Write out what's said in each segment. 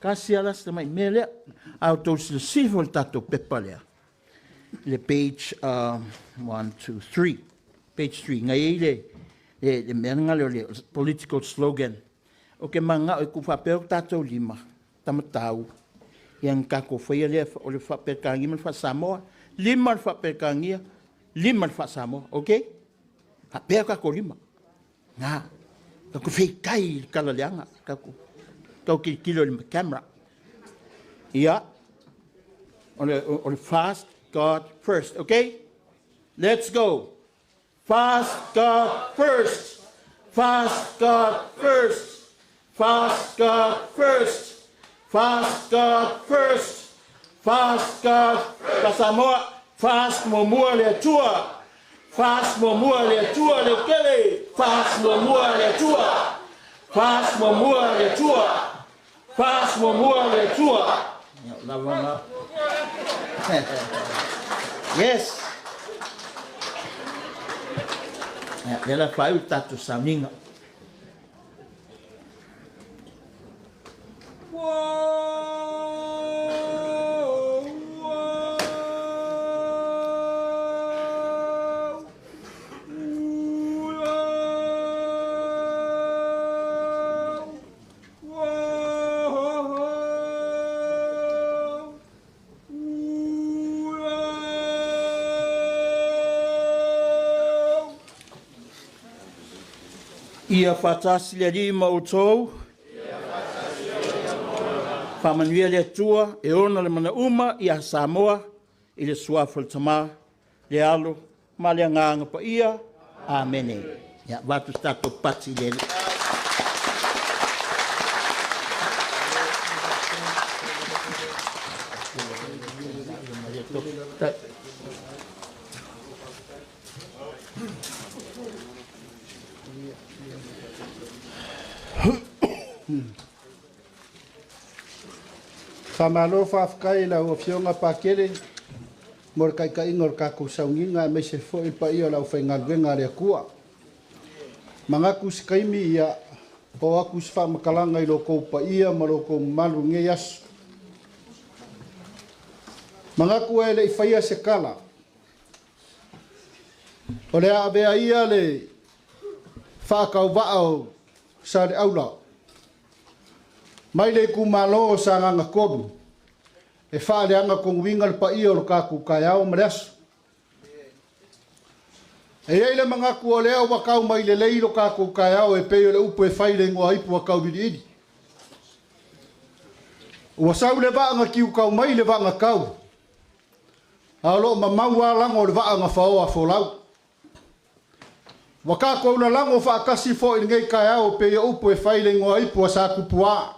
Tasi lava la si tamai mea lea. A outou silasila foi i le tatou pepa lea, i le page 1, 2, 3, page 3, na i ai le, le, le mea lena o le political slogan. Ou te mananao e tuufaapea o tatou lima, tamatau, ia na tatou faia lea o le faa-Peretania ma le faa-Samoa, lima le faa-Peretania, lima le faa-Samoa, okay? Faapea o tatou lima. Na, tatou feitai i le tala leaga, tatou tau tilotilo i le camera. Ia, o le fast God first, okay? Let's go. Fast God first. Fast God first. Fast God first. Fast God first. Fast God first. Samoa, fast muamua le Atua. Fast muamua le Atua leutele. Fast muamua le Atua. Fast muamua le Atua. Fast muamua le Atua. Lava na. Yes. Ia, lea la faaiu le tatou sauniga. Ia faatasi le Alii ma outou. Faamanuia le Atua e ona le manauma ia Samoa i le suafa o le Tama, le Alo ma le Agaga Paia. Amene. Ia, avatu se tatou pati i le Alii. Faamalo faafetai i lau Afioga Pakele mo le taitaiga o le tatou sauniga aemaise foi le paia o le aufaigaluega a le Atua. Manatu se taimi ia oo atu se faamatalaga i lo outou paia ma lo outou mamalu i lenei aso. Manatu e le i faia se tala, o le a avea ia le faatauvaa o Saleaula mai le itumalo o Sagaga 3 e faaleaga tonuina le paia o le tatou taeao ma le aso. E i ai le manatu o lea ua tau mai lelei lo tatou taeao e pei o le upu e fai le igoa ipu a Tauiliili. Ua sau le vaa na tiukau mai le vaa na tau, a o loo mamau lava lago o le vaa na faoa folau. Ua tatou lalago faatasi foi i lenei taeao pei o upu e fai le igoa ipu a Satupuā.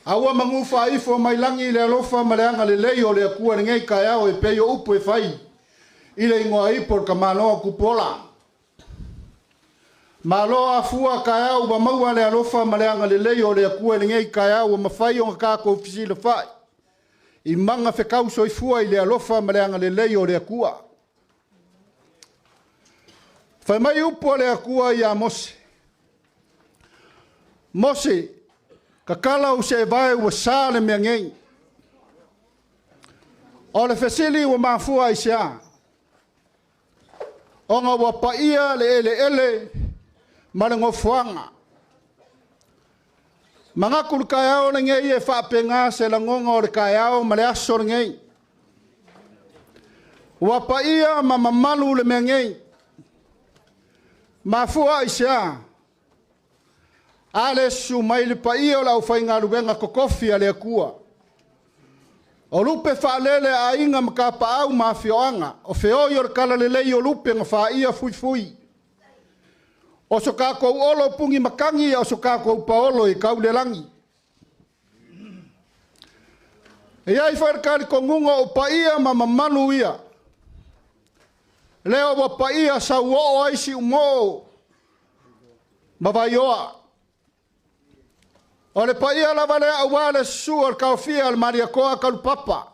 A ua manu faaifo mai lagi le alofa ma le agalelei o le Atua i lenei taeao e pei o upu e fai i le igoa ipu o le tamaloa Tupuola. Malo afua taeao ua maua le alofa ma le agalelei o le Atua i lenei taeao ua mafai ona tatou fesilafai i maga fetau soifua i le alofa ma le agalelei o le Atua. Fai mai upu a le Atua ia Mose. Mose, tatala ou seevae ua sa le mea nei. O le fesili ua mafua i se a? Ona ua paia le eleele ma le nofoaga. Manatu le taeao lenei e faapena se lagona o le taeao ma le aso lenei. Ua paia ma mamalu le mea nei. Mafua i se a? A le susu mai le paia o le aufaigaluega totofi a le Atua. O lupe faalele a aiga ma tapaau ma afioaga, o feoi o le talalelei o lupe na faia fuifui. O so tatou olo puni matagi, o so tatou paolo i kaulelagi. E i ai foi le talitonuga o paia ma mamalu ia. Lea ua paia sauoo ai Siumoo ma Vaioa. O le paia lava lea aua le susu o le taofia o le Malietoa Kalupapa.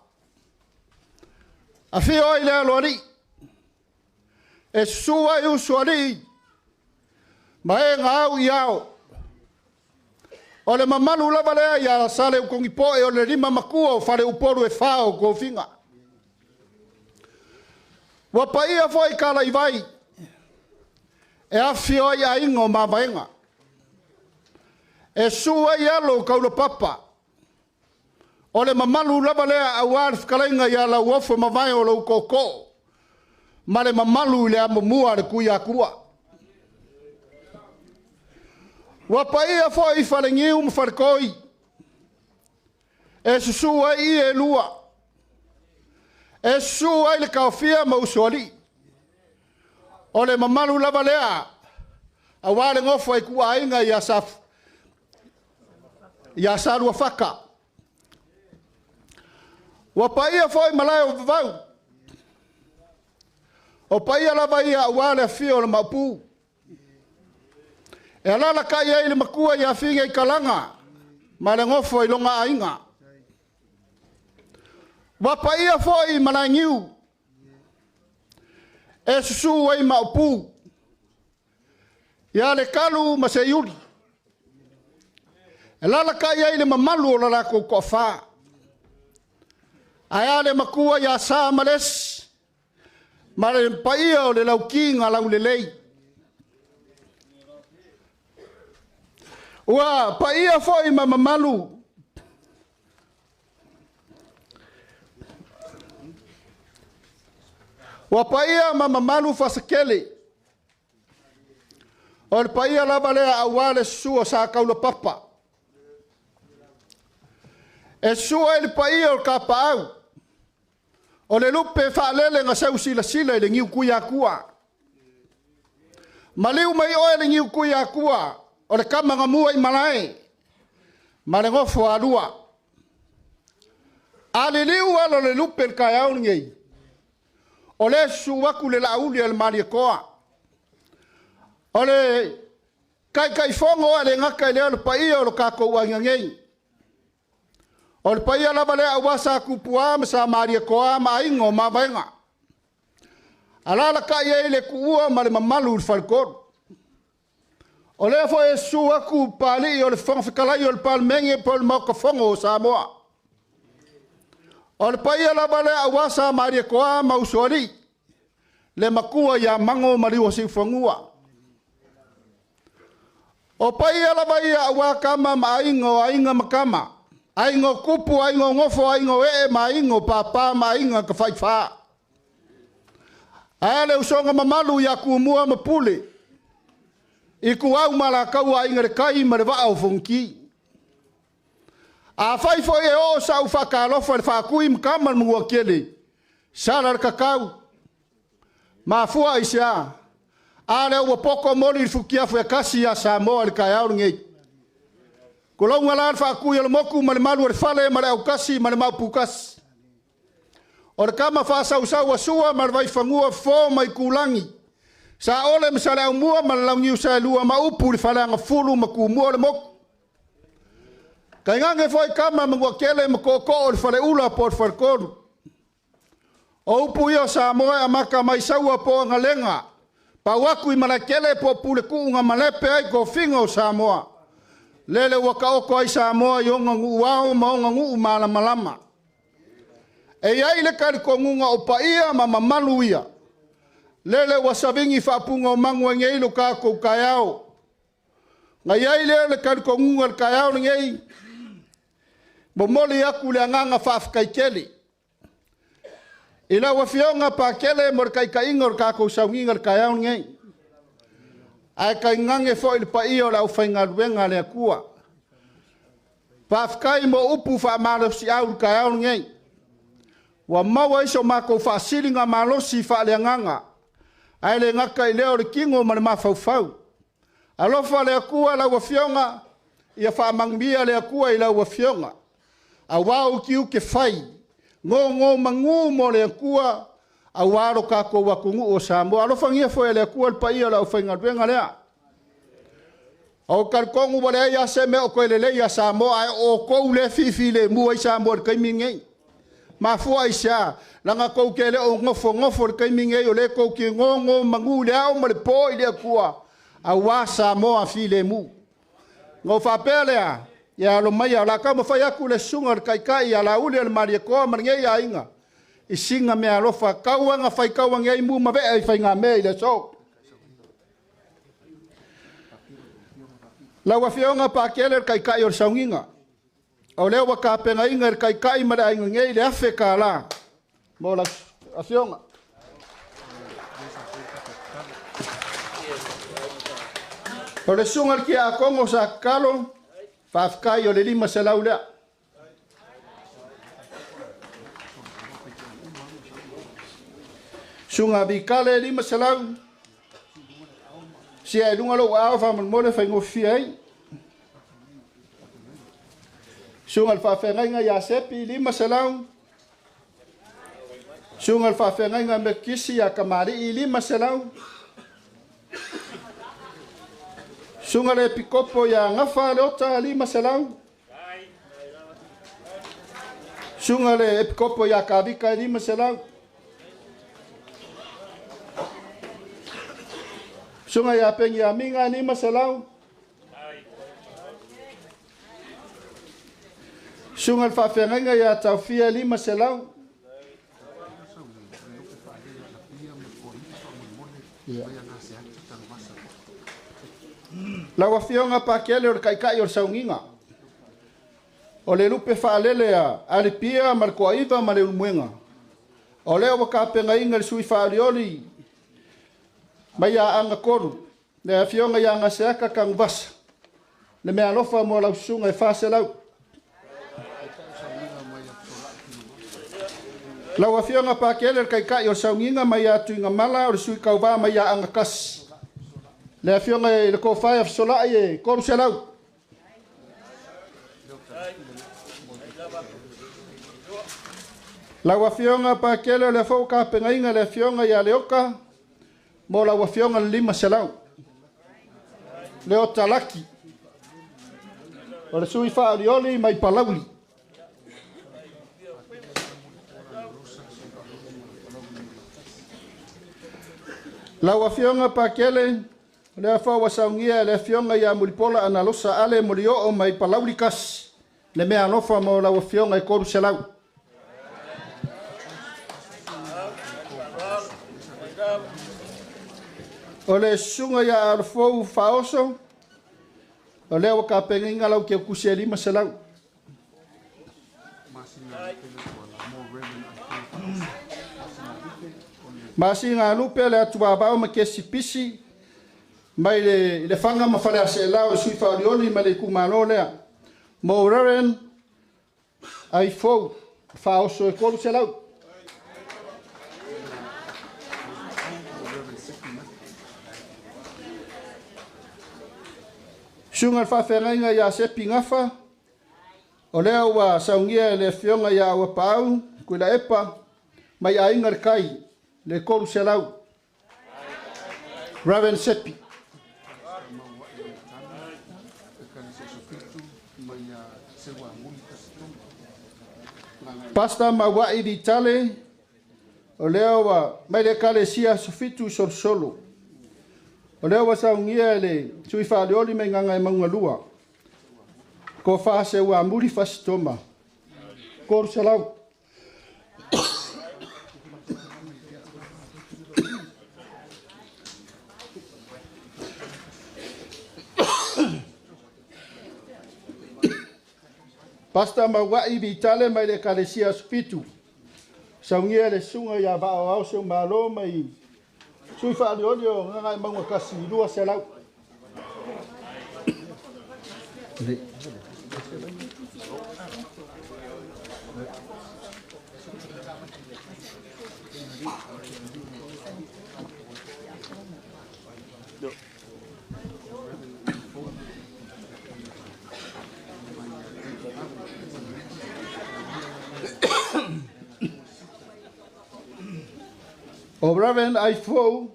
Afio ai le aloalii, e susu ai usoalii ma e na au i ao. O le mamalu lava lea ia Saleutogipoe o le lima matua o Faleupolu e fa o tofiga. Ua paia foi Kalaivai e afifio ai aiga o Mavaega, e susu ai alo o Taulapapa, o le mamalu lava lea aua le fetalaiga ia Lauofo Mavae o lou tootoo, ma le mamalu i le amomua a le Tuiatua. Ua paia foi Faleniu ma Faletoi, e susu ai ie e lua, e susu ai le taofia ma usoalii. O le mamalu lava lea aua le nofo a ituaiga ia Saluafata. Ua paia foi malae o Vavau, o paia lava ia aua le afio o le Maopu. E alalatai ai le matua ia Figaikalaga ma le nofo i lona aiga. Ua paia foi Malaeniu e susu ai Maopu, ia Lekalu ma Seiuli. E alalatai ai le mamalu o le latou toafa. Ae a le matua ia Sa ma Lesi, ma le paia o le lauti na laulelei. Ua paia foi ma mamalu Ua paia ma mamalu Fasatele, o le paia lava lea aua le susu o Sa Taulapapa. E susu ai le paia o le Tapaau, o le lupe faalele na seu silasila i le niu Tuiatua. Maliu mai oe le niu Tuiatua, o le tama na mua i malae, ma le nofo a alua. A liliu ala o le lupe i le taeao lenei, o lea e susu atu le Laauli a le Malietoa. O le Taitaifono ae le gata i lea o le paia o le tatou aiga nei. O le paia lava lea aua Sa Tupua ma Sa Malietoa ma Aiga o Mavaega. Alalatai ai le tuua ma le mamalu i le faletolu. O lea foi e susu atu Papalii o le Fofoga Fetalai o le Palemene po o le Maota Fono o Samoa. O le paia lava lea aua Sa Malietoa ma Usoalii, le matua ia Mago ma Liuasiufanua. O paia lava ia aua tama ma aiga o aiga ma tama, aiga o tupu, aiga o nofo, aiga o ee ma aiga o papa ma aiga tafaifa. Ae a le usoga mamalu ia Tumua ma Pule, Ituau ma Alataua, Aiga i le Tai ma le Vaa o Fonoti. Afai foi e oo sau faatalofa i le Faatui ma Tama a le Manuatele, sala le tatau, mafua i se a? A lea ua poto moli i le futiafu e tasi ia Samoa i le taeao lenei. Tulouna la le Faatui o le motu ma le malu o le fale ma le autasi ma le maoputasi. O le tama faasausau a Sua ma le Vaifanua Fofo ma Itulagi, Saole ma Saleaaumua ma le Launiu Saelua ma upu i le Faleagafulu ma Tumua o le motu. Tainane foi tama Manuatele ma tootoo o le Faleula po o le Faletolu. O upu ia o Samoa e amata mai Saua po o Agalega, pau atu i Malaetele po o Puletuu na malepe ai tofiga o Samoa. Lele ua taoto ai Samoa i ona nuu ao ma ona nuu malamalama. E i ai le talitonuga o paia ma mamalu ia. Lele ua savigi faapuga o magu ai nei lo tatou taeao. Na i ai lea o le talitonuga i le taeao lenei, momoli atu le agaga faafetai tele i lau Afioga Pakele mo le taitaiga o le tatou sauniga i le taeao lenei. Ae tainane foi le paia o le aufaigaluega a le Atua. Faafetai mo upu faamalosiau i le taeao lenei. Ua maua ai so matou faasiligamalosi faaleagaga, ae le gata i lea o le tino ma le mafaufau. Alofa le Atua lau Afioga, ia faamanuia le Atua i lau Afioga, aua ou tiute fai, nonomanu mo le Atua, aua lo tatou atunuu o Samoa. Alofagia foi e le Atua le paia o le aufaigaluega lea. Ou te talitonu ua leai lava se mea o toe lelei ia Samoa, ae o outou lea e fifilemu ai Samoa i le taimi lenei. Mafua i se a? Leaga tou te le o nofonofo i le taimi lenei, o lea tou te nonomanu i le ao ma le po i le Atua, aua Samoa filemu. Ona ou faapea lea, Ia alo mai o la ka mafai aku le susuga o le taitai ia Lauli o le Malietoa ma lenei aiga i singa mea alofa kauaga fai kauaga ai mu ma vea i faigamea i le aso. Lau Afioga Pakele le taitai o le sauniga, o lea ua tapenaina e le taitai ma le aiga nei le $1,000 mo lau Afioga. O le susuga i le Tiakono sa tatalo, faafetai o le 500 lea. Susuga Vitale 500, sia e luga lou ao faamolemole faigofie ai. Susuga i le Faafeagaiga ia Sepi 500, Susuga i le Faafeagaiga Metotisi ia Kamalii 500, Susuga i le Epikopo ia Gafa Leota 500, Susuga i le Epikopo ia Kavika 500, Susuga ia Peniamina 500, Susuga i le Faafeagaiga ia Taufia 500, Lau Afioga Pakele o le taitai o le sauniga, o le lupe faalele a Alipia ma le Toaiva ma le Ulumuega, o lea ua tapenaina le sui faolioli mai Aana 3, le Afioga ia Gaseata Tanuvasa, le mea alofa mo lau susuga e 400. Lau Afioga Pakele le taitai o le sauniga mai Atuigamala o le sui tauva mai Aana 1, le Afioga i le Tofa ia Fesolai e 300. Lau Afioga Pakele o le afou tapenaina le Afioga ia Leoka mo lau Afioga le 500. Leota Laki o le sui faolioli mai Palauli. Lau Afioga Pakele o le afou saunia le Afioga ia Mulipola Analosa Ale Molioo mai Palauli kasi le mea alofa mo lau Afioga e 300. O le susuga ia Alofou Faaoso, o lea ua tapenaina lau teutusi e 500. Masina lupe le atuavao ma kesi pisi mai le fanga ma fale aseela o le sui faolioli ma le itumalo lea. Mo Reverend Aifou Faaoso e 300. Susuga i le Faafeagaiga ia Sepi Gafa, o lea ua saunia e le Afioga ia Auapaau Tuilaepa mai Aiga i le Tai le 300. Reverend Sepi. Pastor Mawai Vitale, o lea ua mai le Ekalesia Sofitu Solosolo. O lea ua saunia e le sui faalioli mai Gagaemauga 2. Ko whaase ua muri fasitoma. 300. Pastor Mawai Vitale mai le Ekalesia Sofitu. Saunia le susuga ia Vaaoao seu malo mai sui faalioli o Gagaemauga 1 200. O Reverend Aifou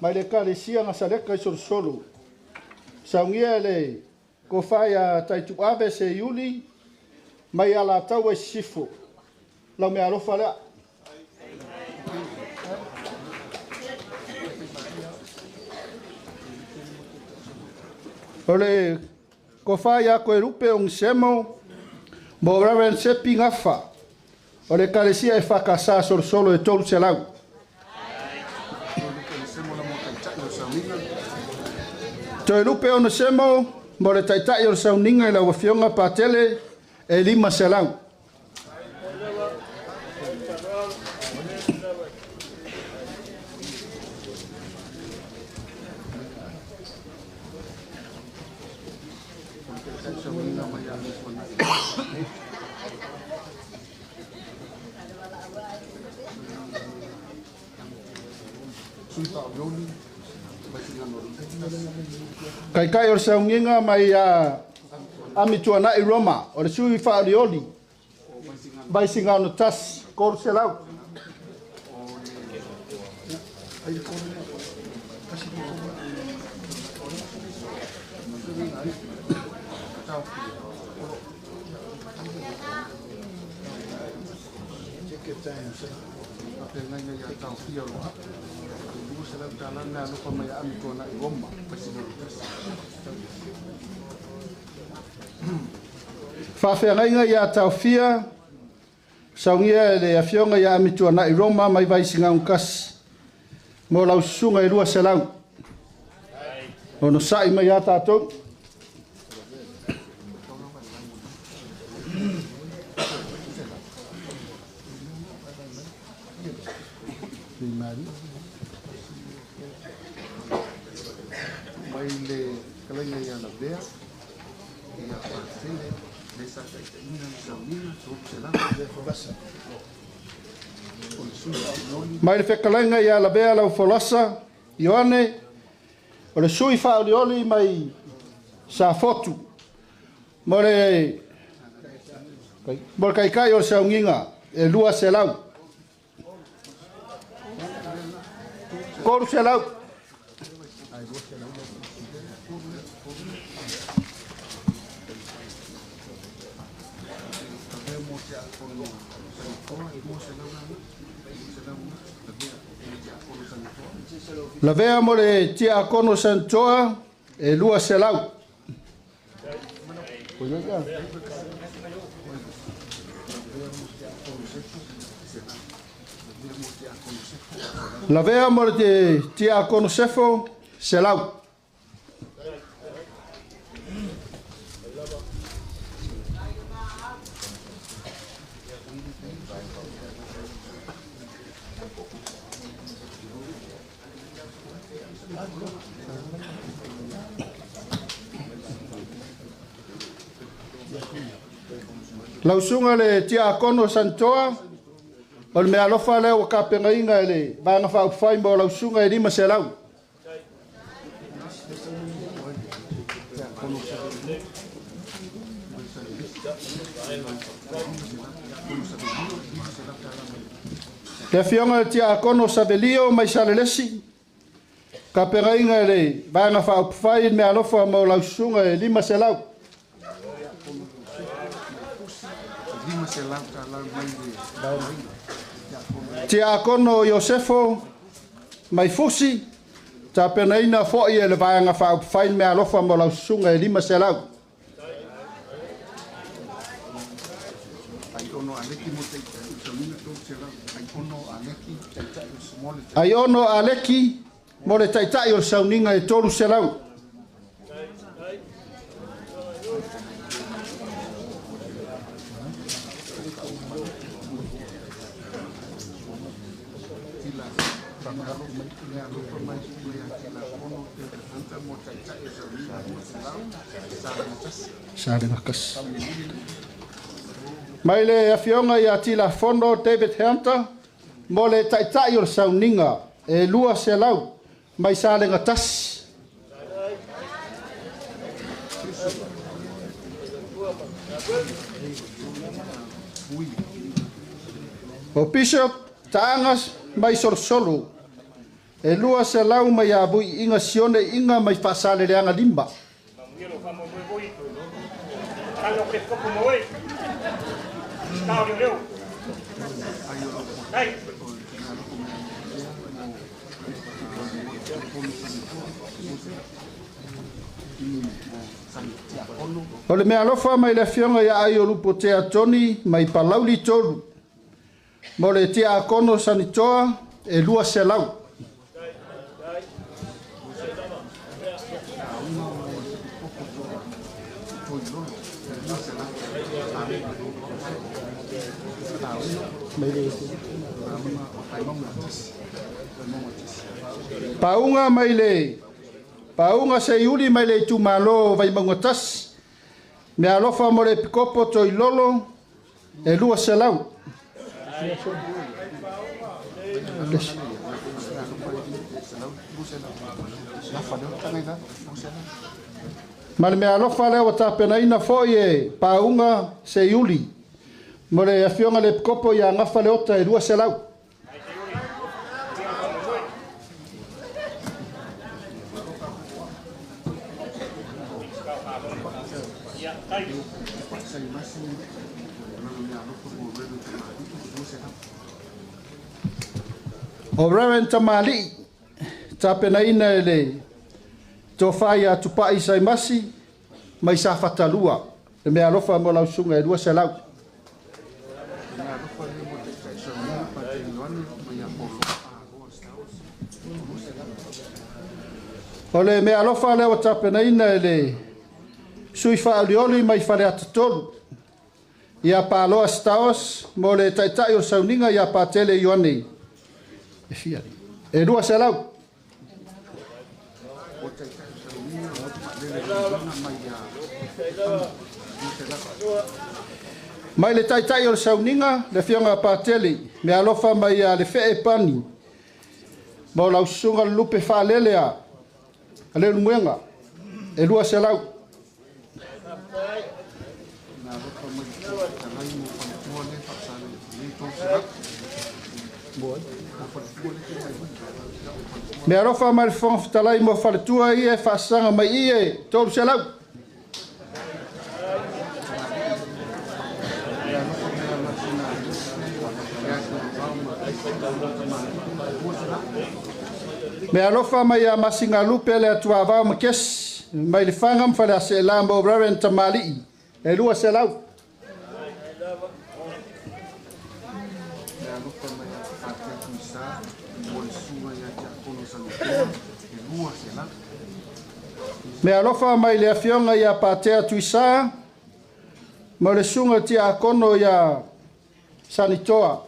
mai le Ekalesia Gasaleka i Solosolo. Saunia le kofai a Taituave se Iuli mai Alataua i Sisifo. Lau mea alofa lea. O le Tofa ia Toelupe Ogisemo mo Reverend Sepi Gafa o le Ekalesia EFKS Solosolo e 300. Toelupe Onesemo mo le Taitai o le Sauniga i lau Afioga Patele e 500. Kaikai o le saugiga mai a Amituanai Roma o le sui faalioli Vaisigano 1 300. Faafeagaiga ia Taofia saugia e le Afioga ia Amituanai Roma mai Vaisigano 1 mo lau susuga e 200. Ono sa'i mai ia tatou. Mai le kalaiga ia Lavea ia Patele le sa taitaiina le sauniga 300. O le sui faaulioli. Mai le fekalaiga ia Lavea lau Folasa Ioane o le sui faaulioli mai Safotu mo le kaikai o le saugiga e 200. 300. Lavea mo le Tiakono Santoa e 200. Lavea mo le Tiakono Sefo 100. Lausuga le Tiakono Santoa o le mealofa lea ua kapegaina e le vaega faaupufai mo lausuga e 500. Le Afioga le Tiakono Savelio mai Salelesi kapegaina e le vaega faaupufai le mealofa mo lausuga e 500. Tiakono Iosefo mai Fusi tapenaina fo'i e le vaega faaupufai le mealofa mo lausuga e 500. Ai ono Aleki mo le Taitai o le sauniga e 300. Mai le Afioga ia Tilafono David Hunter mo le Taitai o le sauniga e 200 mai Salega 1. O Bishop Taagas mai Solosolo e 200 mai Avui Iga Sione Iga mai Faasaleleaga 5. O le mea alofa mai le afioga ia ai o Lupotea Toni mai Palauli 3 mo le tiakono Sanitoa e 200. Pauga mai le Pauga Seiuli mai le itumalo Vaimauga 1 mea alofa mo le Epikopo Toilolo e 200. Ma le mea alofa lea ua tapenaina foi e Pauga Seiuli mo le afioga le Epikopo ia Gafa Leota e 200. O Reverend Tamali'i tapenaina e le tofa ia Tupai Saimasi mai Safatalua le mea alofa mo lau susuga e 200. O le mea alofa lea ua tapenaina e le sui faaolioli mai Faleata 3 ia Paloa Staos mo le taitai o sauniga ia Patele Ioane e 200. Mai le taitai o le sauniga le afioga Patele mea alofa mai ia le fee pani mo lau susuga le lupe faalele a Leulumoega e 200. Mea alofa mai le Fofoga Fetalai mo faletua ia e faasaga mai i e 300. Mea alofa mai ia Masigalupe le atuavao ma kesi mai le Faga ma Faleaseela mo Reverend Tamali'i e 200. Mea alofa mai le afioga ia Patea Tuisa mo le susuga tiakono ia Sanitoa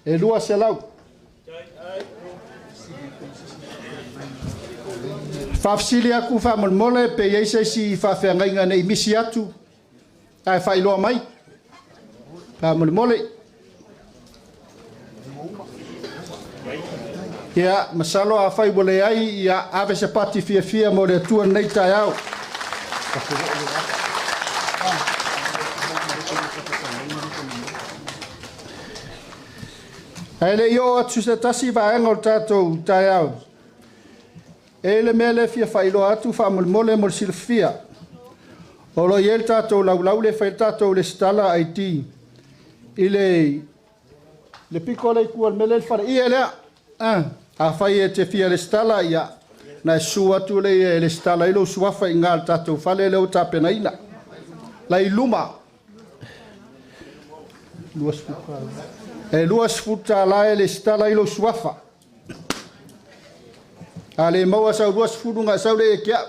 e 200. Faafesili atu faamolemole pe i ai se isi faafeagaiga nei misi atu ae faailoa mai faamolemole. Ia masalo afai ua leai ia ave se pati fiafia mo le Atua lenei taeao. Ae le i oo atu se tasi vaega o le tatou taeao, e le mea le fia faailoa atu faamolemole mo le silafia. O lo o i ai le tatou laulau le fai le tatou lesitala ID i le piko le itu o le mea le fale ia lea. Afai e te fia lesitala ia na e susu atu le e lesitala i lou suafa i le tatou fale lea ua tapenaina. Lai luma. E $20 e lesitala i lou suafa. A le maua sau 20 nga sau le e kia.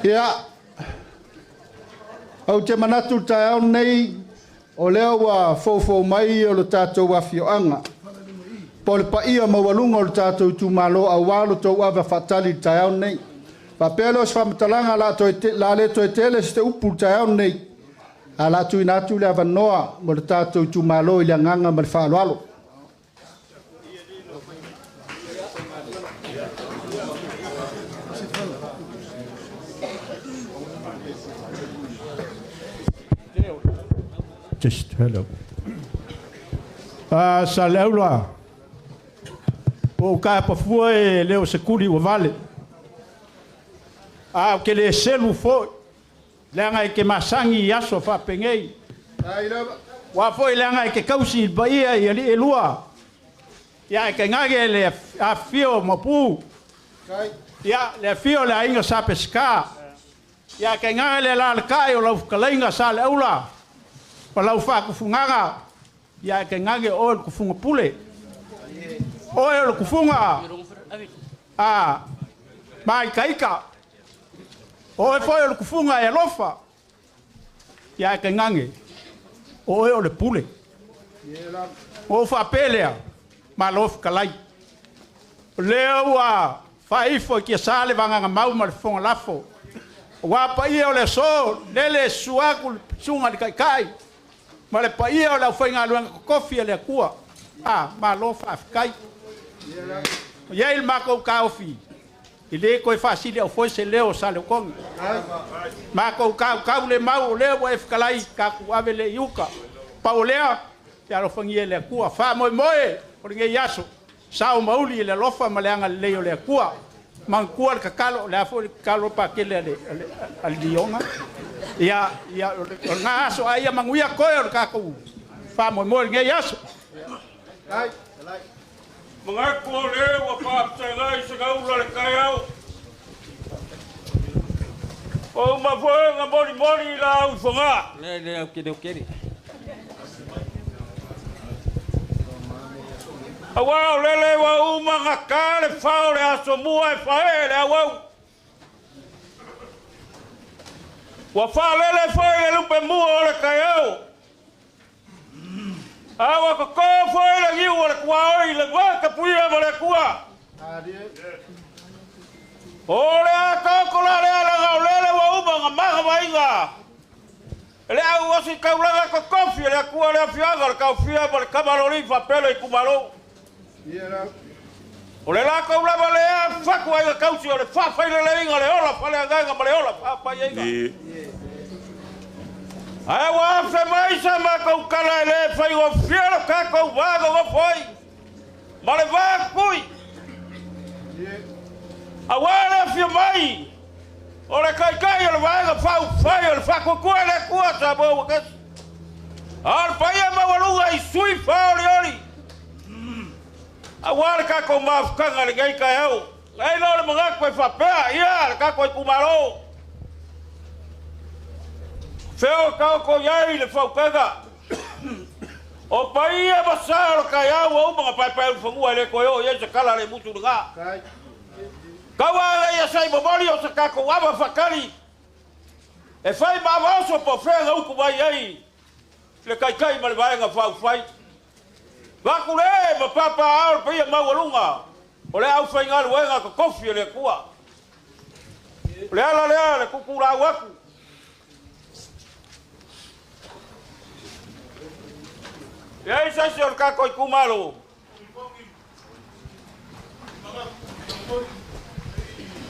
Ia, au te manatu taeao nei, o lea ua foufou mai o le tatou afioaga. Po o le paia maualuga o le tatou itumalo aua lo tou ave faatali i le taeao nei. Faapea lea o se faamatalaga la le toe tele se upu i le taeao nei. A la tuuina atu le avanoa mo le tatou itumalo i le agaga ma le faaaloalo. Just hello. Sa le aula o ka pafua e leo se kuli ua vale. A ke le selu foi leaga e ke masangi i aso faapegei. Ua foi leaga e ke kausi i paia i alii e lua. Ia e ke gage le afifio ma pu. Ia, le afio o le aiga sa Peseta. Ia tainane le alaalatai o lau fetalaiga Saleaula ma lau faatufugaga. Ia tainane oe le tufuga pule. Oe o le tufuga a maitaita. Oe foi o le tufuga e alofa. Ia tainane oe o le pule. O faapea lea, malo fetalai. O lea ua faaifo i tiasa le vagagamau ma le fofoga lafo. Ua paia o le aso, lele susu atu le susuga i le Taitai ma le paia o le aufaigaluega totofi a le Atua. A, malo faafetai. O i ai le matou taofi, e le toe faasili au foi se leo o Saleutoni. Matou tautau le mau o lea ua e fetalai, tatou ave le i uta. Pau o lea, ia alofagia e le Atua. Faamoemoe o lenei aso, sao ma uli i le alofa ma le agalelei o le Atua. Manatua le tatalo, o le a foi le tatalo pakele a le Lioga. Ia, ia, o lena aso, a ia manuia toe o le tatou faamoemoe i lenei aso. Manatu o lea ua faafesagai se gaula le taeao. O uma foi na molimoli i la au i Fogaa. Le le au kere kere. Aua o lele ua uma na ka le fao le aso mua e fae le auau. Ua faalele foi le lupe mua o le taeao. A ua koko foi le niu o le tuaoi le vatapuia ma le Atua. O le a taoko la le alaga o lele ua uma na magavaiga. Le au osi taulaga totofi o le Atua le afioaga o le taofia ma le kamaloli faapele i kumalo. O le latou lava lea fatu ai tausi o le faafaileleina le ola faleagaga ma le ola faapaiaiga. Ae ua afe mai sa matou tala e lē faigofie lo tatou va ai ma le va-tui. Auā le afio mai o le Taitai o le Vaega Faaupufai o le Faatuatua i le Atua Samoa ua tasi. A o le paia maualuga i sui faaolioli auā le tatou mafutaga i lenei taeao. Ai loa le manatu e faapea, ia le tatou itumalo. Feo taoto i ai le fautuaga. O paia ma sa o le taeao ua uma na paepae ulufanua e le toe oo i ai se tala a le mutu lena. Taua ia sai momoli o se tatou ava faatali e fai ma ava oso po o fea na utu mai ai le Taitai ma le Vaega Faaupufai. Vaku le ma papaaao le paia maualuga o le aufaigaluega totofi a le Atua. O le ala lea le tutulau atu. E ai se isi o le tatou itumalo.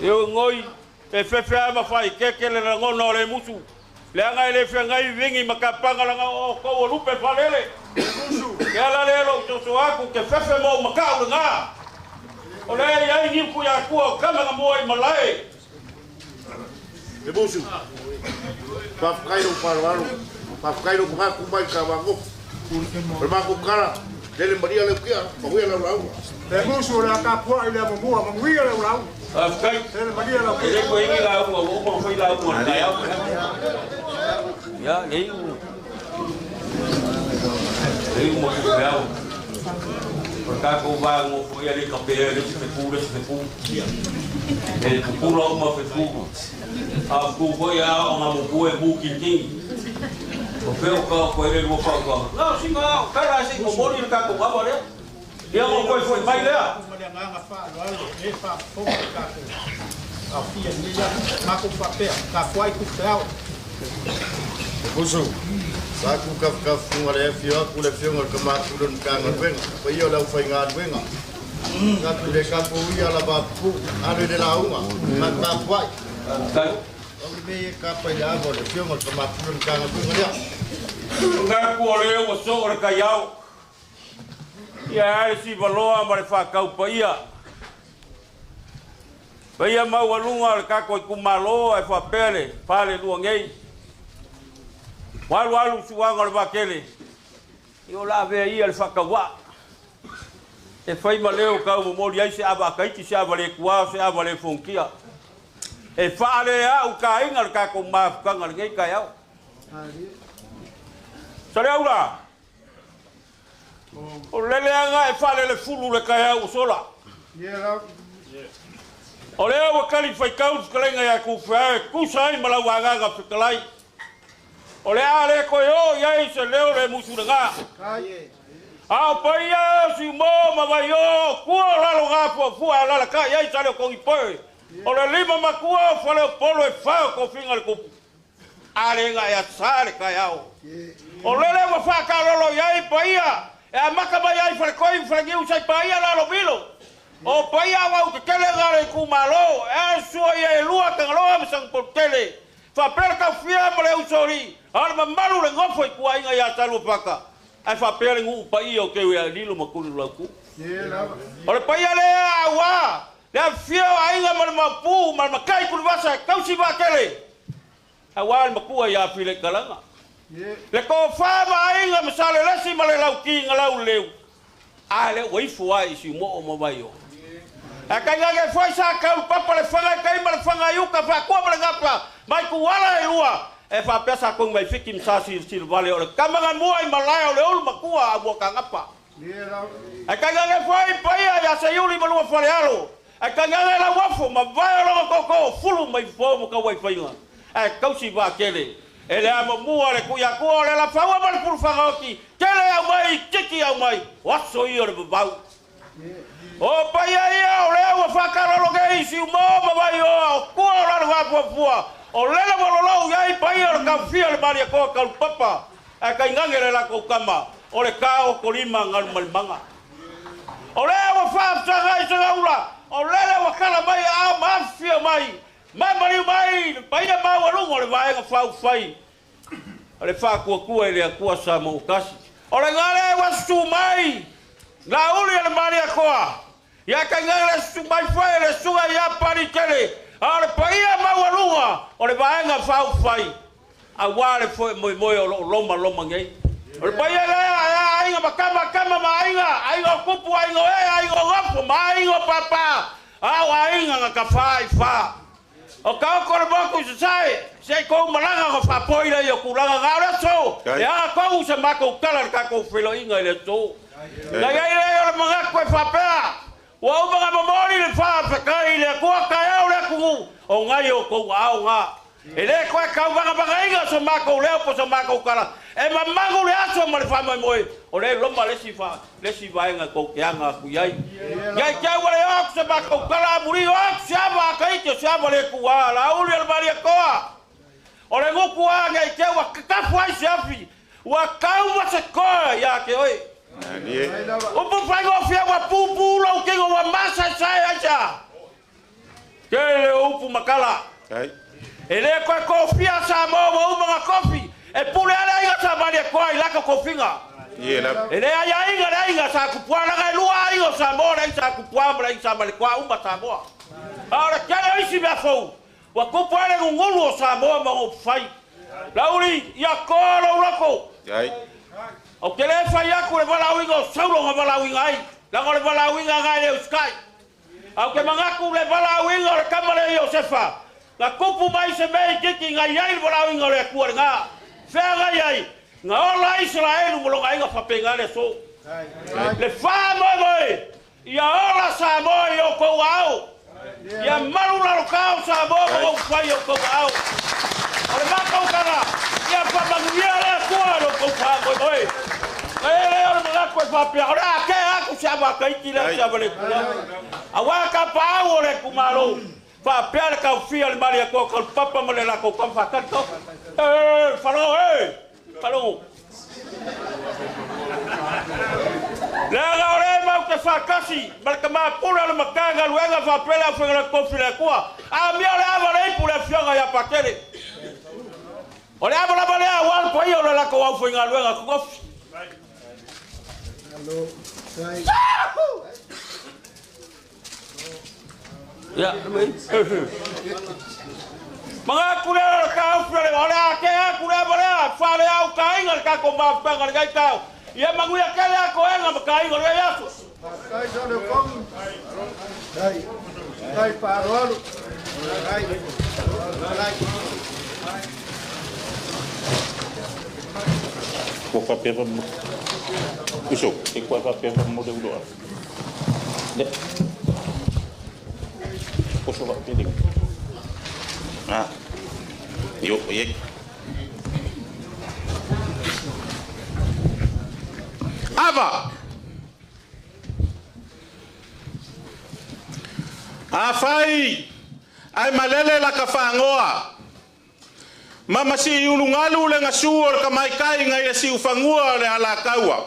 E ogoi e fefe a ma fai keke le lagona o le musu. Leaga e le feagai vigi ma kapaga laga o tou o lupe faalele. Ke ala lea lou soso atu ke fefe ma ou makau lena. O lea e i ai niuku ia Atua o tama na mua i malae. E musu. Faafetai lou faaaloalo, faafetai lou manatu mai i Tavagofu. O le matou tala, lele malia lau tia, manuia lau lauga. E musu o le a tapuai le amomua, manuia lau lauga. Faafetai. Lele malia lau E le tia. koe ingi lauga, ua uma ona fai lauga o le taeao. Ia, le iu. Le iu ma tupeao. O le tatou vagofo ia le kapea le isi fetu le isi fetu. E pupula uma fetu. A fetu foi a o ngā moku e mū kintingi. O feo ka o koe le lua whautuanga. Nā, singa ao, tala se i momoli le tatou ava lea. Ia ngo koe foi mai lea. Ma le agaga faaaloalo e faafofoga le tatou aofia i lenei aso. Matou faapea, tapuai tupeao. Musu, sa ku kafukafuga le afio atu le afioga i le Kamatula o le Matagaluega, paia o le aufaigaluega. Sa tu le kapo ia la vapupu, alo i le lauga, ma tapuai. Au le mea ia kapa i le ava o le afioga i le Kamatula o le Matagaluega lea. Manatu o lea ua soo le taiao. Ia ae le sivaloa ma le faatau paia. Paia maualuga o le tatou itumalo ae faapea le falelua nei. Ua alu alu suaga o le vaatele, ia o le a avea ia le faatauvaa. E fai ma leo kau momoli ai se ava akaiti se ava le kua se ava le fonkia. E whaale au ka inga le kako mafukanga le ngei kai au. Sale aula. O lele anga e whaale le fulu le kai au sola. O lea ua kali whaikau whakalenga ia kuwhea e kusa ai malau aganga whakalai. O le a le koe o iai se leo le musu le ngā. Ao paia si mo ma vai o kua lalo ngā fua fua lala ka iai sa leo kongi poe. O le lima makua o whale o polo e whao ko finga le kupu. A le nga e a sa le kai ao. O lele ua whakalolo iai paia. E a maka mai ai whale koi whale ngiu sai paia lalo milo. O paia wau te kele ngā le kumalo. E sua ia e lua kangaloa masang potele. Whapera kau fia ma le usori. A le mamalu le ngofo i kua inga ia talu paka. Ai whapera le ngu upa ia o kewe a lilo makulu lauku. O le paia lea aua. Le a fia o ainga ma le mapu ma le makai kuluvasa e kausi wakele. Aua le makua ia file kalanga. Le ko wha ma ainga ma sale lesi ma le lauki nga lau leu. A le waifu ai si mo o mawaio. A kai ngake fai sa kau papa le whangai kai ma le whangai uka whakua ma le ngapa. Mai kuala e lua. E whapea sa kong mai fiki msasi silvale o le kamanga mua i malaya o le ulu makua a mua ka ngapa. E kai ngake fai paia ia se yuli malua whale alo. E kai ngake la wafu ma vai o longa koko fulu mai fōmu ka waiwhainga. E kausi wā kele. E le ama mua le kuia kua o le la whaua ma le puru whangaoki. Kele au mai, tiki au mai. Waso i o le babau. O paia ia o lea ua whakarolo kei si umo ma vai o o kua o lalo whapua. O lele walolou iai paia o le kawhia le maria koa kaulupapa. E kai ngange le lako kama. O le kao kolima ngalu malimanga. O lea ua whaapsanga i sangaula. O lele ua kala mai a mafia mai. Mai mariu mai, le paia maualunga o le vaenga whau whai. O le whakua kua i le akua sa mo ukasi. O le ngale ua susu mai. La uli o le maria koa. Ia kai ngange le susu mai whai le suga ia pari tele. A le paia maualunga o le vaenga whau whai. A wā le fwe moi moi o loma loma ngei. O le paia lea a ainga makama kama ma ainga. Ainga o kupu, ainga o e, ainga o ngafo, ma ainga o papa. A o ainga nga ka whai wha. O ka o kore moku se sai, se kou malanga ko whapoi lei o kulanga ngā o le so. E a kou se mako kala le kako whilo inga i le so. Ngai ai lei o le mangaku e whapea. Ua umanga mamori le whawhekai le kua kai au le kungu. O ngai o kou au ngā. E le koe kau vanga inga so mako leo po so mako kala. E mamangu le aso ma le whamai moe. O le loma le si vaenga kou keanga aku iai. Iai kia ua le oku se mako kala muri o aku se ava akaiti o se ava le kua. La uli o le maria koa. O le nguku a ngai kia ua kakafu ai se afi. Ua kau ma se koa ia ke oi. Upu whaingo fia ua pūpū lau kingo ua masa sai aisa. Ke le upu makala. E le koe kofia sa mō wa umanga kofi. E pule ale ainga sa maria koa i laka kofinga. E le ai ainga le ainga sa kupua langa e lua ainga sa mō le sa kupua ma le sa male koa uma sa mōa. A o le kele isi mea fou. Wa kupua ele ngungulu o sa mō ma ngō whai. Lauri, ia koa lau lako. O te le whai aku le walauinga o saulo nga walauinga ai. Langa le walauinga ngai le uskai. Au ke mangaku le walauinga o le kamale i o sefa. Nga kupu mai se mei kiki ngai ai le walauinga o le akua le ngā. Whea ngai ai. Nga ola Israelu mo longa inga whapenga le so. Le wha moi moi. Ia ola sa moi o kou au. Ia maru lalo kau sa moi mo whai o kou au. O le makau kana. Ia whamanguia le akua lo kou wha moi moi. E le o le mangaku e whapea. O le ake aku se awa kaiti le se awa le kua. A waka pau o le kumalo. Whapea le kauwhia le maria koa kau papa ma le lako kau whakato. E, whalo, e, whalo. Le aga o le mau te whakasi, ma le kamapura le makanga luenga whapele au whenga le kofi le kua. A mea le awa le ipu le whianga ia pakele. O le awa lava lea wal pai o le lako au whenga luenga kofi. Ya, Mga kule o le kau whia le o le ake a kule a wale a whale au ka inga le kako mawhanga le gai kau. Ia manuia tele a toega ma taaiga o lenei aso. Faafetai sa le kogi. Dai. Dai faaaloalo. Dai. Dai. Kua faapea fa uso, ke kua faapea fa mo le ulo. Le. Poso va pele. Ah. Yo, ye. Ava. Afai ai malele la ka whangoa. Mama si ulungalu le ngasu o le kamaikai ngai le si ufangua o le alakaua.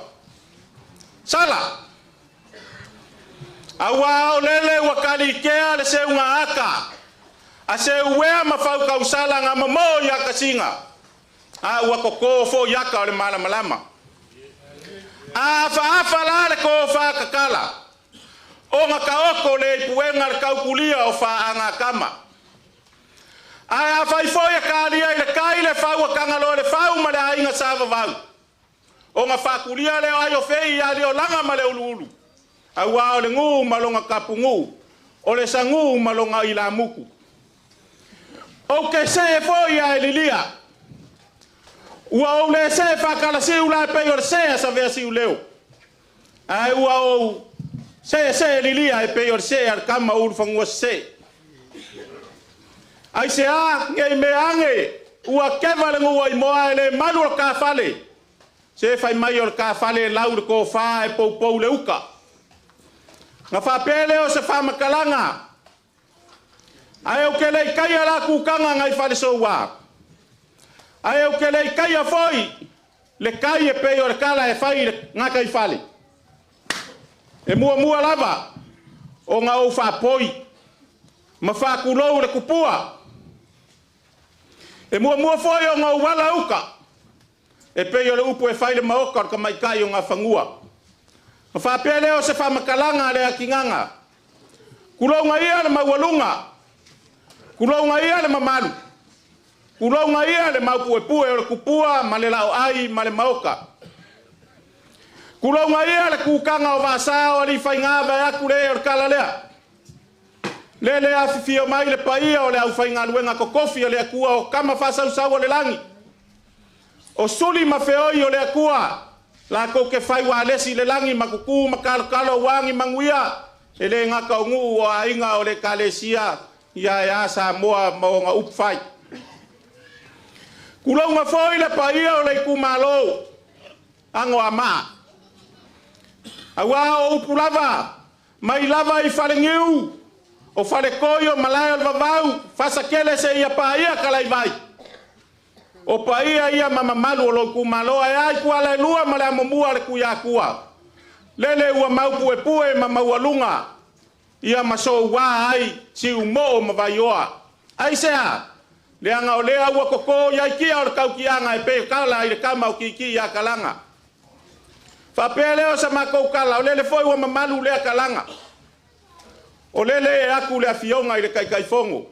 Sala. Aua o lele wakali kea le se unga aka. A se uea mawhau kausala ngā mamo i akasinga. A ua koko fo iaka o le malamalama. A afa afa la le ko whakakala. O ngā kaoko le ipuenga le kaukulia o whaanga kama. Ai a whai foi a kāria i le kai le whau a kangalo le whau ma le ainga sa vavau. O ngā whakulia le ai o whei i ali o langa ma le ulu ulu. A ua o le ngū ma longa kapu ngū. O le sangū ma longa i la muku. O ke se e foi a elilia. Ua o le se whakala si ula e pei o le se a sa vea si uleo. Ai ua o se se elilia e pei o le se al kama ulu whangua se. Ai se a ngei me ange ua kewa le ngua i moa e le malu o ka whale. Se whai mai o le ka whale lau le ko wha e pou pou le uka. Ngā whapele o se whamakalanga. Ai au ke lei kai ala kukanga ngai whale soua. Ai au ke lei kai a foi le kai e pei o le kala e whai le ngā kai whale. E mua mua lava o ngā au whapoi. Ma whakulou le kupua. E mua mua foi o ngā uwala uka. E pei o le upu e whai le maoka o le kamaikai o ngā whangua. Ma whapele o se whamakalanga le akinganga. Kulonga ia le maualunga. Kulonga ia le mamalu. Kulonga ia le maupuepue o le kupua ma le lao ai ma le maoka. Kulonga ia le kukanga o vasa o ali whainga vai aku le o le kala lea. Lele a fifio mai le paia o le au whainga luenga kokofi o le akua o kama whasausau o le langi. O suli ma feoi o le akua. La ko ke whai wa lesi le langi makuku makalokalo wangi manguia. E le ngaka o nguu o ainga o le kalesia ia e asa moa maonga upwhai. Kulonga foi le paia o le ikumalo. Ango ama. Awa o upulava. Mai lava i whalengiu. O whalekoi o malai o le vavau. Whasakele se ia paia kalai vai. O paia ia mamamalu o lo kumalo ai ai kua le lua ma le amomua le kuia kua. Lele ua mau pue ma maualunga. Ia maso wā ai si umo ma vaioa. Ai sea, leanga o lea ua koko ia ikia o le kaukianga e pe kala i le kama o kiki ia kalanga. Whapea leo sa makou kala, o lele foi ua mamalu lea kalanga. O lele e aku le afionga i le kaikaifongo.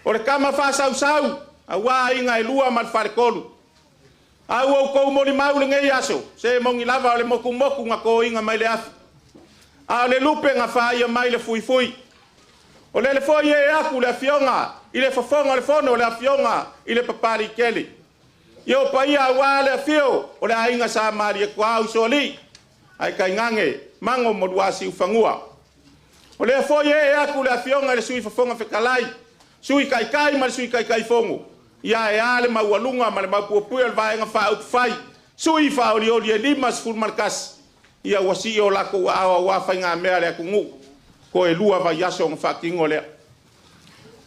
O le kama whasausau, a wā inga e lua ma le wharekolu. A ua ukou moli mau le ngei aso, se mongi lava o le moku moku ngā kō inga mai le afi. A o le lupe ngā whaia mai le fui fui. O lele foi e aku le afionga, i le fafonga o le fono o le afionga, i le papali kele. I o paia wā le afio, o le ainga sa maria kua au soli. Ai kai ngange, mango moruasi ufangua. O le foi e aku le afionga i le sui fafonga fekalai, sui kai kai ma le sui kai kai fongo. Ia e ale maualunga ma le maupuapue o le vaenga wha upwhai, sui wha oli oli e lima sefulu markasi. Ia wasi o lako ua awa ua whainga mea le akungu. Ko e lua vai aso nga whakingo lea.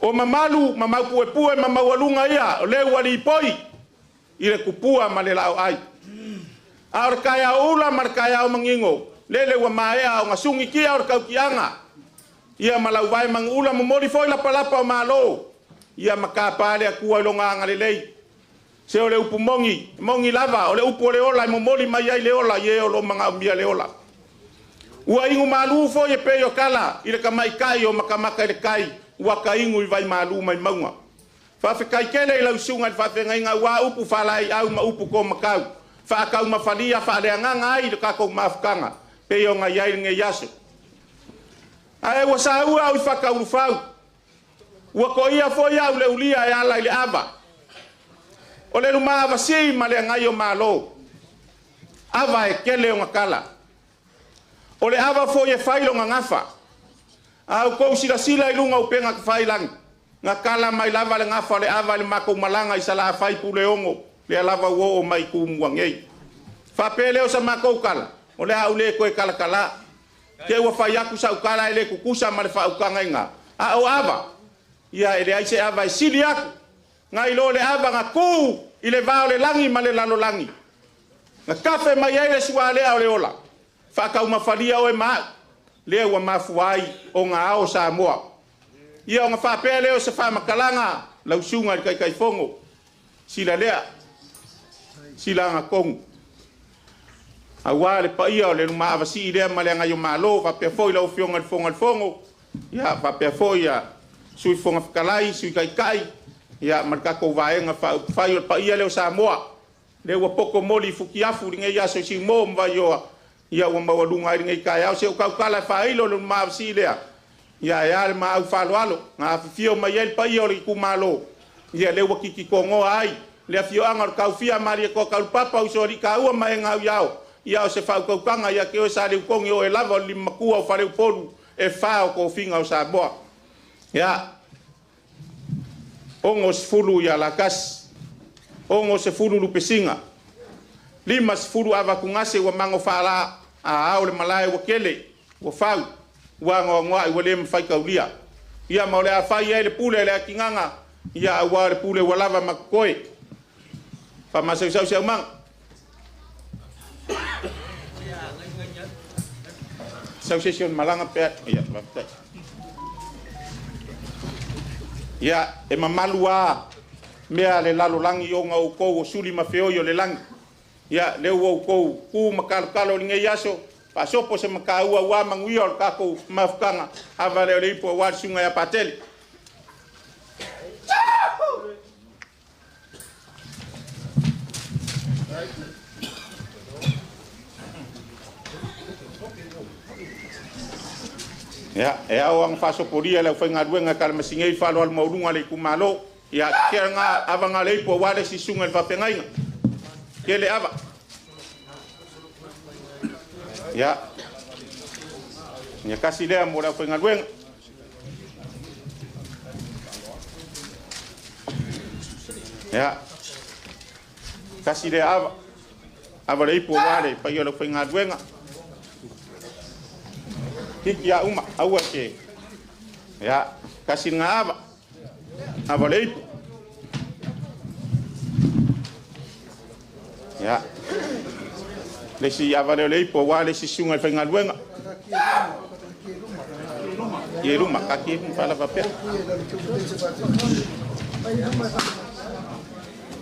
O mamalu, ma maupuepue ma maualunga ia, o le uali ipoi, i le kupua ma le lao ai. A o le kai au ula ma le kai au mangingo, lele ua maea o ngasungi kia o le kaukianga. Ia malau vai mangula momoli foi la palapa o malo. Ia makapa le akua i longa anga lelei. Se o le upu mongi, mongi lava, o le upu o le ola, e momoli mai ai le ola, ie o lo manga umia le ola. Ua ingu malu foi e pei o kala, i le kamaikai o makamaka i le kai, ua ka ingu i vai malu mai maunga. Whawhekai kele i lau sunga i whawhengai ngā ua upu whalai au ma upu ko makau. Faakaumafalia faaleagaga ai le takou mafutaga pei ona i ai lenei aso. Ae ua saua au i fakaulufau, ua koia foi au le ulia e ala i le ava. O le luma avasī ma le agai o Malo, ava e kele o kala. O le ava foi e fai longa gafa. A outou silasila i luga o upega tafailagi, na kala mai lava le gafa o le ava i le matou malaga i Salafai Puleono, lea lava ua oo mai i Tumua nei. Faapea lea o sa matou tala, o le a ou le toe talatalā. Te ua fai atu sau tala e le tutusa ma le faautagaina. A o ava, ia e leai se ava e sili atu, nai lo le ava na tu i le va o le lagi ma le lalolagi. Na kafe mai ai le sualea o le ola, faakaumafalia oe ma au, lea ua mafua ai ona ao Samoa. Ia ona faapea lea o se faamatalaga lau susuga i le Taitaifono, sila lea, sila agatonu. Auā le paia o le luma avasii lea ma le agai o Malo, faapea foi lau Afioga i le Fofoga o le Fono, ia faapea foi ia Sui Fofoga Fetalai, Sui Taitai, ia ma le tatou vaega faaupufai o le paia lea o Samoa. Lea ua poto moli i futiafu lenei aso i Siumo ma Vaioa, ia ua maualuga ai lenei taeao. Se o tautala e faailo le luma avasii lea, ia e a le maau faaaloalo, na afifio mai ai le paia o le itumalo, ia lea ua tititogoa ai le afioaga o le Taufia Malietoa Taulupapa, Usoalii Taua ma e gauiao, ia o se faautautaga ia te oe sa leutogi o e lava o le limatua o Faleupolu e fa o tofiga o Samoa. Ia, 60 ia Lakasi, 60 Lupesiga, 50 Avatugase ua mago faala a ao le malae ua kele, ua fau, ua agoagoai ua le mafai taulia. Ia ma o le a fai ai le pule le atigaga, ia auā le pule ua lava ma totoe. Faamasausau se aumaga. Sau se isi o le malaga pe a, ia, faafetai. Ia, e mamalu lava mea a le lalolagi ona outou o suli ma feoi o le lagi. Ia, lea ua outou tu ma kalokalo i lenei aso, faasopo se mataua aua manuia o le tatou mafutaga, ava lea o le ipu aua le susuga ia Patele. Ia, e ao ona faasopolia le aufaigaluega e kalamasigei faaaloalo maualuga a le itumalo. Ia, ke nga ava nga le ipu aua le isi susuga i le faafeagaiga. Tele ava. Ia, ia kasi lea mo le aufaigaluega. Ia, kasi lea ava. Ava le ipu aua le paia o le aufaigaluega. Hiki a uma, aua ke. Ia, kasi nga ava. Ava le ipu. Ia, le isi ava lea o le ipu aua le isi susuga i le faigaluega. Ie luma, kaki e luma whaalava pea.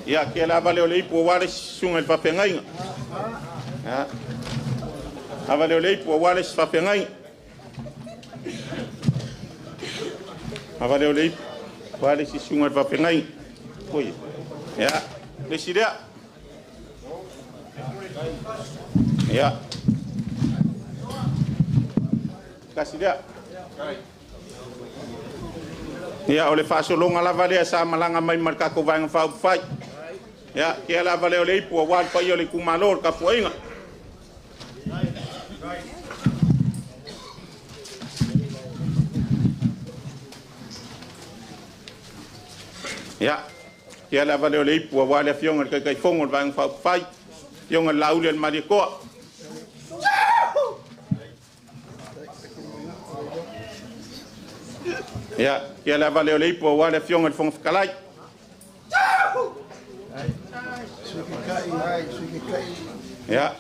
Ia, ke la ava lea o le ipu aua le isi susuga i le faafeagaiga. Ia, ava lea o le ipu aua le isi faafeagaiga. Ava lea o le ipu aua le isi susuga i le faafeagaiga. Oi. Ia, le isi lea. Ia. Kasi lea. Ia, o le faasologa lava lea sa malaga mai ma le tatou vaega faaupufai. Ia, ke ala ava lea o le ipu aua le paia o le itumalo o le tapuaiga. Ia, ke ala ava lea o le ipu aua le afioga i le Taitaifono o le vaega faaupufai, afioga i le Laauli o le Malietoa. Ia, ke ala ava lea o le ipu aua le afioga i le Fofoga Fetalai. Ia,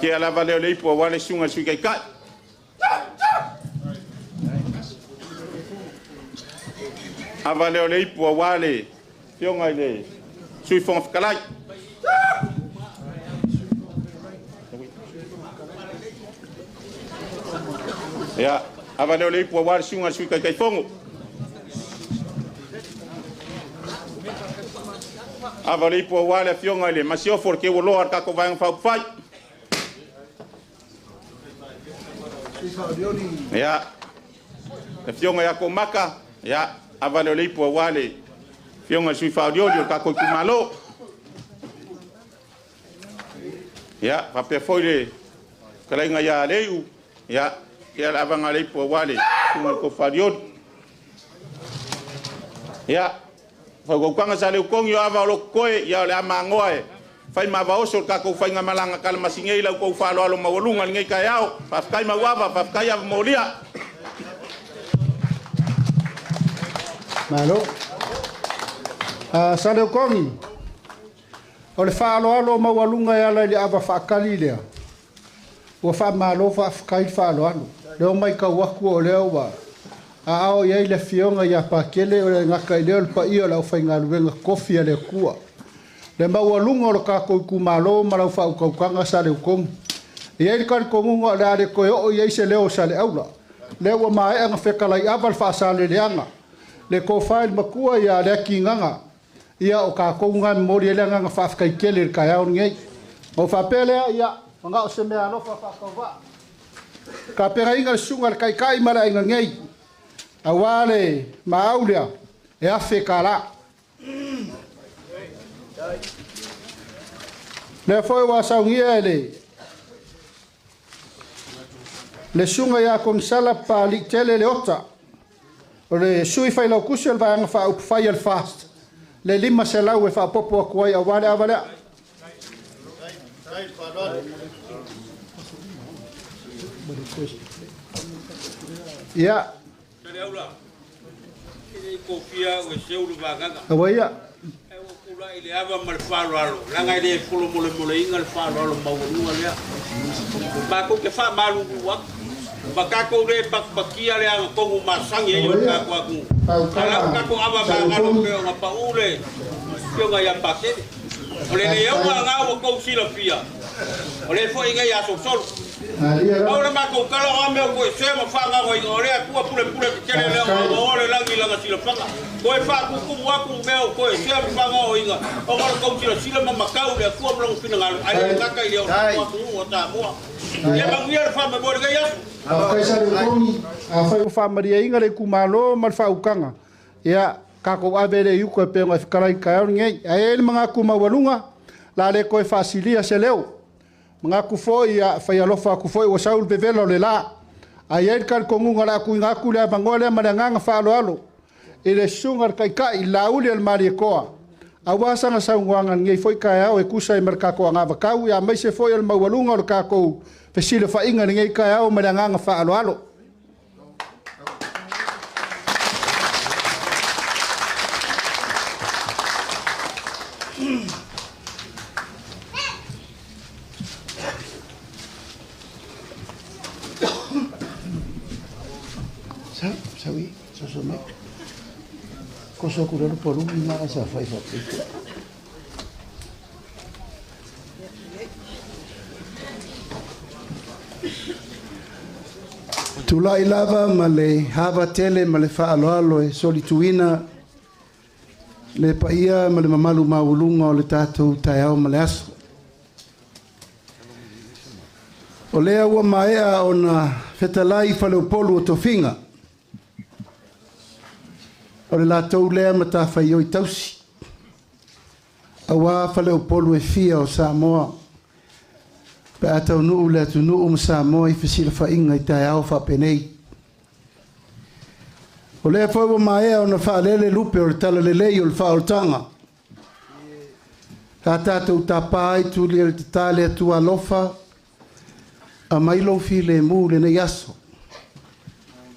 ke ala ava lea o le ipu aua le susuga i le Sui Taitai. Ava lea o le ipu aua le afioga i le Sui Fofoga Fetalai. Ia, ava lea o le ipu aua le susuga i le Sui Taitaifono. Ava le ipu aua le afioga i le Masiofo le Keualoa le tatou Vaega Faaupufai. Ia, le afioga ia Komaka, ia, ava le ipu aua le afioga i le Sui Faaolioli o le tatou itumalo. Ia, faapea foi le fetalaiga ia Aleiu, ia, ia le avaga le ipu aua le susuga i le Tofa Faaolioli. Ia, faukaukaga sa le utogi o ava o lo totoe, ia o le amagoa e fai ma avaoso le tatou faigamalaga kalamasingei lau tou faaaloalo maualuga lenei taeao. Faafetai mauava, faafetai ava molia. Malo. Saleukogi, o le faaaloalo maualuga e ala i le ava faakali lea. Ua faamalo faafetai le faaaloalo. Leo mai kau atu o lea ua aao i ai le afioga ia Pakele o le gata i lea o le paia o le aufaigaluega kofi a le Atua. Le maualuga o le tatou itumalo ma lau faautautaga Saleukogi. E i ai le talitonuga o le a le toe oo i ai se leo o Saleaula. Lea ua maea na fetalai ava le faasaleleaga. Le tofa i le matua ia le atigaga. Ia o tatou ngā momoli ai le agaga faafetai tele i le taeao lenei. Ma ua faapea lea, ia, manao se mea alofa faatauvaa. Tapenaina le susuga i le Taitai ma le aiga nei, aua le maau lea e $1,000. Lea foi ua saunia e le susuga ia Konisala Papaliitele Leota, o le sui failautusi o le Vaega Faaupufai a le FAST, le 500 e faapopo atu ai aua le ava lea. Ia. Aua ia. Le ava ma le faaaloalo, leaga e le folomolemoleina le faaaloalo maualuga lea. Matou te faamalulu atu. Ma tatou le pakipakia le agatonu masagi ai o le tatou atunuu. A lau tatou ava magalo pei ona pau le afioga ia Pakele. O le leauga lena ua tou silafia, o le foi nei aso solo. Pau le matou tala o a mea o toe sea ma faagaogoina, o le Atua pulepule tetele lea o le lagi lana silafaga. Toe faatutumu atu mea o toe sea ma faagaogoina, ona o le tou silasila ma matau le Atua ma lona finagalo, ae le gata i le o tatou atunuu o Samoa. Ia manuia le faamoemoe i lenei aso. Faafetai Saleukogi, afai ua faamaliaina le itumalo ma le faaukaga, ia tatou ave le iuka e pei ona e fetalai i le taeao lenei. Ae i ai le manatu maualuga, la le toe faasilia se leo. Manatu foi, ia fai alofa atu foi ua sau le vevela o le la. Ae i ai le talitonuga o le a tuuina atu le avanoa lea ma le agaga faaaloalo i le susuga i le Taitai, le Lauli o le Malietoa, aua sana saunoaga lenei foi taeao e tusa ai ma le tatou agavakau, ia aemaise foi o le maualuga o le tatou fesilafaiga lenei taeao ma le agaga faaaloalo. Sawi, so mai. Ko so ku lalo polu ni ma sa fai fa pe. Tulai lava ma le hava tele ma le faaaloalo e solituina le paia ma le mamalu maualuga o le tatou taeao ma le aso. O lea ua maea ona fetalai i faleupolu o tofiga. O le latou lea matafaioi tausi. Aua faleupolu e fia o Samoa. Pe a taunuu le atunuu ma Samoa i fesilafaiga i taeao faapenei. O lea foi ua maea ona faalele lupe o le talalelei o le faaolataga. Sa tatou tapa ai tuli le tatā le Atua alofa, a mai lou filemu lenei aso.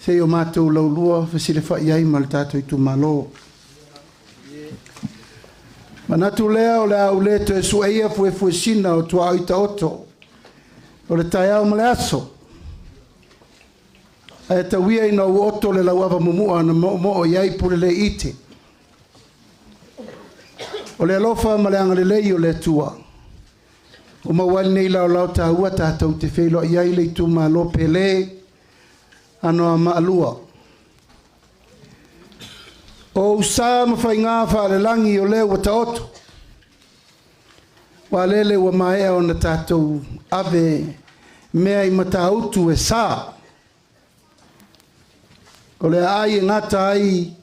Se i o matou laulua fesilafai ai ma le tatou itumalo. Manatu lea o le a ou le toe sueia fuefuesina o tuaoi taoto o le taeao ma le aso. Ae tauia ina ua oto le lauava mumua na moomoo i ai pule le ite. O le alofa ma le agalelei o le Atua. O maua ai lenei laolao taua tatou te feiloai ai le itumalo pele Anoamaa 2. O ou sa ma faigā faalelagi o lea ua taoto, ua lele ua maea ona tatou ave mea i Matautu e sa. O le aai e gata ai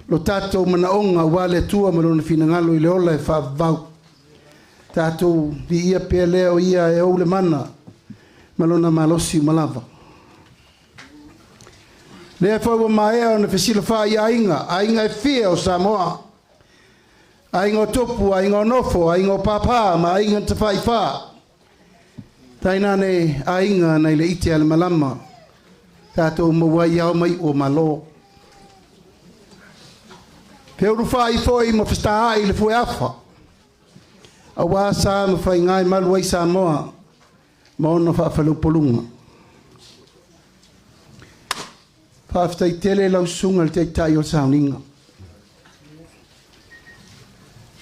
lo tatou manaoga aua le Atua ma Lona finagalo i le ola e faavavau. Tatou viia pea lea o Ia e ou le mana ma Lona malosi uma lava. Lea foi ua maea ona fesilafai aiga, aiga e fia o Samoa, aiga o tupu, aiga o nofo, aiga o pāpā ma aiga na tafaifā. Tainane aiga nai le ite a le malama, tatou maua ai ao ma iu o Malo. Feulufai foi ma festaai le fueafa, aua sa ma faiga e malu ai Samoa ma ona faafaleupoluga. Faafetai tele lau susuga i le Taitai o le Sauniga.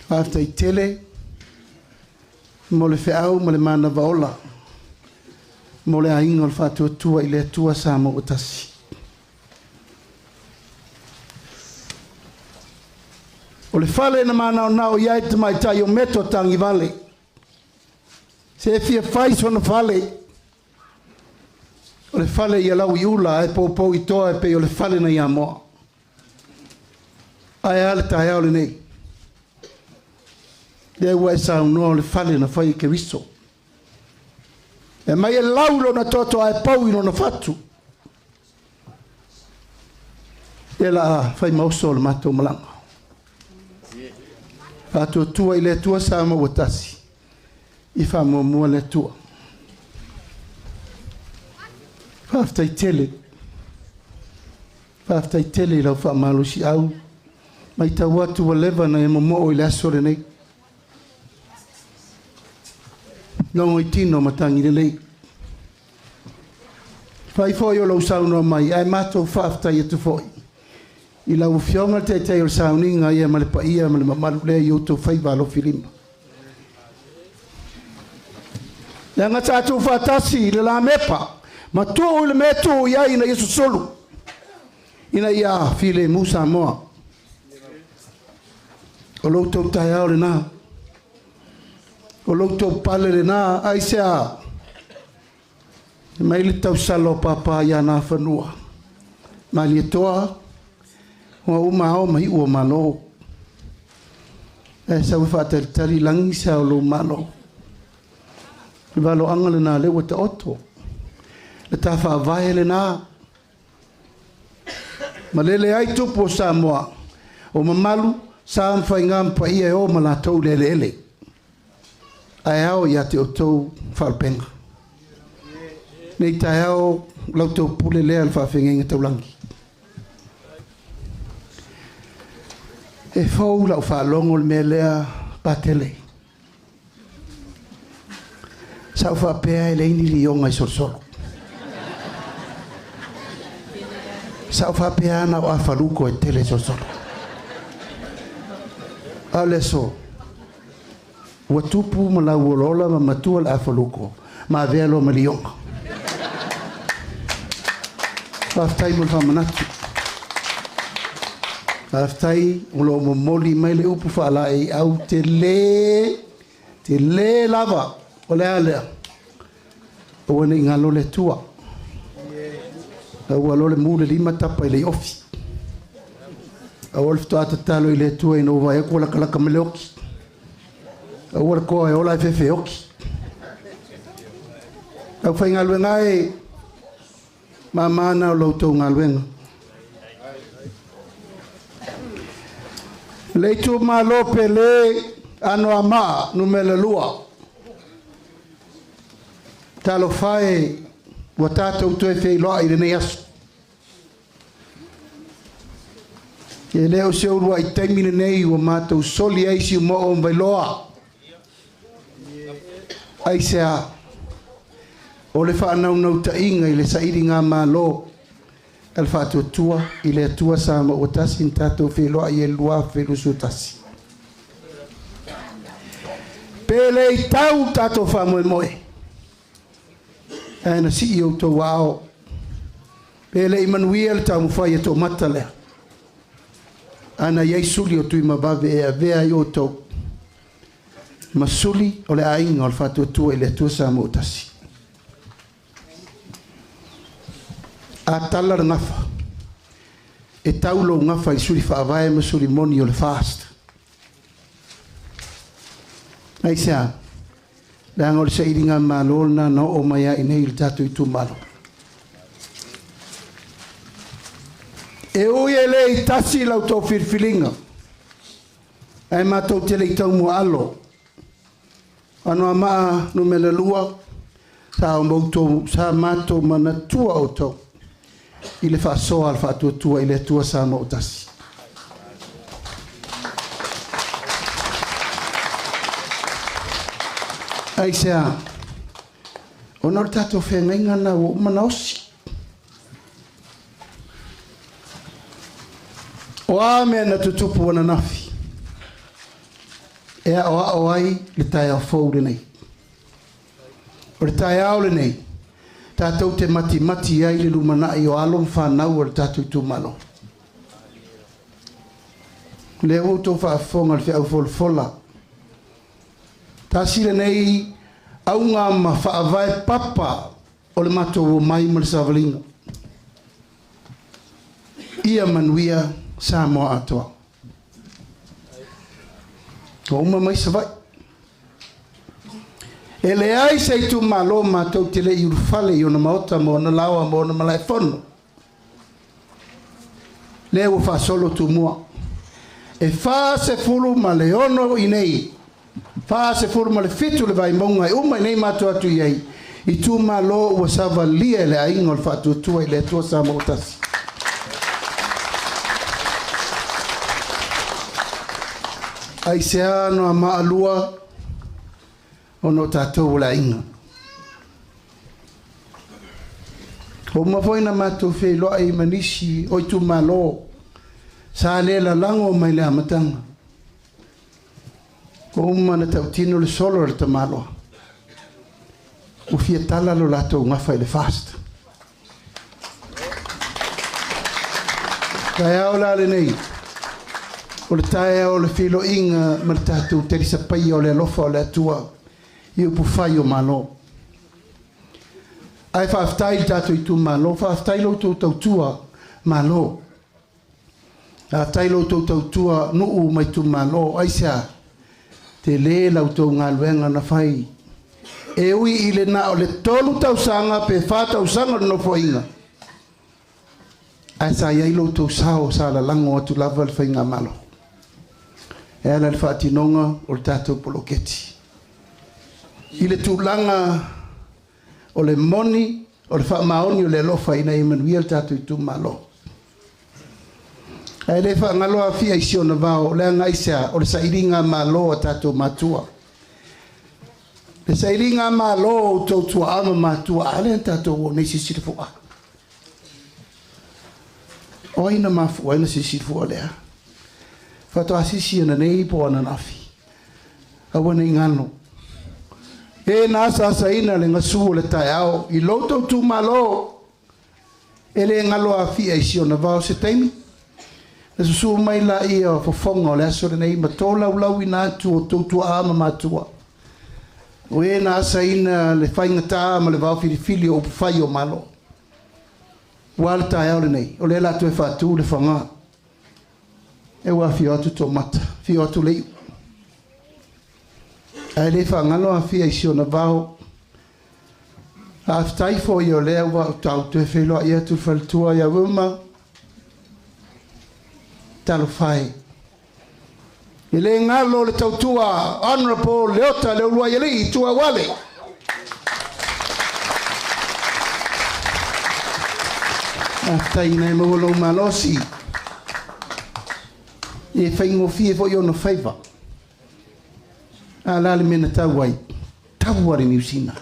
Faafetai tele mo le feau ma le manava ola mo le aiga o le Faatuatua i le Atua Samoa ua tasi. O le fale na manaonao i ai le tamaitai o Meto Tagivale, se fia fai sona fale, o le fale i Alauiula ae poupou i toa e pei o le fale na Iamoa. Ae a le taeao lenei? Lea ua e saunoa o le fale na fai e Keriso. E mai e lau lona toto ae pau i lona fatu. Ia la fai maoso o le matou malaga. Faatuatua i le Atua Samoa ua tasi, i faamuamua le Atua. Faafetai tele. Faafetai tele i lau faamalosiau. Matau atu ua leva ona e momoo i le aso lenei. Logo i tino matagi lelei. Fai foi o lou saunoa mai, ae matou faafetai atu foi i lau Afioga i le Taitai o le Sauniga ia ma le paia ma le mamalu lea i outou faiva alofilima. Leaga tatou faatasi i le lamepa ma tuu i le mea e tuu i ai ina ia susulu, ina ia filemu Samoa. O lo outou taeao lena, o lo outou pale lena, aisea? Mai le tausala o Papa ia Nafanua, Malietoa, ua uma ao ma iu o Malo. Ae sau e faatalitali lagi se ao lou Malo. Le valoaga lena lea ua taoto. Le ta faavae lena. Malele ai tupu o Samoa, o mamalu, sa ma faiga ma paia e o ma latou le eleele. Ae ao ia te outou faalupega. Nei taeao lau tou pule lea le faafeagaiga taulagi. E fou lau faalogo le mea lea Patele. Sa ou faapea e leai ni lioga i solosolo. Sa ou faapea na o afaluko e tele solosolo. A o le aso, ua tupu ma lauolola ma matua le afaluko ma avea loa ma lioga. Faafetai mo le faamanatu. Faafetai o lo o momoli mai le upu faalaeiau tele, tele lava. O le a lea? Aua ne i galo le Atua. Aua loa le mu le lima tapa i le iofi. Aua le faatoa tatalo i le Atua ina ua vaai atu ua lakalaka mai le oki. Aua le toa e ola e fefe oki. Lau faigaluega e, mama na o lo outou galuega. Le itumalo pele Anoamaa numera 2. Talofa e, ua tatou toe feiloai i lenei aso. E le o se uluai taimi lenei ua matou soli ai Siumoo ma Vailoa. Aisea? O le faanaunautaiga i le sailiga malo a le Faatuatua i le Atua Samoa ua tasi na tatou feiloai ai i le 2021. Pe le i tau tatou faamoemoe, ae na sii outou aao. Pe le i manuia le taumafai e toamata lea. Ana i ai suli o Tuimavave e avea ai outou ma suli o le aiga o le Faatuatua i le Atua Samoa ua tasi. A tala le gafa, e tau lou gafa i suli faavae ma suli moni o le FAST. Aisea? Leaga o le sailigamalo lena na oo mai ai nei i le tatou itumalo. E ui e le i tasi la outou filifiliga, ae matou te le i taumuaalo. Anoamaa Nu.2, sa outou, sa matou manatua outou i le faasoa a le Faatuatua i le Atua Samoa ua tasi. Aisea? Ona o le tatou feagaiga lena ua uma ona osi. O a mea na tutupu ananafi e aoao ai le taeao fou lenei? O le taeao lenei, tatou te matimati ai le lumanai o alo ma fanau o le tatou itumalo. O lea ua outou faafofoga i le feau folafola. Tasi lenei auga ma faavae papa o le matou omai ma le savaliga. Ia manuia Samoa atoa. Ua uma mai Savaii. E leai se itumalo matou te le i ulufale i ona maota ma ona laoa ma ona malaefono. Lea ua faasolo Tumua. E 46 i nei, 47 le Vaimauga e uma i nei matou atu i ai, itumalo ua savalia e le aiga o le Faatuatua i le Atua Samoa ua tasi. Aisea Anoamaa 2, ona o tatou o le aiga. Ua uma foi na matou feiloai ma nisi o itumalo sa le lalago mai le amataga. Ua uma na tautino le solo a le tamaloa. Ua fia tala lo latou gafa i le FAST. Taeao la lenei, o le taeao o le feiloaiga ma le tatou talisapaia o le alofa o le Atua i upufai o Malo. Ae faafetai i le tatou itumalo, faafetai lo outou tautua Malo. Faafetai lo outou tautua nuu ma itumalo, aisea? Tele la outou galuega na fai. E ui i le na o le 3 tausaga pe 4 tausaga o le nofoaiga, ae sa i ai lo outou sao sa lalago atu lava le faigamalo e ala i le faatinoga o le tatou poloketi. I le tulaga o le moni, o le faamaoni o le alofa ina ia manuia le tatou itumalo. Ae le faagalo Afia i si ona vao, leaga aisea? O le sailiga malo a tatou matua. Le sailiga malo o outou tuaa ma matua, a lea na tatou o nei silisili fua. O ai na mafua ai na silisili fua lea? Faatoa sisi ana nei po ananafi. Aua nei galo. E na asaasaina le gasu o le taeao i lo outou itumalo. E le galo Afia i si ona vao se taimi. Na susu mai la ia o fofoga o le aso lenei ma tolaulauina atu o outou tuaa ma matua. O e na asaina le faigata ma le vaofilifili o upufai o Malo. Ua le taeao lenei, o lea la toe faatu le faga. E ua afio atu Tomata, afio atu Leiu. Ae le faagalo Afia i si ona vao. Faafetai foi o lea ua tau toe feiloai atu le faletua ia Wilma. Talofa e. E le galo le tautua Honorable Leota Leuluaialii Tuauale. Faafetai ina e maua lou malosi. E faigofie foi ona faiva. A la le mea na tau ai, tau a le Niu Sina.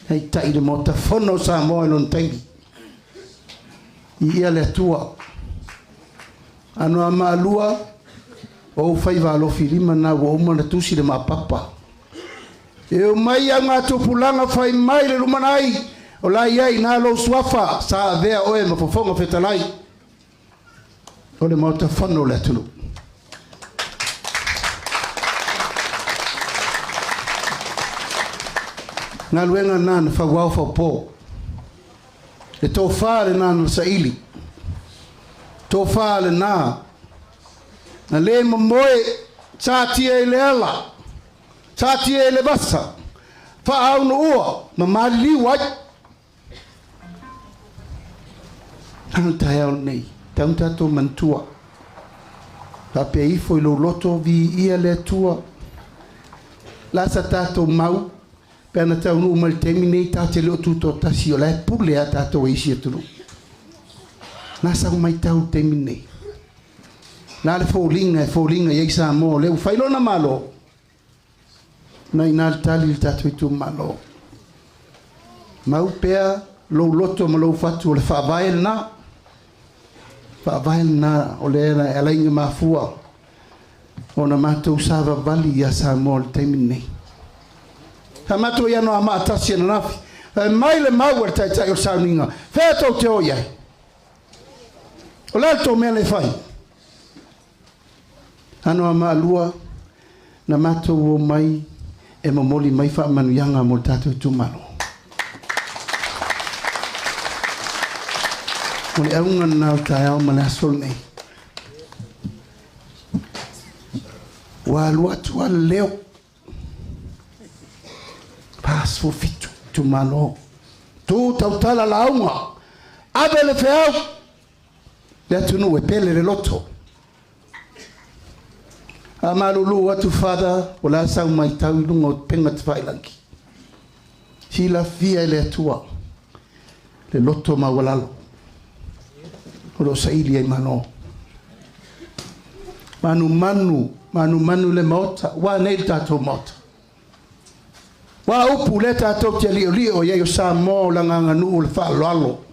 Hei tai le Maota Fono o Samoa i lona taimi. I ia le Atua. Anoamaa 2, o ou faiva alofi lima na ua uma na tusi le mapapa. E o mai au ngā tupulaga fai mai le lumanai, o la i ai nā lou suafa, sa avea oe ma fofoga fetalai. O le Maota Fono o le atunuu. Galuega lena na fauao faupo. Le tofa lena na saili. Tofa lena na le momoe satia i le ala, satia i le vasa, faaunuua ma maliliu ai. Tau taeao nei, tau tatou manatua. Faapea ifo i lou loto viia le Atua. La sa tatou mau, pe ana taunuu mai le taimi nei tatou te le o tutoatasi o la e pule a tatou e isi atunuu. Na sau mai tau le taimi nei. Na le foliga e foliga i ai Samoa o lea ua fai lona Malo. Na ina le tali i le tatou itumalo. Mau pea lou loto ma lou fatu o le faavae lena. Faavae lena o lea e ala ai ona mafua ona matou savavali ia Samoa i le taimi lenei. Sa matou i Anoamaa 1 ananafi, fai mai le mau a le taitai o le sauniga, fea tou te o i ai? O le a le tou mea le fai? Anoamaa 2, na matou o mai e momoli mai faamanuiaga mo le tatou itumalo. O le auga lena o le taeao ma le aso lenei. Ua alu atu lava le leo, 47 itumalo, tu tautala lauga, ave le feau, le atunuu e pele le loto. A malulu atu Father, o le a sau matau i luga o upega tafailagi. Silafia e le Atua le loto maualalo o lo o saili ai Malo. Manumanu, manumanu le Maota, ua nei le tatou Maota. Ua upu lea tatou te liolio i ai o Samoa o le agaganuu o le faaaloalo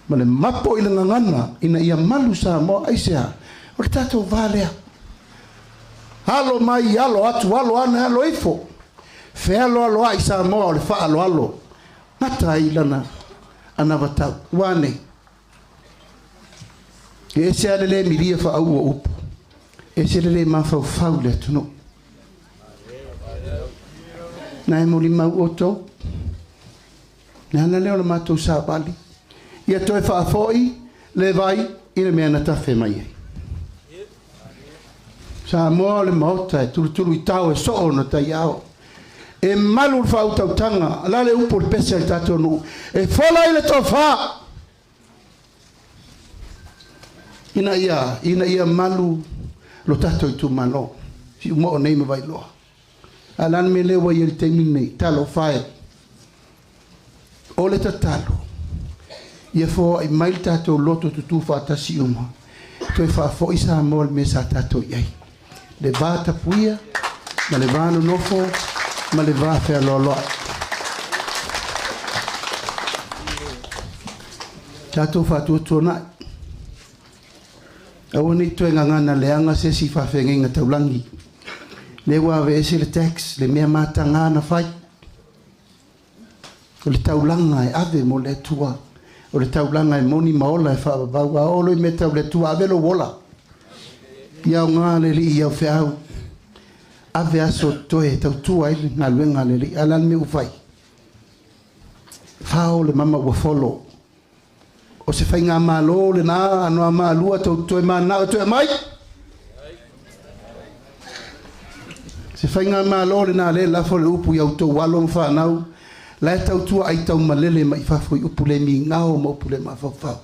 ma le mapo i le gagana ina ia malu Samoa. Aisea? O le tatou va lea. Alo mai, alo atu, alo ane, alo ifo. Fealoaloai Samoa o le faaaloalo. Gata ai lana anavatau. Ua nei. E ese lava le le milia faauu o upu. E ese le le mafaufau i le atunuu. Na e molimau outou. Le ala lea o le matou savali, ia toe faafoi le vai i le mea na tafe mai ai. Samoa o le Maota e tulutulu i tao e soo ona taiao. E malu le faautautaga, la le upu o le pese a le tatou nuu, e fola ai le tofa ina ia, ina ia malu lo tatou itumalo, Siumoo nei ma Vailoa. A o le a le mea lea ua i ai i le taimi lenei? Talofa e! O le tatalo, ia foai mai le tatou loto tutū faatasi uma, toe faafoi Samoa i le mea sa tatou i ai, le va tapuia ma le va nonofo ma le va fealoaloai. Tatou faatuatuanai, aua ne i toe gagana leaga se isi faafeagaiga taulagi. Lea ua aveese le tax, le mea mataga na fai. O le taulaga e ave mo le Atua. O le taulaga e moni ma ola e faavavau. A oo loa i mea tau le Atua, ave lou ola. Ia aoga le Alii i au feau. Ave aso totoe e tautua ai le galuega a le Alii. A o le a le mea ua fai? Fao le mama ua folo. O se faigamalo lena Anoamaa 2 tou toe mananao e toe aumai? Se faigamalo lena lea e lafo le upu i a outou alo ma fanau la e tautua ai taumalele mai fafo i upu le migao ma upu le mafaufau.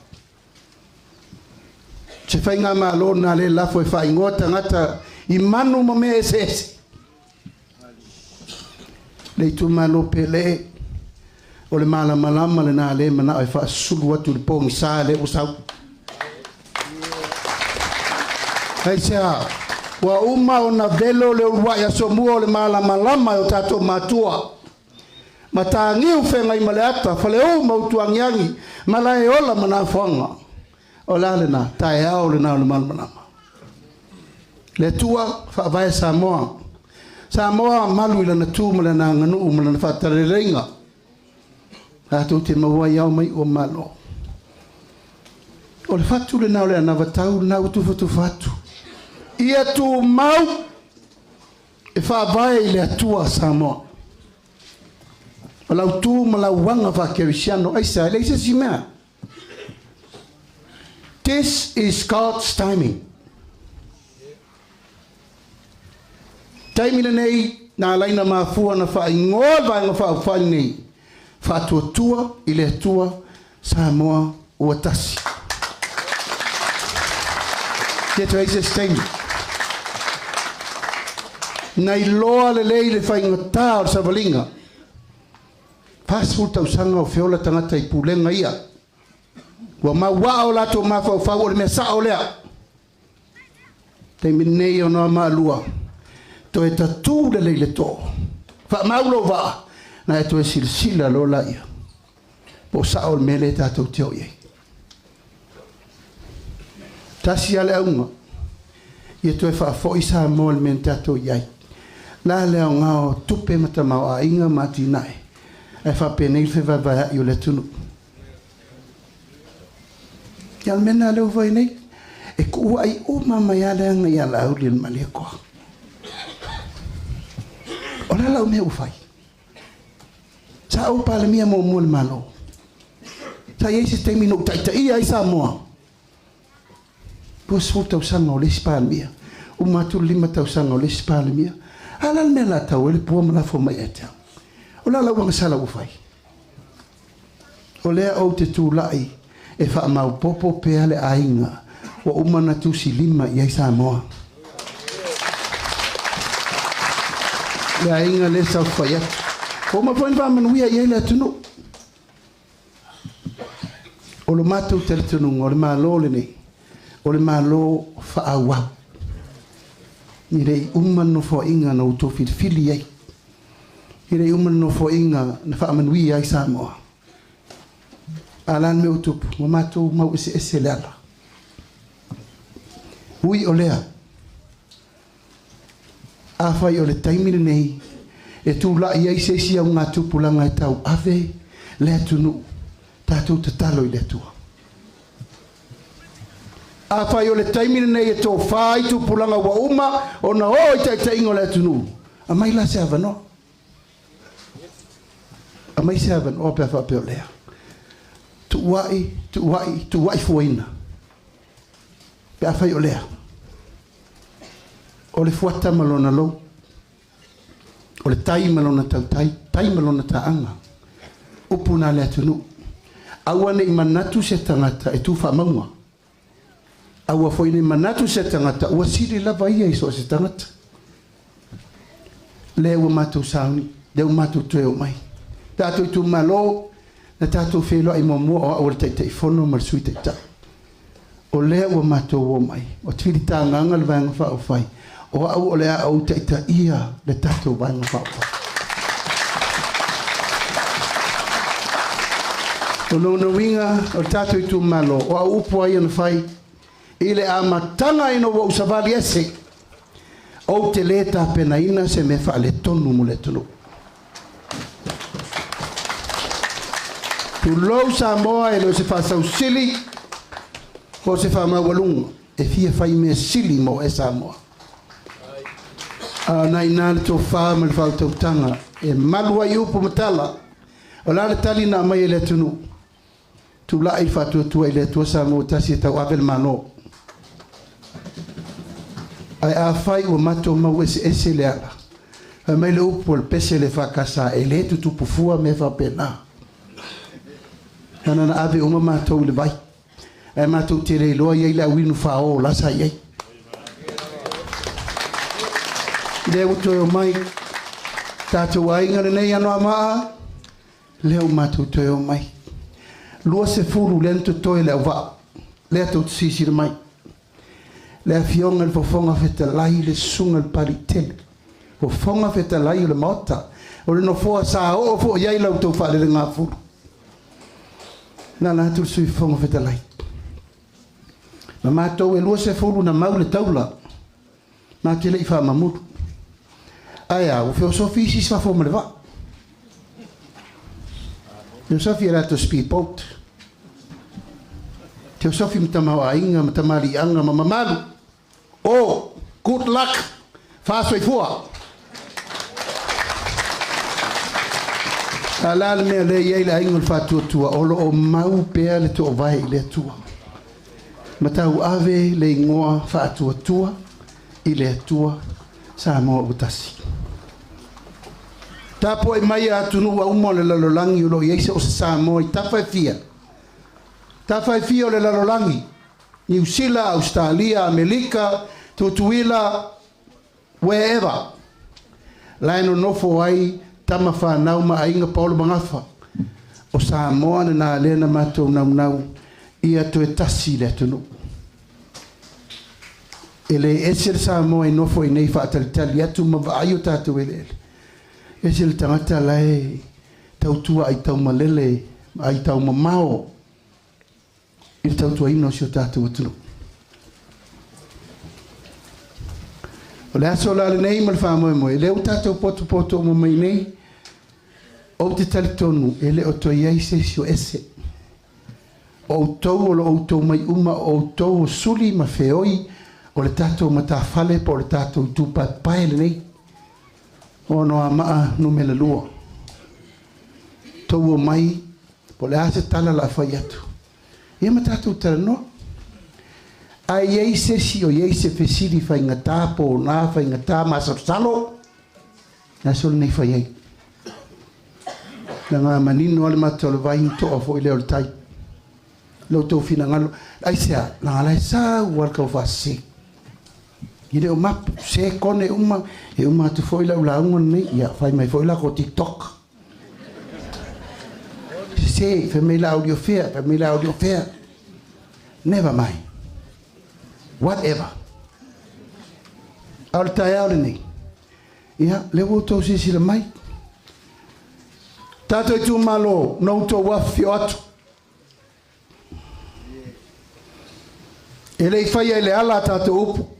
Se faigamalo lena lea e lafo e faaigoa tagata i manu ma mea eseese. Le itumalo pele, o le malamalama lena lea e manao e faasusulu atu i le pogisa lea ua sau. Aisea? Ua uma ona velo le uluai asomua o le malamalama e o tatou matua. Mataniu feagai ma le ata, faleu ma utuagiagi, malaeola ma nafoaga. O le a lena? Taeao lena o le malamalama. Le Atua faavae Samoa. Samoa malu i lana tu ma lana aganuu ma lana faataleleiga. Tatou te maua ai ao mai ua malo. O le fatu lenā o le anavatau lenā ua tufatufa atu. Ia tumau e faavae i le Atua Samoa. O lau tu ma lau aga faakerisiano, aisea? E leai se isi mea. This is God's timing. Taimi lenei na ala ai ona mafua ona faaigoa le Vaega Faaupufai lenei, Faatuatua i le Atua Samoa ua Tasi. Ia toe ai se isi taimi. Na iloa lelei le faigata o le savaliga. 40 tausaga o feola tagata i pulega ia. Ua mauaa o latou mafaufau o le mea sao lea. Taimi lenei o Noamalua, toe tatū lelei le too. Faamau lou vaa, na e toe silasila loa laia. Po o sao le mea lea tatou te o i ai. Tasi lava le auga, ia toe faafoi Samoa i le mea na tatou i ai. La le aoga o tupe ma tamaoaiga ma atinae, ae faapenei le fevaevaea'i o le atunuu. Ia o le mea lena lea ua fai nei, e kuua'i uma mai lava le aga ia Laauli e le Malietoa. O le a lau mea ua fai? Sa ou Palemia muamua i le Malo. Sa i ai se taimi na ou taitaia ai Samoa. 20 tausaga o le isi Palemia, uma atu le 5 tausaga o le isi Palemia. A o le a le mea o le a tau ai le pua ma lafo mai ia te au? O le a lau agasala ua fai? O lea ou te tulai e faamaopoopo pea le aiga ua uma ona tusilima i ai Samoa. Le aiga lea saofafai atu. Ua uma foi ona faamanuia i ai le atunuu. O lo matou talitonuga, o le Malo lenei, o le Malo faaauau. E le i uma le nofoaiga na outou filifili ai. E le i uma le nofoaiga na faamanuia ai Samoa. A o le a le mea ua tupu? Ua matou mau eseese le ala. Ui o lea, afai o le taimi lenei e tulai ai se isi augatupulaga e tauave le atunuu, tatou tatalo i le Atua. Afai o le taimi lenei e tofa ai tupulaga ua uma ona oo i taitaiga o le atunuu, aumai la se avanoa. Aumai se avanoa pe a faapea o lea. Tuuai, tuuai, tuuai fuaina. Pe afai o lea. O le fuata ma lona lou. O le tai ma lona tautai, tai ma lona taaga. Upu na le atunuu. Aua ne i manatu se tagata e tu faamauga. Aua foi ne i manatu se tagata ua sili lava ia i so o se tagata. Lea ua matou sauni, lea ua matou toe omai. Tatou itumalo, na tatou feiloai muamua o au o le Taitaifono ma le Sui Taitai. O lea ua matou omai, ua filitagaga le Vaega Faaupufai, o au o le a ou taitaia le tatou Vaega Faaupufai. O lona uiga, o le tatou itumalo, o au upu a ia na fai i le amataga ina ua ou savali ese, ou te le tapenaina se mea faaletonu mo le atunuu. Tulou Samoa, e le o se faasausili po o se faamaualuga, e fia fai mea sili mo oe Samoa. A o na ina le tofa ma le faautautaga e malu ai upu ma tala. O le a le tali na aumai e le atunuu? Tulai le faatuatua i le Atua Samoa tasi e tauave le Malo. Ae afai ua matou mau eseese le ala, fai mai le upu o le pese le FKS, e le tutupu fua mea faapena. Lana na ave uma matou i le vai, ae matou te le iloa i ai le auinu fao la sa i ai. Lea ua toe omai tatou aiga lenei Anoamaa, Lea ua matou toe omai. 20 lea na totoe le auvaa. Lea tou te silasila mai. Le Afioga i le Fofoga Fetalai, le Susuga i le Papaliitele, Fofoga Fetalai o le Maota, o le nofoa sa oo foi i ai la outou faalelegafulu. Alaala atu le Sui Fofoga Fetalai. Ma matou e 20 na mau le taula, matou te le i faamamulu. Ae a, ua feosofi isi i fafo ma le vaa. Feosofi i a latou speed boat. Teosofi ma tamaoaiga ma tamaliiaga ma mamalu o good luck faasoifua. A la le mea lea i ai le aiga o le faatuatua o loo mau pea le toovae i le Atua ma tauave le igoa faatuatua i le Atua Samoa ua tasi. Tapuai mai a atunuu auma o le lalolagi o loo i ai se o se Samoa i tafa e fia. Tafa e fia o le lalolagi, Niu Sila, Ausetalia, Amelika, Tutuila, wherever. La e nonofo ai tama whanau ma aiga Paolo Magafa. O Samoa na nā lea na matou naunau ia toe tasi le atunuu. E le ese le Samoa i nofo i nei faatalitali atu ma vaai o tatou eleele. Ese le tagata la e tautua ai taumalele ai taumamao i le tautuaina o si o tatou atunuu. O le aso la lenei ma le faamoemoe, lea ua tatou potopoto uma mai nei, ou te talitonu e le o toe i ai se isi o ese. O outou o lo outou mai uma, o outou o suli ma feoi o le tatou matafale po o le tatou itupaepae lenei. O Anoamaa numera 2. Tou omai, po o le a se tala o le a fai atu. Ia ma tatou talanoa. A i ai se isi o i ai se fesili faigata po o na faigata masalosalo, le aso lenei fai ai. Leaga manino lava le mata o le vai ma toa foi lea o le tai. Lo outou finagalo, aisea, leaga la e sau lava le taufaasese. E le o mapu, se kone uma, e uma atu foi lau lauga lenei, ia fai mai foi la ko TikTok. Se, fai mai la audio fea, fai mai la audio fea. Never mind. Whatever. A o le taeao lenei, ia, lea ua outou silasila mai. Tatou itumalo, na outou afifio atu. E le i faia i le ala a tatou upu.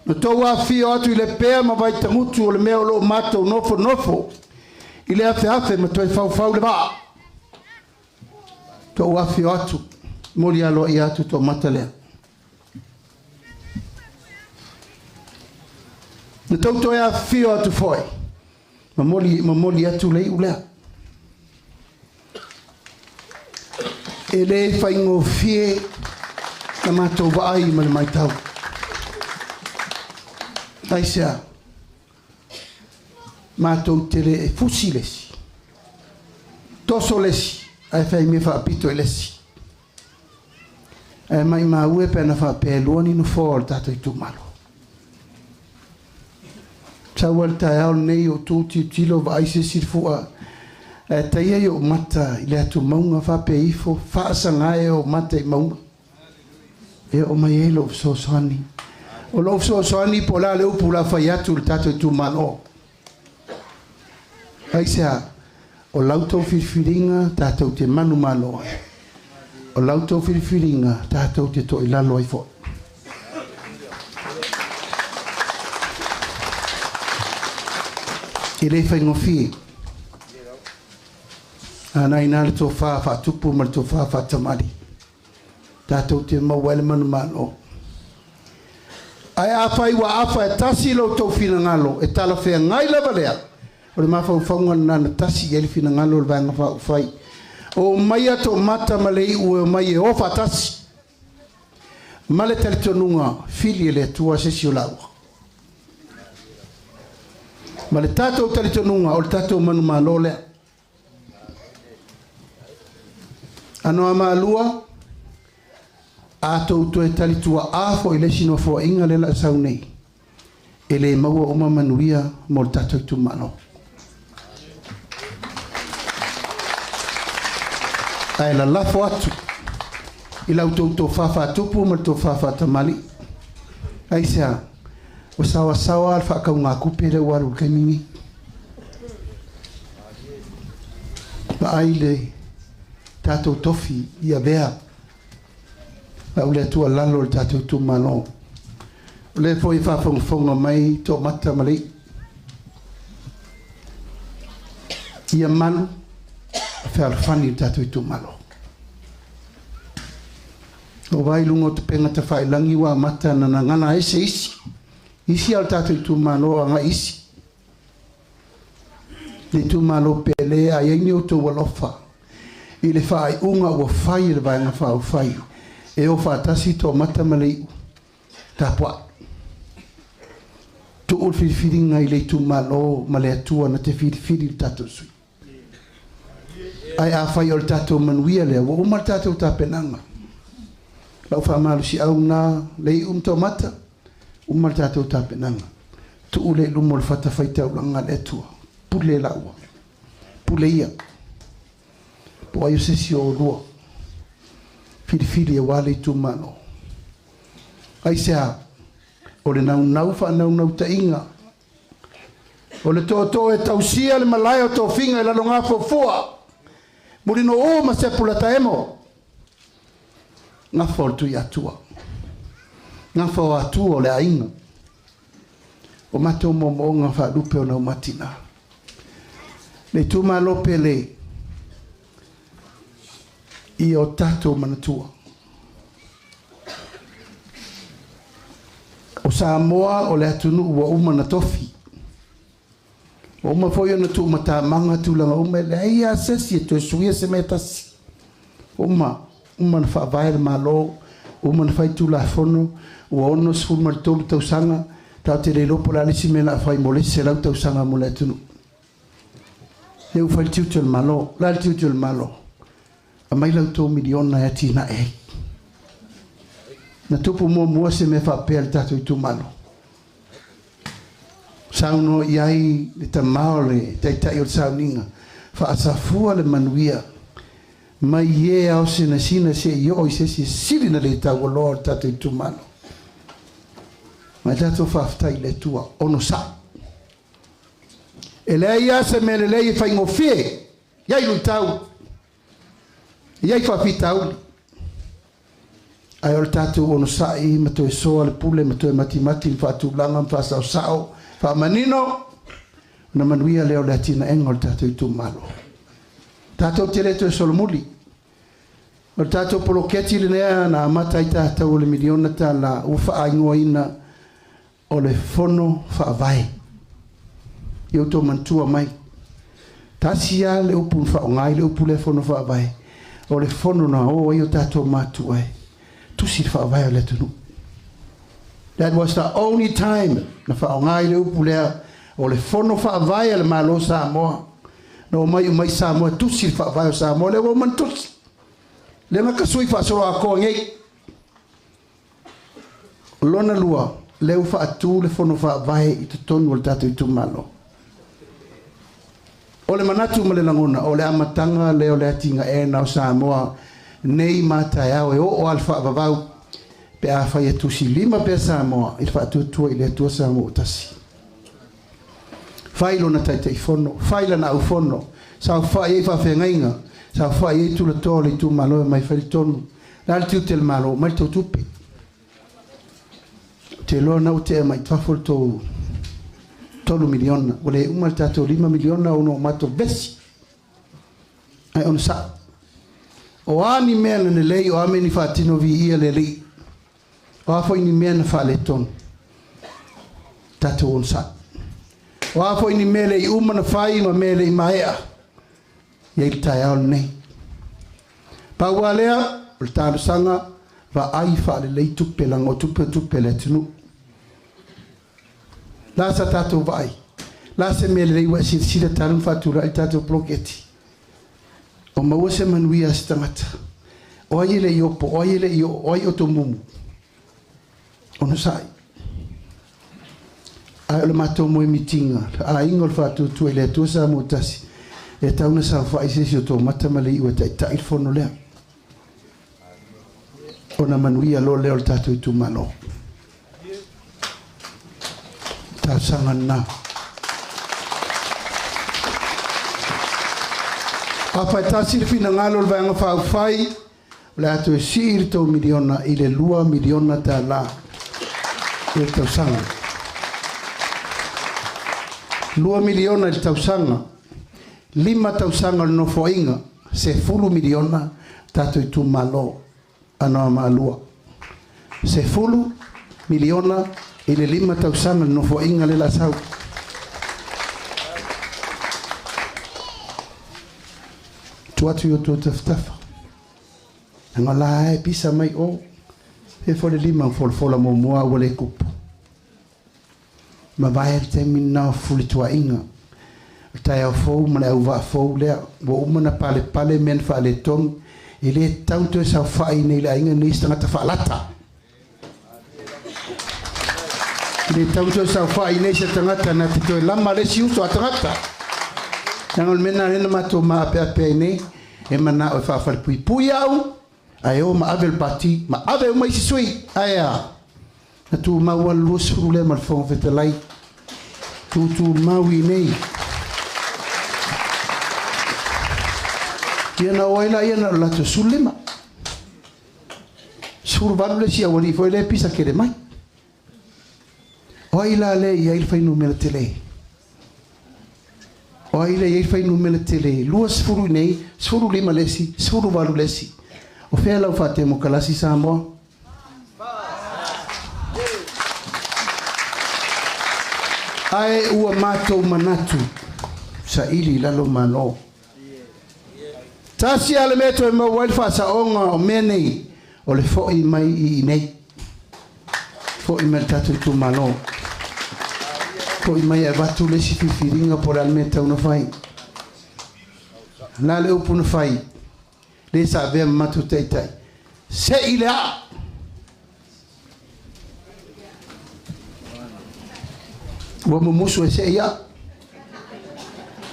Na tou afifio atu i le pea ma vaitagutu o le mea o loo matou nofonofo i le afeafe ma toe faufau le vaa. Tou afifio atu, moli aloaia atu toamata lea. Na tou toe afifio atu foi, ma momoli atu le iu lea. E le faigofie na matou vaai ma le matau. Aisea, matou te le e fusi le isi, toso le isi, ae fai mea faapito i le isi. Ae maimau e pe ana faapea e lua ni nofoa o le tatou itumalo. Sau ai le taeao lenei o tu tilotilo vaai se isi fua ae taia i ou mata i le atu mauga faapea ifo faasaga e ou mata i mauga. E oo mai ai lou fesoasoani. O lou fesoasoani po o le a le upu o le a fai atu i le tatou itumalo. Aisea, o la outou filifiliga tatou te manumalo ai. O la outou filifiliga tatou te toilalo ai foi. E le faigofie. A na ina le tofa faatupu ma le tofa faatamali. Tatou te maua ai le manumalo. Ae afai ua afa e tasi lo outou finagalo, e talafeagai lava lea, o le mafaufauga lena na tasi i ai le finagalo o le Vaega Faaupufai. O omai a toamata ma le iu e omai e o faatasi. Ma le talitonuga, fili e le Atua se isi o laua. Ma le tatou talitonuga, o le tatou manumalo lea. Anoamaa 2, a tou toe talituaa foi i le isi nofoaiga lea o le a sau nei, e le maua uma manuia mo le tatou itumalo. Ae lalafo atu i la outou tofa faatupu ma le tofa faatamalii. Aisea, ua saoasaoa le faakaugakupe lea ua alu i le taimi lenei. Vaai le tatou tofi i avea lau le Atua lalo o le tatou itumalo. O lea foi e faafogafoga mai toamata ma le iu. Ia malu ma fealofani le tatou itumalo. O vai luga o tupega tafailagi ua amata ona gagana ai se isi isi a o le tatou itumalo agai isi le itumalo pele a iai ni outou alofa i le faaiuga ua fai e le Vaega Faaupufai e o faatasi Toamata ma le iu tapuai tuu le filifiliga i le itumalo ma le Atua na te filifili le tatou sui. Ae afai o le tatou manuia lea, ua uma le tatou tapenaga. Lau faamalosiau na le iu ma Toamata, uma le tatou tapenaga. Tuu lea i luma o le fatafaitaulaga a le Atua. Pule laua. Pule ia. Po o ai o se isi o oulua. Filifili aua le itumalo. Aisea? O le naunau faanaunautaiga. O le tootoo e tausia le malae o tofiga i Lalogafuafua, Mulinuu ma Sepulataemo. Gafa o le Tuiatua. Gafa o Atua o le aiga. O matou moomooga faalupe o naumatina. Le itumalo pele ia o tatou manatua. O Samoa o le atunuu ua uma ona tofi. Ua uma foi ona tuumatamaga tulaga uma, e leai lava se isi e toe suia se mea e tasi. Ua uma, uma ona faavae le Malo, uma ona fai Tulafono, ua 63 tausaga, tatou te le iloa po o le a le isi mea o le a fai mo le isi 100 tausaga mo le atunuu. Lea ua fai le tiute o le Malo. O le a le tiute o le Malo? Aumai la outou miliona e atinae ai. Na tupu muamua se mea faapea i le tatou itumalo. Saunoa i ai le tama o le taitai o le sauniga, faasafua le manuia mai e ao sinasina se i oo i se isi e sili na le taualoa o le tatou itumalo. Ma e tatou faafetai i le Atua, onosai. E leai lava se mea lelei e faigofie, i ai luitau, i ai faafitauli. Ae o le tatou onosai ma toe soa le pule ma toe matimati ma faatulaga ma faasaosao, faamanino, ona manuia lea o le atinaega o le tatou itumalo. Tatou te le toe solomuli. O le tatou poloketi lenei na amata ai tatou o le miliona tala ua faaigoaina o le Fono Faavae. Ia outou manatua mai, tasi lava le upu na faaaoga ai le upu lea Fono Faavae, o le fono na o ai o tatou matua e tusi le faavae o le atunuu. That was the only time na faaaoga ai le upu lea o le Fono Faavae a le Malo o Samoa. Na omai uma ai Samoa e tusi le faavae o Samoa, lea ua uma ona tusi. Lea na tasui faasoloatoa nei. O lona lua, lea ua faatu le Fono Faavae i totonu o le tatou itumalo. O le manatu ma le lagona, o le amataga lea o le atinaeina o Samoa nei ma taeao e oo lava le faavavau pe afai e tusilima pea Samoa i le faatuatua i le Atua Samoa ua tasi. Fai lona Taitaifono, fai lana aufono, saofai ai faafeagaiga, saofai ai tulatoa o le itumalo e omai fai le tonu. O le a le tiute o le Malo? Aumai le tou tupe. Ou te iloa na ua tea mai fafo le tou 3 miliona. Ua le uma le tatou 5 miliona ona ua matou vesi. Ae onosai. O a ni mea na lelei, o a mea ni faatino viia le Alii. O a foi ni mea na faaletonu, tatou onosai. O a foi ni mea le i uma na fai ma mea le i maea, i ai le taeao lenei. Pau lava lea, o le talosaga, vaai faalelei tupe, leaga o tupe o tupe a le atunuu. La sa tatou vaai? La se mea lelei ua e silasila talu ona faatulai le tatou poloketi? O maua se manuia a se tagata. O ai e le i opo, o ai e le i oo, o ai o tomumu? Onosai. Ae o le matou moemitiga, le aiga o le faatuatua i le Atua Samoa tasi, e tatau ona saofai se isi o tou mata ma le iu e taitai le fono lea. Ona manuia loa lea o le tatou itumalo. Talosaga lena. Afai tasi le finagalo o le Vaega Faaupufai, o le a toe sii le tou miliona i le $2 miliona i le tausaga. $2 miliona i le tausaga, 5 tausaga o le Nofoaiga, $10 miliona tatou itumalo. Anoamaa 2. $10 miliona i le 5 tausaga le nofoaiga le la sau. Tu atu i o tou tafatafa. Aga la e pisa mai o. E fo le lima folafola muamua ua le kupu. Ma vae le taimi na o fulituaiga. O taeao fou ma le auvaa fou lea. Ua uma na palepale mea na faaletonu. E le tau toe saofai nei le aiga nei se tagata faalata. E le tau toe saofai nei se tagata na te toe lama le isi uso a tagata. Leaga o le mea lena lea na matou maapeape ai nei. E manao e faafalepuipui au, ae o ma ave le pati, ma ave uma isi sui. Ae a, na tumau lava le 20 lea ma le Fofoga Fetalai. Tutumau i nei. Ia na o ai la ia na o le latou 15. 18 le isi aualii foi lea e pisa kele mai. O ai la lea e i ai le fuainumera tele? O ai lea e i ai le fuainumera tele? 20 i nei, 15 le isi, 18 le isi. O fea lau faatemokalasi Samoa? Ae ua matou manatu, saili i lalo Malo. Tasi lava le mea e toe maua ai le faasaoga o mea nei, o le foi mai i inei. Foi mai le tatou itumalo. Foi mai e avatu le isi filifiliga po o le a le mea e tatau ona fai. O le a le upu na fai, le sa avea ma matou taitai, se i le aa! Ua mumusu e se i aa.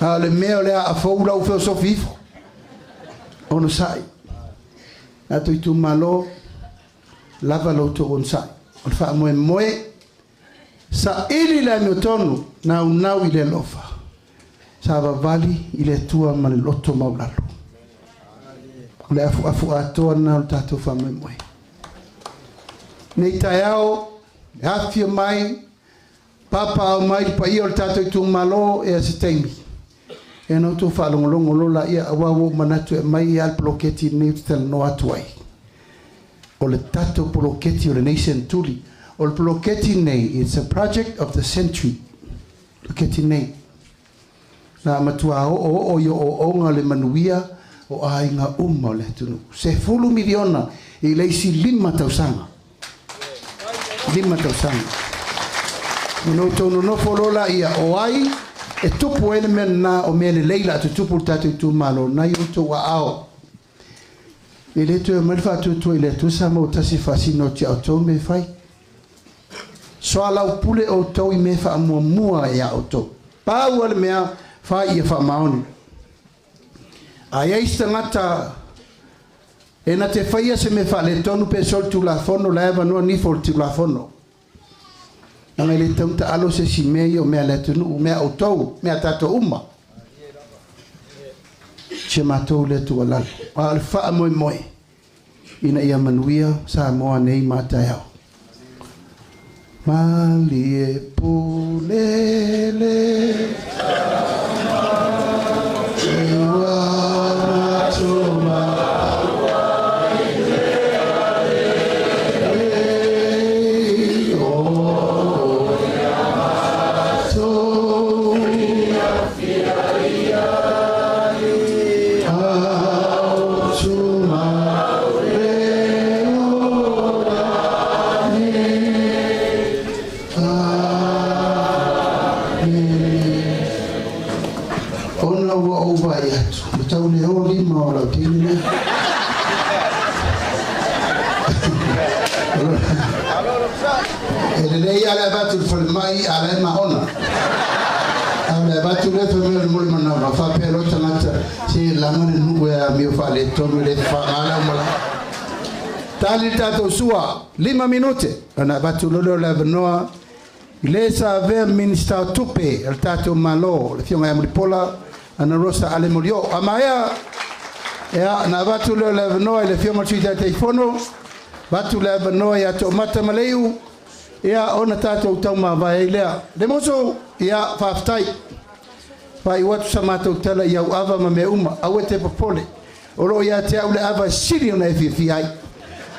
A o le mea o le aa fou la ua feosofi ifo. Onosai. Tatou itumalo, lava lo outou onosai. O le faamoemoe, saili le amiotonu, naunau i le alofa. Savavali i le Atua ma le loto maualalo. O le afuafu atoa lena o le tatou faamoemoe. Nei taeao, e afifio mai, papaao mai le paia o le tatou itumalo e a se taimi. E na outou faalogologo lola ia aua ua ou manatu e aumai ia le poloketi lenei ou te talanoa atu ai. O le tatou poloketi o lenei senetuli. O le poloketi lenei, it's a project of the century. Poloketi lenei. Na matua oooo i ooooga le manuia o aiga uma o le atunuu. $10 miliona i le isi 5 tausaga. 5 tausaga. Ona outou nonofo loa laia o ai e tupu ai le mea lena o mea lelei la tutupu le tatou itumalo nai outou aao. E le toe aumai le faatuatua i le Atua sa maua tasi e faasino atu ia outou mea e fai. Soalaupule outou i mea faamuamua ia outou. Pau lava le mea fai ia faamaoni. A i ai se tagata e na te faia se mea faaletonu pe soli tulafono, la e avanoa nifo o le tulafono. Leaga e le tatau ona taalo se isi mea ia o mea a le atunuu, mea a outou, mea a tatou uma. Si a matou lea tuualalo. A o le faamoemoe ina ia manuia Samoa nei ma taeao. Malie pule le Ona ua ou vaai atu, ua tau le o lima o lau teine lea. E lelei lava le avatu i le falemai a la e maona. A o le avatu lea fai mai o le molimanawa, faapea loa tagata, se laga le nuu e amio faaletonu e le fafaga le aumalaga. Tali le tatou sua, 5 minute, ona avatu loa lea o le avanoa i le sa avea Minisita o Tupe a le tatou Malo, le Afioga ia Mulipola Anarosa Ale Molioo. A maea, ia, na avatu lea o le avanoa i le Afioga i le Sui Taitaifono, avatu le avanoa ia Toomata Maleiu, ia, ona tatou taumavae ai lea. Lemusu, ia, faafetai. Faaiu atu sa matou tala i au ava ma mea uma, aua e te popole. O lo o ia te au le ava e sili ona e fiafia ai.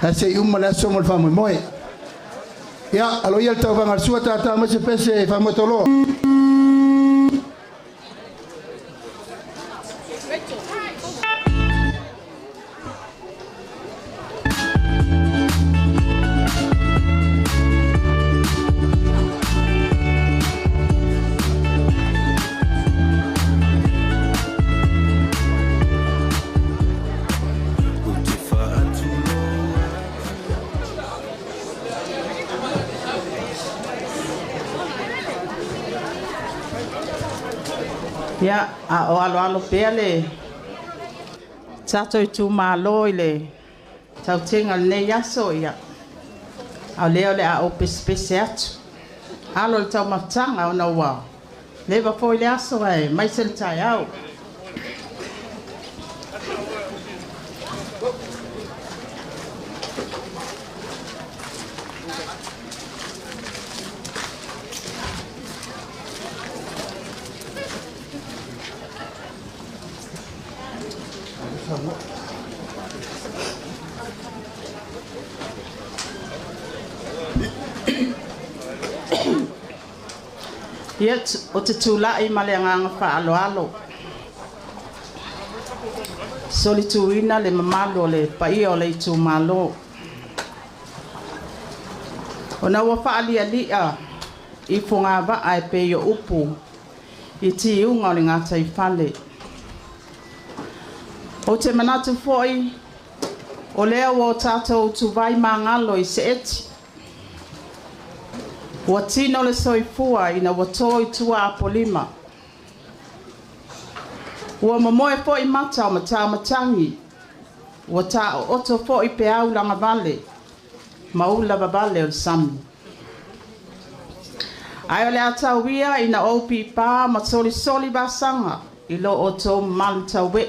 Ae se i uma le aso mo le faamoemoe. Ia, alo ia le tauvaga a le sua tātā mai se pese e faamoe tauloa. Ia, a o aloalo pea le tatou itumalo i le tautega o lenei aso, ia, a o lea o le a ou pesepese atu. Alo i le taumafataga ona ua leva foi le aso ae maise le taeao. Ia, ou te tulai ma le agaga faaaloalo, solituina le mamalu o le paia o le itumalo. Ona ua faalialia i fogavaa e pei o upu i tiuga o le gataifale. Ou te manatu foi o lea ua o tatou utuvai magalo i seeti. Ua tino le soifua ina ua to i tua Apolima. Ua momoe foi mata o matamatagi, ua taooto foi peau lagavale ma ula vavale o le sami. Ae o le a tau ia ina ou pipā ma solisoli vasaga i lo outou mamalu tauee.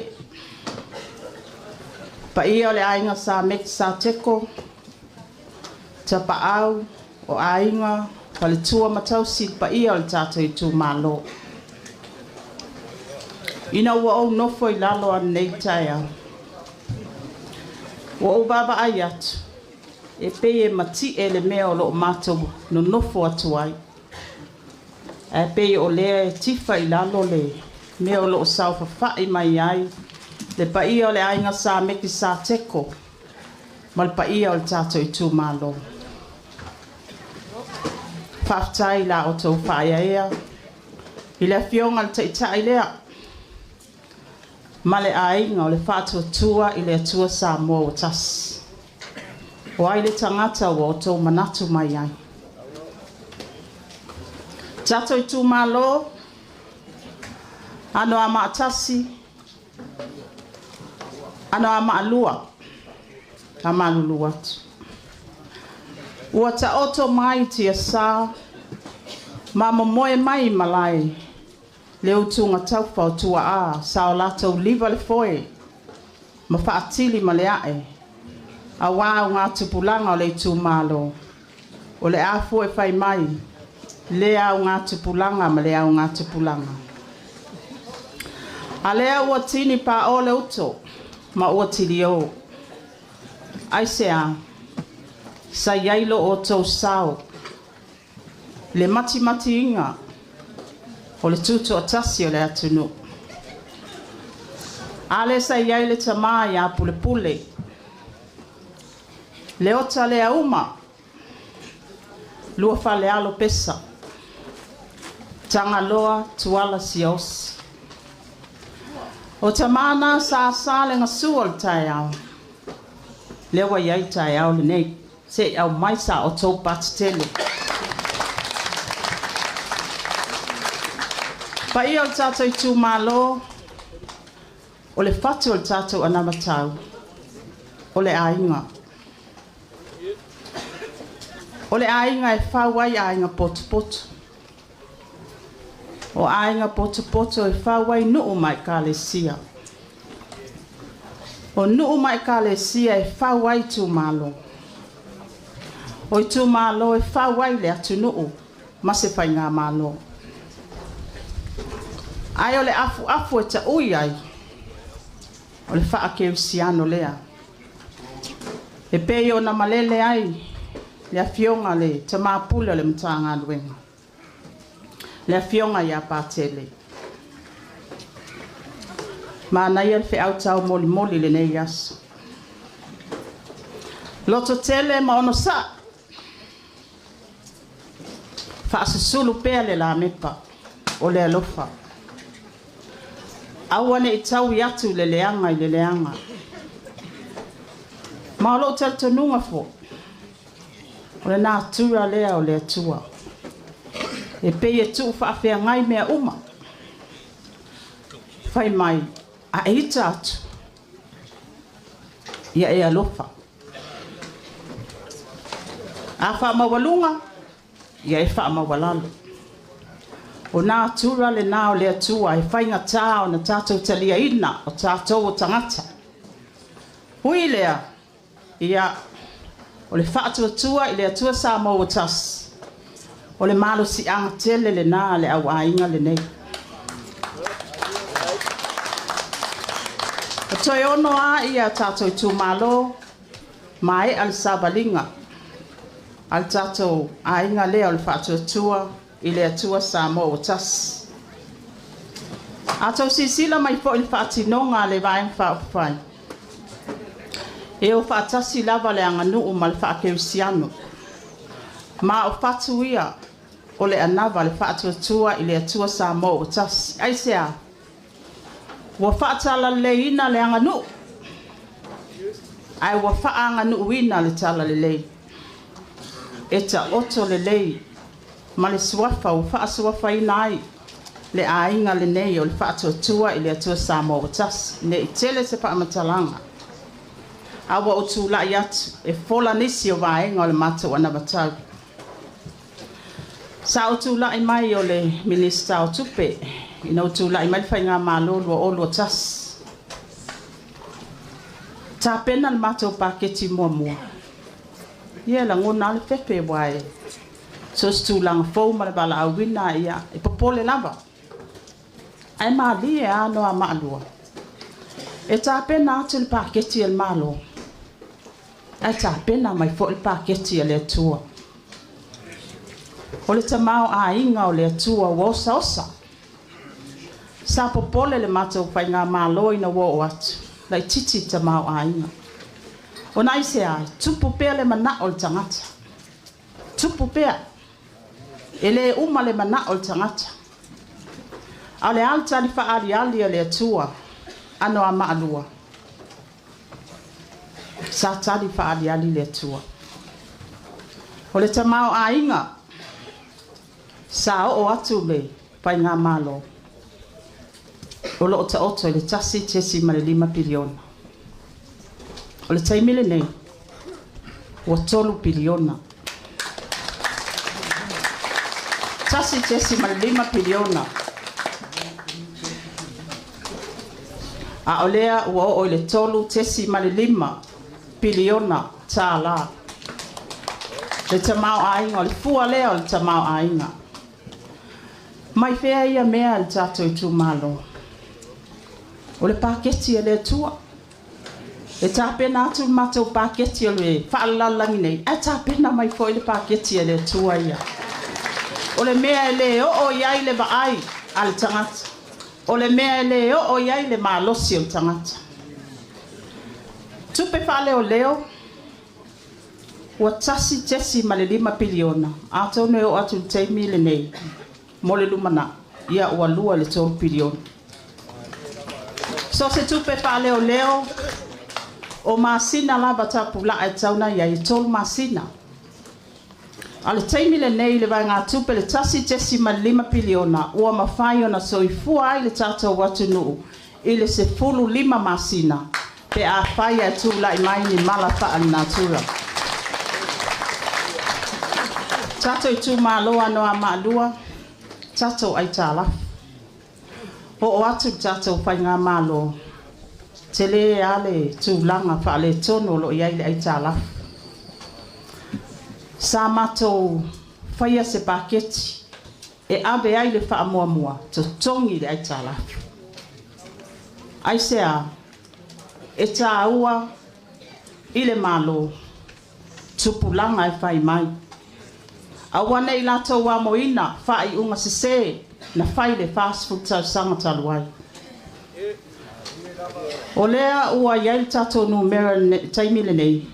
Paia o le aiga Sa Meki Sa Teko, Tapaau, o aiga, faletua ma tausi le paia o le tatou itumalo. Ina ua ou nofo i lalo ananei taeao, ua ou vaavaai atu, e pei e mati'e le mea o loo matou nonofo atu ai. Ae pei o lea e tifa i lalo le mea o loo saofafai mai ai le paia o le aiga Sa Meki Sa Teko ma le paia o le tatou itumalo. Faafetai la outou faaeaea i le afioga i le Taitai lea ma le aiga o le Faatuatua i le Atua Samoa ua tasi. O ai le tagata ua outou manatu mai ai. Tatou itumalo, ano a maatasi, ano a maalua, a malulu atu. Ua taoto mai tiasa, ma momoe mai malae, le utuga taufa o tuaa, sa o latou liva le foe, ma faatili ma le ae, auā o gatupulaga o le itumalo, o le a fue fai mai, le augatupulaga ma le augatupulaga. A lea ua tini paʻo le uto, ma ua tiliō. Aisea, sa i ai lo outou sao, le matimatiiga o le tutoatasi o le atunuu. A le sa i ai le tamā iā Pulepule, le ota lea uma, lua falealo pesa, Tagaloa Tuala Siaosi. O tamā na sa asa le gasua o le taeao, lea ua i ai taeao lenei, se i aumai sa outou patitele. Paia o le tatou itumalo, o le fatu o le tatou anavatau, o le aiga. O le aiga e fau ai aiga potopoto. O aiga potopoto e fau ai nuu ma ekalesia. O nuu ma ekalesia e fau ai itumalo. O itumalo e fau ai le atunuu ma se faigamalo. Ae o le afuafu e taui ai, o le faakeusiano lea. E pei ona malele ai le afioga le tamapule o le Matagaluega, le afioga ia Patele. Manaia le feau taumolimoli lenei aso. Loto tele ma ono sa. Faasusulu pea le lamepa o le alofa. Aua ne i taui atu le leaga i le leaga. Ma o lou talitonuga foi, o le natura lea o le Atua. E pei e tuu faafeagai mea uma. Fai mai, a e ita atu, ia e alofa. A faamaualuga, ia e faamaualalo. O natura le na o le Atua e faigata ona tatou taliaina o tatou o tagata. Ui lea, ia, o le faatuatua i le Atua Samoa ua tasi, o le malosiaga tele lena le auaiga lenei. O toe ono a ia tatou itumalo, maea le savaliga a le tatou aiga lea o le faatuatua i le Atua Samoa ua tasi. A tou silasila mai foi i le faatinoga a le Vaega Faaupufai, e o faatasi lava le aganuu ma le faakerisiano. Ma o fatu ia o le anava le faatuatua i le Atua Samoa ua tasi. Aisea? Ua faatalaleleiina le aganuu, ae ua faaaganuuina le talalelei. E taoto lelei ma le suafa ua faasuafaina ai le aiga lenei o le faatuatua i le Atua Samoa ua tasi. Ne i tele se faamatalaga, a ua ou tulai atu e fola nisi o vaega o le matou anavatau. Sa ou tulai mai o le Minisita o Tupe ina ua tulai mai le Faigamalo 2021. Tapena le matou paketi muamua. Ia lagona le fefe ua e so se tulaga fou ma le valaauina ia e popole lava. Ae malie a no a maalua. E tapena atu le paketi a le Malo. Ae tapena mai foi le paketi a le Atua. O le tamao aiga o le Atua ua osaosa. Sa popole le matou faigamalo ina ua oo atu. Laitiiti tamao aiga. O nai se ai, tupu pea le manao o le tagata. Tupu pea. E le uma le manao o le tagata. A o le a le tali faaaliali a le Atua, ano a maalua. Sa tali faaaliali le Atua. O le tamao aiga, sa oo atu le faigamalo. O loo taoto i le 1.5 piliona. O le taimi lenei, ua 3 piliona. 1.5 piliona. A o lea ua oo i le 3.5 piliona tālā. Le tamao aiga, o le fua lea o le tamao aiga. Mai fea ia mea le tatou itumalo. O le paketi a le Atua. E tapena atu le matou paketi o le faalalalagi nei, ae tapena mai foi le paketi a le Atua ia. O le mea e le oo i ai le vaai a le tagata. O le mea e le oo i ai le malosi o le tagata. Tupe faaleoleo, ua 1.5 piliona. Atonu e oo atu i le taimi lenei, mo le lumanai, ia ua 2 i le 3 piliona. So se tupe faaleoleo, o masina lava tapulaa e tauna ia e 3 masina. A le taimi lenei le vaegatupe le 1.5 piliona, ua mafai ona soifua ai le tatou atunuu i le 15 masina, pe afai e tulai mai ni mala faalenatura. Tatou itumalo ano a maalua, tatou aitalafu. Oo atu le tatou faigamalo, tele a le tulaga faaletonu o loo i ai le aitalafu. Sa matou faia se paketi e ave ai le faamuamua totogi le aitalafu. Aisea, e tāua i le Malo, tupulaga e fai mai. Aua ne i latou amoina faaiuga sesē na fai i le 40 tausaga talu ai. O lea ua i ai le tatou numera i le taimi lenei,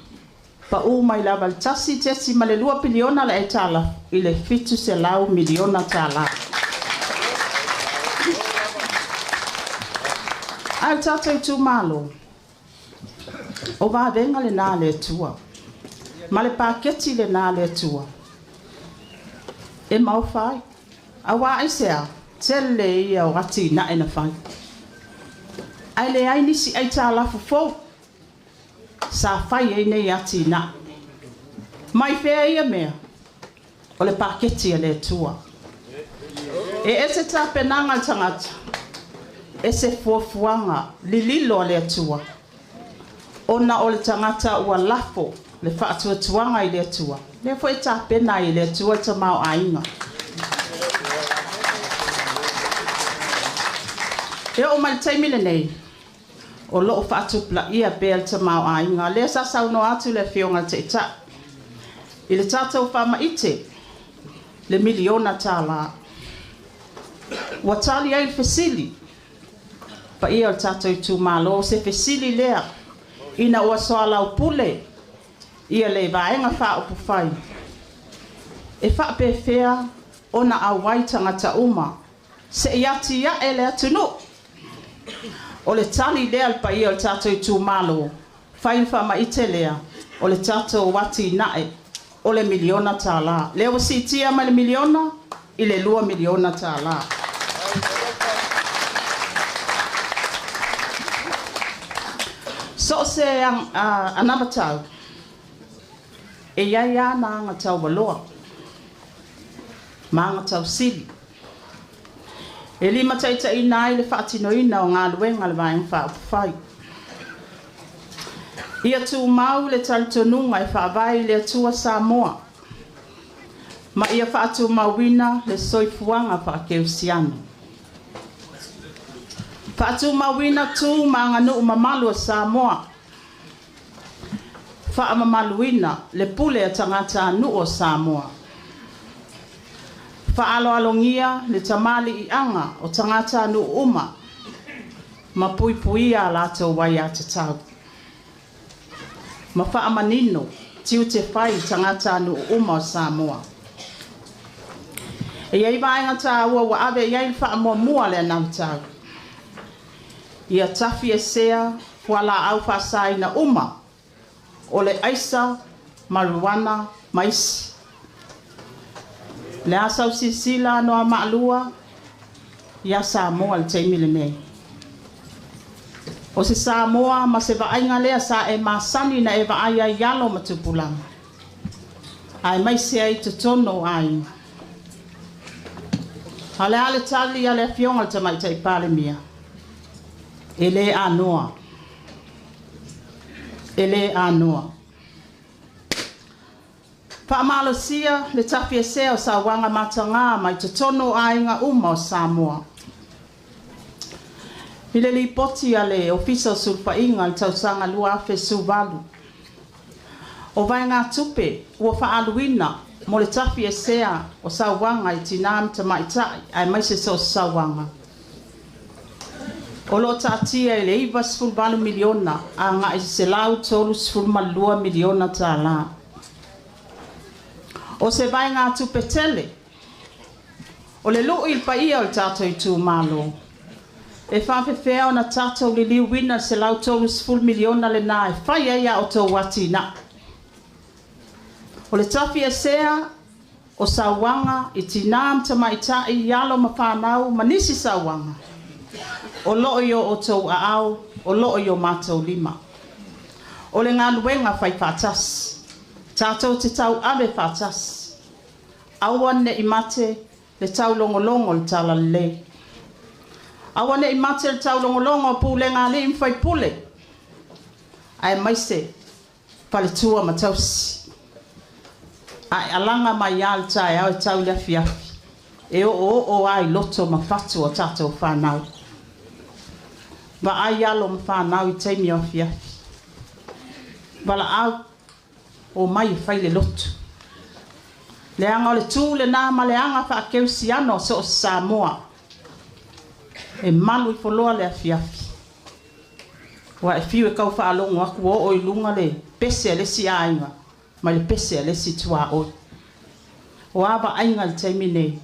pau mai lava i le $1.2 piliona le aitalafu i le $700 miliona tala. Ae o le tatou itumalo, o vavega lena a le Atua, ma le paketi lena a le Atua e maofa ai. Aua aisea? Tele ia o atinae na fai, ae leai nisi aitalafu fou sa fai ai nei atinae. Mai fea ia mea? O le paketi a le Atua. E ese tapenaga a le tagata, ese fuafuaga lililo a le Atua. Ona o le tagata ua lafo le faatuatuaga i le Atua, lea foi e tapena ai e le Atua le tamaoaiga. E oo mai le taimi lenei, o loo faatupulaia pea le tamaoaiga. Lea sa saunoa atu le Afioga i le Taitai i le tatou faamaite le miliona tala. Ua tali ai le fesili, paia o le tatou itumalo, se fesili lea ina ua soalaupule ia le Vaega Faaupufai e faapefea ona auai tagata uma seia atiae le atunuu. O le tali lea le paia o le tatou itumalo, fai le faamaite lea o le tatou atinae o le miliona tala. Lea ua siitia mai le miliona i le $2 miliona tala. So o se anavatau, e iai lava na agataualoa ma agatausili e limataitaiina ai le faatinoina o galuega a le Vaega Faaupufai. Ia tumau le talitonuga e faavae i le Atua Samoa ma ia faatumauina le soifuaga faakerisiano. Faatumauina tu ma aganuu mamalu o Samoa. Faamamaluina le pule a tagatanuu o Samoa. Faaaloalogia le tamaliiaga o tagatanuu uma ma puipuia a latou aiatatau. Ma faamanino tiute fai i tagatanuu uma o Samoa. E iai vaega taua ua ave i ai le faamuamua a le anavatau. Ia tafiesea fualaau faasaina uma o le aisa, marijuana ma isi. Le a sau silasila Anoamaa 2 ia Samoa i le taimi lenei. O se Samoa ma se vaaiga lea sa e masani na e vaai ai i alo ma tupulaga, aemaise ai totonu o aiga. A o le a le tali a le Afioga i le Tamaitai Palemia? E le anoa. E le anoa. Faamalosia le tafiesea o sauaga mataga mai totonu o aiga uma o Samoa. I le lipoti a le Ofisa o Sulufaiga i le tausaga 2018, o vaegatupe ua faaaluina mo le tafiesea o sauaga i tinā ma tamaitai aemaise so o se sauaga, o loo taatia i le $98 miliona agai i le $132 miliona tala. O se vaegatupe tele, o le lui i le paia o le tatou itumalo, e faafefea ona tatou liliuina le $130 miliona lena e fai ai a outou atinae. O le tafiesea o sauaga i tinā ma tamaitai, i alo ma fanau ma nisi sauaga, o loo i o outou aao, o loo i o matou lima. O le galuega fai faatasi, tatou te tauave faatasi. Aua ne i mate le taulogologo o le talalelei. Aua ne i mate le taulogologo o pulega a alii ma faipule, aemaise faletua ma tausi. Ae alaga mai lava le taeao e tau i le afiafi, e oooo lava i loto ma fatu o tatou fanau. Vaai alo ma fanau i taimi o afiafi. Valaau omai e fai le lotu. Leaga o le tu lena ma le aga faakerisiano so o se Samoa. E malu ifo loa le afiafi. Ua e fiu e tau faalogo atu ua oo i luga le pese a le isi aiga ma le pese a le isi tuaoi. O a vaaiga i le taimi nei?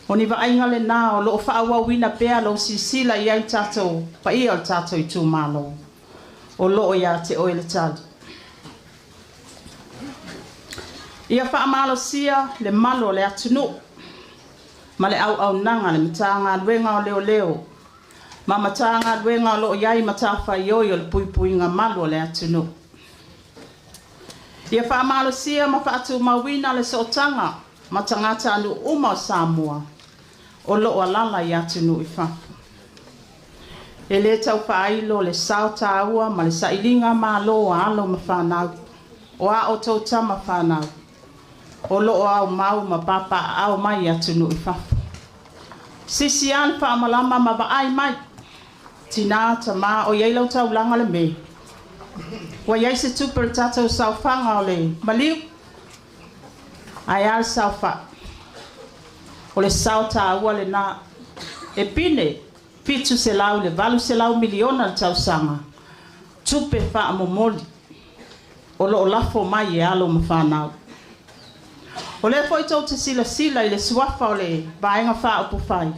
O ni vaaiga lena o loo faaauauina pea lou silasila i ai le tatou paia o le tatou itumalo. O loo ia te oe le tali. Ia faamalosia le malu o le atunuu ma le auaunaga a le Matagaluega o Leoleo ma Matagaluega o loo i ai matafaioi o le puipuiga malu o le atunuu. Ia faamalosia ma faatumauina le sootaga ma tagatanuu uma o Samoa o loo alaala i atunuu i fafo. E le tau faailo le sao taua ma le sailiga malo a alo ma fanau, o a outou tama fanau o loo aumau ma papaaao mai i atunuu i fafo. Sisi lava le faamalama ma vaai mai, tinā tamā o i ai lau taulaga le me. Ua i ai se tupe o le tatou saofaga o le maliu, ae a le saofai. O le sao taua lena. E pine 700 i le 800 miliona le tausaga, tupe faamomoli o loo lafo mai e alo ma fanau. O lea foi tou te silasila i le suafa o le Vaega Faaupufai,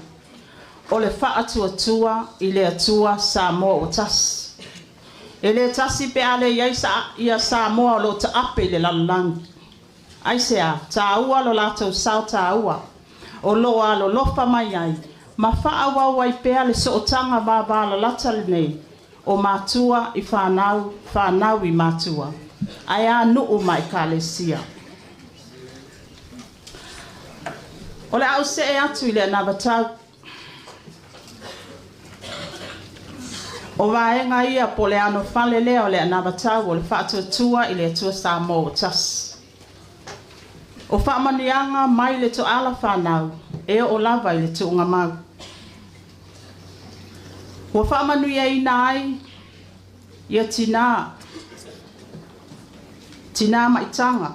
o le Faatuatua i le Atua Samoa ua Tasi. E le tasi pe a le i ai ia Samoa o loo taape i le lalolagi. Aisea? Taua lo latou sao taua o loo alolofa mai ai ma faaauau ai pea le sootaga vavalalata lenei o matua i fanau, fanau i matua, ae a nuu ma ekalesia. O le a ou see atu i le anavatau. O vaega ia po o le anofale lea o le anavatau o le Faatuatua i le Atua Samoa ua Tasi. O faamanuiaga mai le toala fanau e oo lava i le tuugamau. Ua faamanuiaina ai ia tinā, tinā maitaga.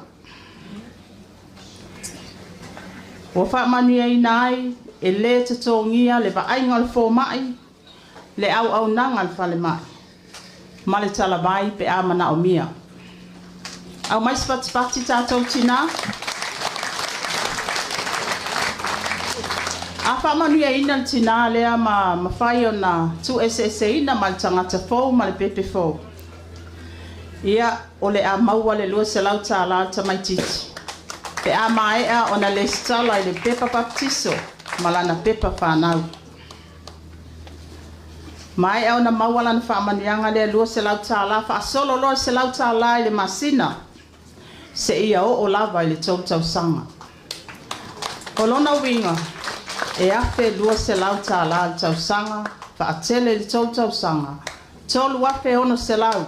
Ua faamanuiaina ai e lē totogia le vaaiga o le fomai, le auaunaga a le falemai ma le talavai pe a manaomia. Aumai se fatifati tatou tinā. A faamanuiaina le tinā lea ma mafai ona tuueseeseina ma le tagata fou ma le pepe fou, ia o le a maua le $200 a le tamaitiiti pe a maea ona lesitala i le pepa papatiso ma lana pepa fanau. Maea ona maua lana faamanuiaga lea $200, faasolo loa le $100 i le masina seia oo lava i le 3 tausaga. O lona uiga e $1,200 le tausaga, faatele i le 3 tausaga, $3,600.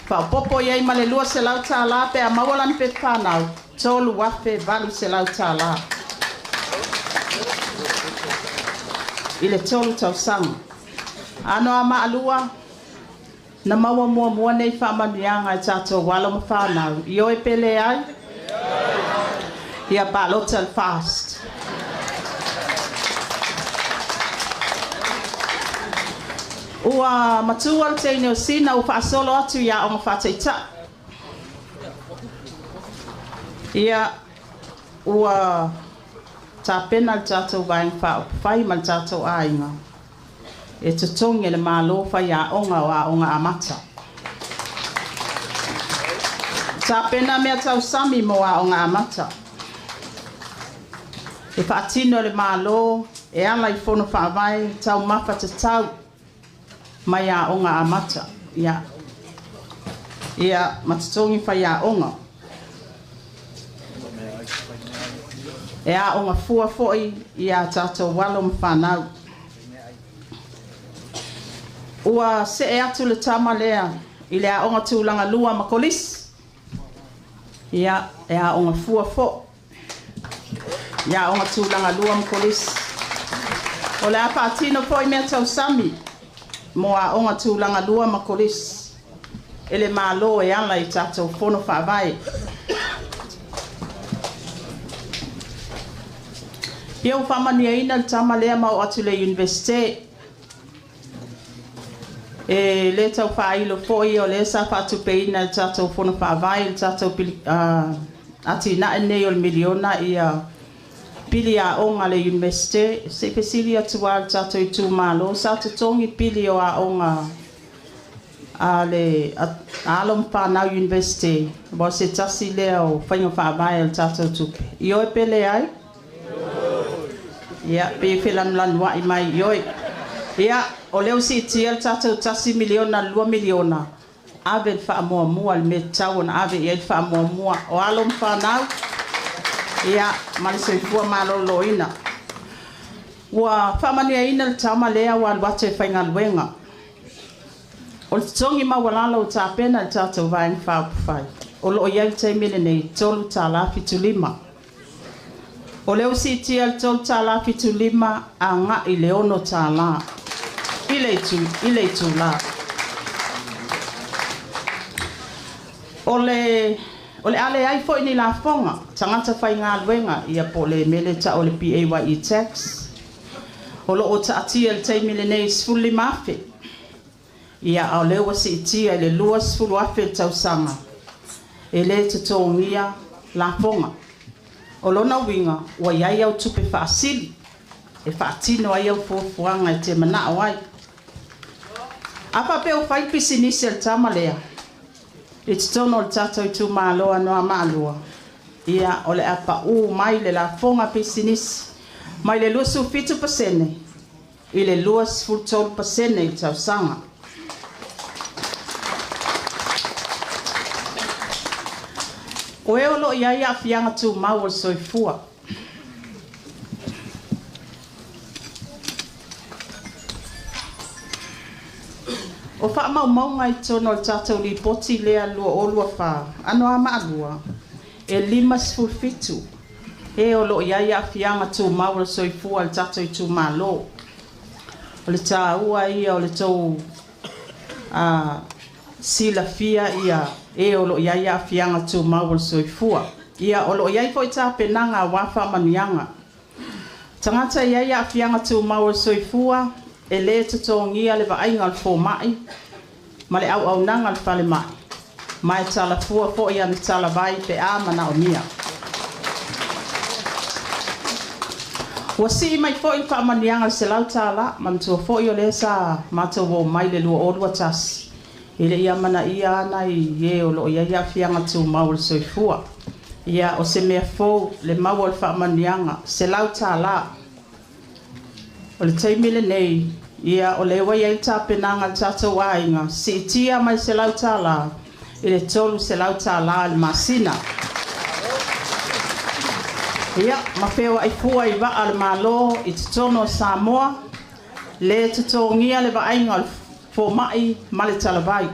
Faaopoopo i ai ma le $200 pe a maua lana pepa fanau, $3,800 i le 3 tausaga. Anoamaa 2, na maua muamua nei faamanuiaga e tatou alo ma fanau. Ioe pe leai? Ia palota le FAST. Ua matua le teine o Sina ua faasolo atu i aoga faataitai. Ia ua tapena le tatou Vaega Faaupufai ma le tatou aiga e totogi e le Malo faiaoga o aoga amata. Tapena mea tausami mo aoga amata. E faatino e le Malo e ala i fono faavae taumafa tatau mai aoga amata. Ia, ia ma totogi faiaoga. E aoga fua foi ia tatou alo ma fanau. Ua see atu le tama lea i le aoga tulaga lua ma kolisi. Ia, e aoga fua foi. Ia aoga tulaga lua ma kolisi. O le a faatino foi mea tausami mo aoga tulaga lua ma kolisi. e le Malo e ala i tatou fono faavae. Ia ua faamanuiaina le tama lea ma oo atu i le Iunivesite. E le tau faailo foi o lea sa faatupeina e le tatou fono faavae le tatou atinae lenei o le miliona ia pili aoga a le Iunivesite. Se i fesili atu lava i le tatou itumalo, sa totogi pili o aoga a le alo ma fanau Iunivesite, aua o se tasi lea o faiga faavae a le tatou tupe. Ioe pe leai? Ia, pei e felanulanuai mai ioe. Ia, o lea ua siitia le tatou $1 miliona i le $2 miliona, ave le faamuamua i le mea e tatau ona ave i ai le faamuamua, o alo ma fanau, ia, ma le soifua maloloina. Ua faamanuiaina le tama lea ua alu atu e faigaluega. O le totogi maualalo ua tapena e le tatou Vaega Faaupufai, o lo o i ai i le taimi lenei, $3.75. O lea ua siitia le $3.75 agai i le $6 i le itula. O le a leai foi ni lafoga tagata faigaluega, ia po o le mea lea e tau o le PAYE tax, o lo o taatia i le taimi lenei i le $15,000. Ia, a o lea ua siitia i le $20,000 le tausaga e le totogia lafoga. O lona uiga, ua i ai au tupe faasili e faatino ai au fuafuaga e te manao ai. A faapea ua fai le pisinisi a le tama lea i totonu o le tatou itumalo o Anoamaa 2, ia, o le a pau mai le lafoga pisinisi mai le 27% i le 23% i le tausaga. O e o lo o i ai aafiaga tumau o le soifua. O faamaumauga i totonu o le tatou lipoti lea 2024, Anoamaa 2, e 57 e o lo o i ai aafiaga tumau o le soifua i le tatou itumalo. O le taua ia o le tou silafia ia e o lo o i ai aafiaga tumau o le soifua. Ia, o lo o i ai foi tapenaga aua faamanuiaga. Tagata e i ai aafiaga tumau o le soifua, e le totogia le vaaiga o le fomai ma le auaunaga a le falemai, ma e talafua foi ana talavai pe a manaomia. Ua sii mai foi le faamanuiaga o le $100, manatua foi o lea sa matou omai i le 2021, e le i amanaia ana i e o lo o i ai aafiaga tumau o le soifua. Ia, o se mea fou le maua o le faamanuiaga $100. O le taimi lenei, ia, o lea ua i ai le tapenaga a le tatou aiga, siitia mai le $100 i le $300 i le masina. Ia, ma feoai fua i vaa a le Malo i totonu o Samoa, le totogia le vaaiga o le fomai ma le talavai.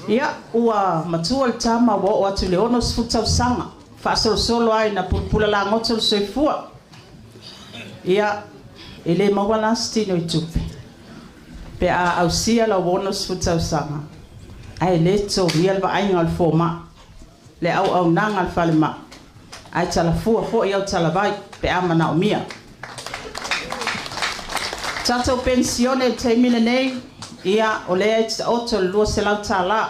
Ia, ua matua le tama ua oo atu i le 60 tausaga, faasolosolo ai ina pulapula lagoto le soifua. Ia, e le maua la se tino i tupe pe a ausia lau 60 tausaga, ae le totogia le vaaiga o le fomai, le auaunaga a le falemai, ae talafua foi au talavai pe a manaomia. Tatou penisione i le taimi lenei, ia, o lea e taoto le $200.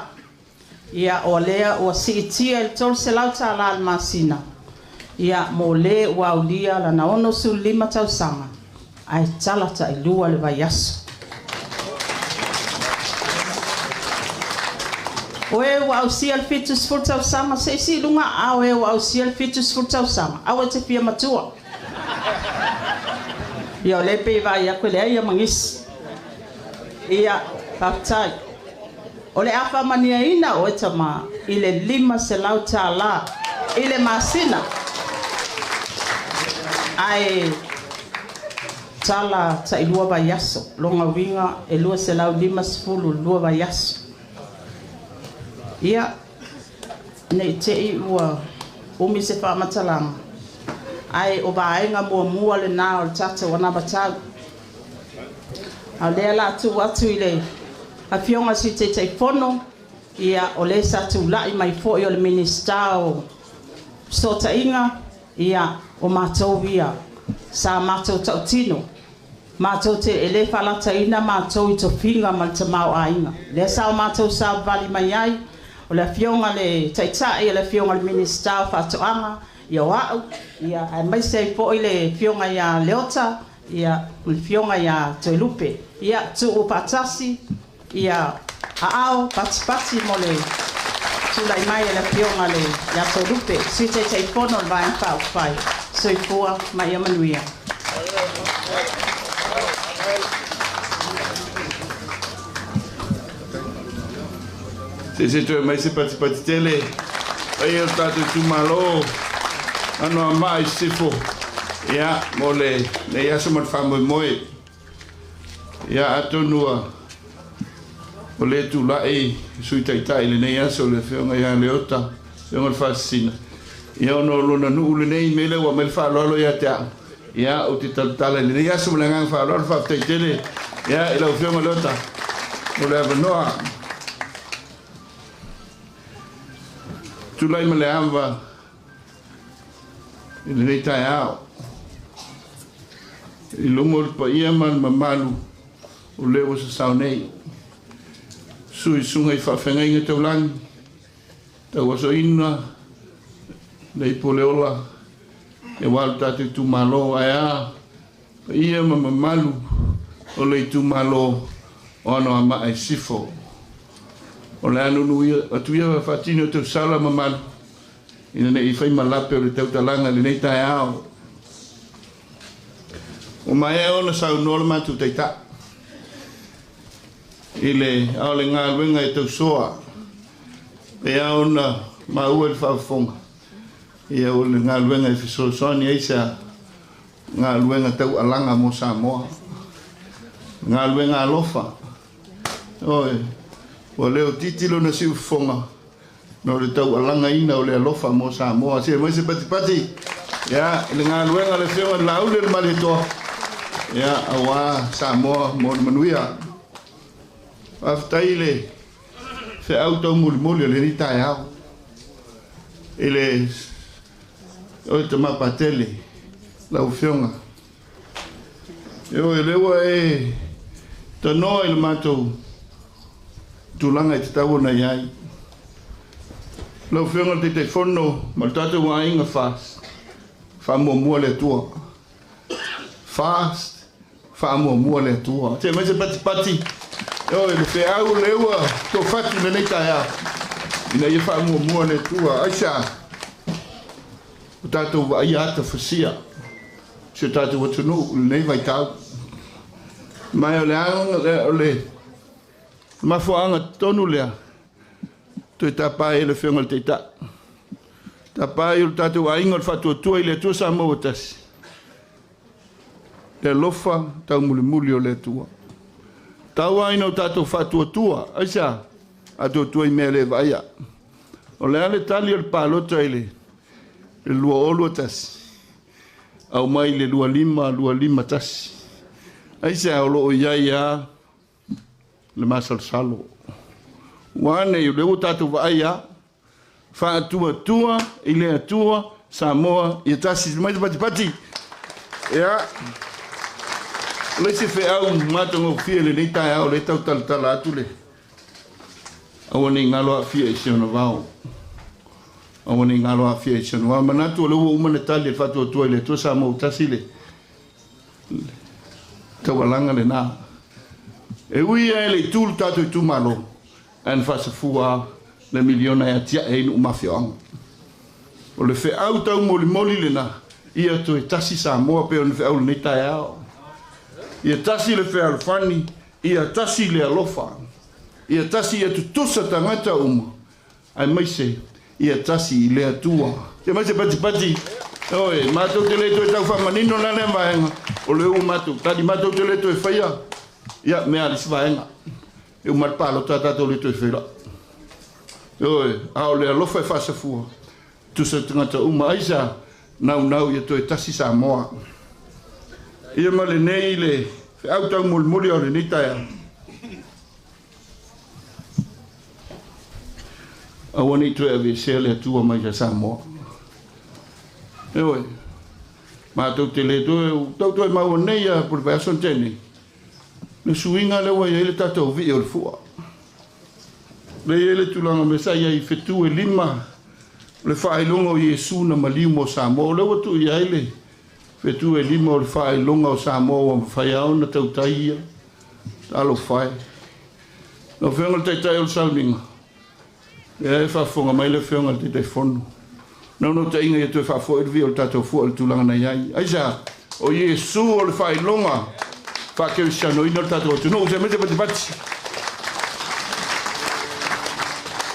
Ia, o lea ua siitia i le $300 i le masina, ia, mo le ua aulia lana 65 tausaga, ae tala tailua le vaiaso. O e ua ausia le 70 tausaga, se i sii luga aao e ua ausia le 70 tausaga, aua e te fia matua. Ia, o lea e pei e vaai atu e leai lava ma nisi. Ia, faafetai. O le a faamanuiaina oe tama i le $500 i le masina. Ae tala tailua vaiaso, lona uiga e 250 le lua vaiaso. Ia, ne i te i ua umi se faamatalaga, ae o vaega muamua lena o le tatou anavatau. A o lea o le a tuu atu i le Afioga i le Sui Taitaifono, ia o le sa tulai mai foi o le Minisita o Fesootaiga, ia o matou ia sa matou tautino, matou te e le faalataina matou i tofiga ma le tamaoaiga. Lea sa o matou savavali mai ai, o le Afioga i le Taitai, o le Afioga i le Minisita o Faatoaga, ia o au, ia aemaise ai foi le Afioga ia Leota, ia ma le Afioga ia Toelupe. Ia tuu faatasi ia aao patipati mo le tulai mai e le Afioga ia Toelupe, Sui Taitaifono o le Vaega Faaupufai. Soifua ma ia manuia. Se toe mai se patipati tele. Paia o le tatou itumalo, Anoamaa i Sisifo, ia, mo lenei aso ma le faamoemoe. Ia, atonu ua o lē tulai Sui Taitai i lenei aso le Afioga ia Leota, Afioga i le Faasisina, ia ona o lona nuu lenei mea lea ua aumai le faaaloalo ia te au, ia, ou te talatala i lenei aso ma le agaga faaaloalo. Faafetai tele, ia, i lau Afioga Leota mo le avanoa. Tulai ma le ava i lenei taeao i luma o le paia ma le mamalu o lea ua sasao nei. Sui susuga i faafeagaiga taulagi, tauasoina le ipu o le ola, aua lo tatou itumalo, ae a paia ma mamalu o le itumalo o Anoamaa i Sisifo. O le a nuunuu atu ia faatini o tausala mamalu ina ne i fai malape o le tautalaga i lenei taeao. Ua maea ona saunoa le matou Taitai i le ao le galuega e tausoa e ao ona maua i le faafofoga, ia o le galuega e fesoasoani ai se galuega taualaga mo Samoa, galuega alofa. Oi, ua leo titi lona siufofoga no le taualagaina o le alofa mo Samoa. Se mai se patipati, ia, i le galuega le Afioga i le Laauli o le Malietoa, ia, auā Samoa mo le manuia. Faafetai i le feau taumulimuli o lenei taeao i le oe tama Patele, lau Afioga. E oe, lea ua e tanoa i le matou tulaga e tatau ona i ai. Lau Afioga i le Taitaifono ma le tatou aiga FAST, faamuamua le Atua. FAST, faamuamua le Atua. Se mai se patipati, oe, le feau lea ua tofatu i lenei taeao, ina ia faamuamua le Atua. Aisea, o tatou vaaia ata fasia si o tatou atunuu i lenei vaitau. Ma o le aga, o le mafuaaga tonu lea, toe tapa ai le Afioga i le Taitai. Tapa ai o le tatou aiga o le faatuatua i le Atua Samoa ua tasi. Le alofa taumulimuli o le Atua. Tau ai na o tatou faatuatua. Aisea, atuatua i mea le vaaia. O le a le tali o le palota i le 2021, au mai le 2521. Aisea, o loo i ai a le masalosalo. Ua ane o le ua tatou vaai a faatuatua i le Atua Samoa ia tasi. Mai te patipati. Ia, o le isi feau matagofie lenei taeao le tau talatala atu le aua nei galo aafia i si ona vao. Aua nei galo aafia i si ona vao. Manatu o le ua uma na tali e faatuatua i le Atua Samoa tasi le taualaga lena. E ui e le itu le tatou itumalo, ae na faasafua le miliona e atiae ai nuu mafioaga. O le feau taumolimoli lena, ia toe tasi Samoa pe o le feau lenei taeao. Ia tasi le fealofani, ia tasi le alofa, ia tasi ia tutusa tagata uma, aemaise ia tasi i le Atua. Se mai se patipati, oi, matou te le toe tau faamanino la lea vaega, o le ua matou tali, matou te le toe faia, ia mea a le isi vaega. E uma le palota tatou le toe faila. Oi, a o le alofa e faasafua, tusa tagata uma, aisea, naunau ia toe tasi Samoa. Ia ma lenei le feau taumolimoli o lenei taeao. Aua nei toe aveesea le Atua mai ia Samoa. Ioe, matou te le toe, tau toe maua nei ia po le vaiaso na tea nei, le suiga lea ua i ai le tatou vii o le fua. Lea e i ai le tulaga mea sa i ai i fetu e lima o le faailoga o Iesu na maliu mo Samoa. O lea ua tuu i ai le fetu e lima o le faailoga o Samoa ua mafai lava ona tautai ia. Talofa e. Lau Afioga i le Taitai o le Sauniga, lea e faafofoga mai le Afioga i le Taitaifono, naunautaiga ia toe faafoi le vii o le tatou fua i le tulaga na i ai. Aisea? O Iesu o le faailoga faakerisianoina o le tatou atunuu. Se aemaise patipati.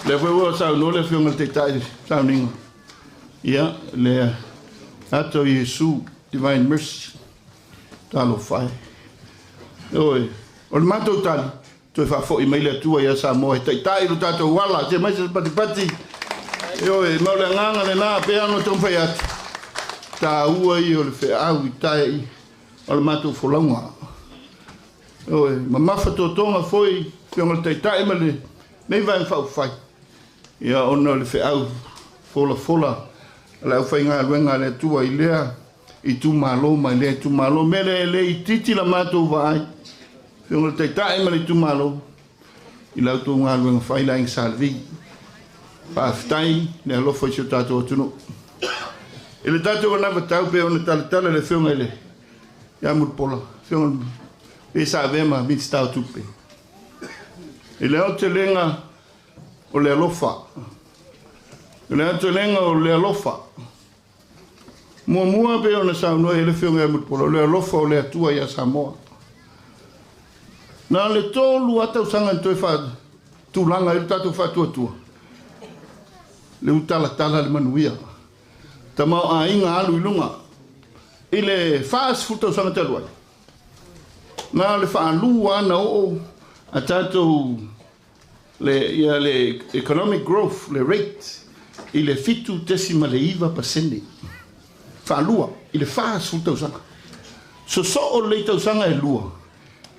Lea foi ua saunoa le Afioga i le Taitai Sauniga, ia, le ata o Iesu, Divine Mercy. Talofa e. Ioe, o le matou tali, toe faafoi mai le Atua ia Samoa e taitai lo tatou ala, se mai se patipati. Ioe, ma o le agaga lena, pei lava ona taumafai atu, taua ia o le feau i tai o le matou folauga. Ioe, mamafa totoga foi Afioga i le Taitai ma lenei Vaega Faaupufai, ia ona o le feau folafola a le aufaigaluega a le Atua i lea itumalo mai lea itumalo. Mea lea e le itiiti la matou vaai, Afioga i le Taitai ma le itumalo, i la outou galuega fai le Aiga Sa Levi. Faafetai le alofa i si o tatou atunuu. I le tatou anavatau pei ona talatala le Afioga i le ia Mulipola, Afioga i le sa avea ma Minisita o Tupe. I le aotelega o le alofa, i le aotelega o le alofa, muamua pei ona saunoa i ai le Afioga ia Mulipola, o le alofa o le Atua ia Samoa. Na le 3 lava tausaga na toe faatulaga ai le tatou faatuatua, le utalatala le manuia, tamaoaiga alu i luga. I le 40 tausaga talu ai, na le faalua na oo a tatou le, ia, le economic growth, le rate, i le 7.9%. Faalua i le 40 tausaga. Sosoo lelei tausaga e lua,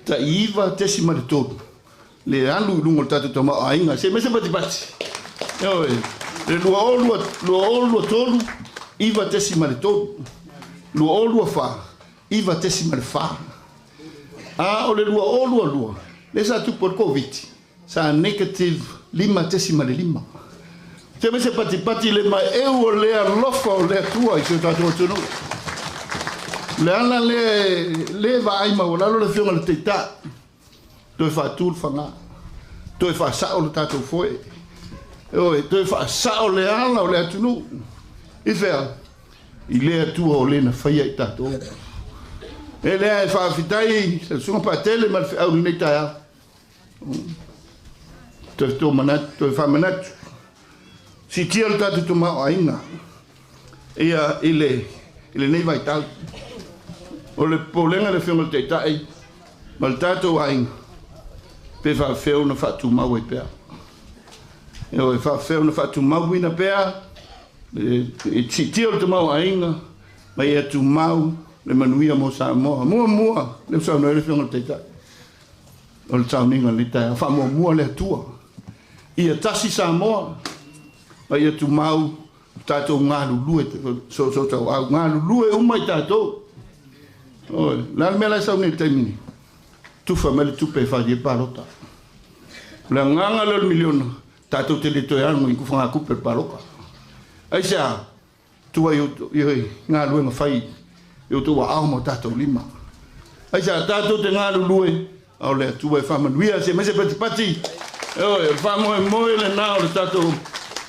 tai 9.3 le alu i luga o le tatou tamaoaiga. Se aemaise patipati. Ioe, le 2023, 9.3, 2024, 9.4. A o le 2022, lea sa tupu ai le Koviti, sa negative 5.5. Se aemaise patipati le maeu o le alofa o le Atua i si o tatou atunuu. Le ala lea le vaai maualalo le Afioga i le Taitai, toe faatu le faga, toe faasao le tatou foe, ioe, toe faasao le ala o le atunuu. I fea? I le Atua o le na faia i tatou. E lea e faafetai le Susuga Patele ma le feau i lenei taeao. Toe tō manatu, toe faamanatu. Siitia le tatou tamaoaiga ia i le i lenei vaitau. O le popolega i le Afioga i le Taitai ma le tatou aiga, pe faafefea ona faatumau ai pea. Ioe, faafefea ona faatumauina pea le siitia o le tamaoaiga ma ia tumau le manuia mo Samoa. Muamua, lea ua saunoa ai le Afioga i le Taitai, o le sauniga o lenei taeao, faamuamua le Atua. Ia tasi Samoa ma ia tumau tatou galulue soosootauau, galulue uma i tatou. Oi, le a le mea la e sau nei i le taimi nei? Tufa mai le tupe e fai ai le palota. O le agaga lea o le miliona, tatou te le toe alu i fagatupe o le palota. Aisea? Tua i galuega fai i outou aao ma o tatou lima. Aisea? Tatou te galulue, a o le Atua e faamanuia. Se aemaise patipati, ioe, o le faamoemoe lena o le tatou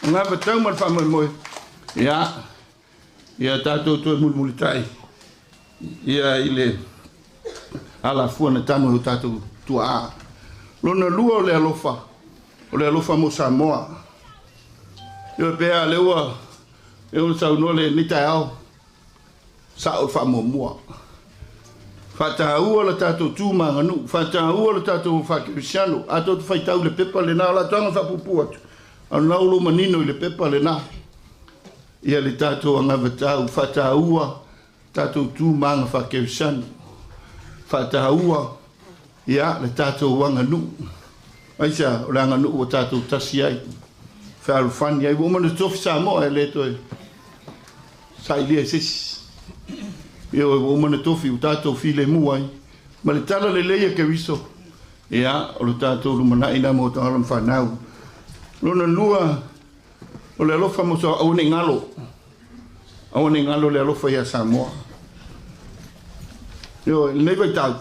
anavatau ma le faamoemoe. Ia, ia tatou toe mulimulitai ia i le alafua na tanu e o tatou tuaa. Lona lua o le alofa, o le alofa mo Samoa. Ioe, pe a lea ua saunoa lenei taeao, sao le faamuamua. Faataua le tatou tu ma aganuu, faataua le tatou faakerisiano. A tou te faitau i le pepa lena, o le atoaga faapuupuu atu, a o lena ua manino i le pepa lena ia le tatou anavatau, faataua tatou tu ma aga faakerisiano, faataua ia le tatou aganuu. Aisea? O le aganuu ua tatou tasi ai. fealofani ai. Ua uma ona tofi Samoa e le toe sailia e se isi. Ioe, ua uma ona tofi ua tatou filemu ai. Ma le tala lelei a Keriso, ia, o le tatou lumanai lena mo tagata ma fanau. Lona lua, o le alofa mo sa aua ne i galo. Aua ne i galo le alofa ia Samoa. Ioe, lenei vaitau,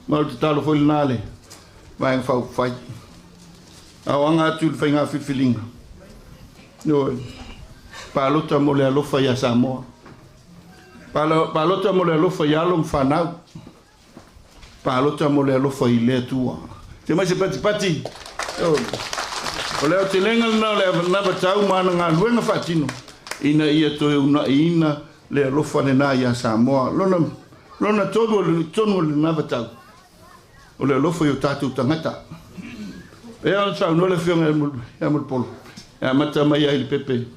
ma o le tatalo foi lena a le Vaega Faaupufai. A o aga atu i le faiga filifiliga, ioe, palota mo le alofa ia Samoa. Palota mo le alofa i alo ma fanau. Palota mo le alofa i le Atua. Te mai se patipati. Ioe. O le aotelega lena o le anavatau ma ana galuega faatino ina ia toe unaiina le alofa lena ia Samoa. Lona, lona tolu o le tonu o le anavatau, o le alofa i o tatou tagata. E ona saunoa le Afioga ia Mulipola, e amata mai ai i le pepe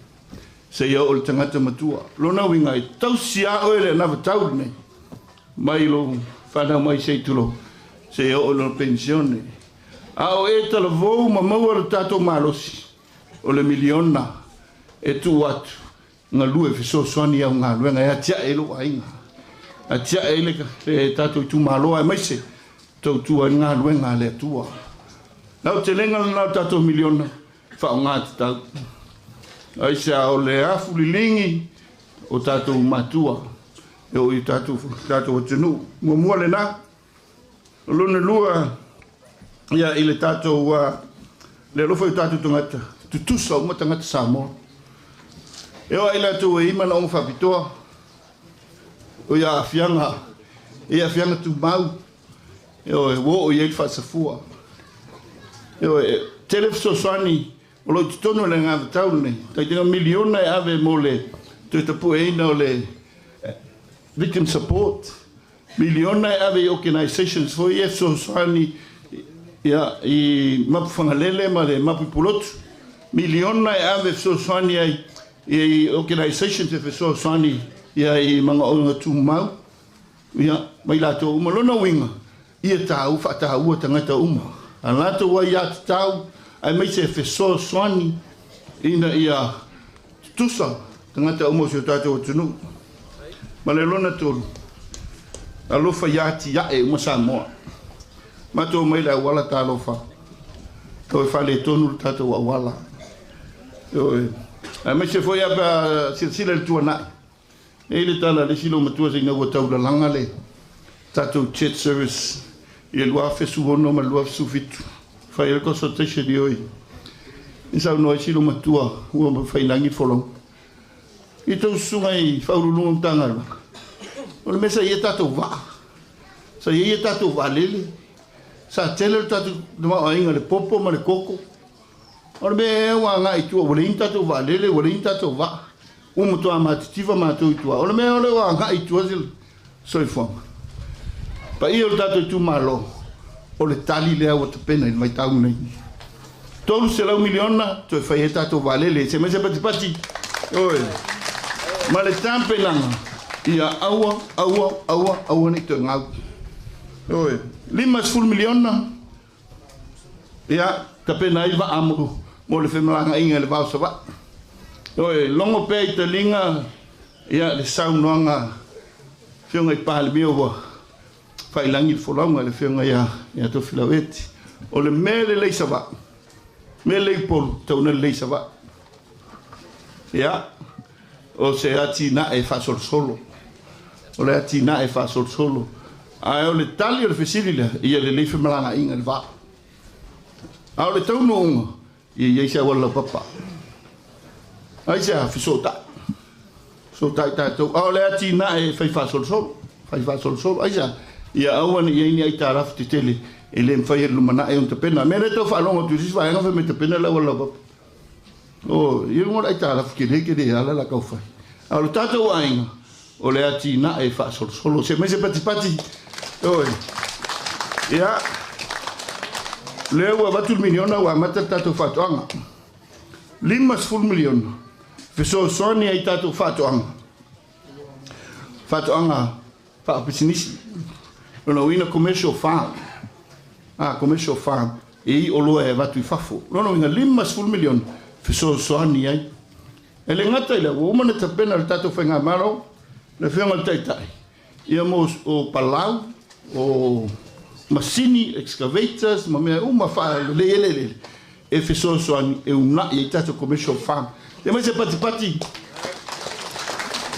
seia oo i le tagata matua. Lona uiga, e tausi lava oe le anavatau lenei, mai lou fanau mai se i tulou, seia oo i lona penisione. A o e talavou ma maua lo tatou malosi, o le miliona e tuu atu, galue fesoasoani i au galuega e atiae ai lou aiga, atiae ai le tatou itumalo, aemaise tautua ai le galuega a le Atua. Le aotelega lena o le tatou miliona, faaaoga tatau. Aisea o le afu liligi o tatou matua e oo i tatou tatou atunuu. Muamua lena. O lona lua, ia i le tatou le alofa i o tatou tagata, tutusa uma tagata Samoa. E oo i latou e i manaoga faapitoa, o ia aafiaga, e aafiaga tumau, ioe, ua oo i ai le faasafua. Ioe, tele fesoasoani o lo o i totonu o le anavatau lenei, taitaiga miliona e ave mo le toe tapueina o le victim support, miliona e ave i organisations foi ia e fesoasoani ia, i Mapuifagalele ma le Mapuipulotu, miliona e ave e fesoasoani ai i organisations e fesoasoani ia i manaoga tumau ia, ma i latou uma. Lona uiga, ia tāu, faataua tagata uma, a latou aiatatau, aemaise e fesoasoani ina ia tutusa tagata uma o si o tatou atunuu. Ma le lona tolu, alofa ia atiae uma Samoa. Matou omai i le auala talofa, toe faaletonu le tatou auala. Ioe. Aemaise foi a pe a silasila i le tuanai. E i ai le tala a le isi loomatua se ina ua taulalaga le tatou jet service i le 2016 ma le 2017. Fai ai le consultation i o i saunoa ai si loomatua ua faiilagi le folauga. I tou susuga i Faauluuluga o Matagaluega, o le mea sa i ai tatou vaa, sa i ai tatou vaalele, sa tele le tatou tamaoaiga i le popo ma le koko. O le mea ea ua agai i tua, ua leai ni tatou vaalele, ua leai ni tatou vaa, ua matua matitiva matou i tua. O le mea o lea ua agai i tua se soifuaga. Paia o le tatou itumalo, o le tali lea ua tapena i le vaitau lenei. $300 miliona toe fai ai tatou vaalele, se mai se patipati, oi, ma le tapenaga, ia aua, aua, aua, aua ne i toe gau. Oi, $50 miliona, ia, tapena ai vaa mo, mo le femalagaaiga i le va o Savaii. Oi, logo pea i taliga, ia, le saunoaga Afioga i Palemia ua faiilagi le folauga i le Afioga ia Tofilau Eti. O le mea lelei Savaii, mea lelei Upolu, tatau ona lelei Savaii. Ia, o se atinae faasolosolo. O le atinae faasolosolo. Ae o le tali o le fesili lea, ia lelei femalagaaiga i le va. A o le taunuuga, ia i ai se auala laupapa. Aisea? Fesootai. Fesootai tatou. A o le atinae e fai faasolosolo. Fai faasolosolo. Aisea? Ia aua ne i i ai ni aitalafu tetele e le mafai e le lumanai ona tapena. O le mea lea e tau faalogo atu i se isi vaega fai mai tapena le auala laupapa. O, i luga o le aitalafu tele tele ala la tau fai. A o le tatou aiga, o le atinae faasolosolo. Se mai se patipati. Oi. Ia, lea ua avatu le miliona ua amata le tatou faatoaga. $50 miliona fesoasoani ai tatou faatoaga. Faatoaga faapisinisi. Lona uiga commercial farm. Ah, commercial farm. e i oloa e avatu i fafo. Lona uiga $50 miliona fesoasoani ai. E le gata i lea, ua uma ona tapena e le tatou Faigamalo, le Afioga i le Taitai, ia mo o palau, o masini, excavators ma mea uma faalelei eleele e fesoasoani e uunai ai tatou commercial farm. Ia mai se patipati.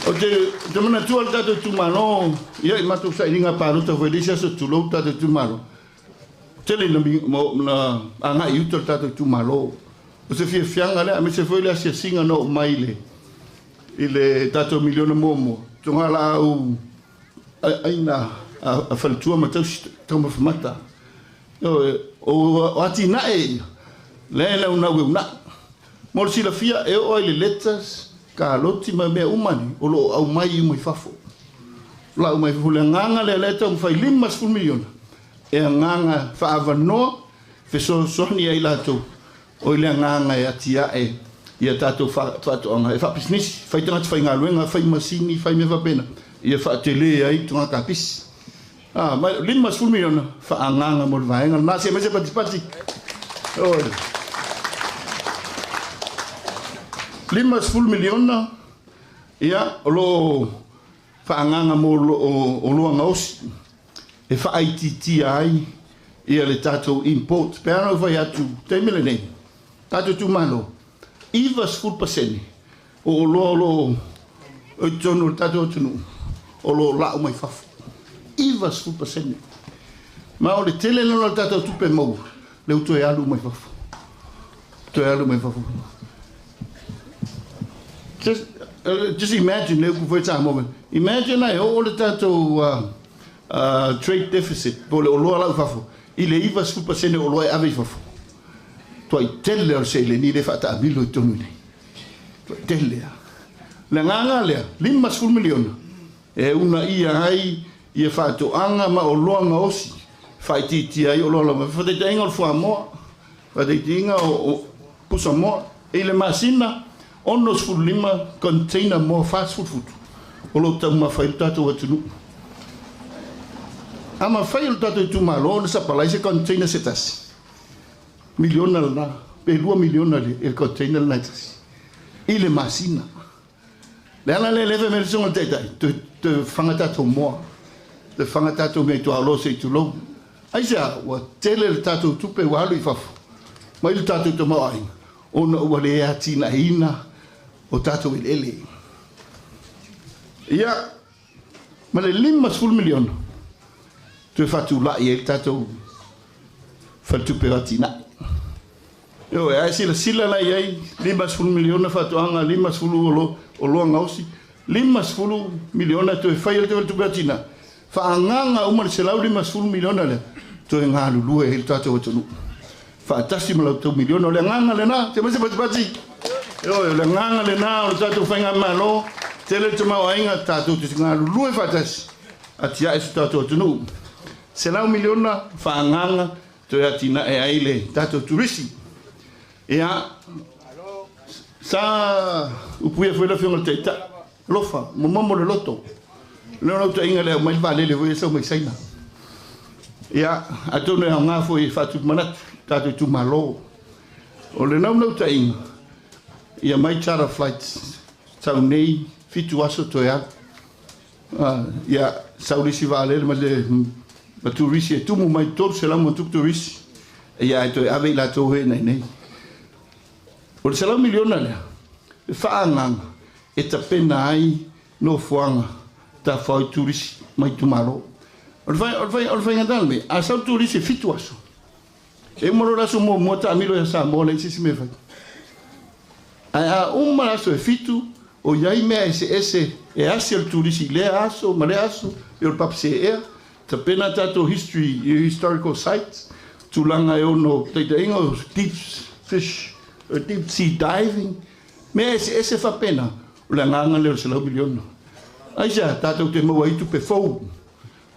Ou te, te manatua le tatou itumalo, ia i matou sailiga palota foi le isi aso tulou le tatou itumalo. Tele na, na agai i uta le tatou itumalo. O se fiafiaga lea, aemaise foi le asiasiga na oo mai i le, i le tatou miliona muamua, togalaau aiga a faletua ma tausi taumafa mata. O atinae ia, lea e naunau e uunai. Mo le silafia, e oo lava i le lettuce, kaloti ma mea uma nei, o lo o aumai uma i fafo. Lau mai fafo. O le agaga lea, lea e taumafai $50 miliona e agaga faaavanoa fesoasoani ai latou o i le agaga e atiae ia tatou faatoaga e faapisinisi, fai tagata faigaluega, fai masini, fai mea faapena, ia faatele ai toga kapisi. Ah, ma $50 miliona faaagaga mo le vaega lena. Se aemaise patipati. Oi. $50 miliona ia o lo o faaagaga mo oloa gaosi e faaitiitia ai ia le tatou import. Pe a na ou fai atu taimi lenei, tatou itumalo, 90% o oloa o lo o i totonu o le tatou atunuu o lo o lau mai fafo. 90%. Ma o le tele lena o le tatou tupe maua, lea ua toe alu mai fafo. Toe alu mai fafo. Just, just imagine, le upu foi Samoa. Imagine ai oo le tatou trade deficit, po o le oloa lau i fafo, i le 90% o oloa e ave i fafo. Tuai tele o le seleni lea e faataamilo i totonu i nei. Tuai tele lava. O le agaga lea, $50 miliona e uunaia ai ia faatoaga ma oloa gaosi, faaitiitia ai oloa lau mai. Faataitaiga o le fuamoa, faataitaiga o pusamoa. I le masina, 65 container moa 40 futu o lo o taumafa ai le tatou atunuu. A mafai e le tatou itumalo ona sapalai se container se tasi, miliona lena, pe 2 miliona le container lena e tasi i le masina. Le ala lea e fai mai le susuga i le Taitai, toe, toe faga tatou moa, toe faga tatou mea i tuaoloa se i tulou. Aisea, ua tele le tatou tupe ua alu i fafo mai le tatou tamaoaiga ona ua le atinaeina o tatou eleele. Ia, ma le $50 miliona toe faatulai ai le tatou faletupe o atinae. Ioe, ae silasila la i ai, $50 miliona faatoaga, 50 oloa gaosi, $50 miliona toe fai ai le faletupe o atinae, faaagaga uma le $150 miliona lea, toe galulue ai le tatou atunuu. Faatasi ma la outou miliona. O le agaga lena, te mai se patipati. Ioe, o le agaga lena o le tatou faigamalo, tele le tamaoaiga, tatou te galulue faatasi, atiae so tatou atunuu. $100 miliona faaagaga toe atinae ai le tatou turisi. Ia, sa upuia foi le Afioga i le Taitai, alofa, momomo le loto. Le naunautaiga lea aumai le vaalele foi e sau mai Saina. Ia, atonu e aoga foi e faatupu manatu tatou itumalo. O le naunautaiga, ia mai charter flights sau nei 7 aso toe alu. Ia, sau le isi vaalele ma le ma turisi e tumu mai 300 ma tupu turisi. Ia, ae toe ave i latou he nei nei. O le $100 miliona lea, e faaagaga e tapena ai nofoaga tafao i turisi mai itumalo. O le fai, o le fai, o le faigata le mea, a sau turisi e 7 aso, e uma loa le aso muamua taamilo ia Samoa leai se isi mea e fai. Ae a uma le aso e 7, o i ai mea eseese e asi e le turisi i lea aso ma lea aso, e o le papaseea, tapena tatou history, historical sites, tulaga e ono taitaiga o deep fish, deep sea diving, mea eseese faapena, o le agaga lea o le $100 miliona. Aisea, tatou te maua ai tupe fou.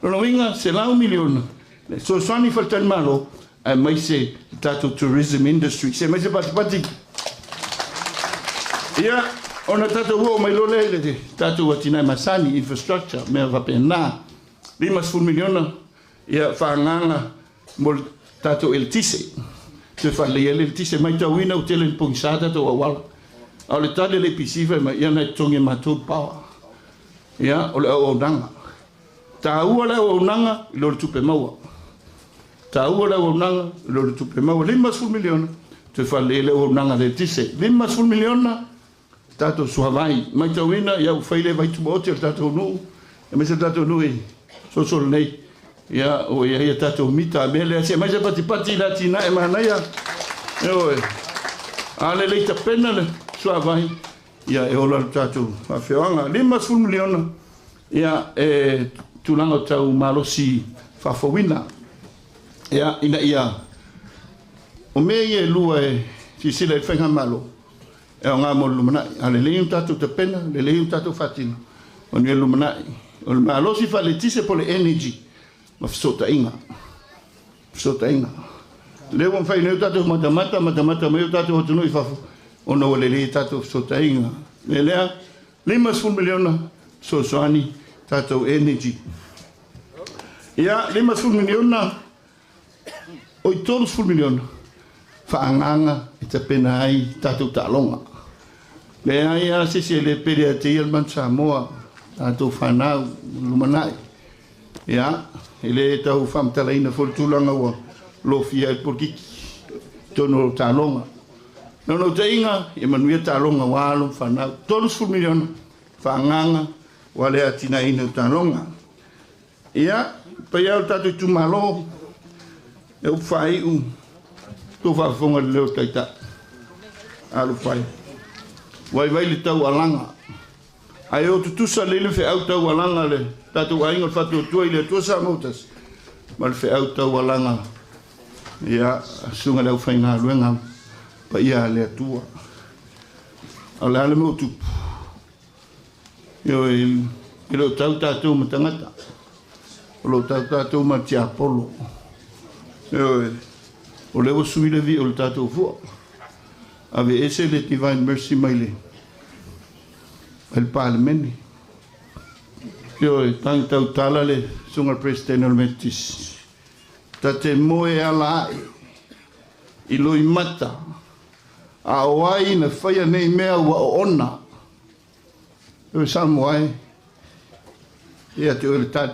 Lona uiga, $100 miliona, le fesoasoani i faletalimalo, aemaise le tatou tourism industry. Se aemaise patipati. Ia, ona tatou oo mai loa lea i le tatou atinae masani, infrastructure, mea faapena. $50 miliona, ia, faaagaga mo le tatou eletise. Toe faaleleia ai le eletise. Maitauina ua tele ina pogisa tatou auala. A o le tali a le EPC fai mai, ia na e totogi e matou le power. Ia, o le auaunaga. Taua le auaunaga i lo le tupe maua. Taua le auaunaga i lo le tupe maua. $50 miliona toe faalelei ai le auaunaga a le eletise. $50 miliona tatou suavai. Maitauina, ia ua fai le vai tumaoti o le tatou nuu, aemaise le tatou nuu i Sosolo nei. Ia, ua i ai a tatou mita a mea lea. Se aumai se patipati i le atinae manaia. Ioe. A lelei tapena le suavai, ia e ola le tatou faafeoaga. $50 miliona, ia e tulaga o tau malosi faafouina. Ia, ina ia o mea ia e lua e silasila i le faigamalo, e aoga mo le lumanai. A lelei ona tatou tapena, lelei ona tatou faatino, manuia le lumanai. O le malosi faaletise po o le energy ma fesootaiga. Fesootaiga. Lea ua mafai nei o tatou matamata, matamata mai o tatou atunuu i fafo, ona ua lelei tatou fesootaiga. O le mea lea, $50 miliona fesoasoani tatou energy. Ia, $50 miliona, oi $30 miliona faaagaaga e tapena ai tatou taaloga. Leai lava se isi e le pele ia te ia le Manu Samoa, tatou fanau, lumanai. Ia, e le tau faamatalaina foi le tulaga ua lofia ai le polokiki i totonu o taaloga. Naunautaiga, ia manuia taaloga aua alo ma fanau. $30 miliona faaagaaga aua le atinaeina o taaloga. Ia, paia o le tatou itumalo, e upu faaiu, tou faafofoga i le leo o le Taitai. Alofa e. Vaivai le taualaga. Ae o tutusa lelei le feau taualaga a le tatou aiga o le Faatuatua i le Atua Samoa ua tasi, ma le feau taualaga ia susuga i le aufaigaluega paia a le Atua. A o le a le mea ua tupu? Ioe, e le o tau tatou ma tagata, o lo o tau tatou ma le tiapolo. Ioe, o lea ua sui le vii o le tatou fua. Ave ese le Divine Mercy mai le mai le Palemene. Ioe, tagi tautala le susuga i le Peresetene o le Metotisi. Ta te moe ala ae i loimata, a o ai na faia nei mea ua oona. Ioe Samoa e, ia te oe le tali.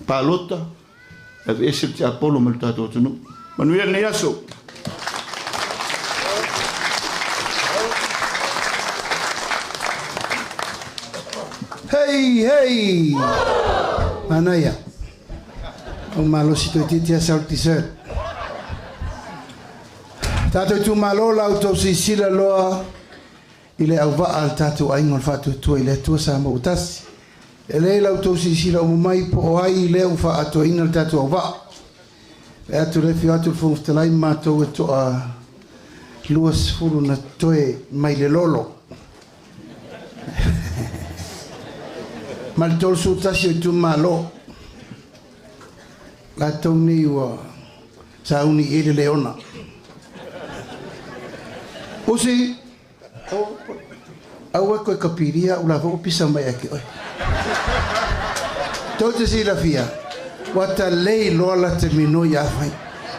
Palota, aveese le tiapolo mai le tatou atunuu. Manuia lenei aso. Hei, hei! Manaia. O malosi toeitiiti lava sau le dessert. Tatou itumalo la outou silasila loa i le auvaa a le tatou aiga o le Faatuatua i le Atua Samoa ua tasi. E lelei la outou silasila uma mai po o ai lea ua faaatoaina le tatou auvaa. E atu le afio atu le Fofoga Fetalai ma matou e toa 20 na toe mai le lolo. Ma le 31 o itumalo. Latou nei ua sauni i ai le leona. Usi, aua koe kapiria au la foi ua pisa mai ia te oe. Tou te silafia, ua talei loa la te minoi a fai.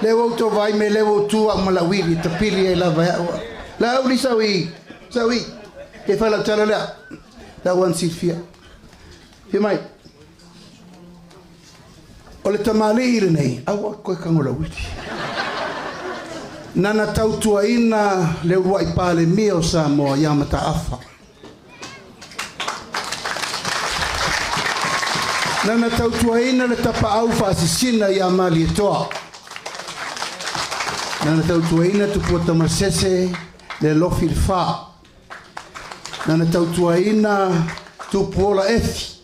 Lea ua outou vaai me lea ua ou tu au ma lau ili e tapili ai lava e au. La au li sau i, sau i. Ke fai lau tala lea. La ua silafia. Fia mai. O le tamalii lenei, aua koe tago lauili. Nana tautuaina le uluai Palemia o Samoa ia Mataafa. Nana tautuaina le tapaau faasisina ia Malietoa. Nana tautuaina Tupua Tamasese le Lofi le Fa. Nana tautuaina Tupuola Efi.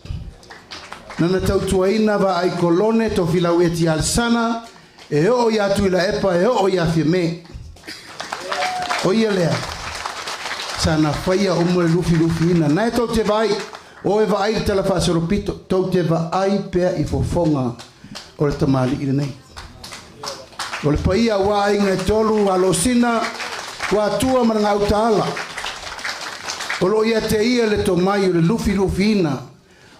Nana tautuaina Vaai Kolone Tofilau Eti Alesana e oo iā Tuilaepa e oo iā Fiame. O ia lea, sana faia uma le lufilufiina. Na e tou te vaai, o e vaai i le tala faasolopito, tou te vaai pea i fofoga o le tamalii lenei. O le paia aua aiga e tolu, Alosina, Tuatua ma le Gautaala. O lo o ia te ia le tomai o le lufilufiina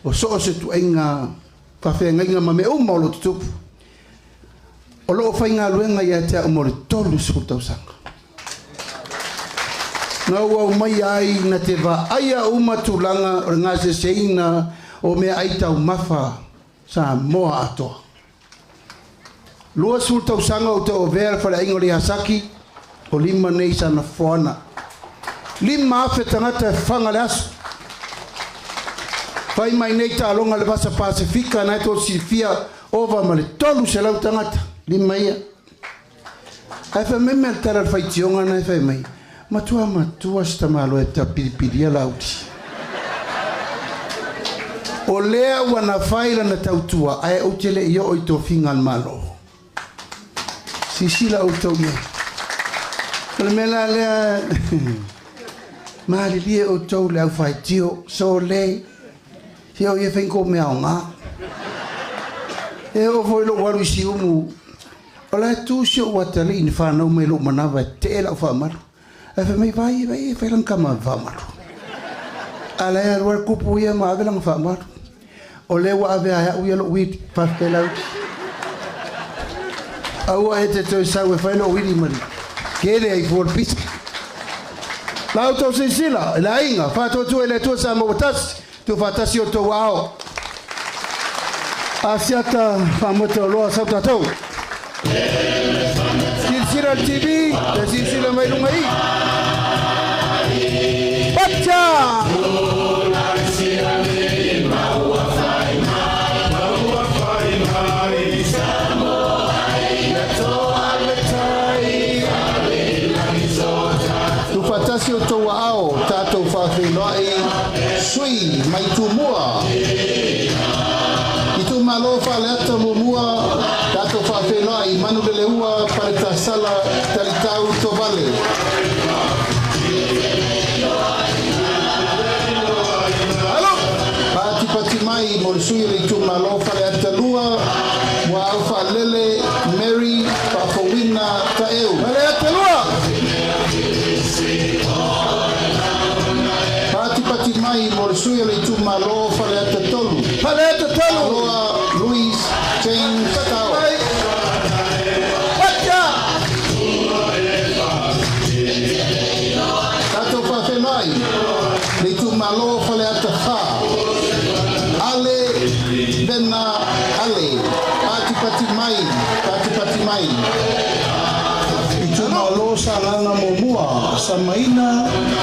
o so o se tuaiga faafeagaiga ma mea uma o lo o tutupu. O loo faigaluega ia te a'u mo le 30 tausaga. Na ua aumai ai na te vaaia uma tulaga o le gaseseina o meaai taumafa Samoa atoa. 20 tausaga ou te ovea le faleaiga o le Iasaki, o lima nei sana foana. 5,000 tagata e faga le aso. Fai mai nei taaloga le Vasa Pasefika na e tou silafia ova ma le 300 tagata, lima ia. Ae fai mai mea le tala le faitioga na e fai mai, matua matua se tamaloa e tapilipilia lauli. O lea ua na fai lana tautua ae ou te le i oo i tofiga a le Malo. Sisila outou i ai. O le mea la lea, malilie outou le aufaitio, sole, se o ia fai ni kou mea aoga. E oo foi lou alu i Siumu, o la e tu si ou atalii na fanau mai lou manava e tee lau faamalu. Ae fai mai, vai, vai e fai lana tama faamalu. A la e alu lava le kupu ia ma ave lana faamalu. O lea ua ave lava e au ia lou uili, faafetai Lauli. Aua e te toe sau e fai lou uili ma le kele ai fua o le pisa. La outou silasila i le aiga faatuatua i le Atua Samoa ua tasi, tuufaatasi outou aao. Asiata faamoeteoloa sau tatou. Silasila le TV, le silasila mai luga i. Pacha! Tuufaatasi outou aao, tatou faafeiloai sui mai Tumua. Itumalo Faleata Muamua, tatou faafeiloai Manuleleua, Paletasala, Talitau, Tovale. Patipati mai mo le sui o le itumalo Faleata 2, Muaau Faalele, Mary Faafouina Taeu. Faleata 2! Patipati mai mo le sui o le itumalo Faleata 3. Faleata 3! Aloa Louis James Tao. Patia! Tatou faafeiloai le itumalo Faleata 4. Ale Vena Ale. Patipati mai, patipati mai. Itumalo Sagaga Muamua, Samaina,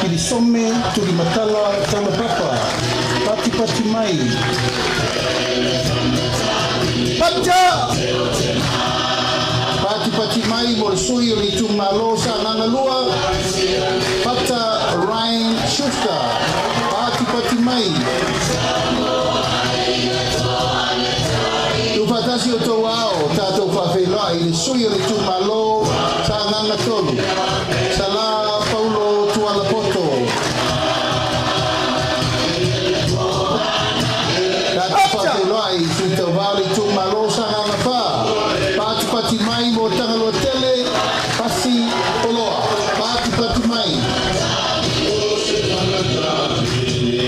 Kilisome, Tulimatala, Taulapapa. Patipati mai. Patia! Patipati mai mo le sui o le itumalo Sagaga 2, Pata Ryan Schuster. Patipati mai. Tuufaatasi outou aao, tatou faafeiloai i le sui o le itumalo Sagaga 3, Sala Paulo Tualapoto. Tatou faafeiloai i sui tauva o le itumalo Sagaga 4, patipati mai mo Tagaloa Tele, Pasi Oloa. Patipati mai.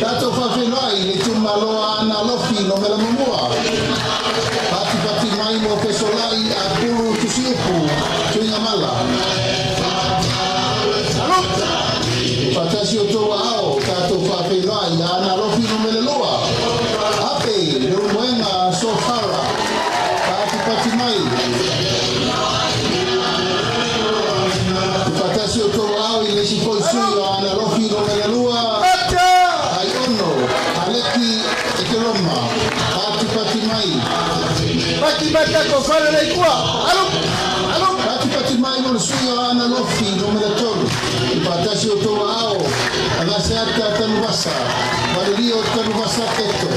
Tatou faafeiloai i le itumalo Aana Alofi Nomela Muamua. Patipati mai mo Fesolai Apulu Tusiupu Tuigamala. Faatasi outou aao, tatou faafeiloai i Aana Alofi Numele 2. Ape Leulumoega Sofara. Patipati mai. Faatasi outou aao i le isi foi sui o Aana Alofi Numele 2. Aiono Aleki Ekeroma. Patipati mai. Pati mata ko fale le ikua. Alu! Alu! Patipati mai mo le sui o Aana Alofi Numele 3. Faatasi outou aao, Agaseata Tanuvasa, Valelio Tanuvasa Peto.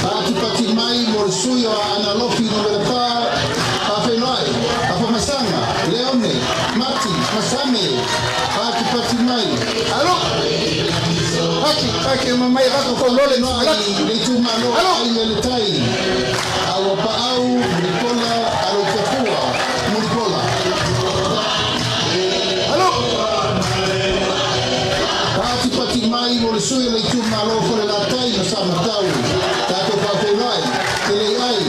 Patipati mai mo le sui o Aana Alofi Numele 4, Faafeiloai, Afamasanga, Leone, Mati, Masame. Patipati mai. Alu! Paki, paki, mamai rako ko lole no ai le itumalo ai le tai. Aua Paau, Mulipola, Alo Tafua, Mulipola. Alo! Patipati mai mo le sui o le itumalo Falelatai ma Samatau. Tatou faafeiloai, te lei ai,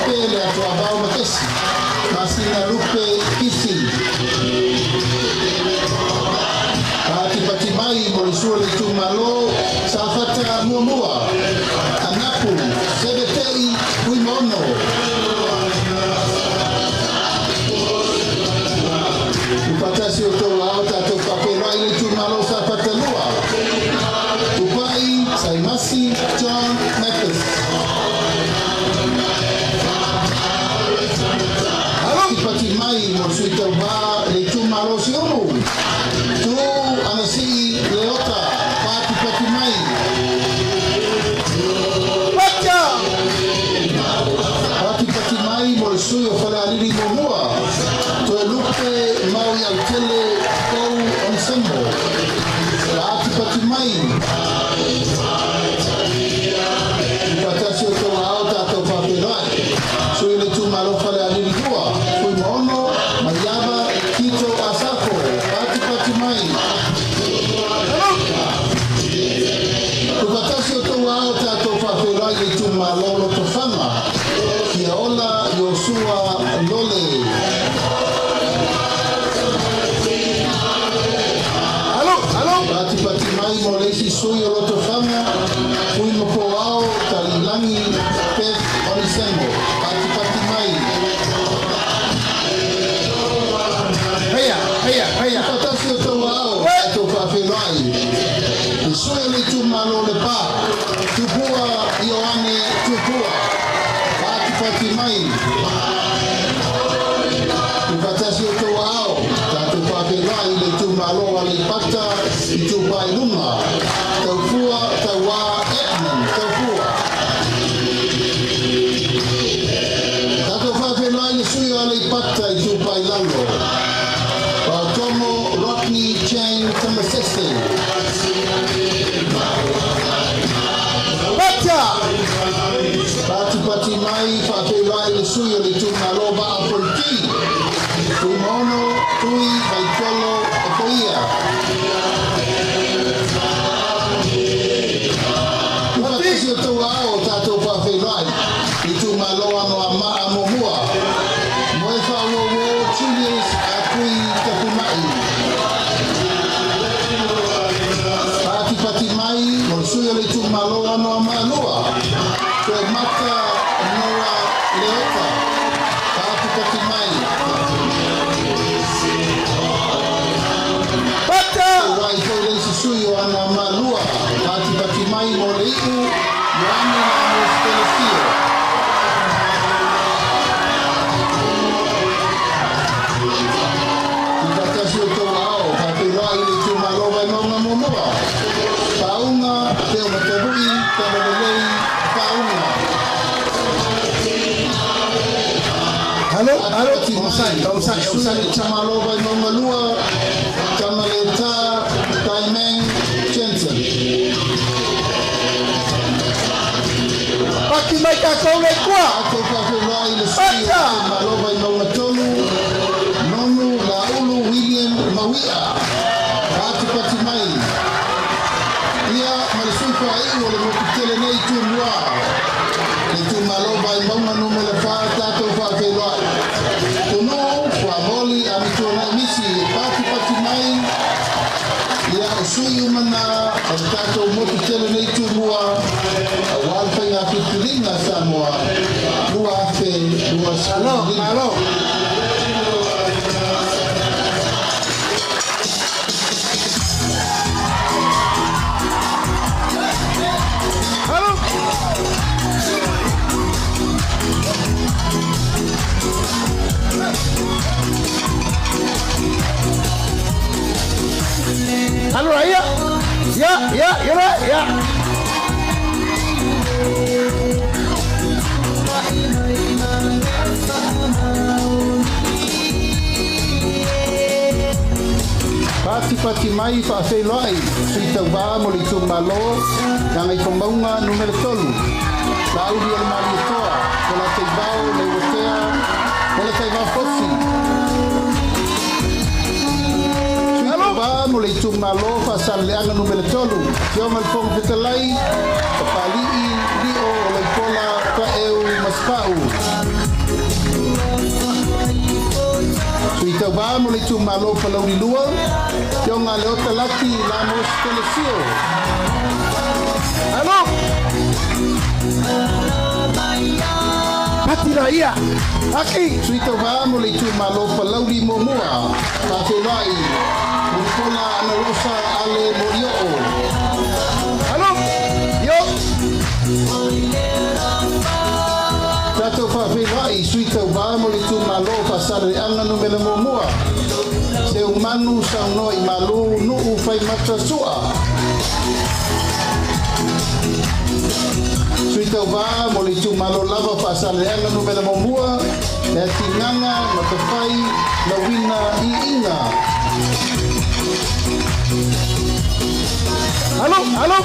pē le Atuavao Makesi. Masina Lupe Kisi. Patipati mai mo le sua le itumalo Safata Muamua. Anapu Sebetei Fuimaono. Upatasi o tou ao tatou faafeiloai le itumalo Safata Lua. Upai Saimasi John Mathis. Patipati mai mo le sui tauvā le itumalo Siumu. Tu Anasii Leota. Patipati mai. Patipati mai mo le sui o Falealili Muamua. Toe Lupe Maui Autele Kou Onisemo. Patipati mai. Patasi o tou ao tatou faafeiloai. Sui le itumalo Falealili Lua. Fuimaono Maiava Tito Asafo. Patipati mai. Upatasi o tou ao tatou faafeiloai le itumalo Lotofaga. Kia ola Iosua Lole. Patipati mai mo le isi sui o Lotofaga. Fuimapoao Talilangi Beth Onisemo. Patipati mai. Heia, heia, heia. Patasi o tou ao tatou faafeiloai. Le sui o le itumalo Lepa. Tupua Ioane Tupua. Patipati mai. Upatasi o tou ao tatou faafeiloai le itumalo Aleipata Itupa i Luga. Taufua Tauā Edmund Taufua. Tatou faafeiloai le sui o Aleipata Itupa i Lalo. Paotomo Rodney Chang Tamasese. Patipati mai faafeiloai le sui o le itumalo Vaa Politi. Fuimaono Tui Vaitolo Okoia. Upatasi o tou ao tatou faafeiloai itumalo Anoamaa Muamua. Moe faauauo Julius Akui Tafumai. Patipati mai mo le sui o le itumalo Anoamaa Lua. Toe Mata Nora Leota. Patipati mai. Rai foi le isi sui o Anoamaa Lua. Patipati mai mo le iu Ioane Amos Telesio. Upatasi o tou ao faafeiloai le itumalo Vaimauga Muamua. Paauga Teo Matavu'i Tamalelei Paauga. Alo, alo, onosai, onosai, onosai. Itumalo Vaimauga Lua. Tamaleta Taimeng Jensen. Paki mai tatou le kua. Tatou faafeiloai le sui o itumalo Vaimauga Tolu. Nonu Laulu William Mauia. Patipati mai. Ia ma le sui faaiu o le motu tele nei Tumua. Le itumalo Vaimauga numera 4 tatou faafeiloai. Tunu Fuamoli Amituanai Misi. Patipati mai. Ia o sui umana o le tatou motu tele nei Tumua. Auā le faiga filifiliga Samoa 2025. Alo, alo. Allora ia, ia, ia, ia, ia. Patipati mai faafeiloai sui tauvā mo le itumalo Gagaifomauga numera 3. Lauli o le Malietoa, o la Teivao le Uatea, o la Taivao Fosi. Sui tauvā mo le itumalo Faasaleleaga numera 3. Afioga le Fofoga Fetalai, Papali'i Lio o Laipola Taeu Masepau. tauvā mo le itumālō Palauli 2, Afioga Leota Laki Lamos Telesio. Alo. Pati la ia. Aki. Sui tauvā mo le itumālō Palauli 1, Faafeiloai Mulipola Anarosa Ale Molioo. Alo. Io. Tatou faafeiloai sui tauvā mo le itumālō Faasaleleaga numera 1, Seumanu saunoa i Malū Nuu Faimata Su'a. Sui tauvā mo le itumālō lava Faasaleleaga numera 1, Le Atigaga Matafai Lauina Iiga. Alo, alo.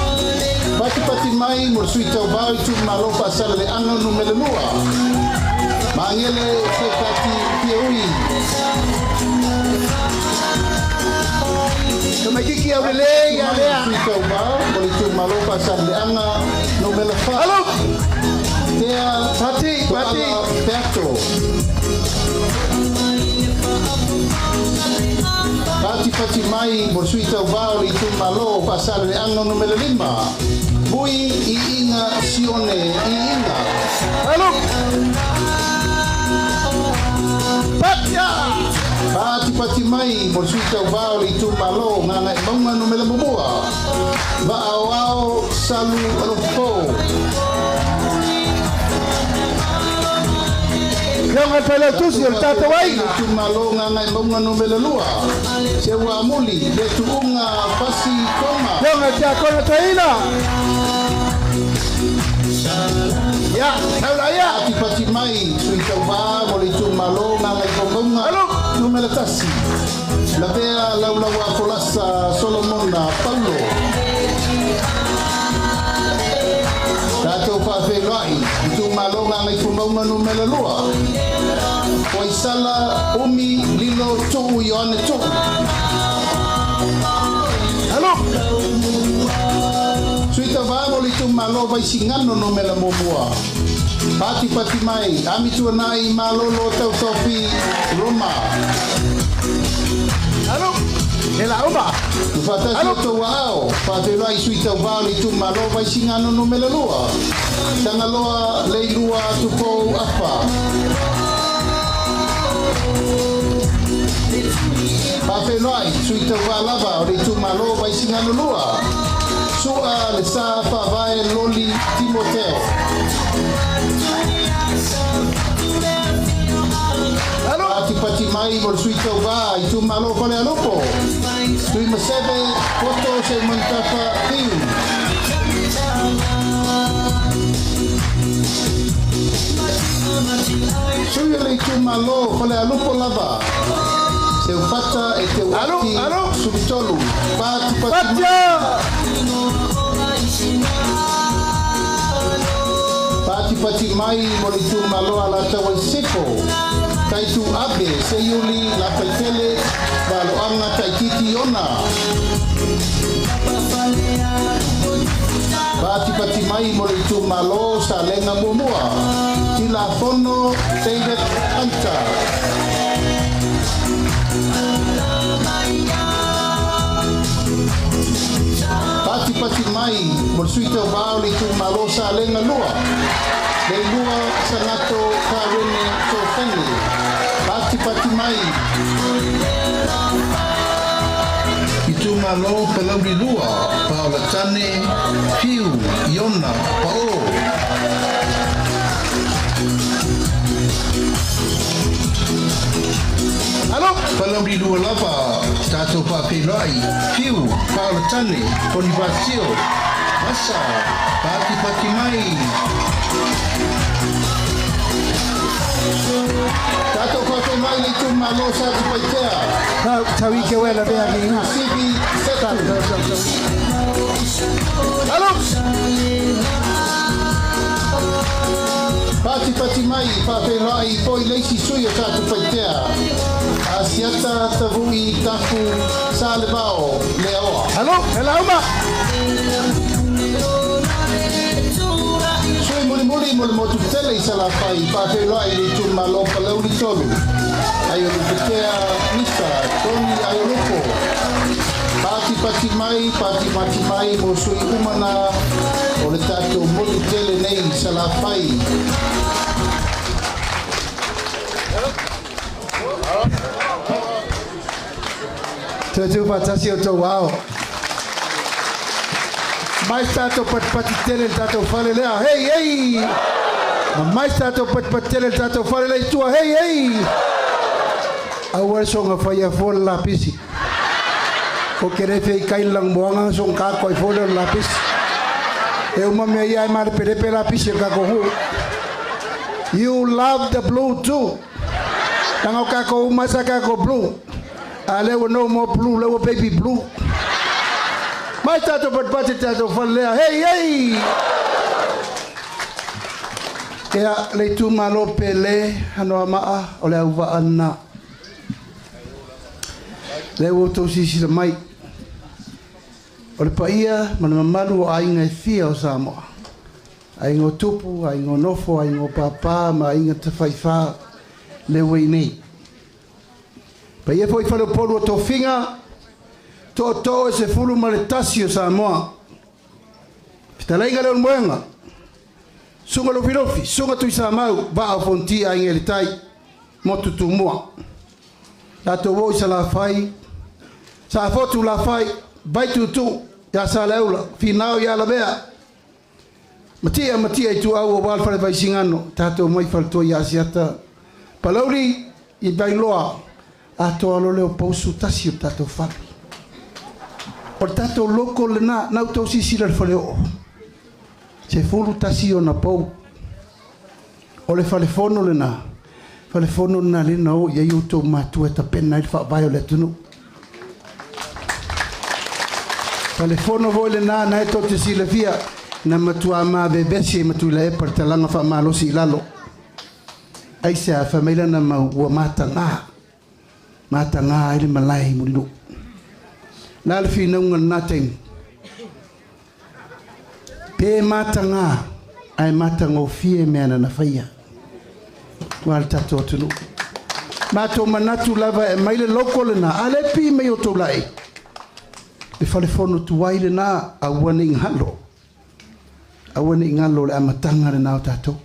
Patipati mai mo le sui tauvā o itumālō Faasaleleaga numera 2, Magele Sekati Piaui. Tamaititi au lele ia lea. Sui tauvā mo le itumālō Faasaleleaga numera 4. Alo. Tea Pati, pati. Toala Peato. Patipati mai mo le sui tauvā o le itumālō Faasaleleaga numera 5, Bui Iiga Sione Iiga. Alo. Patia. Patipati mai mo le sui tauvā o le itumālō Gagaemauga numera 1, Vaaoao Salu Alofo. Fioga le Failautusi o le tatou aiga. Itumālō Gagaemauga numera 2, Seuamuli Le Tuuga Pasi Toma. Fioga le Tiakono Toeaina. Ia, taula ia. Patipati mai sui tauvā mo le itumālō Gagaifomauga numera 1, Lavea Laulaua Folasa Solomona Paulo. Tatou faafeiloai itumālō Gagaifomauga numera 2, Poisala Umi Lilo Tuu Ioane Tuu. Alo. Sui tauvā mo le itumālō Vaisigano numera 1, Patipati mai Amituanai Malolo Tautofi Roma. Alo. E la uma. Ufatasi o tau ao, faafeiloai sui tauvā o le itumālō Vaisigano numera 2, Tagaloa Leilua Tupou Afa. Faafeiloai sui tauvā lava o le itumālō Vaisigano 2, Sua Le Sa Faavae Loli Timoteo. Patipati mai mo le sui tauvā itumālō Falealupo, Tuimaseve Poto Seumanutafa Fiu. Sui o le itumālō Falealupo lava, Seufata e Teuati Sulutolu. Patipati Patipati mai mo le itumālō Alataua i Sisifo, Taitu Abe Seiuli Lafaitele Valoaga Taititi Ona. Patipati mai mo le itumālō Salega 1, Tilafono David Hunter. Patipati mai mo le sui tauvā o le itumālō Salega 2, Leilua Sagato Karene Tofeni. Patipati mai itumālō Palauli 2, Paolatane Piu Iona Pao. Alo. Palauli 2 lava, tatou faafeiloai Piu Paolatane Ponifasio Masa. Patipati mai. Tatou faafeiloai le itumālō Satupaitea. Tau ike wela vea ki ngā. Sivi Setu. Alo. Patipati mai faafeiloai poi le isi sui o Satupaitea, Asiata Tavui Tafu Salevao Leaoa. Alo, e la uma. Sui mulimuli Mulimuli mo le motu tele i Salafai, faafeiloai i le itumalo o Palauli 3, Aiolupetea Mr. Tony Aiolupo. Patipati mai, patipati mai mo sui uma na o le tatou motu tele nei i Salafai. Toe tū whātasi o tō wao. Mai tātou patipati tele le tātou whale lea. Hei, hei! Ma mai tātou patipati tele le tātou whale lea i tua. Hei, hei! Aua le songa whai a fō le lapisi. O ke refe i kai lang moanga song ka koi fō le lapisi. E uma mea ia e mare perepe lapisi e kako hu. You love the blue too. Tanga o kako umasa kako blue. A lewa no more blue, lewa baby blue. Mai tātou patipati tātou whalea. Hei, hei! Ea, le tū malo pele, hanoa maa, o le auva ana. Le ua tau sisila mai. O le paia, ma le mamalu o aiga e fia o Samoa. Aiga o tupu, aiga o nofo, aiga o pāpā, ma aiga tawhaiwhā, le ua i nei. Paia foi whale o polu o tofinga, to to e se fulu ma le tasi o Samoa. Fitalenga le moenga. Sunga lo filofi, sunga tui Samau, va o fonti a ingele tai, motu tumua. Tatou o i sa lafai, sa fotu lafai, vai tutu, ia sa leula, finau ia lavea. Matia, matia i tu au o wal whale vai singano, tatou mai whale toi asiata. Palauri i Vailoa, a toa lo leo pausu tasi o tatou whale. O le tatou loko lena, nau tau sisila le whale o. Se fulu tasi o na pau. O le whale fono lena, whale fono lena lena o, ia i o tau mātua e tapena i le whaavae o le atunu. Whale fono voi lena, na e tau te silafia, na matua mā vevesi e matua e par talanga wha malosi i lalo. Ai se a whamaila na mau ua mata ngā. Mata ngā ai le malai murino. Nā le whinaunga nā teimi. Pe mata ngā, ai mata ngō fie mea na whaia. Wā le tātou atunu. Mātou manatu lava e mai le loko le nā, a le pi mai o tau lai. Le whale fono tuai le nā, a wane ngalo. A wane ngalo le amatanga le nā o tātou.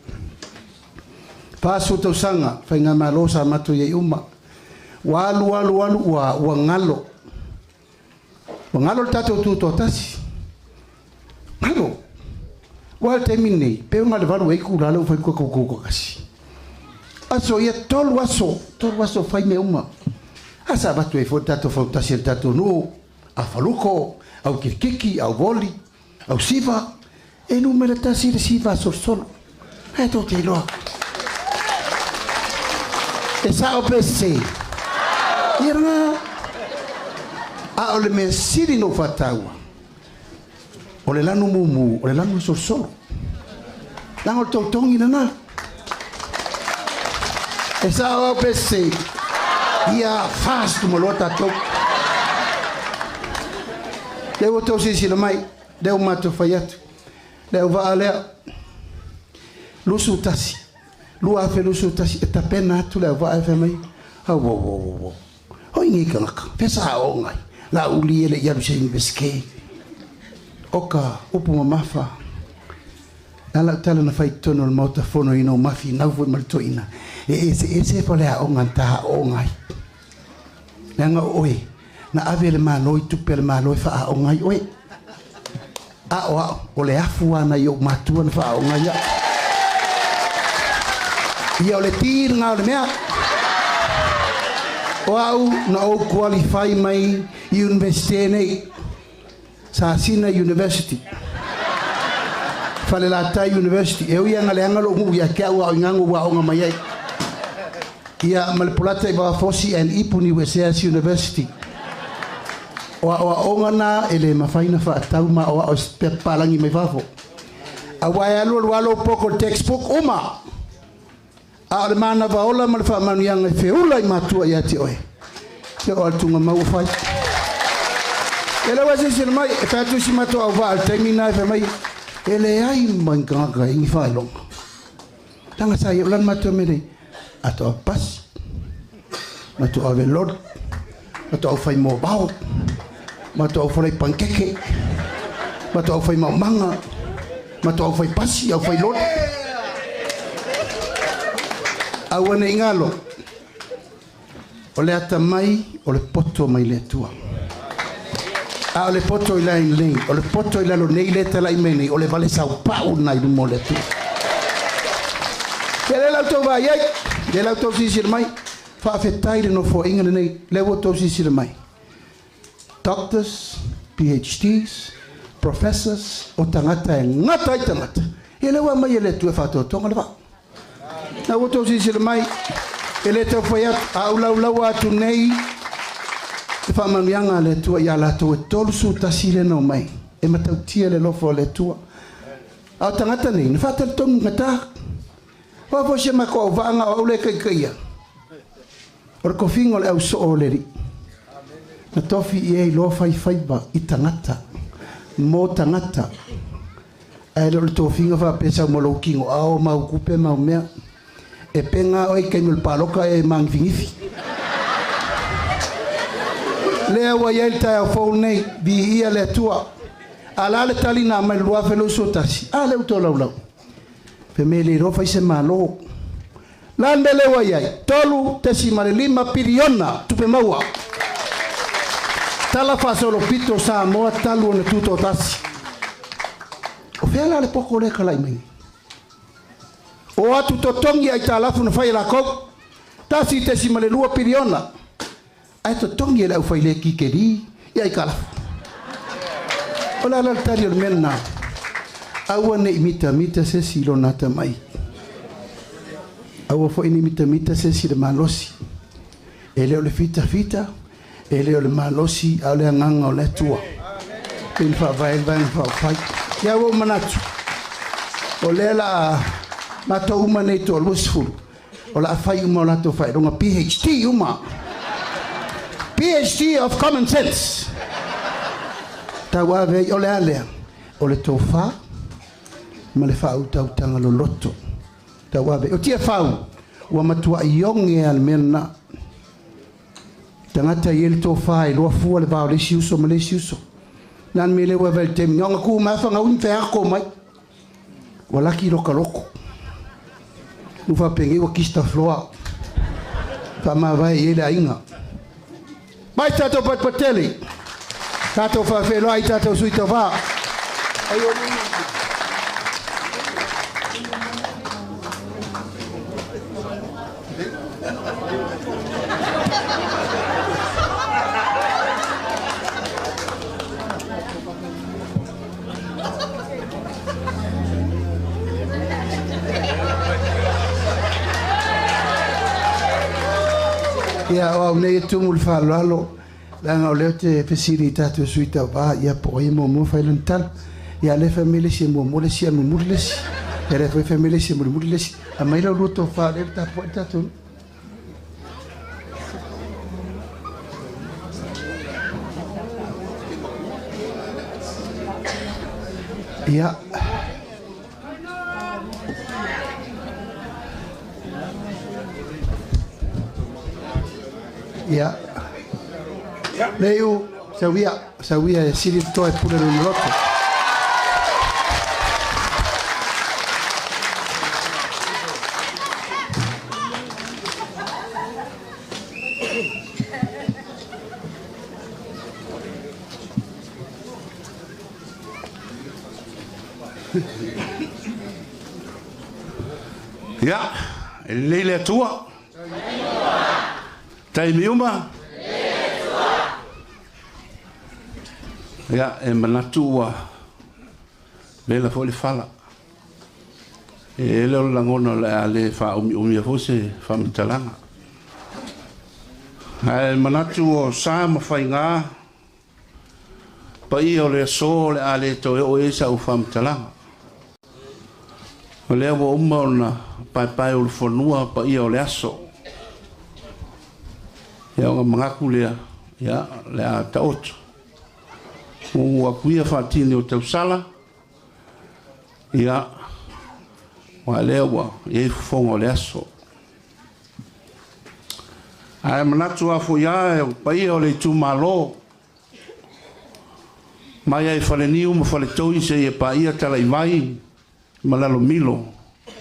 Pāsu tau sanga, whai ngā malosa mātou iei uma. Wa alu alu alu ua ngalo. Ua ngalo le tātou tūtoa tasi. Ngalo. Wa le taimi nei, pe ngā le valu e ku lalo whai kua kua kua kasi. Aso ia tolu aso whai me uma. Asa batu e fo tātou whautasi le tātou nuu, a whaluko, au kirikiki, au voli, au siva. E nu mele tasi le siva solosolo. E tō te iloa. E sao pese. Ia ranga. A o le mea siri no whataua. O le lanu mumu, o le lanu solosolo. Langa o le tautongi nana. E sao au pese. Ia fast maloa tātou. Leo o tau sisila mai. Leo mātou whai atu. Leo vaa lea. Lusu tasi. Lua afe lusu tasi. E tapena atu leo vaa e whai mai. Au, au, au, au. Hoi ngi kangaka. Pesa a o ngai. La uli ele iaru se universike. Oka upu mamafa. Ala tala na whai tono le mauta fono ino mafi nau fui marito ina. E ese ese pale a o nganta o ngai. Nanga oe. Na ave le maloi tupe le maloi fa a o ngai oe. A o a o le afu ana i o matua na fa a o ngai a. Ia o le tiri ngā o le mea. O au na o qualify mai i universite nei. Sasina University. Falelatai University. E ui anga le anga lo ngu ia kia ua o ingangu ua onga mai ai. Ia malepulata i Vafosi and Ipuni Weseas University. O a onga na ele mawhaina whaatau ma o a o palangi mai fafo. A wai alu alu alo poko textbook uma. A o le mana vaola ma le whaamanu ianga i feula i matua i ati oe. Te o altunga mau whai. E lewa sisi na mai, e whātu si matua au vaa al taimi nā e whai mai. E le ai mai ngaka ingi whailonga. Leaga sa i ai, o le a le matou mea nei? Matou ave pasi, matou ave loli, matou aufai moavao, matou aufolai panikeke, matou aufai maumaga, matou aufai pasi, aufai loli. Aua ne i galo, o le atamai o le poto mai le Atua. A o le poto i lai nei, o le poto i lalo nei le talai mai nei, o le vale saupau na i luma o le Atua. Ia le lau tau vai ai, le lau tau silasila mai, faafetai le nofoaiga lenei, lea ua outou silasila mai. Doctors, PhDs, professors, o tagata e gata ai tagata, ia lea ua aumai e le Atua e faatoatoga le vaa. Na ua outou silasila mai, e le tau fai atu, a ou laulaua atu nei le faamanuiaga a le Atua ia latou e 31 lea na omai, e matautia le alofa o le Atua. A o tagata nei, na faatalitonu gata. O a foi se matou auvaa o au le taitaia. O le tofiga o le ausoo o le Alii. Na tofi i ai loa faifaiva i tagata, mo tagata. Ae le o le tofiga faapea sau ma lou tino ao mau tupe mau mea. E pega oe i taimi o le paloka e magifigifi. Lea ua i ai le taeao fou lenei, viia le Atua. A la le tali na aumai i le 2021, a lea ua tolaulau. Fai mai e le iloa fai se Malo. La le mea lea ua i ai, 3.5 piliona tupe maua. Tala faasolopito Samoa talu ona tutoatasi. O fea la le poto lea e talai mai nei? O atu totogi aitalafu na fai e lakou, 1.2 piliona, ae totogi e le aufaileki keli i aitalafu. O le a la le tali o le mea lena? Aua ne i mitamita se isi i lona atamai. Aua foi ne i mitamita se isi i le malosi. E le o le fitafita, e le o le malosi, a o le agaga o le Atua. Pei ona faavae ai le Vaega Faaupufai. Ia ua ou manatu, o lea la a matou uma nei toa 20, o le a fai uma o latou faailoga PhD uma. PhD of Common Sense. Tauave ai, o le a lea? O le tofa ma le faautautaga loloto. Tauave. O Tiafau, ua matuai oge lava le mea lena. Tagata e i ai le tofa e iloa fua le va o le isi uso ma le isi uso. O le a le mea lea ua vaai i le taimi, na ona tu mai lava Fagaui ma feato mai. Ua laki loka loto. Nu faapenei ua kista floa. Faamavae i ai le aiga. Mai tatou patupatele. Tatou faafeiloai tatou sui tauva. Ia, o au nei e tumu i le faaaloalo, leaga o lea ou te fesili i tatou sui tauva, ia po o ai e muamua fai lana tala. Ia, a o lea e fai mai le isi e muamua le isi ae mulimuli le isi. Ia, o lea foi e fai mai le isi e mulimuli le isi. Aumai la ulua tofa o lea e tapuai le tatou nuu. Ia. Ia. Leiu, sauia, sauia e sili le toa e pule lona loto. Ia, e lelei le Atua. Taimi uma. Ia, e manatu ua vela foi le fala. E le o le lagona o le a le faaumiumia foi se faamatalaga. Ae manatu o sa ma faiga paia o le aso o le a le toe oo i ai sau faamatalaga. O lea ua uma ona paepae ulufanua paia o le aso. Ia ona manatu lea, ia, le a taoto. Ua atu ia faatini o tausala, ia, Aua lea ua i ai fofoga o le aso. Ae manatu lava foi lava o paia o le itumalo, mai lava i Faleniu ma Faletoi seia paia Talaivai ma Lalomilo, ou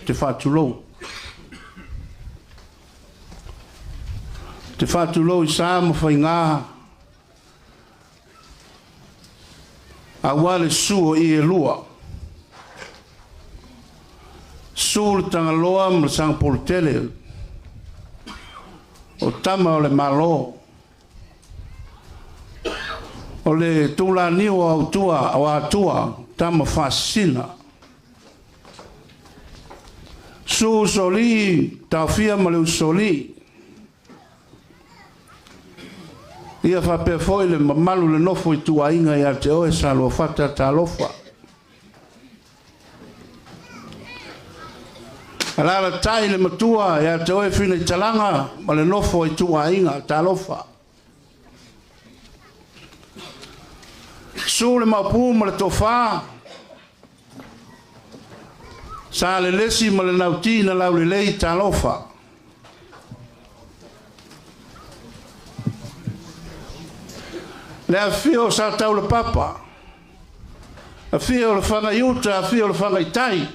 te faatulou. Ou te faatulou i sa ma faiga aua le susu o ie e lua, susu le Tagaloa ma le Sagapolutele, o tama o le Malo, o le Tulaniu o Autua, o Atua, tama faasisina. Susu Usoalii, Taofia ma le Usoalii. Ia faapea foi le mamalu le nofo ituaiga ia te oe Saluafata talofa. Alaalatai le matua ia te oe Finaitalaga ma le nofo ituaiga talofa. Susu le Maopu ma le Tofa, Sa Lelesi ma le Nauti na Laulelei talofa. Le afifio o Sa Taulapapa, afio o le Fagaiuta, afio o le Fagaitai.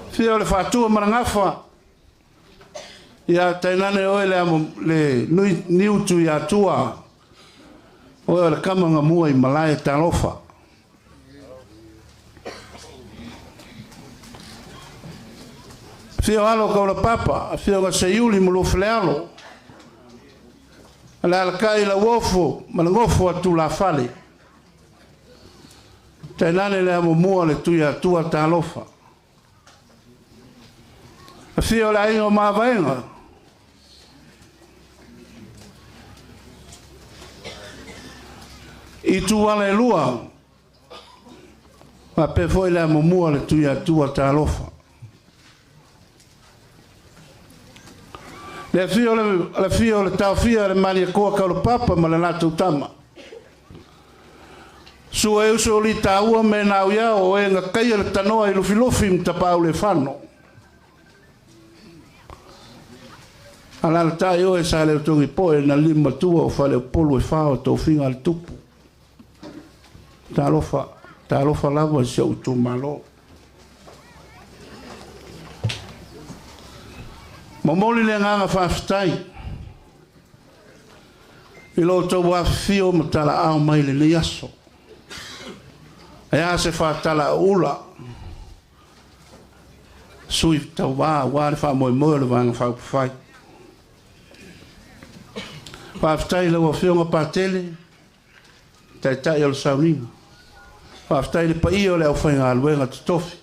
Afio o le Faatua ma le Gafa, ia tainane oe le, amo, le nui, niutu i Atua, oe o le kama gamua i malae talofa. Afio alo Kaulapapa, afio Gaseiuli ma Luafelealo, alalakai Lauofo ma le gofo a Tulafale. Tainane le amomua le Tuiatua talofa. Afio le aiga o Mavaega. I tūala e lua, faapea foi le amomua le Tuiatua talofa. Le afio le afio le taofia le Malietoa Kaulapapa ma le latou tama. Sua e uso li taua me nau ia o e nga kaia le tanoa i lufilufi ma tapaau le fano. Alalatai oe sa le utogi poe na lima tua o fale o polu e whao tau finga le tupu. Talofa, talofa lava si ou itumalo. Momoli le agaga faafetai i lo outou afifio ma talaao mai lenei aso. E a se faatalaauula sui tauva aua le faamoemoe o le Vaega Faaupufai. Faafetai i lau Afioga Patele, Taitai o le sauniga. Faafetai i le paia o le aufaigaluega totofi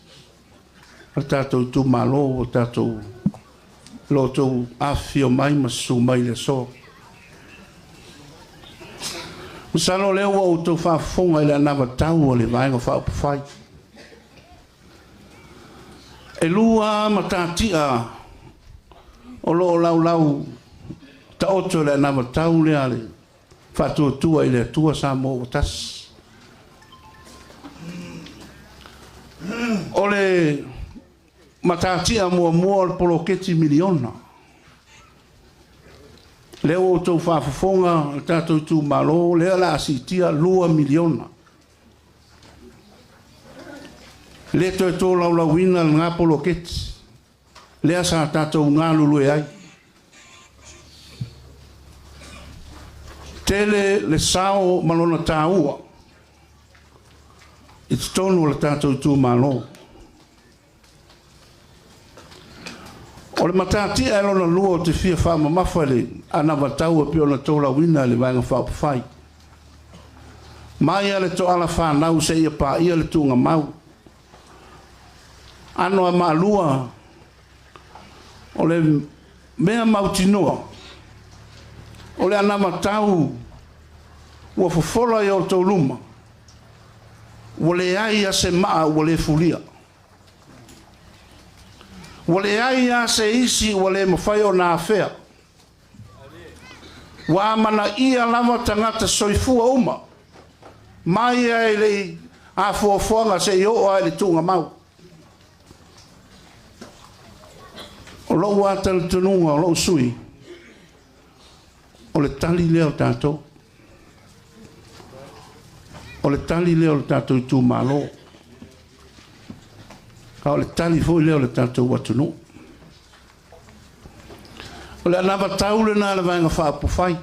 o le tatou itumalo ua tatou lo outou afifio mai ma susu mai i le aso. Masalo o lea ua outou faafofoga i le anavatau a le Vaega Faaupufai. E lua matatia o lo o laulau taoto i le anavatau lea a le Faatuatua i le Atua Samoa ua tasi. O le matatia muamua o le poloketi miliona. Lea ua outou faafofoga le tatou itumalo, lea o le a siitia $2 miliona. Le toe tolaulauina lena poloketi. Lea sa tatou galulue ai. Tele le sao ma lona taua i totonu o le tatou itumalo. O le matatia e lona lua ou te fia faamamafa i le anavatau e pei ona tolauina e le Vaega Faaupufai. Mai lava le toala fanau seia paia le tuugamau. Ano a Malua, o le mea mautinoa, o le anavatau ua fofola i outou luma, ua leai a se maa ua le fulia. Ua leai a se isi ua le mafai ona afea. Ua amanaia lava tagata soifua uma. Mai lava i le afuafuaga seia oo lava i le tuugamau. O lou lava talitonuga o lou sui usufono, o le tali lea o tatou. O le tali lea o le tatou itumalo. A o le tali foi lea o le tatou atunuu. O le anavatau lena a le Vaega Faaupufai,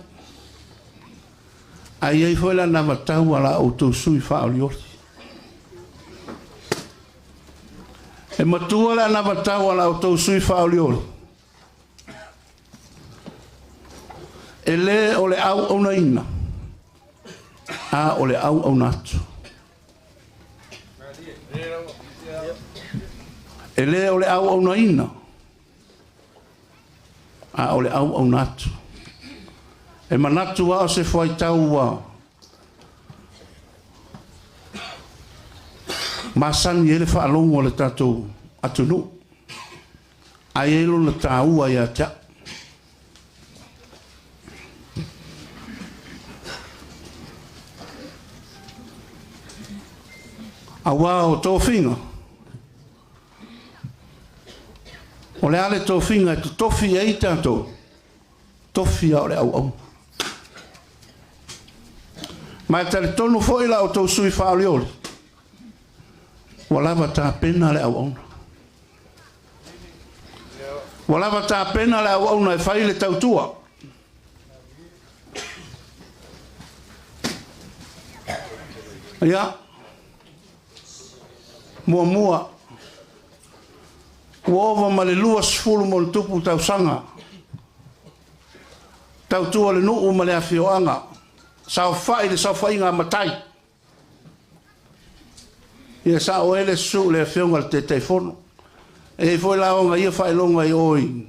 ae i ai foi le anavatau a la outou sui faaolioli. E matua le anavatau a la outou sui faaolioli, e le o le auaunaina, a o le auauna atu. E le o le auaunaina, a o le auauna atu. E manatu lava o se fuaitau ua masani ai le faalogo a le tatou atunuu, ae i ai lona taua ia te au. Aua o tofiga, o le a le tofiga e totofi ai tatou, tofi lava o le auauna. Ma e talitonu foi la outou sui faaolioli, ua lava tapena le auauna. Ua lava tapena le auauna e fai le tautua. Ia, muamua, ua ova ma le 20+ tausaga, tautua le nuu ma le afioaga, saofai le saofaiga a matai. Ia sao ai le susu le afioga i le Taitaifono. E i ai foi la ona ia faailoga i o i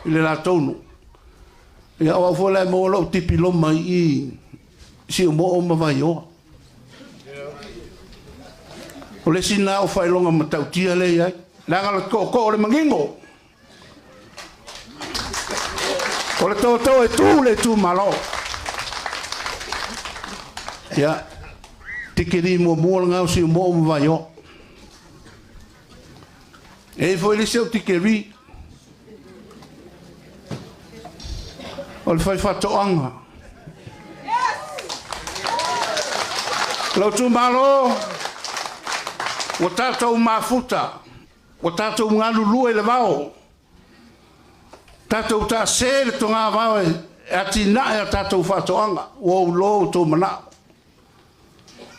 le latou nuu. Ia o au foi la e maua lou tipiloma i i Siumoo ma Vaioa. O le isi lena o faailoga matautia lea e i ai. Leaga o le tootoo o le manino. O le tootoo e tu le itumalo. Ia, tikeri muamua lena o Siumoo ma Vaioa. E i ai foi le isi au tikeri. O le faifaatoaga. Lou itumalo, ua tatou mafuta, ua tatou galulue i le vao, tatou taase le togavao e atinae a tatou faatoaga, ua ou iloa outou manao.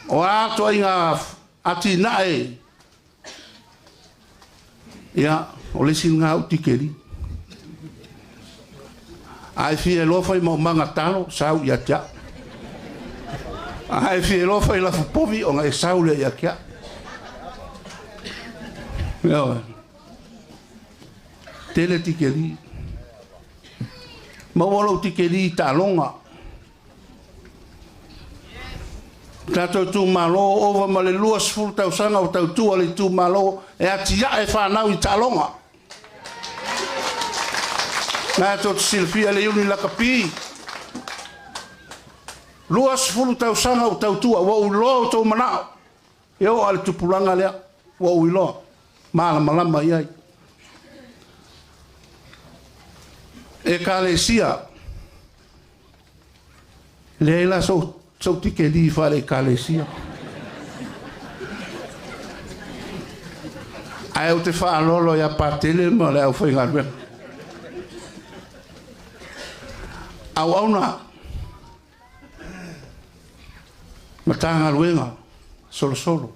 O a ituaiga atinae, ia, o le isi lena au tikeri. A e fia iloa fai maumaga talo, sau ia te au. A e fia iloa fai lafu povi, ona e sau lea ia te au. Ioe. Tele tikeri. Maua lou tikeri i taaloga. Tatou itumalo, ova ma le 20 tausaga o tautua le itumalo e atiae fanau i taaloga. Na tou te silafia le Iuni Lakapi. 20 tausaga o tautua, ua ou iloa outou manao. E oo lava i le tupulaga lea, ua ou iloa, malamalama i ai. Ekalesia, leai la sou tikeri faale-ekalesia. Ae ou te faaaloalo ia Patele ma le aufaigaluega. Auauna, Matagaluega, solosolo,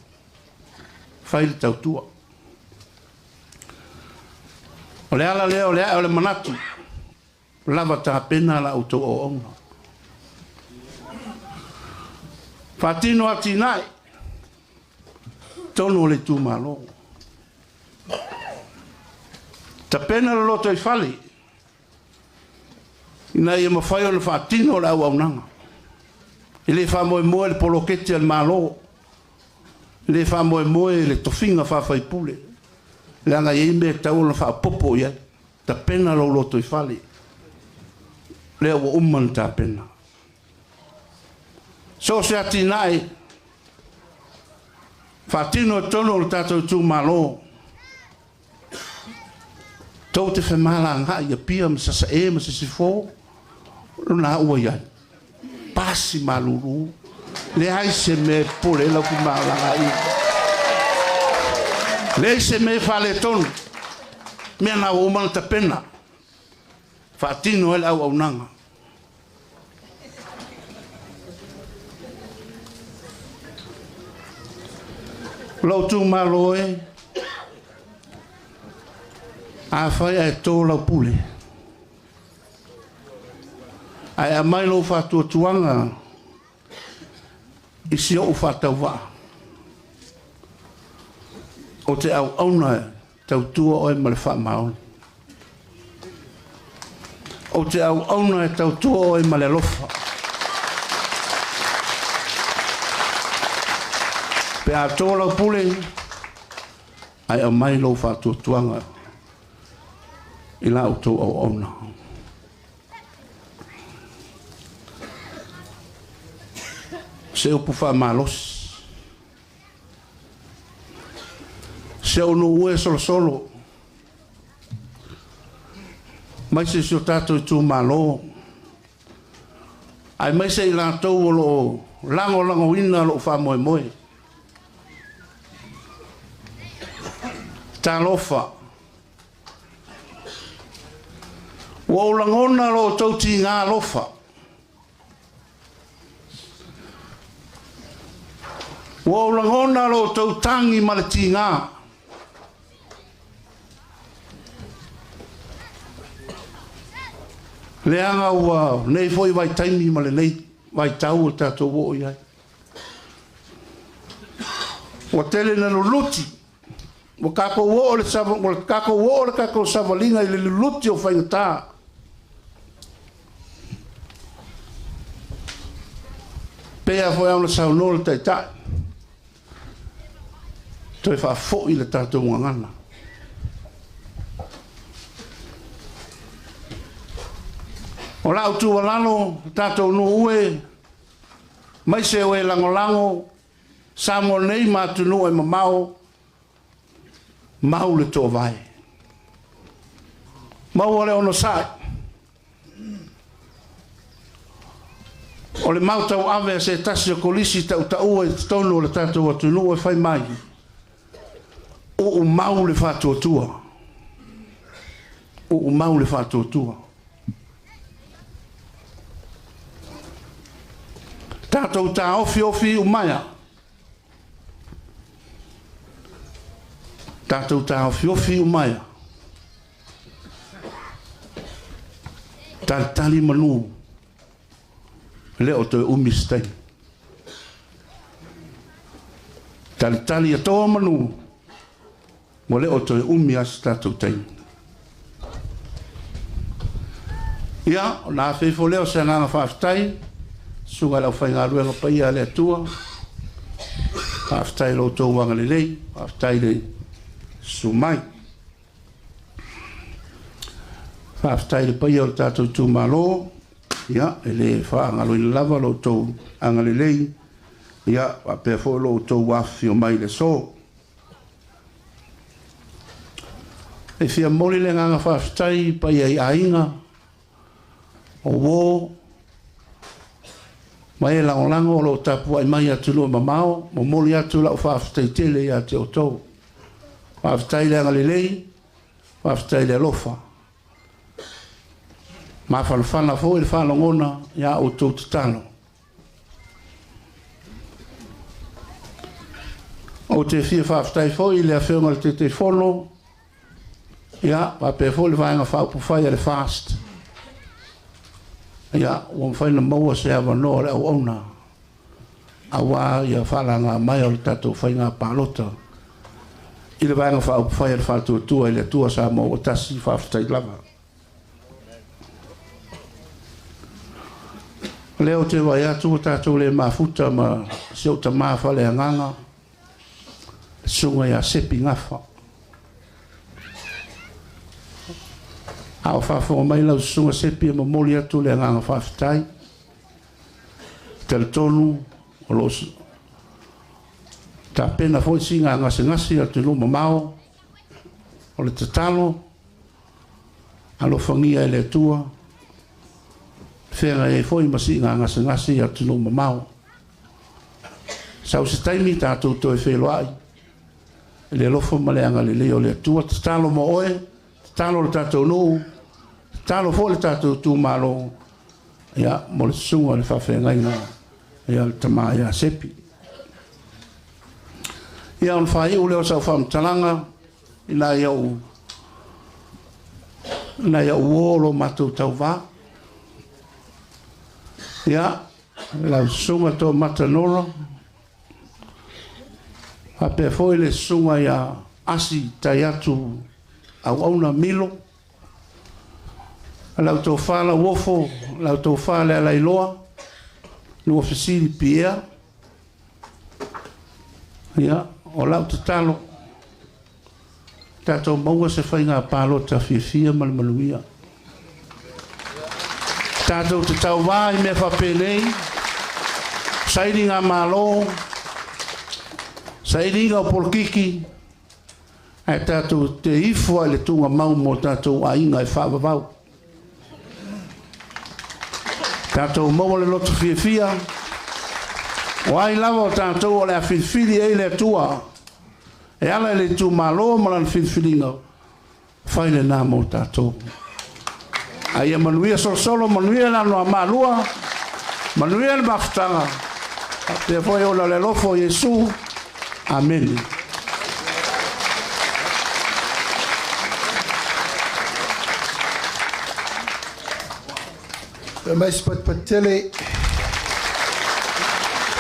fai le tautua. O le ala lea o le ae o le manatu, lava tapena la outou auauna. Faatino atinae, totonu o le itumalo. Tapena le lotoifale, ina ia mafai ona faatino le auaunaga. E le faamoemoe le poloketi a le Malo, e le faamoemoe le tofiga faa-faipule, leaga e i ai mea e tatau ona faaopoopo i ai. Tapena lou lotoifale, lea ua uma ona tapena. So o se atinae Faatino i totonu o le tatou itumalo. Tou te femalagaai i Apia ma Sasae ma Sisifo, o lona ua i ai. Pasi malulu, leai se mea e popole ai lau femalagaaiga. Leai se mea e faaletonu, mea na ua uma ona tapena, faatino ai le auaunaga. Lou itumalo e, afai ae to lau pule, ae aumai lou faatuatuaga i si ou faatauvaa, ou te auauna e tautua oe ma le faamaoni. Ou te auauna e tautua oe ma le alofa. Pe a to lau pule, ae aumai lou faatuatuaga i la outou auauna. Se upu faamalosi. Se ou nuu e solosolo, mai se si o tatou itumalo, aemaise i latou o lo o lagolagoina lou faamoemoe. Talofa, ua ou lagona lo outou tiga alofa, ua ou lagona lo outou tagi ma le tiga. Leaga ua nei foi vaitaimi ma lenei vaitau o tatou oo i ai. Ua tele na luluti, ua tatou oo le sava, ua tatou oo le tatou savaliga i le luluti o faigata. Pei lava foi ona saunoa le Taitai, toe faafoi le tatou gagana. O lau tuualalo, tatou nuu e, maise o e lagolago, Samoa nei ma atunuu e mamao, mau le toovae. Maua le onosai. O le mau tauave a se tasi o kolisi tautaua i totonu o le tatou atunuu e fai mai, uumau le faatuatua. Uumau le faatuatua. Tatou taofiofi umaea. Tatou taofiofi umaea. Talitali manu, le o toe umi se taimi. Talitali atoa manu, ua le o toe umi a se tatou taimi. Ia, o na afeifo lea o se agaga faafetai, susuga i le aufaigaluega paia a le Atua. Faafetai i lo outou agalelei, faafetai le susu mai. Faafetai i le paia o le tatou itumalo, ia, e le faagaloina lava lo outou agalelei, ia, faapea foi lo outou afifio mai i le aso. E fia momoli le agaga faafetai i paia i aiga, o uo, ma e lagolago o lo o tapuai mai atunuu e mamao, momoli atu lau faafetai tele ia te outou. Faafetai le agalelei, faafetai le alofa. Mafanafana foi le faalogona ia outou tatalo. Ou te fia faafetai foi i le afioga i le Taitaifono, ia, faapea foi le Vaega Faaupufai a le FAST. Ia, ua mafai ona maua se avanoa o le auauna aua ia faalaga mai o le tatou faiga palota i le Vaega Faaupufai a le Faatuatua i le Atua Samoa ua tasi, faafetai lava. O lea ou te vaai atu ua tatou le mafuta ma si ou tamā faaleagaga, le susuga ia Sepi Gafa. A o faafofoga mai lau susuga Sepi, e momoli atu le agaga faafetai. E talitonu o lo o Tapena foi siga gasegase a atunuu mamao. O le tatalo, alofagia e le Atua feagai ai foi ma siiga gasegase i atunuu mamao. Sau se taimi tatou toe feloai i le alofa ma le agalelei o le Atua. Tatalo mo oe, tatalo le tatou nuu, tatalo foi le tatou itumalo, ia, mo le susuga i le faafeagaiga, ia, le tama ia Sepi. Ia, ona faaiu lea o sau faamatalaga i nai au uō o lo matou tauvā. Ia, lau susuga Toomata Nora, faapea foi le susuga ia Asi Taiatu Auauna Milo, lau tofa Lauofo, lau tofa Lealailoa, Luafesili Piea. Ia, o lau tatalo, tatou maua se faiga palota fiafia ma le manuia. Tatou te tauvā i mea faapenei, sailiga malo, sailiga o polokiki, ae tatou te ifo ai le tugamau mo tatou aiga e faavavau. Tatou maua le loto fiafia, o ai lava o tatou o le a filifili ai le Atua, e ala i le itumalo ma lana filifiliga, fai lena mo tatou. A ia manuia solosolo, manuia le Anoamalua, manuia le mafutaga, faapea foi ona le alofa o Iesu. Amene. Mai se patipati tele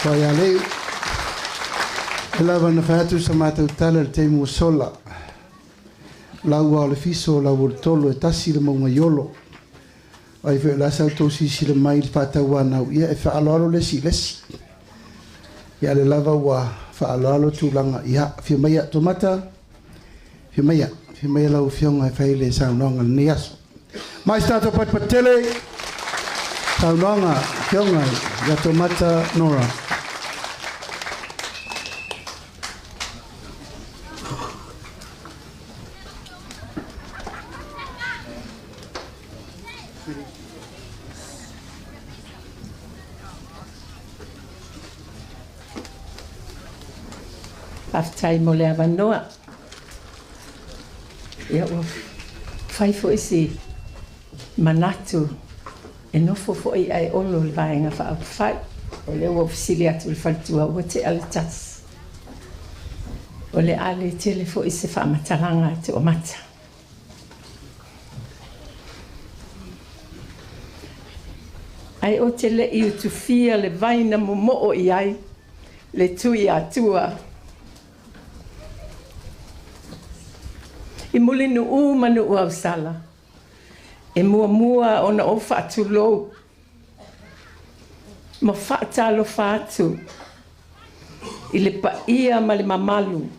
Faialeu. E lava na fai atu sa matou tala i le taimi ua sola. Lau o le fiso, lau o le tolo, e tasi le mauga i Olo. Ai foi o le a sa outou silasila mai i le faatauanau, ia e faaaloalo le isi i le isi. Ia le lava ua faaaloalo tulaga, ia afio maia Tomata, afio maia, afio maia lau afioga e fai le saunoaga i lenei aso. Mai se tatou patipati tele, saunoaga afioga ia Tomata Nora. Faafetai mo le avanoa. Ia ua fai foi si manatu e nofo foi ae olo le Vaega Faaupufai. O lea ua ou fesili atu i le faletua ua tea le 1. O le a le tele foi se faamatalaga e toamata. Ae ou te le i utufia le vai na momoo i ai le tui Atua. I Mulinuu ma Nuuausala, e muamua ona ou faatulou ma faatalofa atu i le paia ma le mamalu,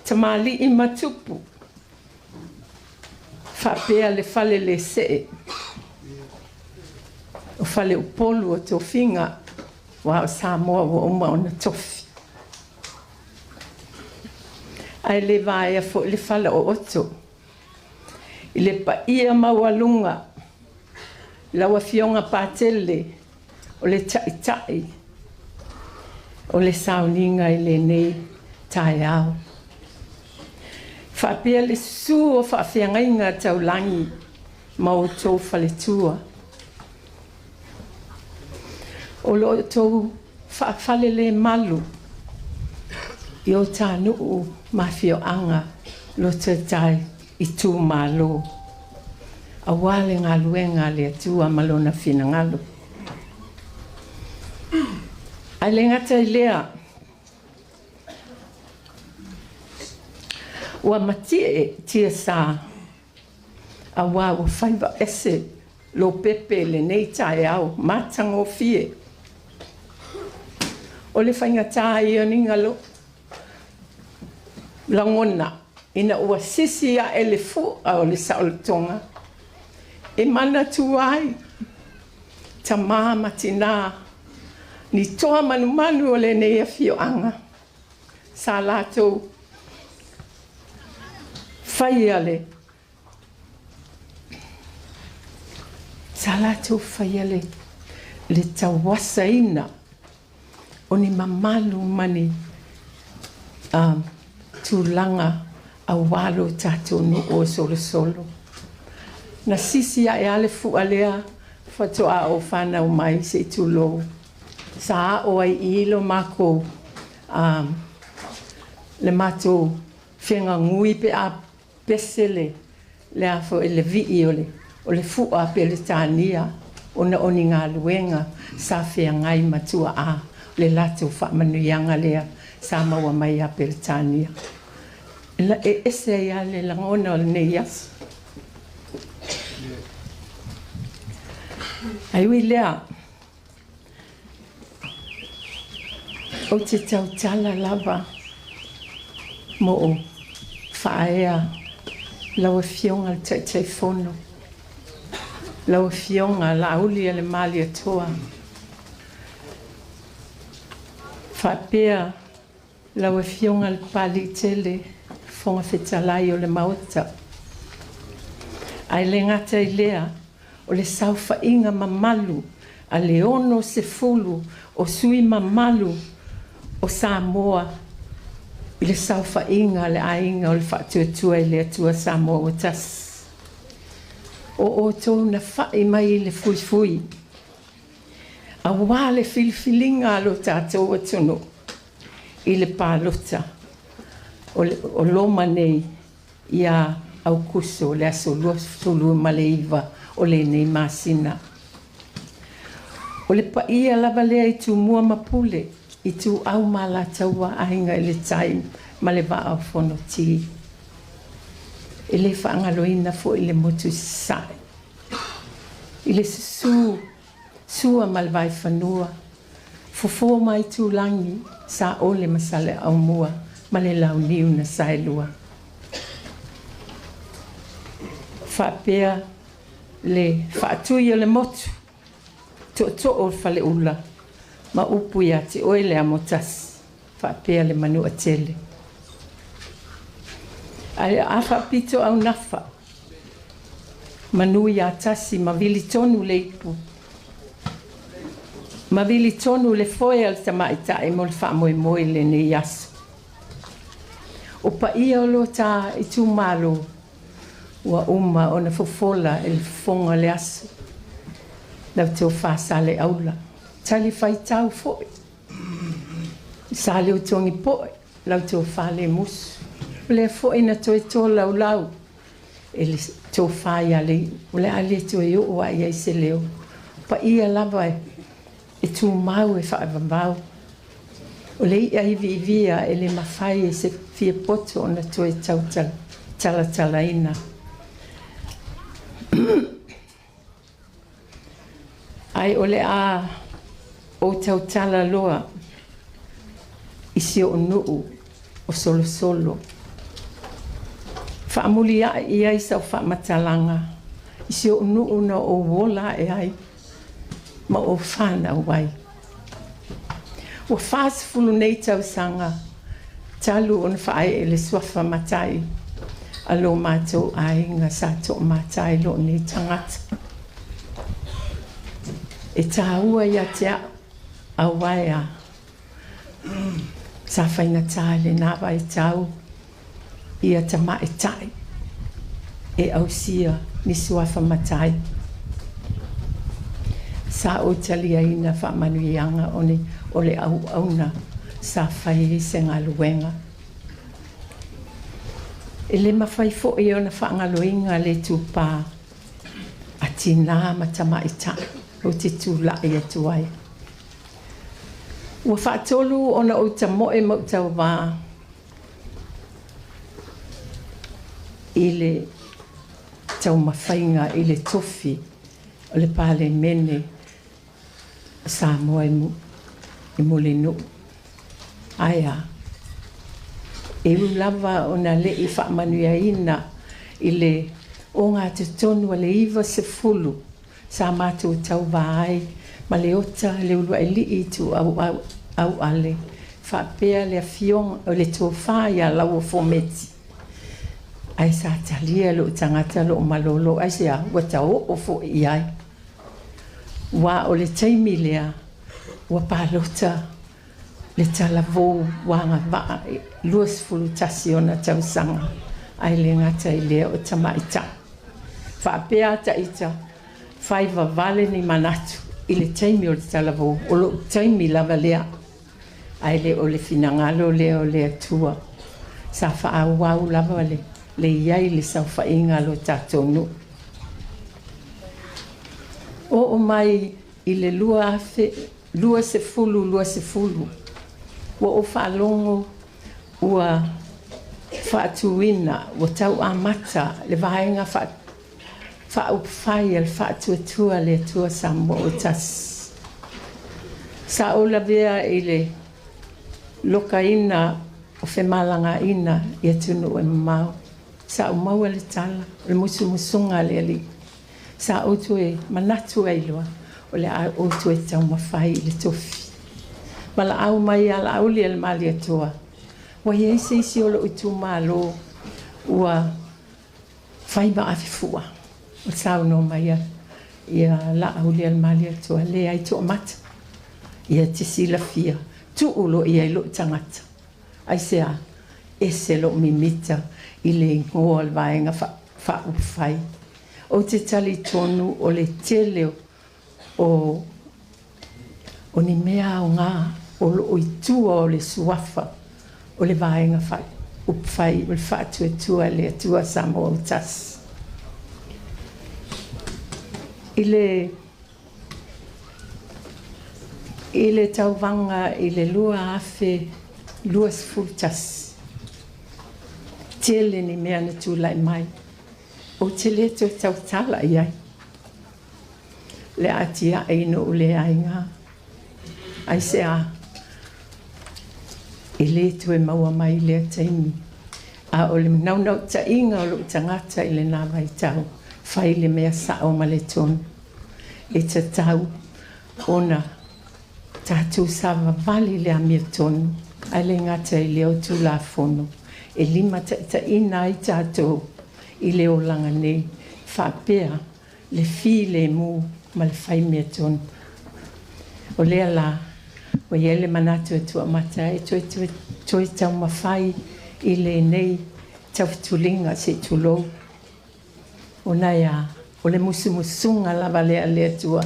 tamalii ma tupu, faapea le fale le see o Faleupolu o tofiga aua o Samoa ua uma ona tofi. Ae le vaea foi le fala o Oto i le paia maualuga lau Afioga Patele o le Taitai o le sauniga i lenei taeao. Faapea le susu o faafeagaiga taulagi ma outou faletua. O lo outou faafalelemalu i o ta nuu ma afioaga lototai itumalo, aua le galuega a le Atua ma Lona finagalo. Ae le gata i lea, ua matie tiasa aua ua faiva ese Lopepe i lenei taeao matagofie. O le faigata ia ni galo lagona ina ua sisi ae le fua o le saolotoga e manatua ai tamā ma tinā ni toa manumanu o lenei afioaga. sa latou faia le sa latou faia le le tauasaina o ni mamalu ma ni tulaga auā lo tatou nuu o Solosolo. Na sisi aʻe a le fuʻa lea faatoa ou fanau mai se i tulou. Sa aʻo ai i i lo makou le matou fegagui pe a pese le le a foi le vii o le o le fuʻa Peretania ona o ni galuega sa feagai ma tuaa le latou faamanuiaga lea sa maua mai ia Peretania. E ese ai lava le lagona o lenei aso. Ae ui i lea, ou te tautala lava mo faaea lau Afioga i le Taitaifono, lau Afioga Laaulialemalietoa, faapea lau Afioga i le Papaliitele, Fofoga Fetalai o le Maota. Ae le gata i lea, o le saofaiga mamalu a le 60 o sui mamalu o Samoa i le saofaiga a le Aiga o le Faatuatua i le Atua Samoa ua Tasi. O outou na fa'i mai i le fuifui auā le filifiliga a lo tatou atunuu i le palota o loma nei ia Aukuso le aso 29 o lenei masina. O le paia lava lea i Tumua ma Pule, Ituau ma Alataua, Aiga i le Tai ma le Vaa o Fonoti. E le faagaloina foi le motu i Sasae i le susu Sua ma le Vaifanua, Fofo ma Aitulagi, Saole ma Saleaaumua ma le Launiu na Saelua. Faapea le faatui o le motu, tootoo o le Faleula ma upu ia te oe le Amotasi, faapea le Manuatele. Ae a faapito aunafa, manu ia tasi ma vili tonu le ipu, ma vili tonu le foe a le tamaitai mo le faamoemoe i lenei aso. O paia o lo ta itumalo ua uma ona fofola e le fofoga o le aso, lau tofa Saleaula, talifuaitau foi Saleutogipoe, lau tofa Lemusu, o lea foi na toe tolaulau e le tofa ia Lei'u, o le a le toe oo lava i ai se leo. O paia lava e tumau e faavavau. O le i'a iviivia e le mafai e se fiapoto ona toe tau talatalaina. Ae o le a ou tautala loa i si o'u nuu o Solosolo. Faamulia'i i ai sau faamatalaga i si o'u nuu na ou ola ae ai ma ou fanau ai. Ua 40 nei tausaga talu ona faaee le suafa matai a lo matou aiga sa toamatai loo nei tagata. E tāua ia te a'u auā e a sa faigata i lenā vaitau ia tamaʻitaʻi e ausia ni suafa matai. Sa ou taliaina faamanuiaga o le auauna sa fai ai se galuega. E le mafai foi ona faagaloina le itupa a tinā ma tamaitai ou te tula'i atu ai. Ua faatolu ona ou tamoe ma ou tauvā i le taumafaiga i le tofi o le Palemene o Samoa i Mulinuu. Ae a? E ui lava ona le'i faamanuiaina i le ogatotonu a le 90 sa matou tauvā ai ma Leota Leuluailii Ituau Auale. Faapea le afioga o le tofa ia Lauofo Meti. Ae sa talia lou tagata lou malolo aisea ua taoo foi i ai. Ua o le taimi lea ua palota le talavou ua agavaa 21 ona tausaga ae le gata i lea o tamaitai. Faapea ta ita fai vavale ni manatu i le taimi o le talavou o lou taimi lava lea ae le o le finagalo lea o le Atua. Sa faaauau lava le i ai le saofaiga a lo tatou nuu. Oo mai i le 2020, ua ou faalogo ua faatuina, ua tauamata le vaega faaupufai a le Faatuatua le Atua Samoa ua Tasi. Sa ou lavea i le lokaina o femalagaina i atunuu e mamao. Sa ou maua le tala o le musumusuga a le Alii. Sa ou toe manatu ai loa o le a ou toe taumafai i le tofi. Valaau mai ia Laauli e le Malietoa, ua i ai se isi o lou itumalo ua fai ma avefua. O saunoa mai ia Laauli a le Malietoa, leai toamata. Ia te silafia, tuu loa i ai lou tagata. Aisea, ese lou mimita i le igoa o le vaega faaupufai. Ou te talitonu o le tele o ni mea aoga o loo i tua o le suafa o le vaega faaupufai o le Faatuatua i le Atua Samoa ua Tasi. I le tauvaga i le 2021, tele ni mea na tulai mai, ou te le toe tautala i ai. Le atiae i nuu le aiga, aisea, e le toe maua mai lea taimi. A o le naunautaiga o lou tagata i lena vaitau, fai le mea sao ma le tonu. E tatau ona tatou savavali le amiotonu, ae le gata i lea o Tulafono e limataitaiina ai tatou i le olaga nei, faapea le filemu ma le fai mea tonu. O lea la, ua i ai le manatu e tuamata e toe taumafai i lenei taufetuliga se i tulou. Ona ea, o le musumusuga lava lea a le Atua.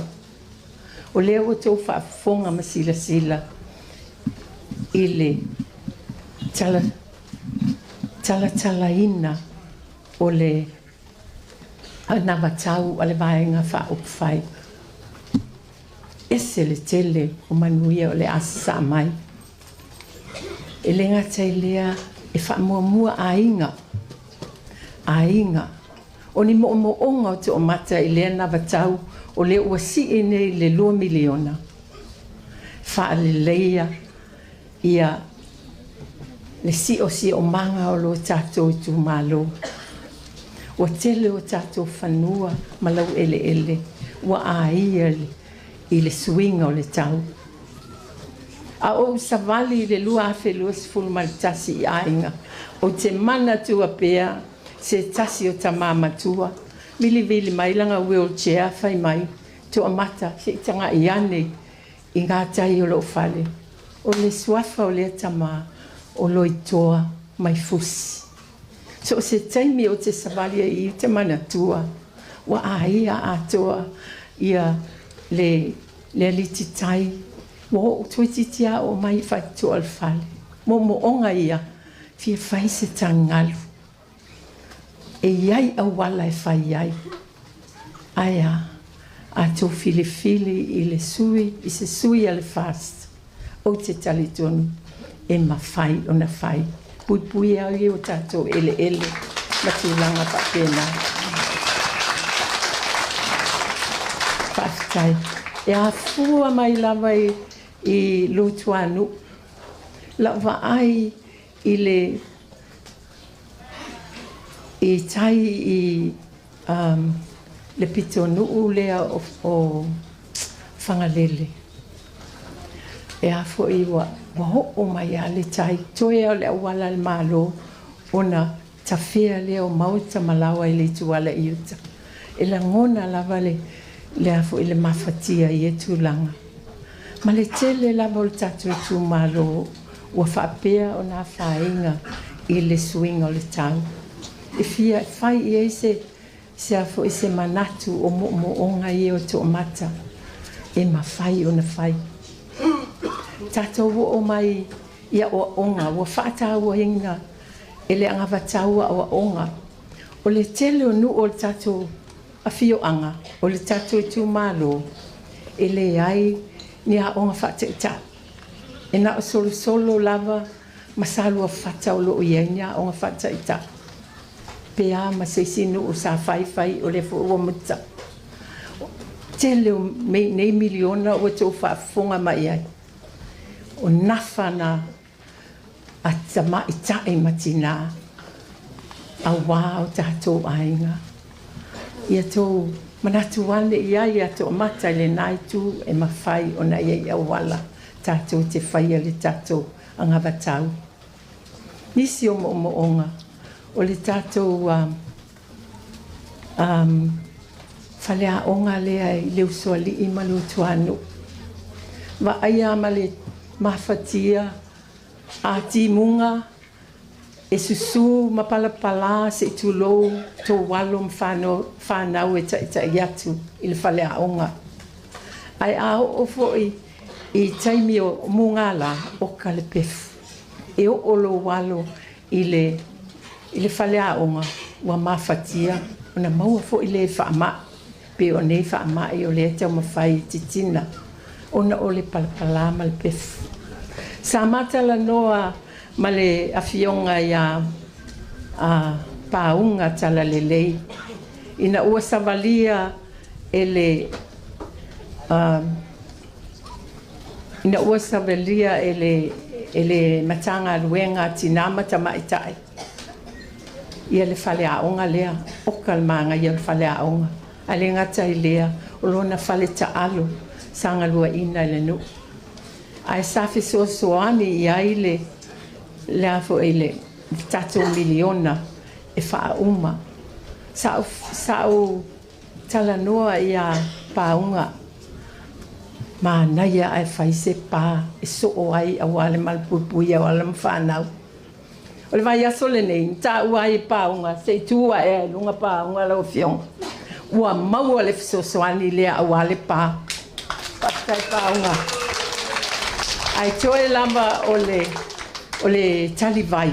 O lea ua outou faafofoga ma silasila i le talatalaina o le anavatau a le vaega faaupufai. Ese le tele o manuia o le a sasaa mai. E le gata i lea e faamuamua aiga. Aiga. O ni moomooga o toomata i lea anavatau o lea ua sii nei le 2 miliona. Faaleleia ia le siosiomaga o lo tatou itumalo. Ua tele o tatou fanua ma laueleele ua aia i le suiga o le tau. A ou savali i le 2021 i aiga, ou te manatua pea se tasi o tamā matua, vilivili mai lana wheelchair fai mai, toamata se i taga'i ane i gatai o lou fale. O le suafa o lea tamā o Loitoa mai Fusi. So o se taimi ou te savali ai i te manatua, ua aia atoa ia le alititai, ua oo toeitiiti lava oo mai i faitotoa o le fale. Moomooga ia, fia fai se tagalu. E i ai auala e fai ai. Ae a, a outou filifili i le sui, i se sui a le FAST, ou te talitonu e mafai ona fai. Puipuia ai o tatou eleele ma tulaga faapena. Faafetai. E afua mai lava i Lutuanuu. Lau vaai i le i tai i le pitonuu lea o Fagalele. E a foi ua ua oo mai lava le tai, toe lava o le auala a le Malo ona tafea lea o maota ma laoa i le ituala i uta. E lagona lava le le a foi le mafatia i ia tulaga. Ma le tele lava o le tatou itumalo ua faapea ona afaina i le suiga o le tau. E fia fai i ai se se a foi se manatu o moomooga ia o toomata e mafai ona fai. Tatou oo mai i aoaoga ua faatauaina e le anavatau aoaoga. O le tele o nuu o le tatou afioaga, o le tatou itumalo, e leai ni aoga faataitai. E na o Solosolo lava ma Saluafata o loo i ai ni aoga faataitai. Pe a ma se isi nuu sa faifai o lea foi ua muta. Tele o nei miliona ua tou faafofoga mai ai. O nafa na a tamaitai ma tinā auā o tatou aiga. Ia tou manatu ane i ai ia toamata i lena itu e mafai ona i ai auala tatou te faia le tatou anavatau. Nisi o moomooga o le tatou faleaoga lea i le Usoalii ma le Utuanuu. Vaaia ma le mafatia a timuga e susū ma palapalā se'i tulou tou alo ma fanau e taʻitaʻi atu i le faleaoga. Ae a oo foi i taimi o mugala oka le pefu. E oo lou alo i le i le faleaoga ua mafatia ona maua foi le faama'i pei o nei faama'i o lea e taumafai e titina ona o le palapalā ma le pefu. Sa ma talanoa ma le afioga ia Pauga Talalelei ina ua savalia e le ina ua savalia e le e le Matagaluega a Tinā ma Tamaitai ia le faleaoga lea. Oka le manaia o le faleaoga, ae le gata i lea o lona fale taalo sa galuaina e le nuu. Ae sa fesoasoani i ai le le a foi le tatou miliona e faauma. Sa ou talanoa ia Pauga, manaia ae fai se pa e soo ai auā le malupuipuia o alo ma fanau. O le vaiaso lenei na taua ai e Pauga se i tu ae ai i luga Pauga lau Afioga. Ua maua le fesoasoani lea auā le pa. Faafetai Pauga. Ae toe lava o le o le talivai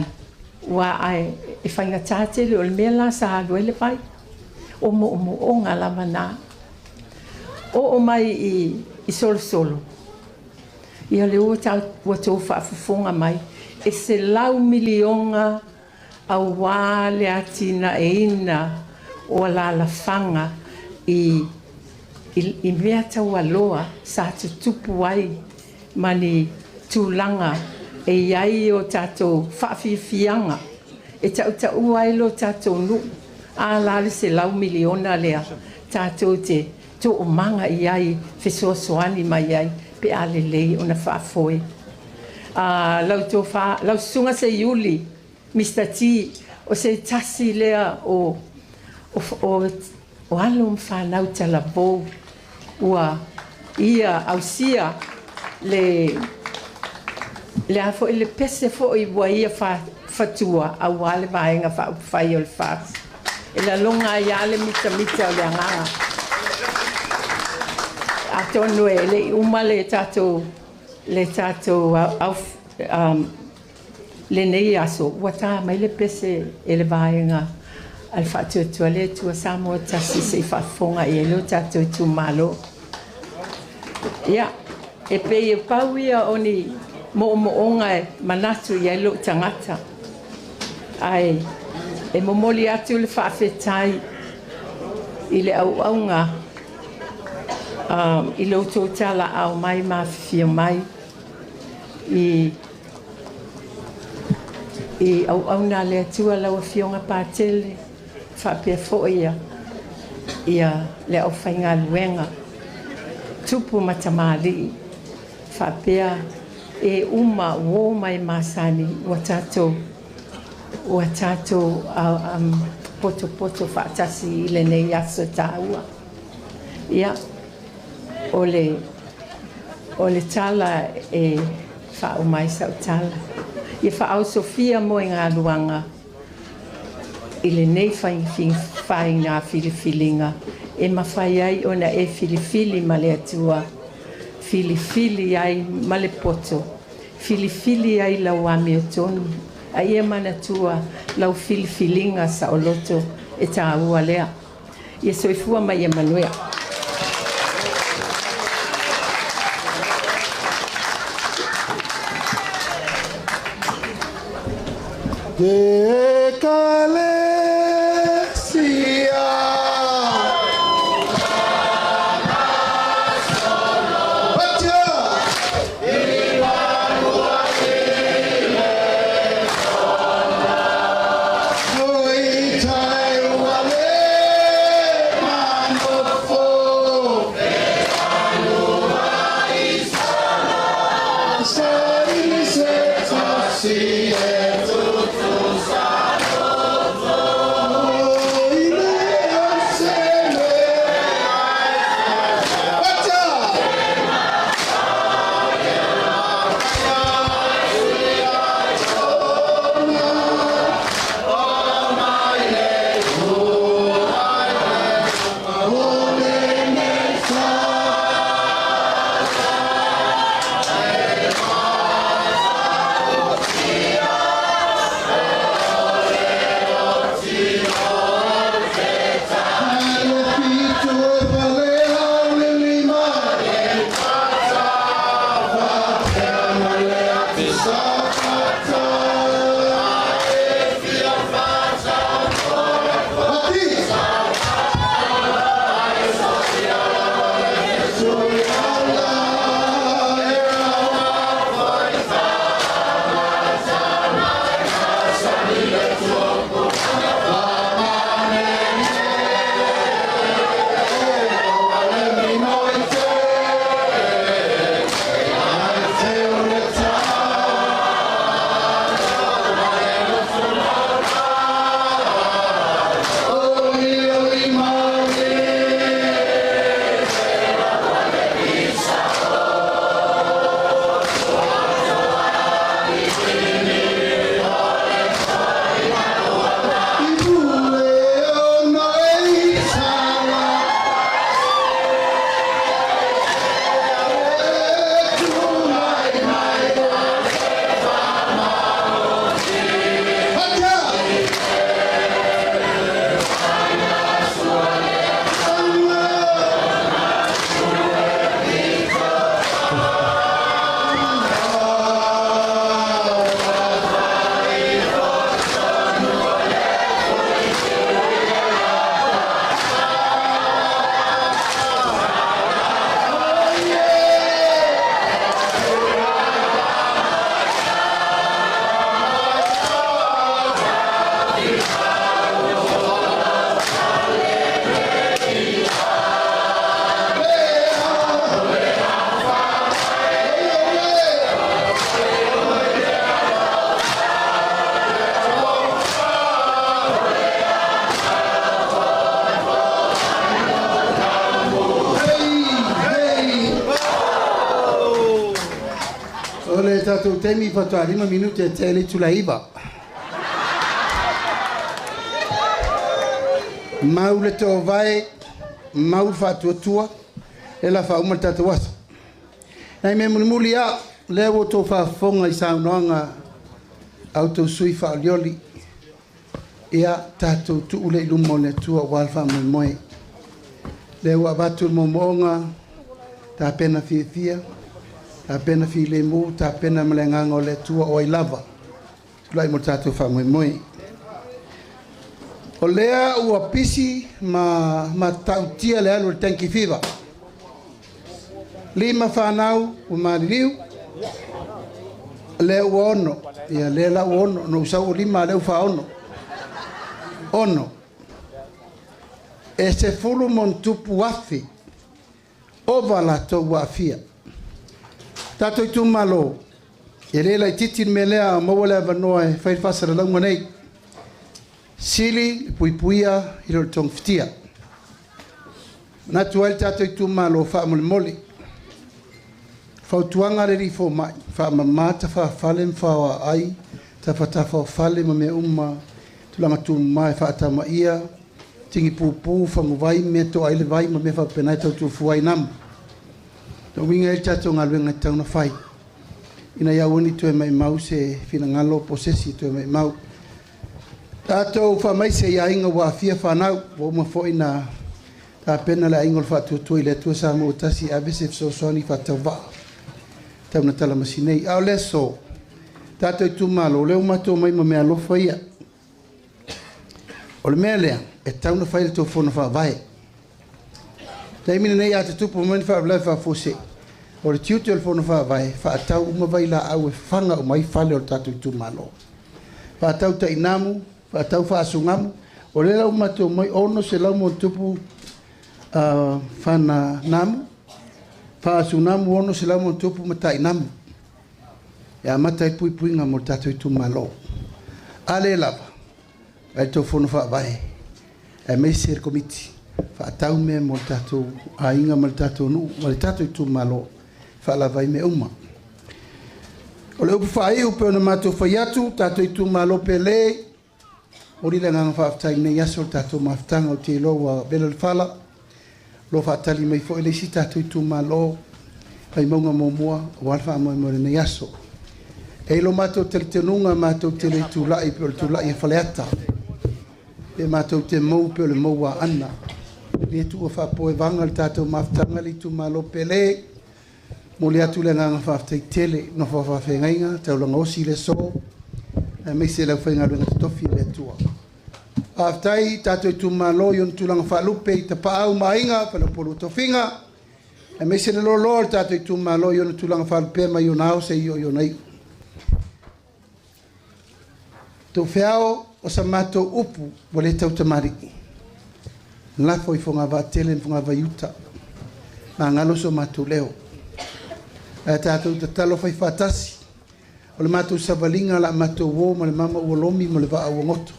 ua ae e faigata tele o le mea la sa alu ai le vai. O moomooga lava na. Oo mai i Solosolo, ia lea ua tou faafofoga mai, e $100 miliona auā le atinaeina o alalafaga i i mea taualoa sa tutupu ai ma ni tulaga e i ai o tatou faafiafiaga e tautaua ai lo tatou nuu. A la le $100 miliona lea tatou te toomaga i ai, fesoasoani mai ai pe a lelei ona faafoe. Lau tofa, lau susuga Seiuli, Mister T, o se tasi lea o o o alo ma fanau talavou ua ia ausia le le a foi le pese foi ua ia fatua auā le Vaega Faaupufai o le FAST. E laloga ai lava le mitamita o le agaga. Atonu e le i uma le tatou le tatou au lenei aso ua ta mai le pese e le Vaega a le Faatuatua le Atua Samoa Tasi se i faafofoga i ai lo tatou itumalo. Ia, e pei e pau ia o ni moomooga e manatu i ai lou tagata. Ae e momoli atu le faafetai i le auauga i lo outou talaau mai ma afifio mai i i auauna a le Atua lau Afioga Patele faapea foi ia le aufaigaluega tupu ma tamalii faapea E uma uō mai masani ua tatou ua tatou potopoto faatasi i lenei aso taua. Ia, o le o le tala e faauma ai sau tala. Ia faaosofia moegaluaga i lenei faiga filifiliga e mafai ai ona e filifili ma le Atua, filifili ai ma le poto, filifili ai lau amiotonu, a ia manatua lau filifiliga saoloto e tāua lea. Ia soifua ma ia manuia. O le tatou taimi faatoa 5 minute e tea i le itula e 9. Mau le toovae, mau le faatuatua, lea o le a faauma le tatou aso. Nai mea mulimuli lava, lea ua outou faafofoga i saunoaga a outou sui usufono faaolioli, ia tatou tuu lea i luma o le Atua aua le faamoemoe. Lea ua avatu le moomooga, tapena fiafia, tapena filemu, tapena ma le agaga o le Atua o ai lava, tulai mo le tatou faamoemoe. O lea ua pisi ma matautia le alu o le Tanki Fever. 5 fanau ua maliliu, lea ua 6, ia lea la ua 6, no sau 5 lea ua 6. 6. E 10 montupu afe, ova latou ua afia. Tatou itumalo, E le laitiiti le mea lea a o maua le avanoa e fai le faasalalauga nei. Sili le puipuia i lo le togafitia. Manatu ai le tatou itumalo faamolemole. Fautuaga a le alii fomai, faamama tafafale ma faoaai, tafatafa o fale ma mea uma, tulaga tumama e faatamaia, tigipupu, faguvai, mea toa ai le vai ma mea faapena e tautuafua ai namu. Na uiga ai le tatou galuega e tatau ona fai, ina ia aua ne i toe maumau se finagalo po o se isi e toe maumau. Tatou faamaise i aiga ua aafia fanau, ua uma foi na tapena le aiga o le Faatuatua i le Atua Samoa ua Tasi e ave se fesoasoani faatauvaa tau na talamasi nei. A o le aso, tatou itumalo, o lea ua matou omai ma meaalofa ia. O le mea lea, e tatau ona fai le tou fono faavae. Taimi lenei a tutupu mai ni faalavelave faafuasei, o le tiute o le fono faavae, faatau uma vailaau e faga uma ai fale o le tatou itumalo. Faatau tainamu, faatau faasugamu, o lea la ua matou omai 600+ fana namu, faasugamu 600+ ma tainamu. E amata ai puipuiga mo le tatou itumalo. A le lava, ai le tou fono faavae, aemaise le komiti, faatau mea mo le tatou aiga ma le tatou nuu ma le tatou itumalo, faalava ai mea uma. O le upu faaiu pei ona matou fai atu, tatou itumalo pele, momoli le agaga faafetai i lenei aso o le tatou mafutaga. Ou te iloa ua vela le fala, o lo o faatali mai foi le isi tatou itumalo, Vaimauga muamua, aua le faamoemoe o lenei aso. E i lo matou talitonuga matou te le tulai pe o le tulai a Faleata, pe matou te mou pe o le mou a Ana. E le tuua faapoevaga le tatou mafutaga le itumalo pele. Momoli atu le agaga faafetai tele nofo a faafeagaiga, taulaga osi i le aso, aemaise le aufaigaluega totofi a le Atua. Faafetai tatou itumalo i ona tulaga faalupe i Tapaau ma Aiga, Faleupolu o Tofiga, aemaise le loaloa o le tatou itumalo i ona tulaga faalupea mai ona ao seia oo i ona iu. Toufeao o sa matou upu ua le tautamalii, lafo i fogavaa tele ma fogavaiuta, magalo so matou leo. Ae tatou tatalo fai faatasi, o le matou savaliga la matou uo ma le mama ua lomi ma le vaa ua goto.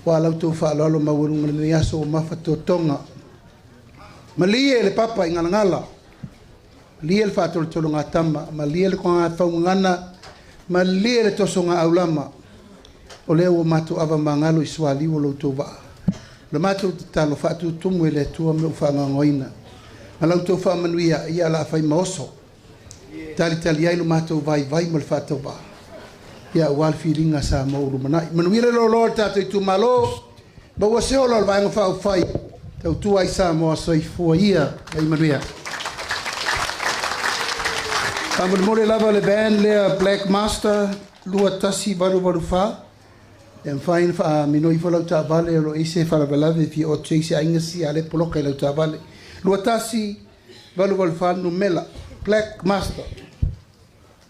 Ua lau tou faaaloalo maualuga lenei aso ua mafatotoga. Malie le papa i galagala, malie le faatolotologatama, malie le faugagana, malie le tosoga aulama. O lea ua matou avamagalo i sualiu o lo outou vaa. O le matou tatalo faatutumu e le Atua me u faagaogoina. Ma la outou faamanuia ia la fai maoso. Talitali ai lo matou vaivai ma le faatauvaa. Ia aua le filiga sa mo ulumanai. Manuia le loaloa o le tatou itumalo. Maua se ola o le Vaega Faaupufai. Tautua ai Samoa soifua ia ma ia manuia. Faamolemole lava le band lea Black Master 21884. E mafai ona faaminoi ifo lau taavale o lo o i ai se faalavelave e fia oto ai se aiga sia le poloka i lau taavale. 2184 le numera Black Master.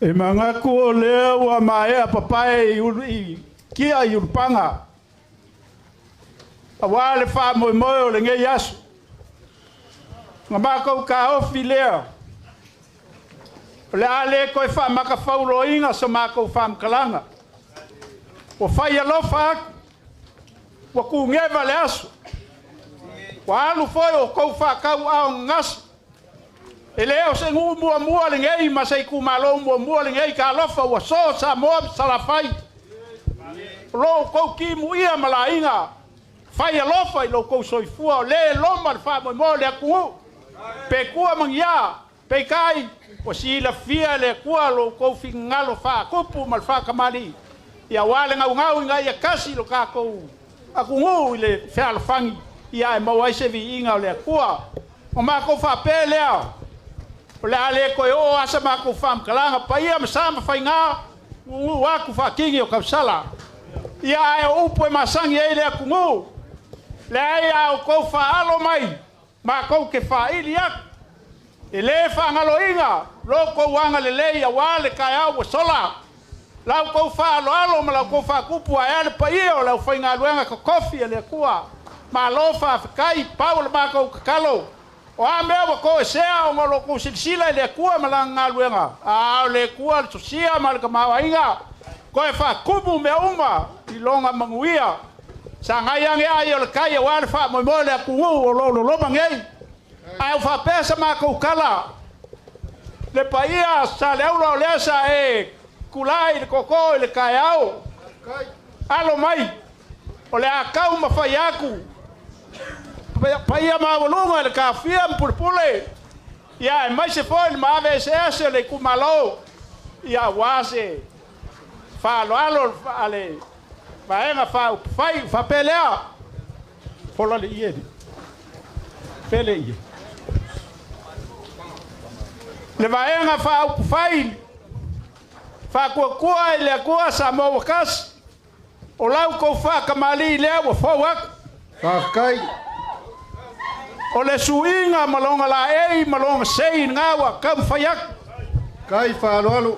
E manatu o lea ua maea papae i ulu i kia i ulupaga auā le faamoemoe o lenei aso. Na matou taofi lea, o le a le toe faamatafauloaina so matou faamatalaga. Ua fai alofa atu, ua tugieva le aso, ua alu foi outou faatauaao gagasi. E le o se nuu muamua lenei ma se itumalo muamua lenei talofa ua so Samoa ma Salafai. O lo outou timuia ma laina fai alofa i lo outou soifua o le loma le faamoemoe o le atunuu. Pe tua ma ni a, peitai ua silafia e le Atua lo outou finagalo faatupu ma le faatamalii. Ia aua le naunau ina ia tasi lo tatou atunuu i le fealofani, ia e maua ai se viiga o le Atua. O matou faapea lea, o le a le toe oo asa matou faamatalaga paia ma sa ma faiga uu atu faatini o tausala. Ia ae o upu e masani ai le atunuu, leai a outou faaalo mai, matou te faaili atu. E le faagaloina lo outou agalelei auā le taeao ua sola. La outou faaaloalo ma la outou faatupu ae a le paia o le aufaigaluega totofi a le Atua. Malo faafetai, pau o le matou tatalo. O a mea ua toesea ona o lo outou silasila i le Atua ma lana galuega, a o le Atua le sosia ma le tamaoaiga, toe faatumu mea uma i lona manuia. Sagai ane ai o le tai auā le faamoemoe o le atunuu o lo o loloma nei. Ae ua faapea sa matou tala, le paia Saleaula o lea sa e tulai i le tootoo i le taeao, alo mai, o le a taumafai atu paia maualuga i le taofia ma pulepule, ia aemaise foi le maave eseese o le itumalo, ia aua se faaaloalo a le Vaega Faaupufai. Faapea lea, fola le ie, pele ie. Le Vaega Faaupufai Faatuatua i le Atua Samoa ua tasi, o lau tou faatamalii lea ua fou atu. Faafetai. O le suiga ma lona laei ma lona sei lena ua taumafai atu. Kai faaaloalo.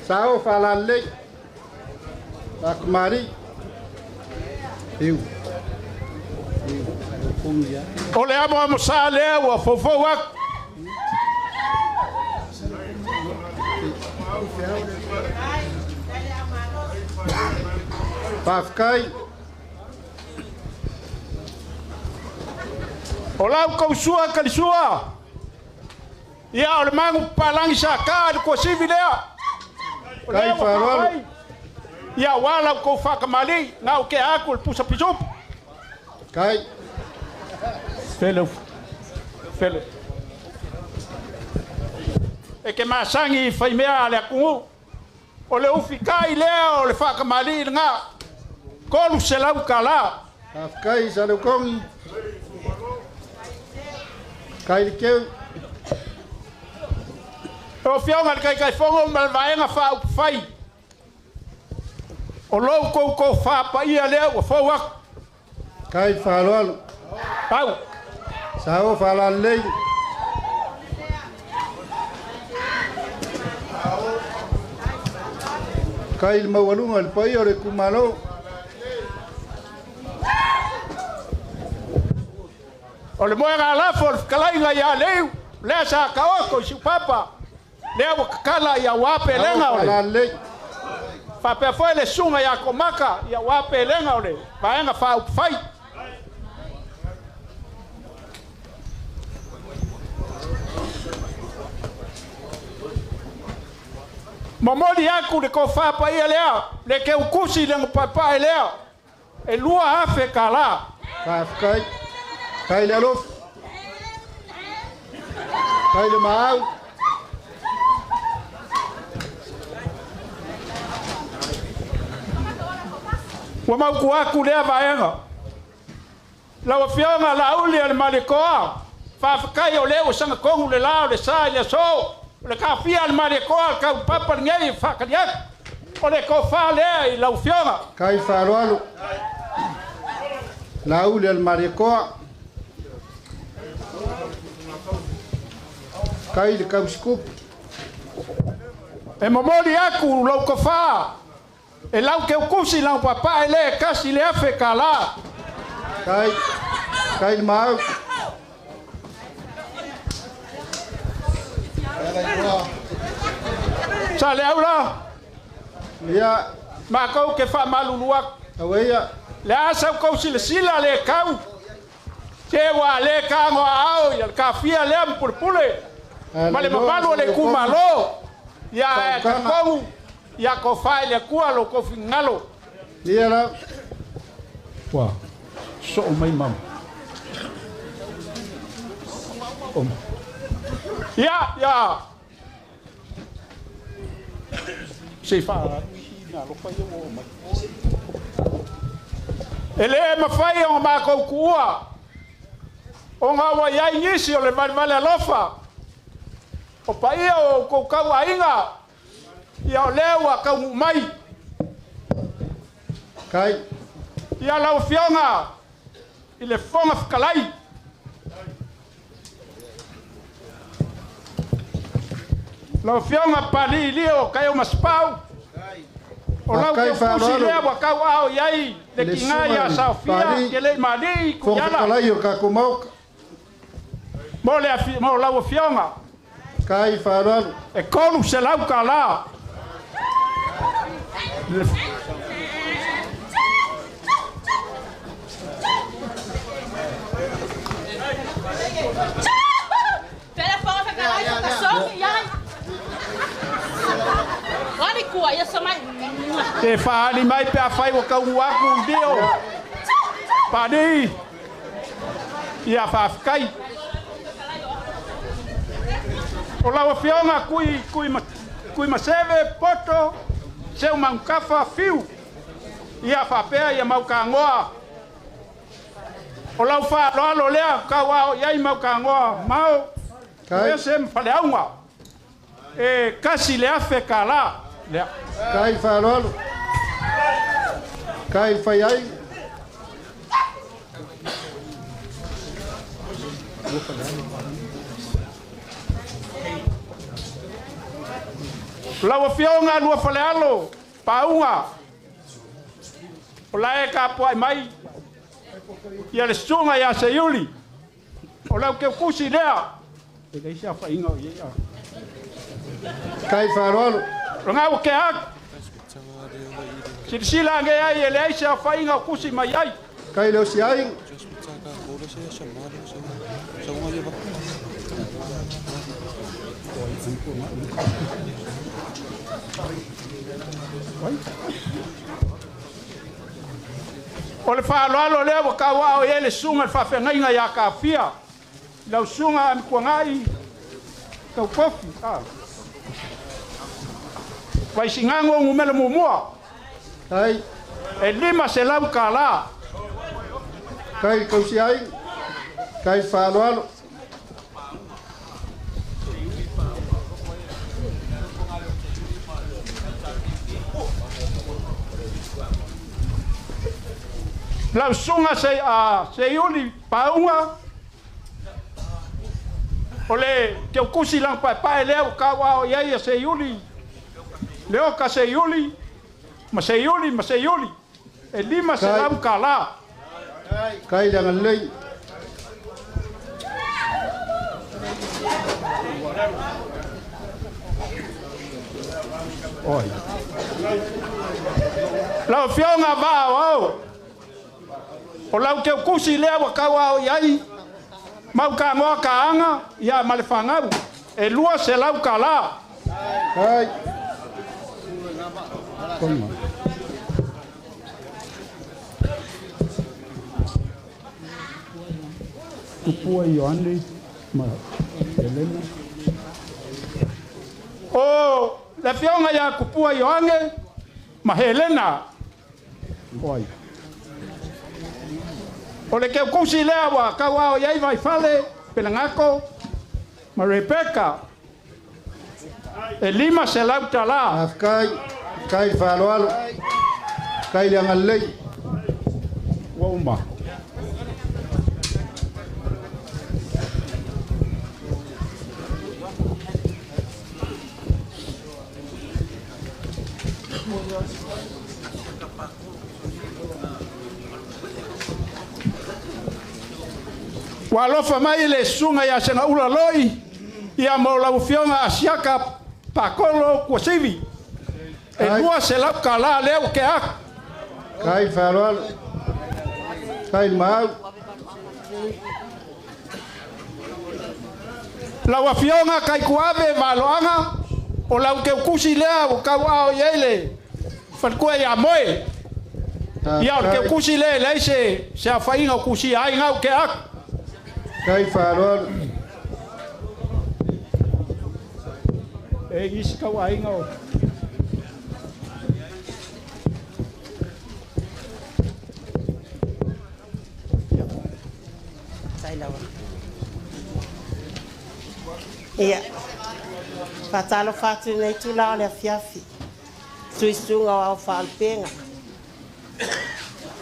Sao faalalelei. Faatamalii. Iu. O le amoamosa lea ua foufou atu. Faafetai. O lau kausua kalisua, ia o le magu papalagi sa ta i le tuasivi lea. O lea ua faaauai, ia aua lau tou faatamalii, na o tea atu le pusa pisupu. Kai. Fele, fele. E ke masagi i faimea a le atunuu. O le ufikai lea o le faatamalii lena, $300. Faafetai Saleukogi. Kai le keu. Lau Afioga i le Taitaifono ma le Vaega Faaupufai, o lo outou tofa paia lea ua fou atu. Kai faaaloalo. Pau. Sao faalalelei. Kai le maualuga i le paia o le itumalo. O le moega lafo o le fetalaiga ia Leiu, lea sa taoto i Siupapa, lea ua tatala ia ua pelega o le faapea foi le susuga ia Komaka ia ua pelega o le Vaega Faaupufai. Momoli atu le tofa paia lea, le keukusi le paepae lea, e $2,000. Faafetai. Kai le alofa. Kai le maau. Ua mautu atu lea vaega. Lau Afioga Laauli o le Malietoa, faafetai o lea ua sagatonu le la o le sa i le aso. O le kafia a le Malietoa le taupapa lenei e faatali atu. O le tofa lea i lau Afioga. Kai faaaloalo. Laauli o le Malietoa. Kai le kausikupu. E momoli atu lou tofa e lau keukusi lau papae le kasi le $1,000. Kai, kai le maau. Sa le aula. Ia. Makou ke faamalulu atu. Aueia. Le a sau kou silasila le kau. Te ua le kagoa ao ia le kafia lea ma pulepule. Ma le mamalu o le itumalo. Ia e tatou ia tofa i le Atua lo tou finagalo. Ia la. Ua soo mai mama. Ia, ia. Se fa E le mafai ona matou tuua ona ua i ai nisi o le valevale alofa o paia o outou tauaiga, ia o lea ua taunuu mai. Kai. Ia lau Afioga i le Fofoga Fetalai, lau Afioga Paliilio Kaeomasipau, o lau teukusi lea ua tauaao i ai le tiga ia Saofia Keleimali Fofoga Kuiala. Fetalai o le tatou Maota. Mo le afi mo lau afioga. Kai faaaloalo. E 300 tala. Te whaali mai pe a whai wa kau aku ndio. Pani. Ia whaafkai. O lau afioga kui maseve poto seu mangafa fiu. Ia whapea ia maukangoa. O lau whaaloalo lea kau ao iai maukangoa mau. Kai. Se mfaleaunga. E kasi le afe ka la. Lea. Kai faaaloalo. Kai fai ai. Lau afioga lua falealo, paunga. O lae ka puai mai. Ia le susuga ia Seiuli. O lau keukusi lea. E leai se afaaiga o iai a. Kai faaaloalo. O gau ke aku. Silasila age ai e leai se afaaiga o kusi mai ai. Kai le osi ai. O le faaaloalo lea ua kauao i ai le susuga le faafeagaiga iā Kafia. Lau susuga Amikuagai Taukofi. Vaisigago gumele muamua. Ai. E 500 tala. Kai kausi ai. Kai faaaloalo. Lau susuga Seiuli Paunga. O le teukusi lagopaepae lea ua kauao i ai ia Seiuli. Leoka Seiuli ma Seiuli ma Seiuli. E 500 tala. Kai le agalelei. Oi. Lau afioga vaaoao. O lau teukusi lea ua kauao i ai. Maukagoa kaaga ia ma le fagau. E 200 tala. Kai. Tupua Ioane ma Elena. O le afioga ia Kupua Ioane ma Helena. Oi. O le keukusi lea ua kauao i ai Vaifale, Pelagako ma Rebeka. E 500 tala. Afkai, kai faaaloalo. Kai le agalelei. Ua uma. Ua alofa mai le susuga iā Segaula loi ia mo lau afioga Asiaka Pakolo Kuasivi. E 200 tala lea ua ke aku. Kai faaaloalo. Kai le maau. Lau afioga Kaikuave Valoaga o lau keukusi lea ua kauao i ai le falekua iā Moe. Ia o le keukusi lea e leai se aofaiga o kusia ai gau ke aku. Kai faaaloalo. E isi tauaiga o. Ia, faatalofa atu nei tula o le afiafi. Suisuga o ao faalupega.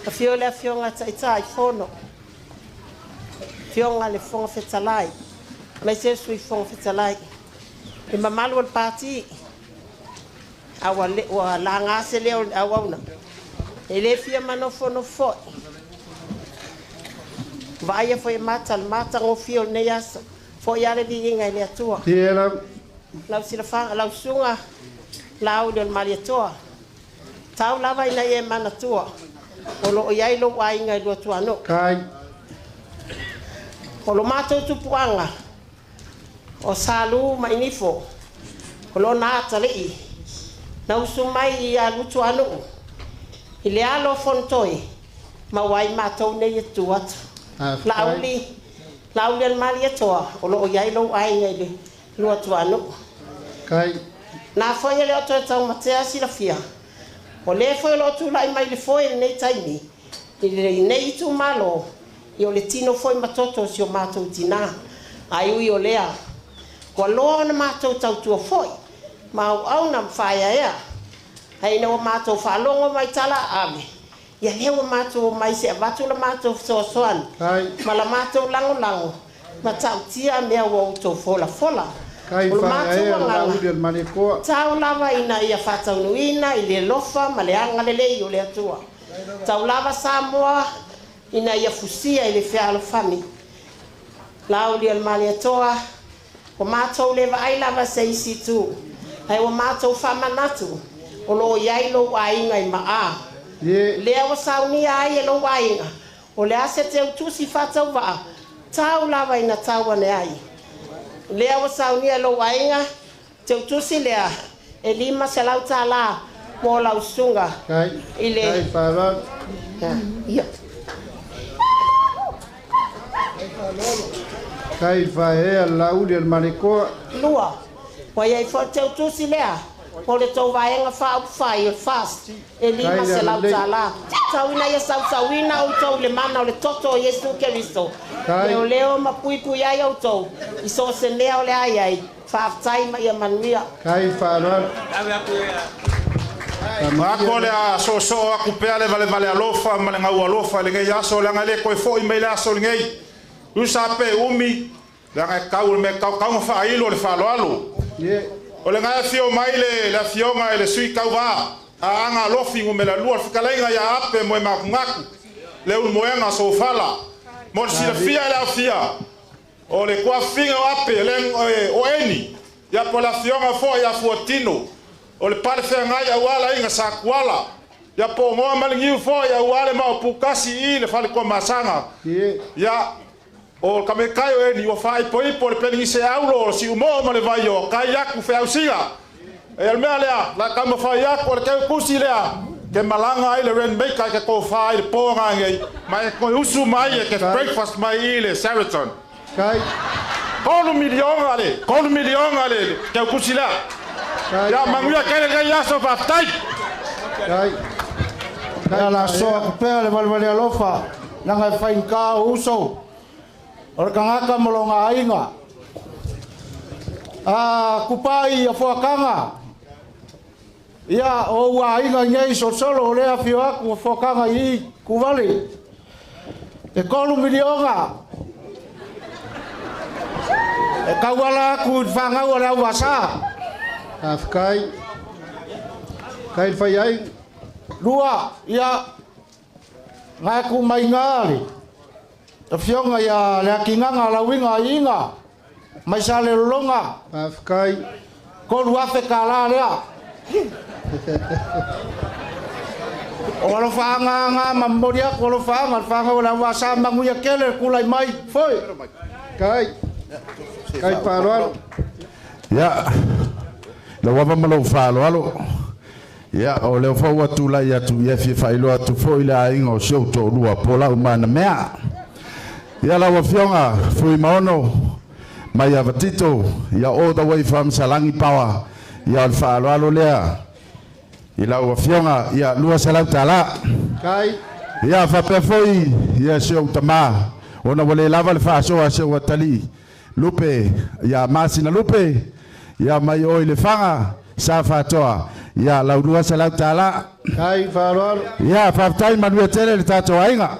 Afio le afioga Taitai Fono. Afioga le Fofoga Fetalai. Mai se sui Fofoga Fetalai. I mamalu o le pati. Aua le ua laga se leo o le auauna. E le fia manofonofo foi. Vaaia foi e mata le matagofie o lenei aso. Fo'i lava le viiga i le Atua. Lau silafaga, lau susuga Laauli o le Malietoa, tau lava ina ia e manatua o lo o i ai lou aiga i Luatuanuu. O lo matou tupuaga o Sa Lu ma Inifo, o lona atalii na usu mai ia Lutuanuu i le alo o Fonotoe ma ua ai matou nei e tutu atu. Laauli, Laaulialemalietoa, o lo o i ai lou aiga i le Luatuanuu. Na foi e le o toe taumatea silafia, o le foi o lo o tulai mai i le foe i lenei taimi, i lenei itumalo, ia o le tino foi ma toto o si o matou tinā. Ae ui o lea, ua loa ona matou tautua foi ma auauna ma faaeaea, ae ina ua matou faalogo mai tala aave, ia lea ua matou omai se avatu la matou fesoasoani ma la matou lagolago ma ta'utia mea ua outou folafola. Kai O lo matou faaea le agaga, Laauli o le Malietoa. tau lava ina ia faataunuuina i le alofa ma le agalelei o le Atua. Tau lava Samoa ina ia fusia i le fealofani. Laaulialemalietoa, ua matou le vaai lava se isi itu, ae ua matou faamanatu o lo o i ai lou aiga i Maa. Lea ua saunia ai e lou aiga, o le a se teutusi faatauvaa, tau lava ina tau ane ai. Lea ua saunia e lou aiga, teutusi lea e $500 mo lau susuga i le Kai faaaloalo. Ia. Kai faaea le Laauli o le Malietoa. Lua, ua i ai foi le teutusi lea mo le tou vaega faaupufai o le FAST e $500. Tau ina ia sausauina outou i le mana o le toto o Iesu Keriso. Leoleo ma puipui ai outou i so o se mea o le a i ai. Faafetai ma ia manuia. Kai faaaloalo. Ako le a soosoo aku pea le valevale alofa ma le gau alofa i lenei aso, leaga e lē toe fo'i mai le aso lenei. Usa pe umi, leaga e tau le mea tautauga faailo o le faaaloalo. O le gae afio mai le le afioga i le sui tauvā Aana Alofi numera 2, le fetalaiga ia Ape Moematunatu le Ulumoega Sofala. Mo le silafia e le aofia o le tuafafine o Ape le o Eni, ia po o le afioga foi ia Fuatino o le palefeagai aua le aiga Satuala, ia po o Goa ma le Niu foi aua le Maoputasi i le fale Tuamasaga. Ia o ka mekai o Eni ua faaipoipo le peligise aulo o Siumoo ma le Vaioa kai aku feausiga. E o le mea lea la taumafai aku o le teutusi lea ke malaga ai le Rainmaker e ke tofā ai le po gagei ma e toe usu mai e ke breakfast mai i le Sheraton. $3 miliona le $3 miliona le teutusi lea. Ia manuia tele lenei aso, faafetai. Ia la soa aku pea le valevale alofa, leaga e faigata o uso, o le tagata ma lona aiga. A kupai ia fuakaga, ia o ou aiga nei solosolo o lea afio atu o fuakaga i i Kuvali. E $3 miliona. E tauala atu i le fanau a le auvāsā. Faafetai. Kai le fai ai. Lua, ia, gae ku mai ngā le afioga ia le Akinaga Lauiga Iiga mai sa le lologa. Faafetai. $3,000 lea. O alofaaga aga ma momoli atu alofaaga le fanau o le auvāsā manuia tele le tulai mai foi. Kai. Kai faaaloalo. Ia, lau ava ma lou faaaloalo, ia, o lea foi ua tulai atu ia fia faailoa atu foi le aiga o si ou toalua po lau manamea. Ia, lau afioga Fuimaono mai Avatito, ia, all the way from Salagi Power, ia, o le faaaloalo lea i lau afioga, ia, $200. Kai. Ia, faapea foi, ia, si ou tamā, ona ua lē lava le faasoa a si ou atalii Lupe, ia Masina Lupe, ia mai o i Lefaga sa fatoa, ia lau $200. Kai faaaloalo. Ia, faafetai, manuia tele le tatou aiga.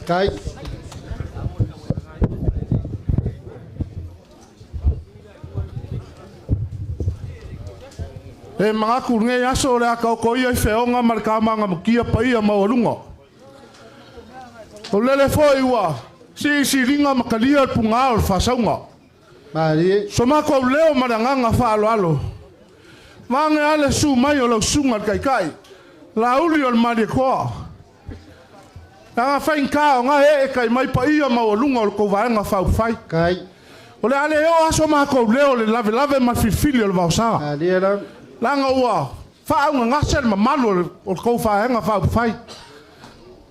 Kai. E manatu lenei aso o le a taoto ia i feoga ma le tamaga matia paia maualuga. O lele foi ua Silisiliga ma talia le pugā o le faasauga. So matou leo ma le agaga faaaloalo. Vaege a le susu mai o lau susuga i le Taitai, Laauli o le Malietoa. Leaga faigata o na e ee mai paia maualuga o le tou Vaega Faaupufai. O le a le oo lava so matou leo i le lavelave ma le filifili o le vaosa. Leaga ua faaaaogagase le mamalu o le tou Vaega Faaupufai.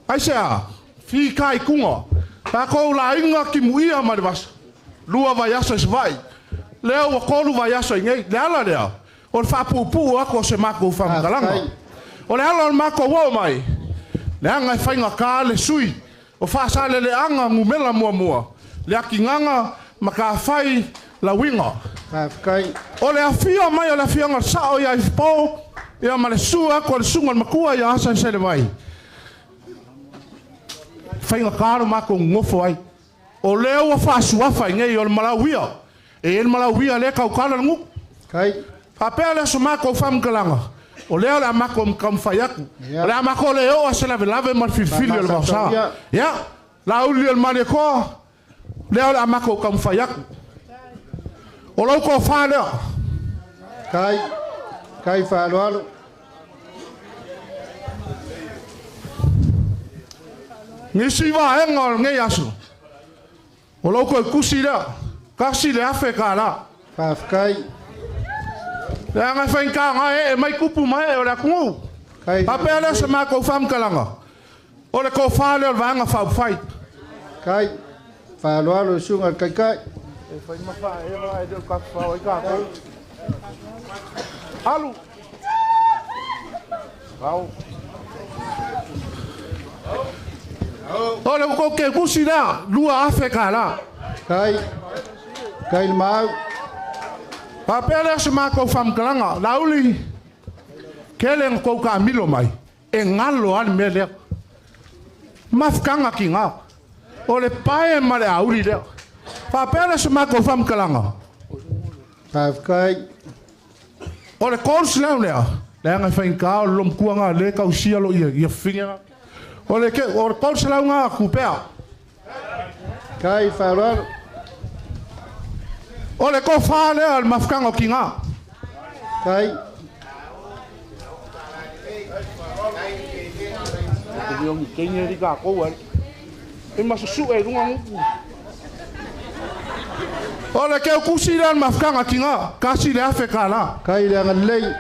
Aisea? Fitaituga. Tatou laina timuia mai le vasa, 2 vaiaso i Savaii, lea ua 3 vaiaso i inei. Le ala lea, o le faapuupuu atu o se matou faamatalaga. O le ala o le matou oo mai, leaga e faigata le sui o Faasaleleaga numera 1, le atigaga matafai lauiga. O le afio mai o le afioga i le Sao ia Ifipo, ia ma le susu atu o le susuga i le Matua ia Asa Selevai, faigata lo matou nonofo ai. O lea ua faasuafa i nei o le Malauia. E i ai le Malauia lea e tautala le nuu. Faapea lea o se matou faamatalaga, o lea o le a matou taumafai atu. O le a matou le oo lava se lavelave ma le filifili o le vaosa. Ia, Laauli o le Malietoa, lea o le a matou taumafai atu. O lau tofa lea. Kai, kai faaaloalo. Nisi vaega o lenei aso, o lau toe tusi lea, $1,000. Faafetai. Leaga e faigata na ee mai tupu ma ee o le atunuu. Faapea lea o se matou faamatalaga, o le tofa lea o le Vaega Faaupufai. Kai, faaaloalo i le susuga i le Taitai. E fai ma faaeva ae le o tafafao ai tatou. Alu! Au. O le kou ke kusi lea, $2,000. Kai, kai le mau. Faapea lea o se matou faamatalaga, Laauli, tele na tou taamilo mai, e galo lava le mea lea. Mafutaga tiga. O le pae ma le auli lea. Faapea lea o se matou faamatalaga. Faafetai. O le 300 lea, leaga e faigata o le lomatua na lea e tausia lo ia, ia fafine. O le 300 na tupea. Kai faaaloalo. O le tofa lea o le mafutaga o tiga. Kai. O le keukusi lea o le mafutaga tiga, $1,000. Kai le agalelei.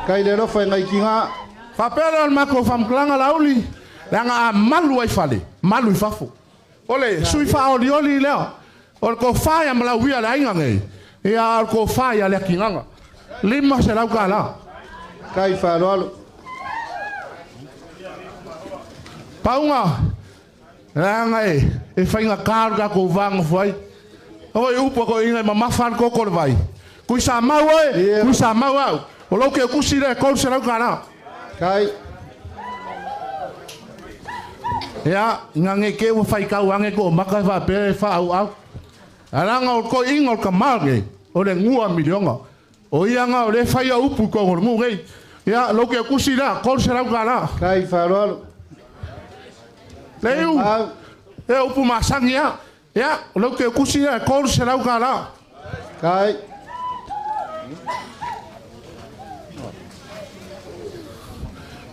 Kai le alofa i ngai tiga. Faapea lea o le matou faamatalaga Laauli, leaga a malu ai fale, malu i fafo. O le sui faaolioli lea, o le tofa ia Malauia le aiga nei, ia a o le tofa ia le atigaga. $500. Kai faaaloalo. Pauga, leaga e faigata le tatou va nofo ai. Oi upu a toeaiina e mamafa lava le koko o le vai. Kui sa mau oe, kui sa mau au. O lou keukusi lea e $300. Kai. Ia, ina nei te i ua faitau ane ko maka e faapea e faaauau. Leaga o le toeaiina o le tama lenei, o le 2 miliona. O ia na o lea e faia upu i totonu o le nuu nei. Ia, lou keukusi lea, $300. Kai faaaloalo. Leiu, e upu masani lava. Ia, o lou keukusi lea, $300. Kai.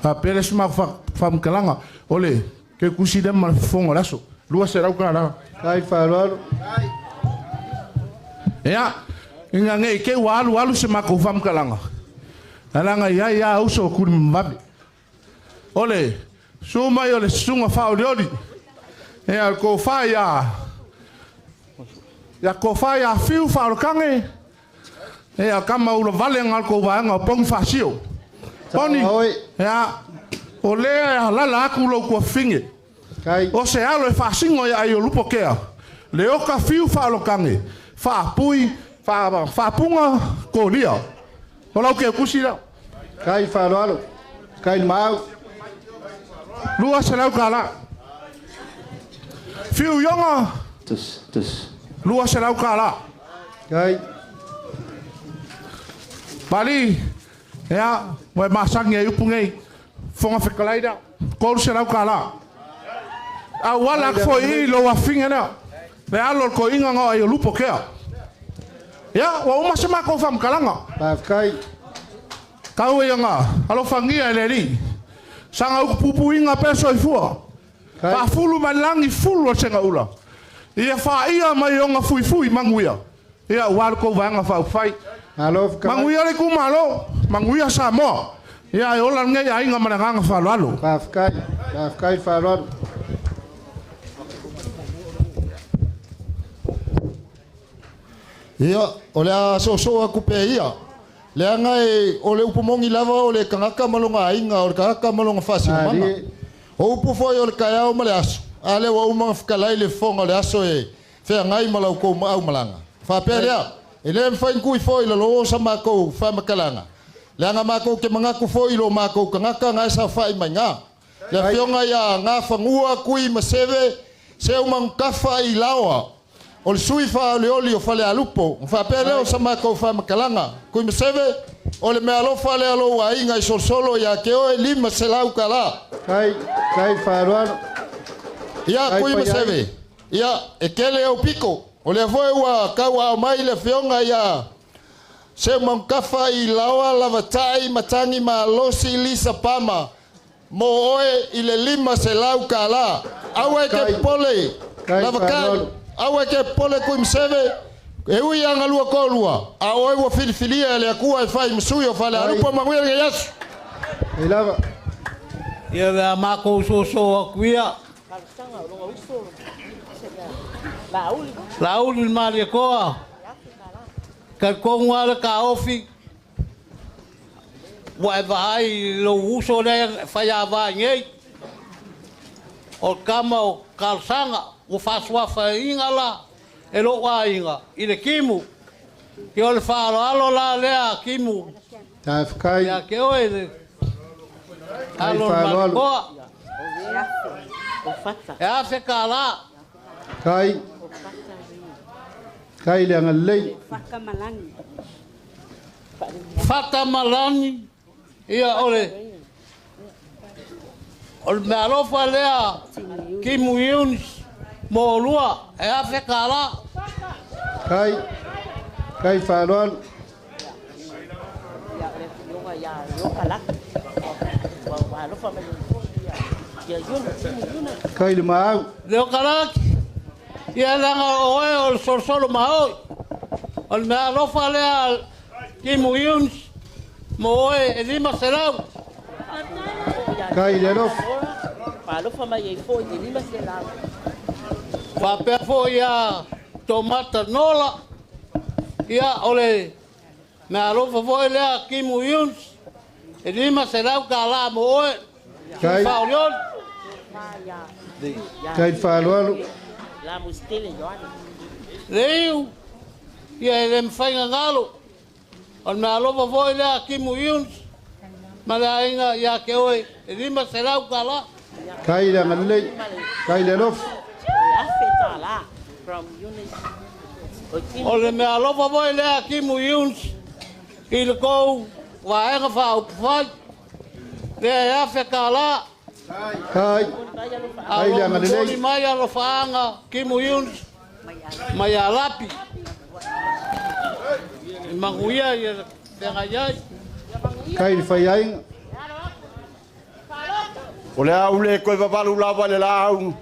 Faapea le isi matou faamatalaga, o le keukusi lea ma le fofoga o le aso, $200. Kai faaaloalo. Ia, ina ne i te i ua alu alu se matou faamatalaga, leaga e i ai lava uso o Tulimavave. O le susu mai o le susuga faaolioli, ia, o le tofa ia, ia tofa ia Fiu Faaolokage, ia tama ulavale na o le tou vaega o Pogi Faasio. Poni, ia, o lea e alala atu lou tuafafine. O se alo e faasino ia ai o lupo kea, le oka Fiu Faaolokage, faapui, faapuga, kolia. O lau keukusi lea. Kai faaaloalo. Kai le maau. $200. Fiu Ionga. $200. Kai. Pali, ia, ua e masani ai upu nei, Fofoga Fetalai lea, $300. Auala atu foi i lou afafine lea. Le alo o le toeaina na o ai o Lupo Kea. Ia, ua uma se matou faamatalaga. Faafetai. Tau ia na alofagia e le Alii. Saga utu puipuiga pea soifua. Faafulu mai le lagi fulu o le segaula. Ia faia mai ona fuifui manuia. Ia aua le tou vaega faaupufai. Manuia le itumalo, manuia Samoa. Ia ae ola lenei aiga ma le agaga faaaloalo. Faafetai. Faafetai faaaloalo. Ia, o le a soosoo atu pea ia, leaga e o le upu moni lava o le tagata ma lona aiga, o le tagata ma lona faasinomaga. O upu foi o le taeao ma le aso, a lea ua uma ona fetalai le fofoga o le aso e feagai ma la outou aumalaga. Faapea lea, e le mafai ona tui foi i lalo o sa matou faamatalaga, leaga matou te manatu foi i lo matou tagata na e saofai mai na. Le afioga ia Gafanua Kui Maseve Seumanutafa i Laoa, o le sui faaolioli o Falealupo, ona faapea lea o sa matou faamatalaga. Kui Maseve, o le meaalofa lea a lou aiga i Solosolo ia te oe 500 tala. Kai, kai faaaloalo. Ia, Kui Maseve, ia, e tele ou pito. O lea foi ua tauaao mai le afioga ia Seumanutafa i Laoa Lavatai Matagi Malosi Lisa Pama mo oe i le 500 tala. Aua e te popole, Lavatai, aua e te popole Kui Maseve, e ui lava galua toalua, a o oe ua filifilia e le Atua e fai ma sui o Falealupo. Manuia lenei aso. Ia le a matou soosoo atu ia. Laauli le Malietoa, talitonu lava le taofi ua e vaai i lou uso lea e faiava ai nei, o le tama o Talosaga ua faasuafaina la e lou aiga i le timu. Ia o le faaaloalo la lea timu ia te oe le alo o le Malietoa. E $1,000. Kai. Kai le agalelei. Fata Malani, ia o le o le meaalofa lea Kimu Yunis mo olua e $1,000. Kai. Kai faaaloalo. Kai le maau. Leo Kalaki, ia leaga o oe o le solosolo maoi. O le meaalofa lea Kimu Yunis mo oe e 500. Kai le alofa. Faapea foi ia Tomata Nola, ia o le meaalofa foi lea Kimu Yunis e $500 mo oe. Kai. Faaolioli. Kai le faaaloalo. Le iu, ia e le mafai gagalo. O le meaalofa foi lea Kimu Yunis ma le aiga ia te oe e $500. Kai le agalelei. Kai le alofa. O le meaalofa foi lea Kimu Yunis i le tou vaega faaupufai lea e $1,000. Kai. Kai le agalelei. Momoli mai alofaaga Kimu Yunis mai Alapi. I manuia ia feagai ai. Kai le faiaiga. O le a ule koe vavalu lava le laau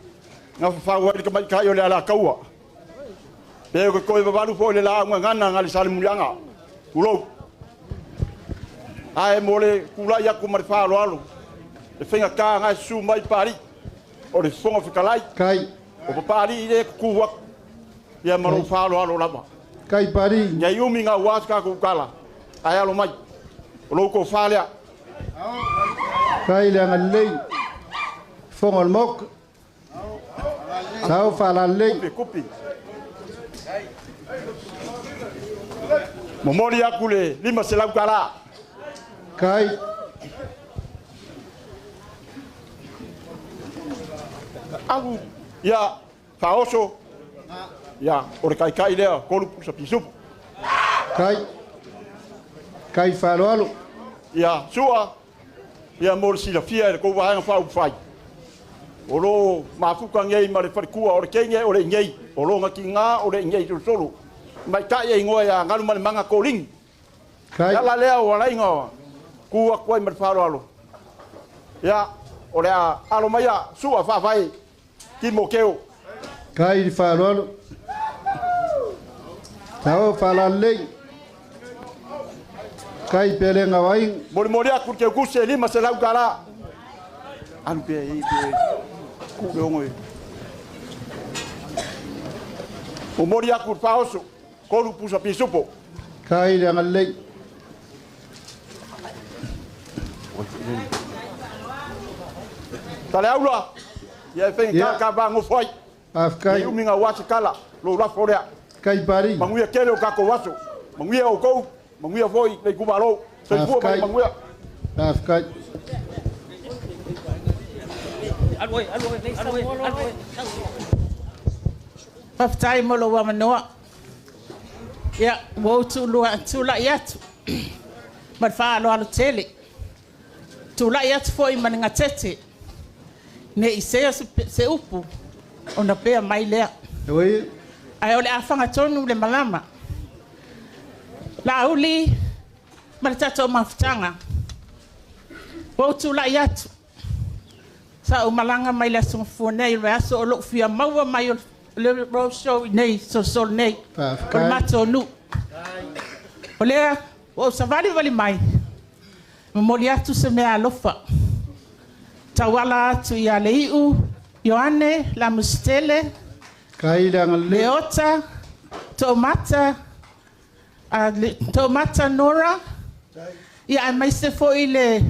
nga fafau ai le tamaitai o le Alataua. Pe o ke koe vavalu foi le laau gagana nga le Salemuliaga. Tulou. Ae mo le tulai atu ma le faaaloalo. Le faigata nga e susu mai Papalii. O le Fofoga Fetalai. Kai. O Papalii le tutu atu. Ia ma lou faaaloalo lava. Kai Papalii. Nei umi nga ua se tatou tala. Ae alo mai. O lou tofa lea. Kai le agalelei. Fofoga o le Maota. Sau faalalelei. Kupi, kupi. Momoli atu le $500. Kai. Alu, ia, faaoso. Ia, o le taitai lea, tolu pusa pisupu. Kai. Kai faaaloalo. Ia, sua. Ia, mo le silafia e le tou vaega faaupufai. O lo mafuka ngei ma le falekua o le kenge o le ngei. O lo ngaki ngā o le ngei solosolo. Mai tai e ingoa ia ngalu ma le manga kolingi. Ia la lea o alaiga ku aku ai ma le faaaloalo. Ia, o le a alo mai a sua faafai Timo Keo. Kai le faaaloalo. Tao faalalelei. Kai pelega vai. Molimoli aku le keukusi e 500 tala. Alu pea e pe ku le ongo e. Momoli aku le faaoso, kolu pusa pisupo. Kai le agalelei. Tale aula, ia e whenga ka ka ngofo ai. Faafetai. Ia uminga o ase kala, lo lafo lea. Kai pari. Manuia tele o kako aso. Manuia o kou, manuia foi le itumalo. Soifua ma le manuia. Faafetai. Faafetai mo lou avanoa. Ia, ua ou tulai atu ma le faaaloalo tele. Tulai atu foi ma le gatete. Ne i sea se upu ona pea mai lea. Oi. Ae o le afaga tonu le malama. Laauli ma le tatou mafutaga. Ua ou tulai atu. Sa ou malaga mai le aso Gafua nei, o le aso o lou fia maua mai o le road show i nei, solosolo nei. O le matou nuu. O lea ua ou savalivali mai, momoli atu se mea alofa. Tauala atu ia Leiu, Ioane, Lamusitele, Leota, Toomata, Toomata Nora, ia aemaise foi le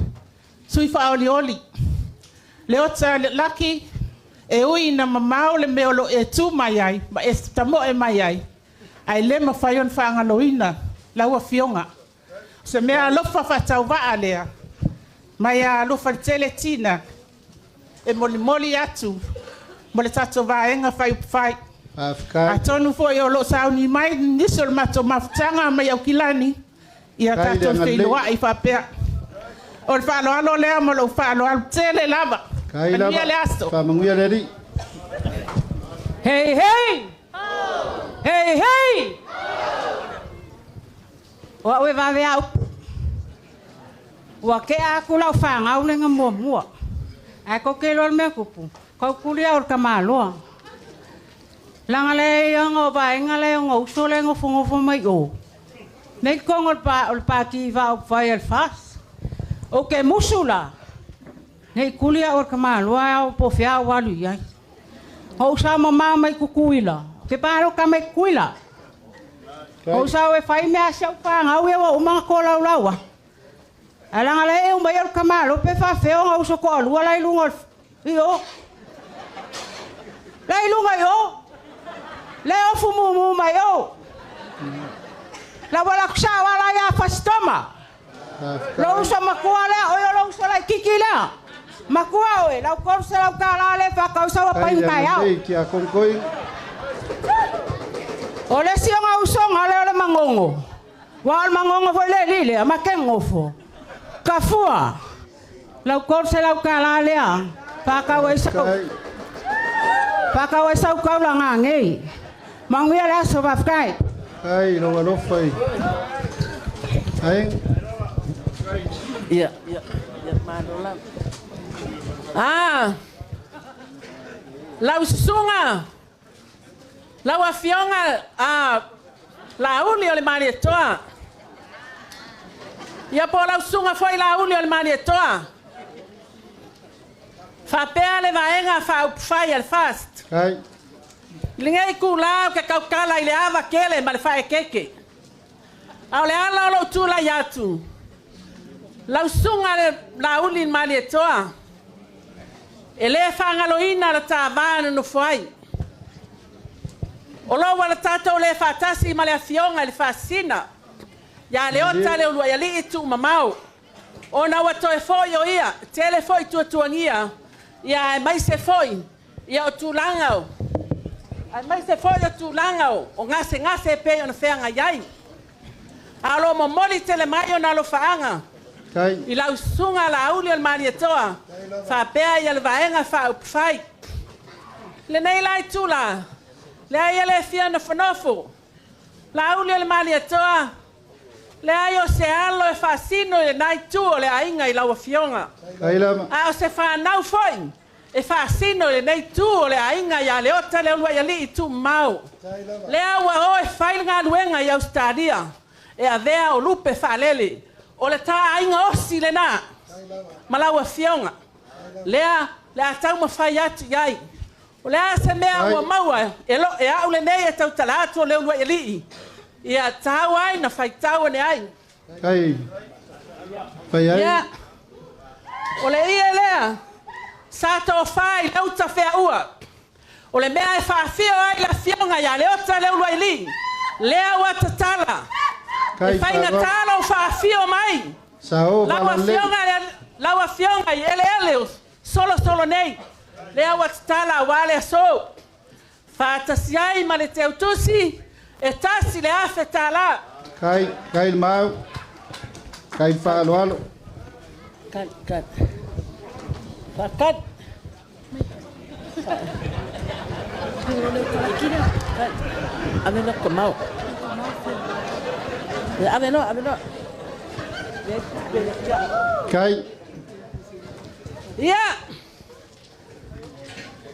sui faaolioli. Leota Laki, e ui ina mamao le mea o lo e tu mai ai, ma e tamoe mai ai, ae le mafai ona faagaloina lau afioga. O se mea alofa faatauvaa lea, mai a alofa tele tina, e molimoli atu mo le tatou vaega faiupufai. Atonu foi o loo sauni mai nisi o le matou mafutaga mai Aukilani, ia tatou feiloai faapea. O le faaaloalo lea ma lou faaaloalo tele lava. Manuia le aso. Faamanuia le Alii. Hei hei! Hei hei! O au e vave au. Ua kea aku lau whangau le ngā mua mua. Ai ko ke loa le mea kupu. Kau kuli au le kamaloa. Langa le ia ngā vaenga le ngā uso le ngā fongofo mai o. Nei kongo o le pāti vau whai al fas. O ke musu la. Nei kuli au le kamaloa au po whia walu iai. O usa mama mai kukuila. Ke pāro ka mai kukuila. O usa e whai mea sia upanga au e wa umanga ko lau laua. Alanga le e umai o le kamalo pe whawheo ngā uso ko alua lai lunga i o. Lai lunga i o. Le ofu mumu mai o. La wala kusa wala ia fastoma. Lo uso makua lea, oyo lo uso lai kiki lea. Makua oe, lau korse lau kala le whakausa wa pai mkai au. O le si o ngā uso ngā leo le mangongo. Wa o le mangongo foi le lile, a make ngofo. Kafua, lau korse lau kala lea, whakau e sau. Whakau e sau kaula ngā ngei. Manguia le aso wafkai. Ai, lau alofa i. Ai. Ia, ia, ia, malo lava. Ah, lau susuga, lau afioga, Laauli o le Malietoa. Ia po lau susuga foi Laauli o le Malietoa. Faapea le vaega faaupufai a le fast. Ai. I lenei itulā o ke kaukala i le ava kele ma le faekeke. A o le ala o lou tulai atu. Lau susuga le Laauli le Malietoa. E lē faagaloina le tāvā nonofo ai. O lou ua le tatou lē faatasi ma le afioga i le faasina. Ia Leota le uluai tuumamao. Ona ua toe fo'i o ia, tele fo'i tuatuagia, ia aemaise fo'i, ia o tulaga o. Aemaise fo'i o tulaga o gasegase e pei ona feagai ai. A o loo momoli tele mai ona alofaaga. I lau susuga Laauli o le Malietoa, faapea ia le vaega faaupufai. Lenei la itula, leai e le fia nofonofo. Lauli o le malietoa, leai o se alo e faasino i lenā itu o le aiga i lau afioga. A o se fanau foi e faasino i lenei itu o le aiga ia Leota Leuluaialii Tuumamao. Lea ua o e fai le galuega i Ausetalia e avea o lupe faalele. O le ta aiga osi lenā ma lau afioga. Lea le a taumafai atu i ai. O le a se mea ua maua e lo e au lenei e tautala atu o Leuluaialii. Ia tau ai na faitau ane ai. Kai. Fai ai. Ia, o le ie lea, sa tofā i le uta feaua. O le mea e faafio ai le afioga ia Leota Leuluaialii, lea ua tatala. E faigata lou faafio mai. Sao Lau afioga, lau afioga i eleele o solosolo nei, lea ua tatala auā le aso. Faatasi ai ma le teutusi e $1,000. Kai, kai le mau. Kai faaaloalo. Kat, kat. Fakat. Ave no kamau. Ave no, ave no. Kai. Ia.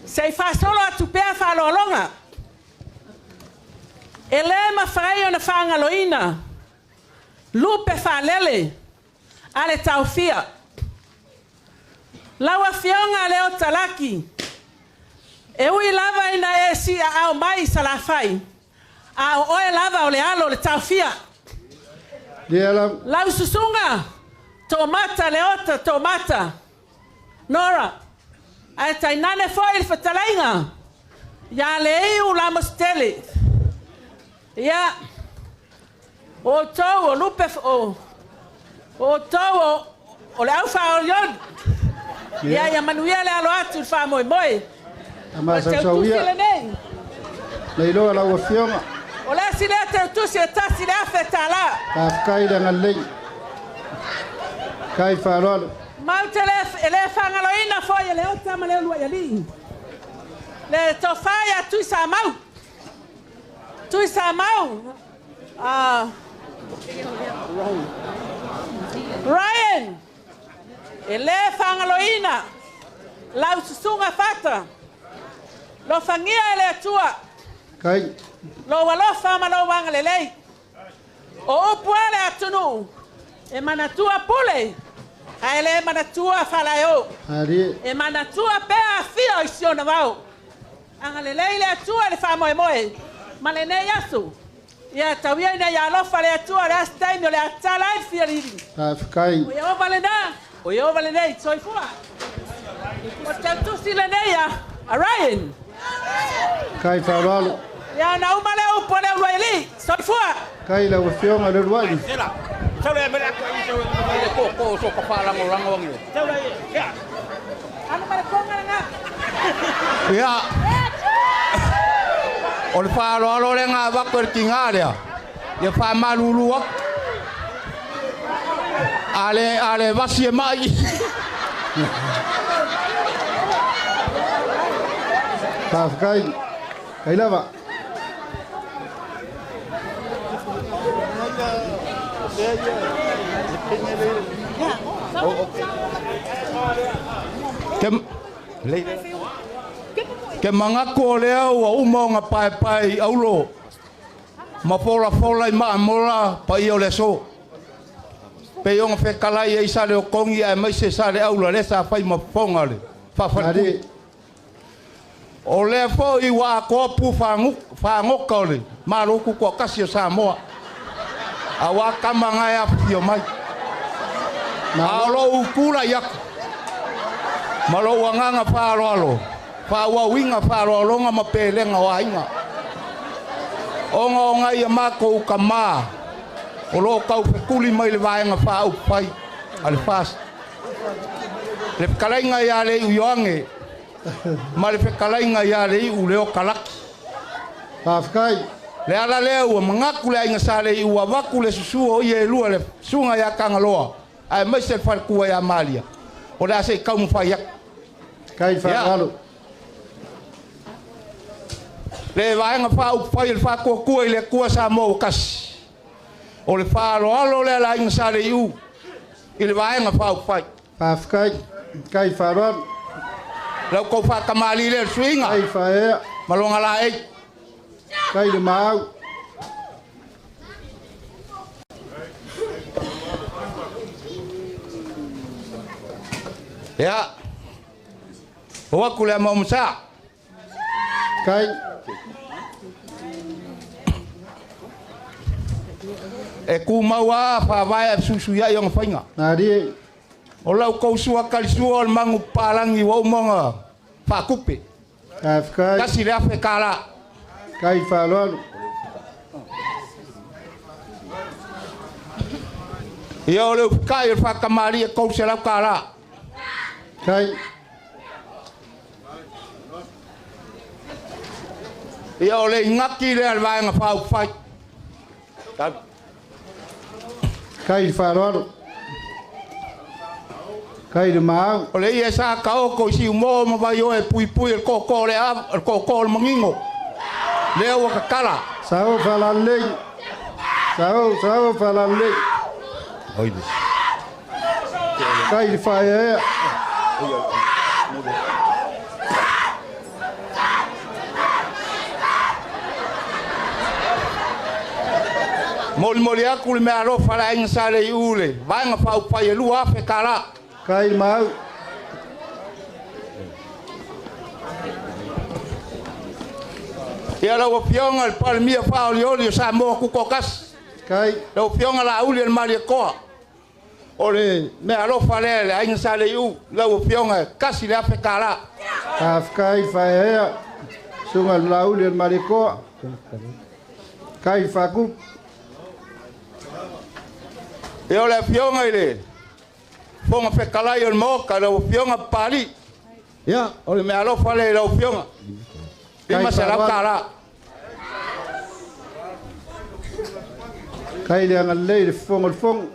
Se i faasolo atu pea faaaloaloga. E lē mafai ona faagaloina lupe faalele a le taofia. Lau afioga Leota Laki, e ui lava ina e siaao mai i Salafai, a o oe lava o le alo o le taofia. Lau susuga Toomata Leota Toomata Nora, ae tainane foi le fetalaiga ia Leiu Lamositele. Ia, o outou o lupe, o outou o le aufaaolioli. Ia, ia manuia le alo atu i le faamoemoe. O le teutusi lenei. Na iloa lau afioga. O le isi lea teutusi e $1,000. Faafetai le agalelei. Kai faaaloalo. Matou te e le faagaloina foi e Leota ma Leuluaialii le tofa ia Tuisamau. Tuisamau, Ryan, e le faagaloina lau susuga Fata. Lofagia e le Atua. Kai. Lou alofa ma lou agalelei. O upu a le atunuu, e manatua pule, ae le manatua falaeo. E manatua pea afio i si ona vao. Agalelei le Atua i le faamoemoe ma lenei aso. Ia tauia ina ia alofa le Atua le asi taimi o le a tatala ai le fialili. Faafetai. O Ieova lenā, o Ieova lenei, soifua. O le tautusi lenei a Ryan. Kai faaaloalo. Ia na uma lea upu a Leuluaialii. Soifua. Kai lau afioga Leuluai. Ia, o le faaaloalo lea avatu e le tigā lea, ia faamalulu atu. A le vasi e mai. Faafetai. Kai lava. Ke manatu o lea ua uma ona paepae i aulo ma folafola i maamola paia o le aso. Pei ona fetalai ai sa le okogi aemaise sa le aula lea sa fai ma fofoga o le faafaletui. O lea foi ua atoa pu faagoka o le Malo Tutoatasi o Samoa. Auā tama na e afifio mai. A o lou tulai atu ma lou agaga faaaloalo, faaauauina faaaloaloga ma pelega o aiga. Ona o nai a matou tamā o loo taufetuli mai le vaega faaupufai a le FAST. Le fetalaiga ia Leiu Ioane ma le fetalaiga ia Leiu Leota Laki. Faafetai. Le ala lea ua manatu le aiga sa Leiu ua avatu le susu o ia e lua le susuga ia Tagaloa aemaise le faletua ia Malia. O le a se i taumafai atu. Kai faaaloalo. Le vaega faaupufai le Faatuatua i le Atua Samoa ua tasi. O le faaaloalo lea le aiga sa le iu i le vaega faaupufai. Faafetai, kai faaaloalo. Lau tou faatamalii lea le suiga. Kai faaea. Ma loga laei. Kai le maau. Ia, o aku le ama o. Kai. E ku mau a whawae a susu ia i onga whainga. Nari. O lau kausua kalisua o le mangu palangi wa umonga whakupe. Faafetai. Kasi le afe kala. Kai faaaloalo. Ia o le ufukai o le whakamari e kau se lau kala. Kai. Ia o le ingaki le al vaenga whaufai. Kai faaaloalo. Kai le maau. O le ia sa ka oko i si umo ma vai oe pui pui el koko le av, el koko le mangingo. Lea ua kakala. Sao faalalelei. Sao, sao faalalelei. Oile. Kai le faaeaea. Moli moli aku le mea alofa le aiga sa le iu le vaega faaupufai e 2,000 tala. Kai mau. Ia lau afioga le Palemia faaolioli o Samoa kukokasi. Kai. Lau afioga Laauli o le Malietoa. O le mea alofa lea le aiga sa le iu lau afioga e 1,000 tala. Faafetai faaeaea. Suga le Laauli o le Malietoa. Kai faakupu. Ia o le afioga i le Fofoga Fetalai o le Maota, lau afioga Papalii. Ia, o le mea alofa lea i lau afioga. 500 tala. Kai le agalelei le fofoga o le fono.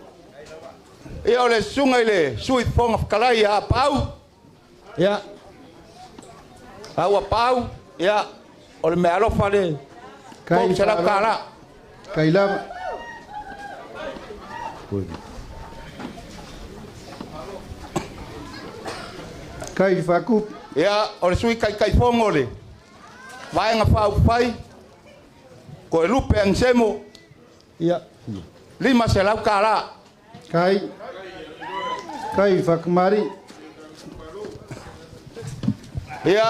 Ia o le susuga i le Sui Fofoga Fetalai ia Apaau. Ia, au Apaau, ia, o le mea alofa lea. 300 tala. Kai lava. Kai le faakupu. Ia, o le sui taitaifono le vaega faaupufai, ko e Lupe Agisemo. Ia, 500 tala. Kai. Kai faakamari. Ia,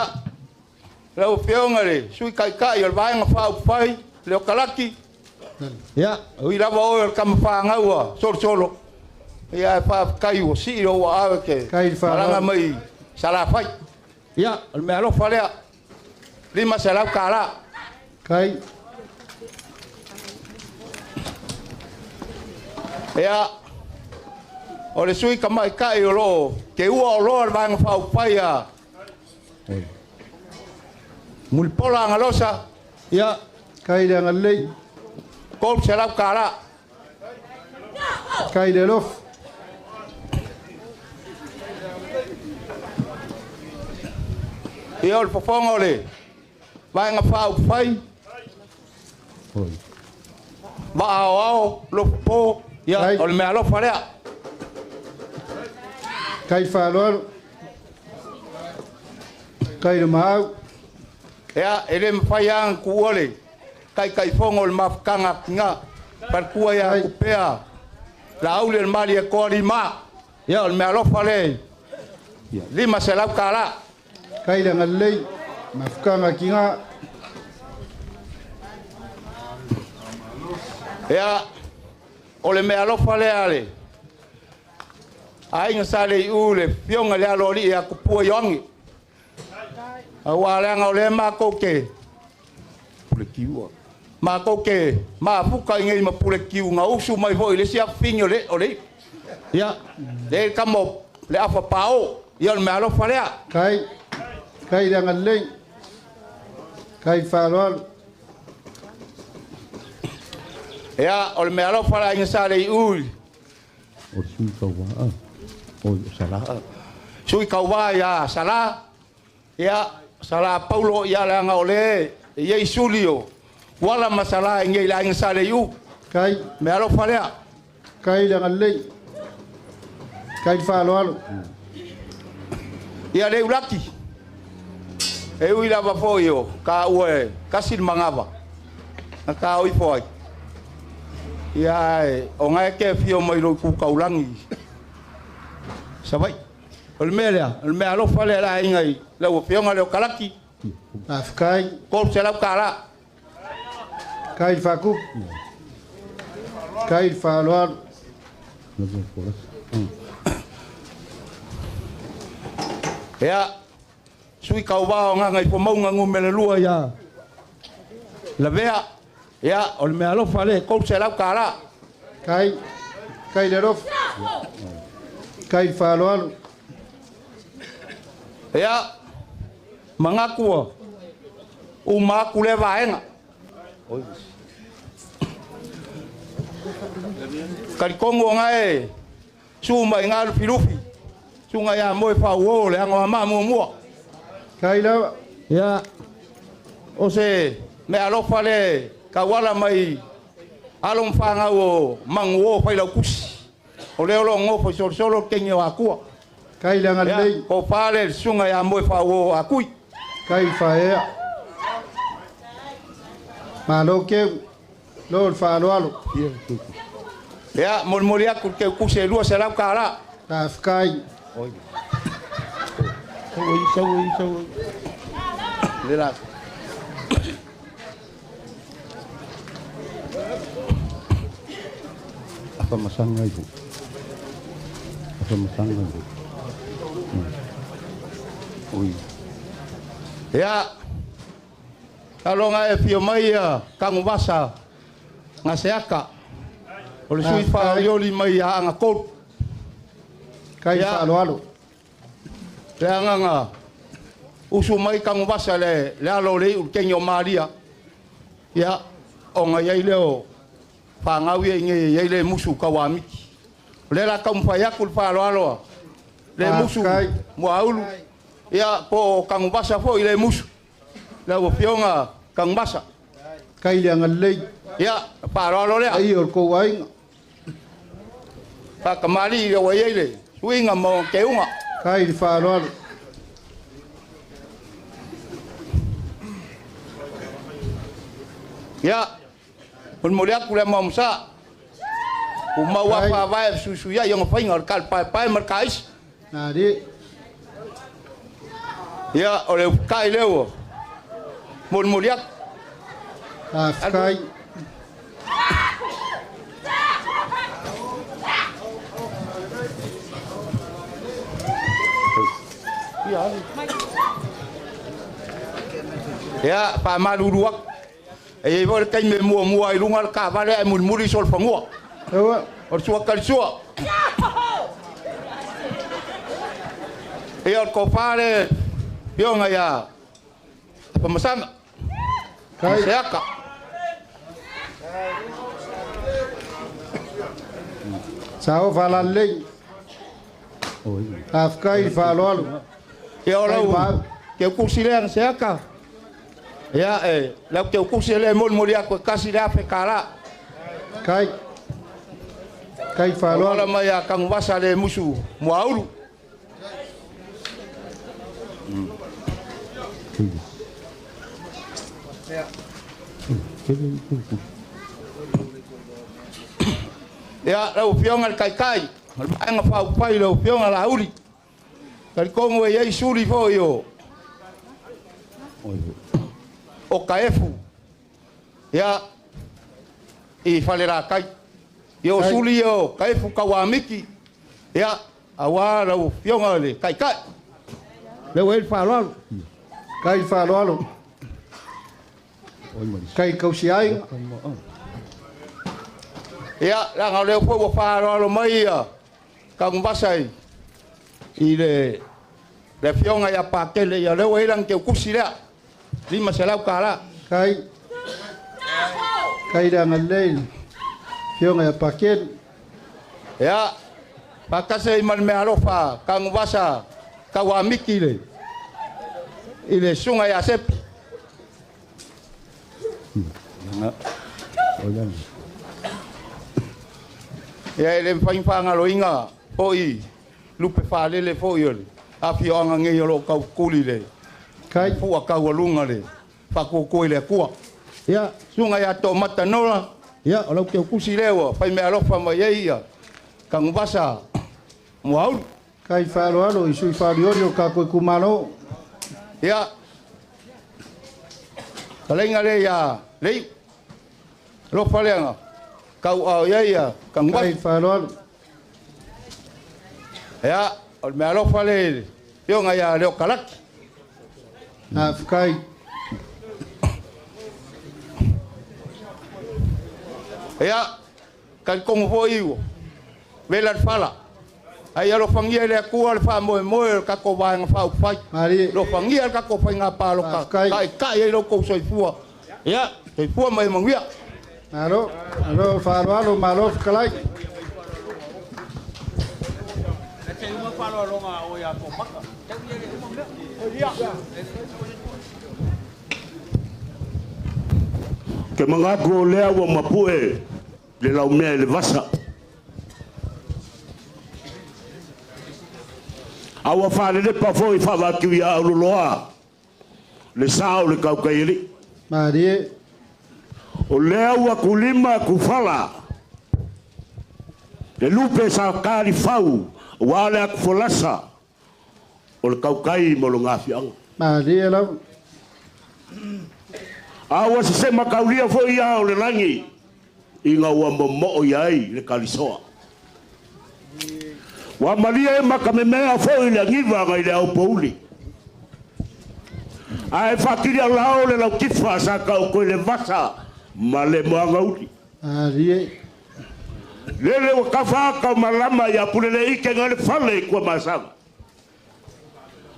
lau afioga le sui taitai o le vaega faaupufai, le Okalaki. Ia, ui lava oe o le kamawhāngau a solosolo. Ia, e faafetai ua sii lou aawe ke malaga mai Salafai. Ia, o le mea alofa lea. 500 tala. Kai. Ia, o le sui kamaikai o loo, ke ua o loa le vaega faaupufai a Mulipola Agalosa. Ia. Kai le agalelei. 300 tala. Kai le alofa. Ia o le fofoga o le vaega faaupufai. Vaaoao, lofopo. Ia, o le mea alofa lea. Kai faaaloalo. Kai le maau. Ia, e le mafai lava ona tuua le taitaifono o le mafutaga atiga. Palekua ia kupea Laauli o le Malietoa lima. Ia, o le mea alofa lea. 500 tala. Kai le agalelei. Mafutaga atiga. Ia, o le mea alofa lea le aiga sa le iu le fioga le aloalii ia Tupua Ioangi. Auā leaga o lea matou te pule kiua. Matou te mafuka i nei ma pule kiu na usu mai foi le isi afafine o le o le Ia, le kama le afa pao. Ia o le mea alofa lea. Kai. Kai le agalelei. Kai faaaloalo. Ia, o le mea alofa le aiga sa le iu. O sui tauā. O Sala. Sui tauā ia Sala. Ia, Sala Paulo ia leaga o le E iai suli o Uala ma Salā i nei le aiga sa Leiu. Kai. Mea alofa lea. Kai le agalelei. Kai le faaaloalo. Ia le ulaki. E ui lava foi o ka ua e kasi le magava. Na ka o ifo ai. Ia e o ngai ke fio mai lo ku kaulangi. Savai. O le mea lea, o le mea alofa lea la aiga i lau afioga le o Kalaki. Faafetai. $300. Kai le faakupu. Kai le faaaloalo. Ia, sui kauvā o Gagaifomauga Nu.2 ia Lavea. Ia, o le mea alofa lea, $300. Kai, kai le alofa. Kai le faaaloalo. Ia, manatu ua uma atu lea vaega. Talitonu o gae su mai ngā lufilufi. Suga ia moe faauō le ago amā muamua. Kai lava. Ia, o se mea alofa le tauala mai alo ma fanau o Maguō Failautusi. O lea o loo nofo i Solosolo le teine o Akua. Kai le agalelei. Ia, tofa le le susuga ia moe faauō Akui. Kai faaea. Malo keu. Lo le faaaloalo. Ia, molimoli atu le teutusi e $200. Faafetai. Sau ai, sau ai. Le la. Afa masanga ibu. Afa masanga ibu. Oi. Ia, taloga e fio mai ia Kaguvasa Gaseaka. O le sui faaolioli mai ia Aana Tolu. Kai Ia, faaaloalo. Le agaga usu mai Kaguvasa le le alo o le iu le teine o Malia. Ia, ona i ai lea o fagau ia i nei e i ai le musu tauamiti. O lea o le a taumafai atu le faaaloalo a le musu Muaulu. Ia, po o Kaguvasa foi le musu. Lau Afioga Kaguvasa. Kai le agalelei. Ia, faaaloalo lea. Ai o le kou aiga. Faakamalii le ua i ai le suiga ma ona teuga. Kai le faaaloalo. Ia, molimoli atu le maomasaa. Ua mau a faavae e fesuisuiai ona faiga o le kalepaepae ma le kaisa. Nali. Ia, o le ufukai lea ua molimoli atu. Faafetai. Ia, faamalulu atu. E i ai foi le taimi e muamua ai i luga le taavale ae mulimuli solofanua. O le sua talisua. Ia, o le tofa le afioga ia Afamasaga. Seaka. Sao faalalelei. Faafetai i le faaaloalo. Ia, o lau teutusi lea na Seaka. Ia, e lau teutusi e le molimoli atu e tasi le $1,000. Kai. Kai faaaloalo. Tauala mai ia Kaguvasa le musu Muaulu. Ia, lau Afioga i le Taitai, o le Vaega Faaupufai lau Afioga Laauli. Talitonu e i ai suli foi o o Kaefu ia i Falelatai. Ia o suli ia o Kaefu Tauamiti ia auā lau Afioga i le Taitai. Lea ua i ai le faaaloalo. Kai le faaaloalo. Kai kausiaiga. Ia, leaga o lea foi ua faaaloalo mai ia Kaguvasa i i le le Afioga ia Patele, ia lea ua i ai lana teutusi lea, $500. Kai. Kai le agalelei le Afioga ia Patele. Ia, faatasi ai ma le meaalofa Kaguvasa Tauamiti i le i le susuga ia Sepi. Ia e le mafai faagaloina fo'i lupe faalele fo'i o le afioaga nei o loo taufukuli le fu'a taualuga le faakuakua i le Atua. Ia susuga ia Toomata Nola, ia o lau teutusi lea ua faimeaalofa mai ai ia Tanuvasa Muaulu. Kai faaaloalo i sui faalioli o tatou itumalo. Ia talaiga lea ia Leiu, alofa lea na tauaao i ai ia Tanuvasa. Kai faaaloalo. Ia o le meaalofa lea i le afioga ia Leo Kalaki. Faafetai. Ia talitonu foi ua vela le fala ai alofagia e le Atua le faamoemoe o le tatou Vaega Faaupufai, alofagia le tatou faiga palota, taitai ai lo outou soifua. Ia soifua ma ia manuia. Malo, malo faaaloalo, malo fetalai. Ke mangatu o lea ua mapu'e le laumea i le vasa. A ua faalelepa foi faavakiu ia auloloa le sa o le tautaialii. Malie. O lea ua kulima kufala le lupe sa kalifau ua le atufolasa o le tautai ma lona afiaga. Malie lava. A ua sesema taulia foi ia o le lagi ina ua momoo i ai le kalisoa. Ua malie makamemea foi le agiva ngai le aopouli. Ae faatili alao le lautifa sa taoto i le vasa ma le moagauli. Malie. Lele ua tafa ata o malama ia Puleleike ngai le fale i Tuamasaga.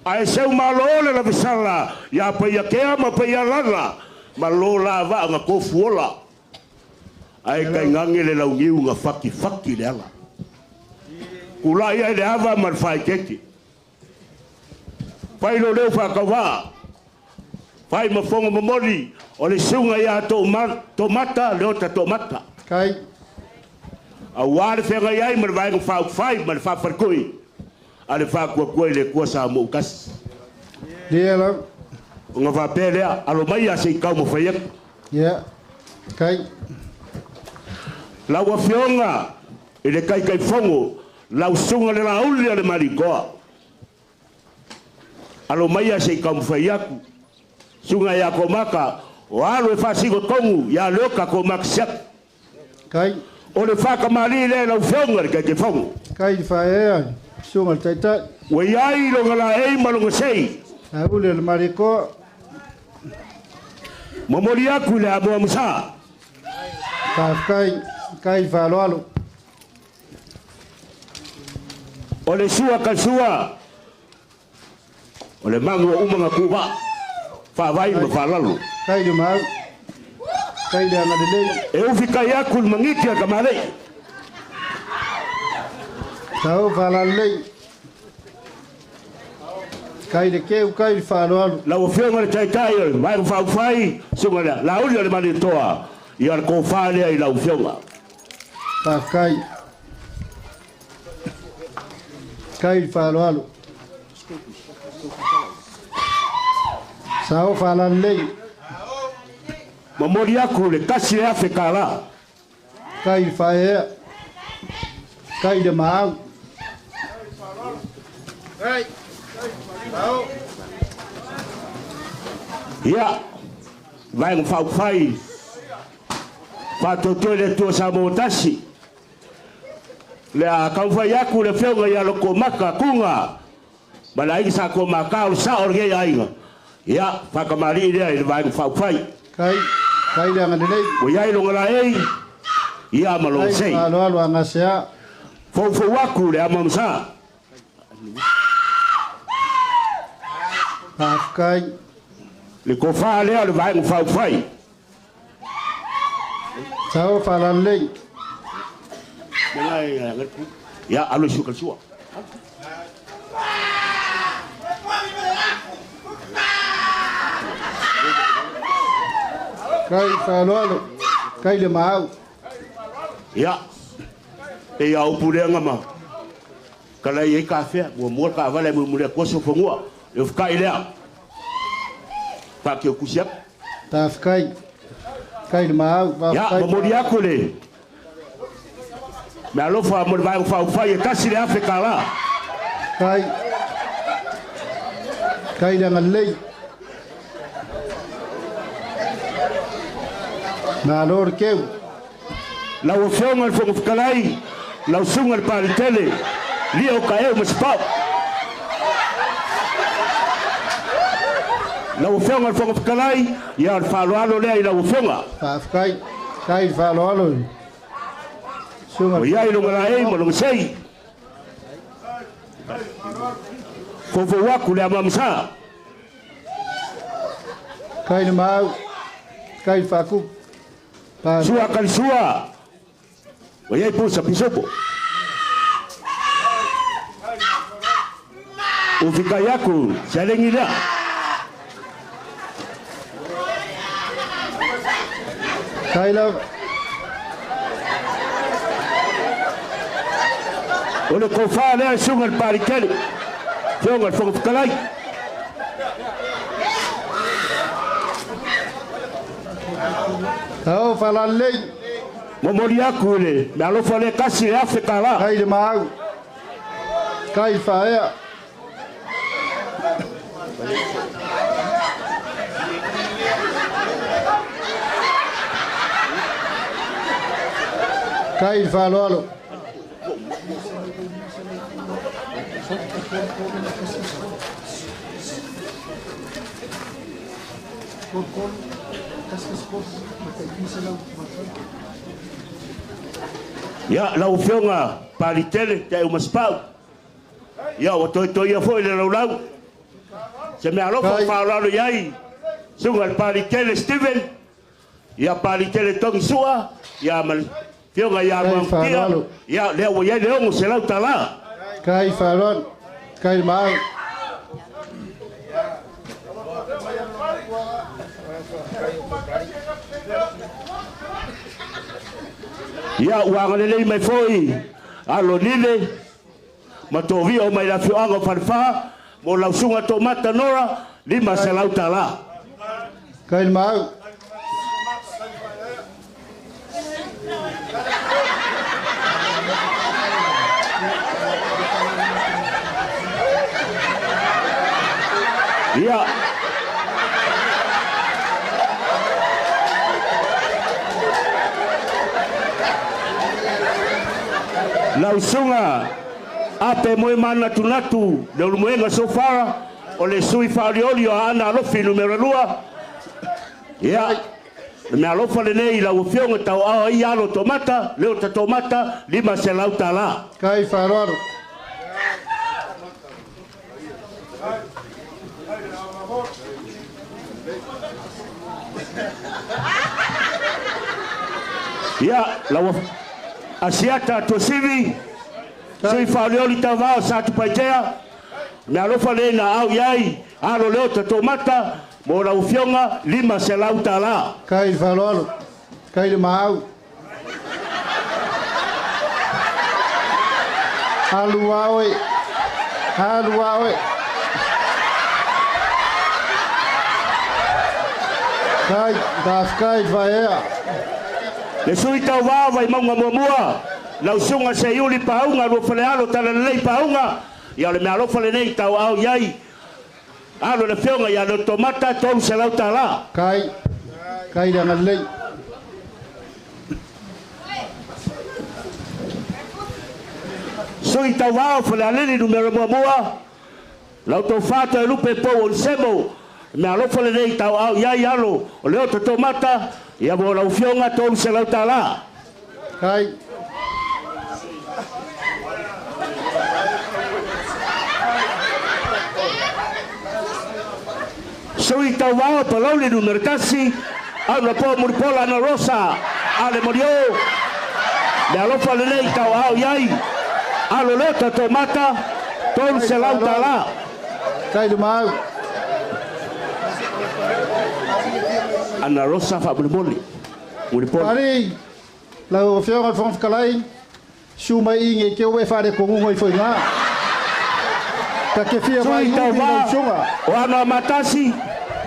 Ae seu malo le lavesala ia Paiakea ma Paialala ma lo la vaa na tofuola. Ae tainane le launiu na fatifati le ala. Tulai ai le ava ma le faaeteete. Fai lo leo faatauvaa. Fai ma fogo momoli o le suga ia Tomata Leota Tomata. Kai. Auā le feagai ai ma le vaega faaupufai ma le faafaletoi a le Faatuatua i le Atua Samoa ua tasi. Ia lava. Ona faapea lea, alo mai ia se i taumafai atu. Ia. Kai. Lau Afioga i le Taitaifono, lau susuga le Laauli a le Malitoa. Alo mai ia se i taumafai atu. Susuga ia Komaka, o alo e faasino tonu ia Leota Komaka Siaki. Kai. O le faatamalii lea i lau Afioga i le Taitaifono. Kai faaea susuga i le Taitai. Ua i ai lona laei ma lona sei. Laauli o le Malitoa. Momoli atu i le amoamosa. Faafetai, kai faaaloalo. O le sua ka sua, o le magu o uma na tuuvaa, faavai ma faalalo. Kai le mau, kai le agalelei. E ufi kai atu le magiti a tamalei. Sao faalalelei. Kai le keu, kai le faaaloalo. Lau Afioga i le Taitai o le Vaega Faaupufai, susuga i le Laauli o le Malietoa, ia le tofa lea i lau Afioga. Faafetai. Kai le faaaloalo. Sao faalalelei. Momoli atu le $1,000 tala. Kai le faaeaea. Kai le maau. Ia, Vaega Faaupufai, faatoatoa i le Atua Samoa tasi. Le a taumafai atu le Afioga ia Lokomaka Kuga ma le aiga sa Toomata o le sao o lenei aiga. Ia, faatamalii lea i le Vaega Faaupufai. Kai, kai le agalelei. Ua i ai lona laei, ia ma lona Kai sei. faaaloalo a gasea. Foufou atu le amoamosa. Faafetai. Le tofa lea o le Vaega Faaupufai. Sao faalalelei. Ia, alu e sua ka sua. Kai faaaloalo. Kai le maau. Ia, e ia upu lea ma kalai ai kafea, muamua le taavale ae mulimuli atu sofanua. Le ofukai lea. Faakeu kusi atu. Tafekai. Kai le maau. Ia, momoli atu le meaalofa mo le Vaega Faaupufai e $1,000 tālā. Kai. Kai le agalelei. Malo le keu. Lau Afioga i le Fofoga Fetalai, lau Susuga i le Paletele, lia o Taeu ma Sapau. Lau Afioga i le Fofoga Fetalai, ia o le faaaloalo lea i lau Afioga. Faafetai. Kai le faaaloalo. Susuga. Ua i ai lona laei ma lona sei. Foufou atu le amamasa. Kai le maau. Kai le faakupu. Sua kalisua. Ua i ai pusa pisopo. Ufikai aku se alegi lea. Kai lava. O le tofa lea e susuga i le Palikele, Afioga i le Fofoga Fetalai. Ao faalalelei. Momoli atu i le meaalofa lea $1,000 tālā. Kai le maau. Kai le faaea. Kai le faaaloalo. Ia, lau Afioga Palitele, Taeu ma Sapau. Ia, ua toetoia foi le laulau. Se meaalofa o faaaloalo i ai, Susuga i le Palitele Steven, ia Palitele Togi Sua, ia ma le Afioga ia Kai Manutia, faaaloalo. ia lea ua i ai le $600 tālā. Kai faaaloalo. Kai le maau. Ia, ua agalelei mai foi alo lile ma tovia o mai le afioaga o Falefa mo lau Susuga Toomata Nora $500 tālā. Kai le maau. Ia, lau Susuga Ape Moemanatunatu Leulumoega Sofara o le sui faaolioli o Aana Alofi numera 2. Ia, le meaalofa lenei i lau Afioga tauaao ai alo Tomata, leo ta Tomata, $500 tālā. Kai faaaloalo. Ia, lau Asiata Tuasivi, sui faaolioli tauvao sa Tupaitea, meaalofa lenei na au i ai alo leo ta Tomata mo lau Afioga $500 tālā. Kai le faaaloalo. Kai le maau. Alu aoe. Alu aoe. Kai, tafekai le faaea. Le sui tauvao Vaimauga muamua, lau Susuga Seiuli Pauga, Luafalealo Talalelei Pauga, ia o le meaalofa lenei tauaao i ai alo le Afioga ia Leo Tomata $300 tālā. Kai, kai le agalelei. Sui tauvao Falealili numera muamua, lau tofa Toelupe Pou Onisemo, meaalofa lenei tauaao i ai alo o Leo Tomata, ia mo lau Afioga $300 tālā. Kai. Sui tauvao Palauli numera 1, au na po Mulipola Ana Rosa, ale Morio, meaalofa lenei tauaao i ai alo Leo Tomata $300 tālā. Kai le maau. Ana Rosa faamolemole. Mulepole. Ali, lau Afioga i le Fofoga Fetalai, su mai i nge ke ue whare kongungo i whainga. Ta ke fia mai Sui ubi tauvā lau suga. o ana matasi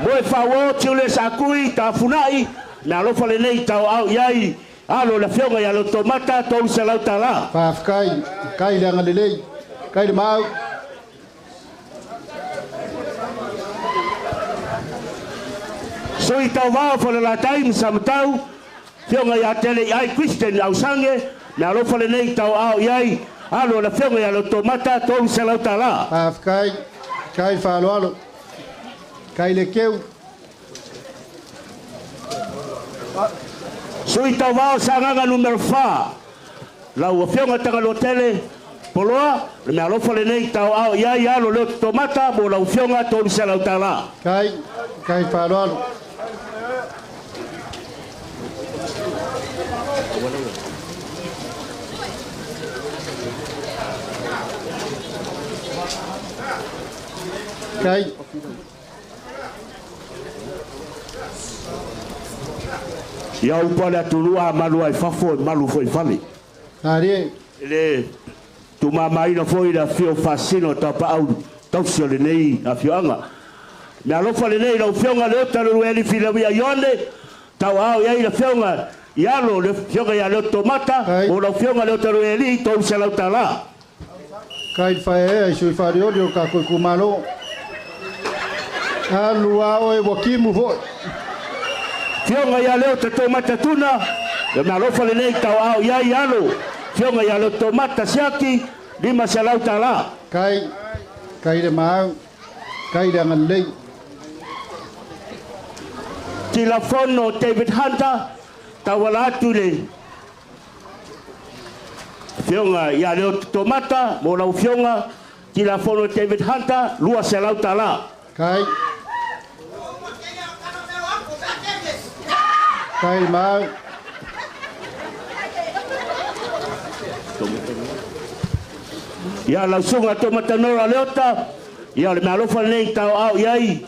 mo e fauo tiule sakui tafunai me alofa lenei tauau i ai alo le afioga ia Lotomata $300. Faafetai, kai le agalelei, kai le maau. Sui tauvā o Falelatai ma Samatau, afioga ia Tele i ai Christian Ausange, me alofa lenei tauau i ai alo le afioga ia Lotomata $300. Faafetai, kai faaaloalo, kai le keu. Sui tauvā o Sagaga numero 4, lau afioga Tagaloatele Poloa, le mea alofa lenei tauau i ai alo leo Tomata mo lau afioga $300. Kai, kai faaaloalo. Kai. Ia upa le atunuu a malu ai fafo e malu foi i fale. Arie. E le tumamaina foi le afio faasino o tapaau tausi o lenei afioaga. Me alofa lenei lau afioga Leota le Lueli Filauia Ioane, tauaao i ai le afioga i alo le afioga ia Leo Tomata, mo lau afioga Leota Lueli $300. Kai whaea i sui whariori o kā koe kumalo. Alu ao e wakimu foi. Fioga ia Leo te Tomata tuna, le mea alofa lenei tauaao i ai alo. Fioga ia Leo Tomata siaki, $500. Kai, kai le maau, kai le angalei. Tilafono David Hunter, tauala atu le Fioga ia Leo Tomata, mo lau fioga, Tilafono David Hunter, $200. Kai. Kai le maau. Ia lau suga Tomata Nora Leota, ia le mea alofa lenei tauau i ai.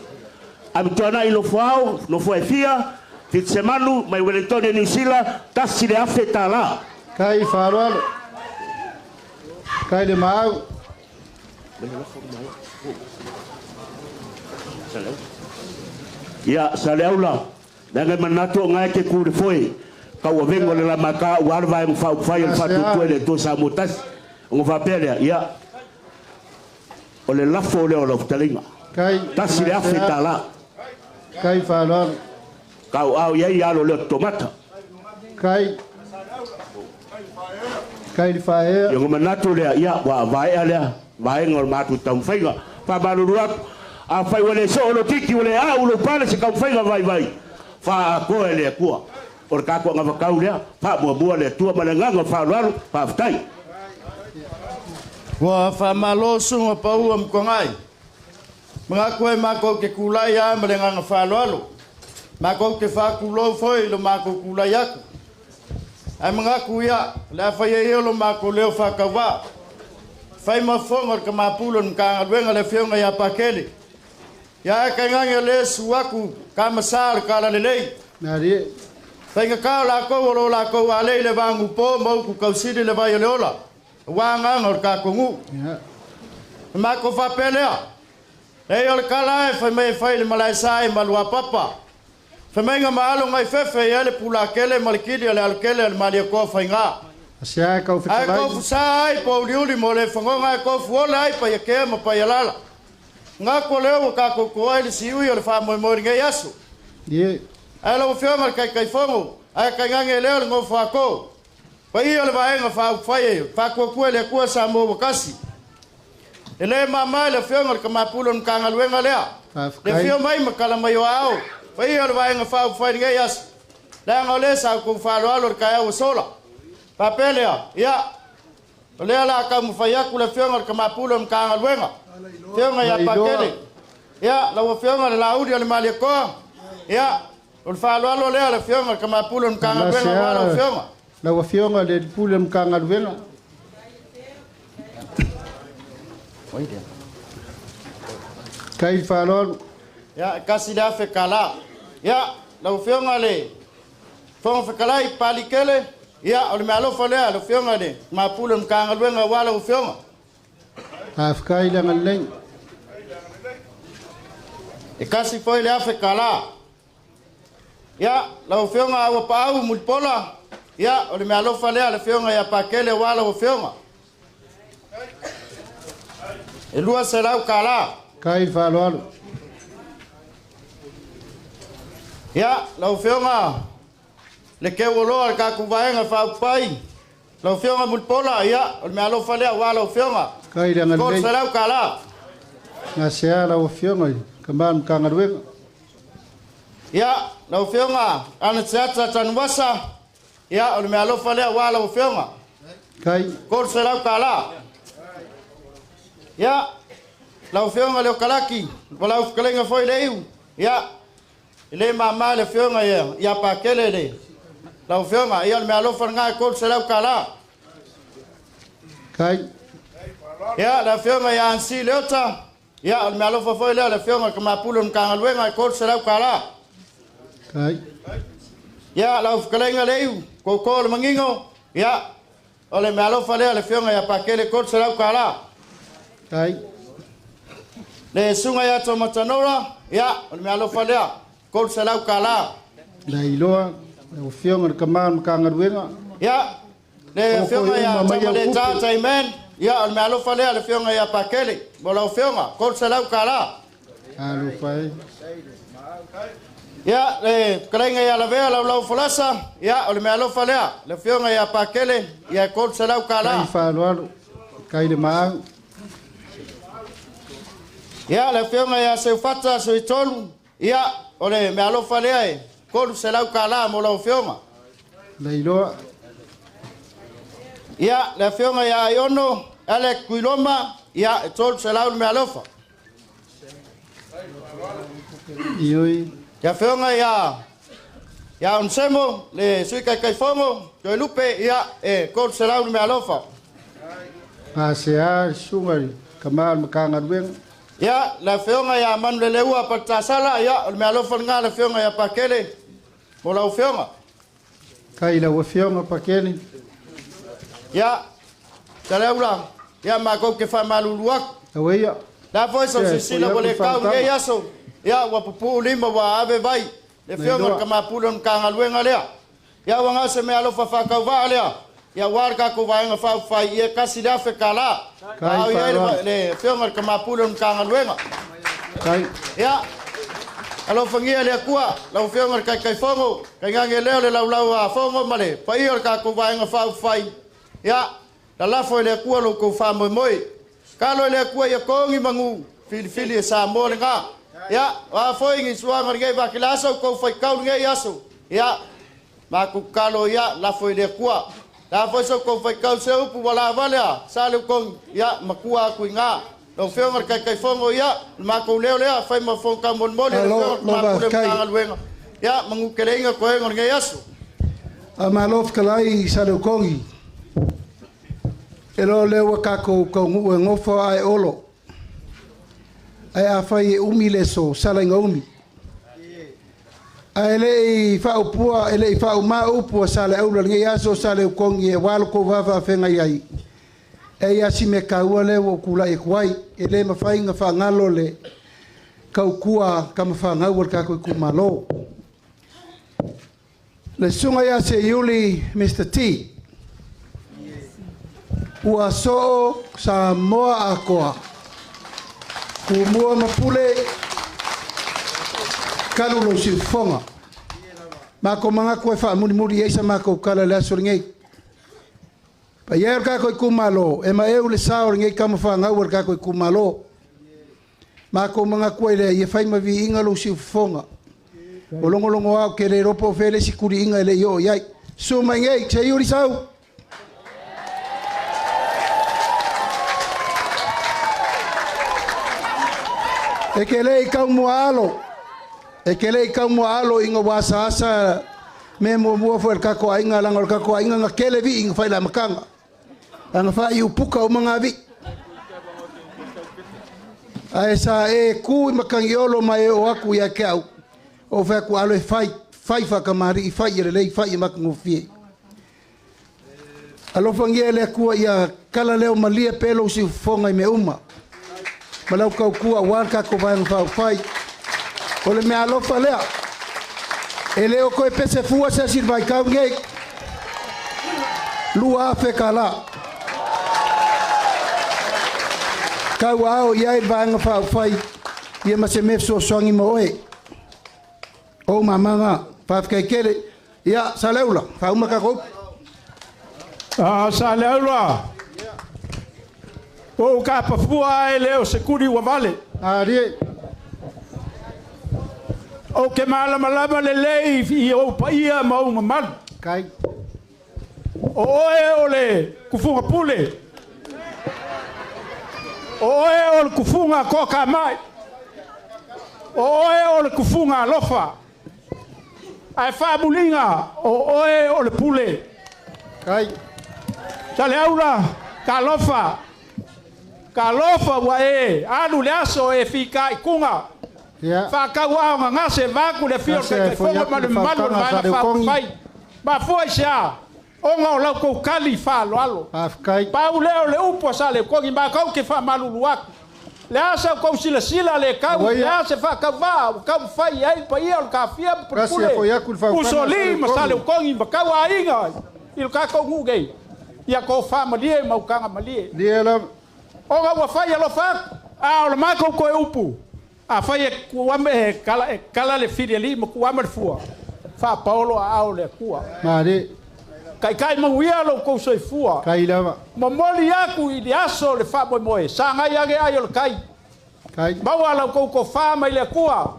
Amituanai nofo ao, nofo e fia, Fitsemanu, mai Wellington e New Zealand, $1,000. Kai faaaloalo. Kai le maau. Ia, sa le aula, le ngai manatu o ngai ke kure foe, kau avengo le la maka ua ala vae ngawha upawhai o le whatu le tō sa mō tasi. O ngā whapea lea, ia, o le lafo lea o lau futalinga. Kai. $1,000. Kai faaaloalo. Kau au iai alo leo tomata. Kai. Kai le whaea. Ia ngā manatu lea, ia, wa vaea lea, vaenga o le mātu taumawhaiga. Whamaluru atu, a whai wale so o lo tiki wale a ulo pale se kaumawhaiga vai vai. Wha a koe lea kua. O le kākua ngā whakau lea, wha mua mua lea tua ma le nganga whaaloalo, wha whitai. Ua whamalo sunga paua mkongai. Mga koe mākou ke kulai a ma le nganga whaaloalo. Mākou ke whakulou foi lo mākou kulai aku. Ai mga kuia, le a whai e lo mākou leo whakawā. Whai mafonga o le kamapulo ni kangaluenga le fionga ia Pakele. Ia e kaingange le suaku ka masa le kala lelei. Nari. Whainga kao lākou o lo lākou a lei le vangu pō mauku kausiri le vai o le ola. Wā nganga o le kākongu. Mākou whapelea. Ei o le kala e whai mai whai le malae sa e malua papa. Whai mai ngā maalo ngai whewhe i ale pula kele malikili ale alukele ale malia koa whai ngā. Asia e kau Ai kau fusa ai po uli uli mo le whangonga ai kau fuola ai pai kea ma pai alala. Ngā ko leo o kā koko ai le siui o le wha moi moi ngai aso. Ie. Ai lau whionga le kai kai whango, ai kai ngange leo le ngō whako. Pai o le vaenga wha upwhai e, wha kua kua le kua sa mō wakasi. E le mamai le whionga le kamapulo ni kangaluenga lea. Le whio mai makala mai o ao. Pai o le vaenga wha upwhai ngai aso. Le anga o le sa kou whaloalo le kai au sola. Papelea, ia. O lea la ka mwhai aku le whionga le kamapulo ni kangaluenga. Whionga ia Pakele. Ia, lau whionga le lauri o le malia koa. Ia, o le whaloalo lea le whionga le kamapulo ni kangaluenga wa lau whionga. Lau afioga le pule mkangaluenga. Kai faaaloalo. Ia, kasi le afe kala. Ia, lau Afioga le Fofoga Fetalai Palikele, ia, o le meaalofa lea lau Afioga i le Mapule o le Matagaluega aua lau Afioga. Faafetai le agalelei. E kasi foi le $1,000. Ia, lau Afioga Auapaau Mulipola, ia, o le meaalofa lea le Afioga ia Pakele aua lau Afioga. E $200. Kai le faaaloalo. Ia, lau Afioga le Keuoloa le tatou vaega faaupufai, lau Afioga Mulipola, ia, o le meaalofa lea aua lau Afioga. Kai le agalelei. $300. Gasea lau Afioga i Tama o le Matagaluega. Ia, lau Afioga Ana Tiata Tanuvasa, ia, o le meaalofa lea aua lau Afioga. Kai. $300. Ia, lau Afioga Leokalaki, lau fetalaiga foi le iu, ia, e le mamā le Afioga ia Pakele le lau Afioga, ia, o le meaalofa lena e $300. Kai. Ia, le Afioga ia Ansi Leota, ia, o le meaalofa foi lea le Afioga i le Kamapule o le Matagaluega e $300. Kai. Ia, lau fetalaiga le iu, koko o le manino, ia, o le meaalofa lea le Afioga ia Pakele $300. Kai. Le susuga ia Tomatanora, ia, o le meaalofa lea, $300. Le iloa lau Afioga i le Tama o le Matagaluega. Ia, le O Afioga foi ia uma mai au Tamaleta upu. Taimen, ia, o le meaalofa lea le Afioga ia Pakele, mo lau Afioga, $300. Alofa e. Ia, le fetalaiga ia Lavea Laulau Folasa, ia, o le meaalofa lea, le Afioga ia Pakele, ia, $300. Kai faaaloalo. Kai le maau. Ia, le Afioga ia Seufata Suitolu, ia, o le meaalofa lea e $300 mo lau Afioga. Le iloa. Ia, le Afioga ia Aiono Alec Kuiloma, ia, e $300 le meaalofa. Ioi. Le Afioga ia Onesemo, le Sui Taitaifono, Toelupe, ia, e $300 le meaalofa. Gasea le susuga i le Tama o le Matagaluega. Ia, le Afioga ia Manuleleua Palitasala, ia, o le meaalofa lena le Afioga ia Pakele, mo lau Afioga. Kai lau Afioga Pakele. Ia, Saleaula, ia, matou te faamalulu atu. Lau ia. La foi sau Ia, sisila foi ua le aku kau faamataga. nei aso. Ia, ua pupuu lima ua ave vai. Le Afioga i le Nailoa. Kamapule o le Matagaluega lea. Ia, ua gase meaalofa faatauvaa lea. Ia, ua le tatou vaega faaupufai, ia e $1,000. Kai Ao i ai faaaloalo. le Afioga i le Kamapule o le Matagaluega. Kai. Ia, alofagia le Atua, lau Afioga i le Taitaifono, tainane lea o le laulau a Fono ma le paia o le tatou vaega faaupufai. Ia, lalafo i le Atua lo outou faamoemoe. Kalo i le Atua ia togi manu, filifili e Samoa lena. Ia, o a foi ni suaga lenei vakila aso, kou faitau lenei aso. Ia, matou kalo ia, lafo i le Atua. La foi so kou faitau se upu ua lavale a, sa le ukogi, ia, makua atu i ngā. Lau Afioga i le Taitaifono, ia, le matou leo lea, fai ma fono taumolimoli, le Alo, Afioga i le lo Mapule faafetai. Matagaluega. Ia, manuteleiga koega o lenei aso. A malo fetalai sa le ukogi. E loa lea ua tatou taunuu e gofo ae olo. Ae afai e umi le aso, sala ina umi. Ae le'i faaupua e le'i faaumā upu a Saleaula lenei aso sa le ukogi e uā lo kou vafaafegai ai. E ia si me kaua lea ua ou kula'i atu ai. E lē mafai ona faagalo le kautua kamafāgau a le tatou itumālō. Le susuga ia Seiuli Mr T. Ua soo Samoa atoa. Tumua ma pule kalu lou siufofoga. Matou manatu e faamulimuli ai sa matou tala i le aso lenei. Paia e o le tatou itumālō, e maeu le sa o lenei kamafāgau a le tatou itumālō. Matou manatu ai lea, ia fai ma viiga lou siufofoga. O logologo au ke le iloa po o fea le isi tuliiga e le'i oo i ai. Susu mai nei, Seiuli sau. E ke le'i taumuaalo. E ke le'i taumuaalo ina ua asaasa me muamua foi le tatou aiga laga o le tatou aiga na kele vi'i na fai le amataga. Lana faaiupuka uma ngā vi'i. Ae sa e ku i matagiolo ma e oo atu ia te au. O fai atu alo e fai, Fai faakamali'i fai ia lelei fai ia matagofie. Alofagia e le Atua ia kala leo malie pea lou siufofoga i mea uma ma lau tautua aua le tatou Vaega Faaupufai. O le meaalofa lea, e le o toe pese fua se asi i le vaitau lenei. $2,000 tala. Tauaao i ai le Vaega Faaupufai ia ma se mea fesoasoani mo oe. O ou mama faafetai tele. Ia, Saleula, faauma tatou upu. Saleula, o ka pafua e le o se kuli ua vale. O ke malamalama lelei i ou paia ma ou mamalu. Kai. O oe o le kufuga pule. O oe o le kufuga toatamai. O oe o le kufuga alofa. Ae faamuliga o oe o le pule. Kai. Saleaula, talofa. Talofa ua e alu le aso e fitaituga. Faatauaoga gase vaeatu le afio o le Taitaifono ma le mamalu o le Vaega Faaupufai. Mafua i se a? Ona o lau tou tali faaaloalo. Pau lea o le upu a Saleutoni matou te faamalulu atu. Le a sa outou silasila le tau, le a se faatauvaa ua taumafai i ai le paia o le Tafia ma Pulepule, Usoalii ma Saleutoni ma tauaiga i le tatou nuu nei, ia tofa malie ma utaga malie. Ona ua fai alofa atu, a o le matou toe upu, afai e kuama e kala, e kala le filialii ma kuama le fua, faapaolo aao o le Atua. Taitai manuia lo outou soifua. Kai lava. Momoli atu i le aso o le faamoemoe, sagai age ai o le tai. Kai. Maua lau tou tofā mai le Atua,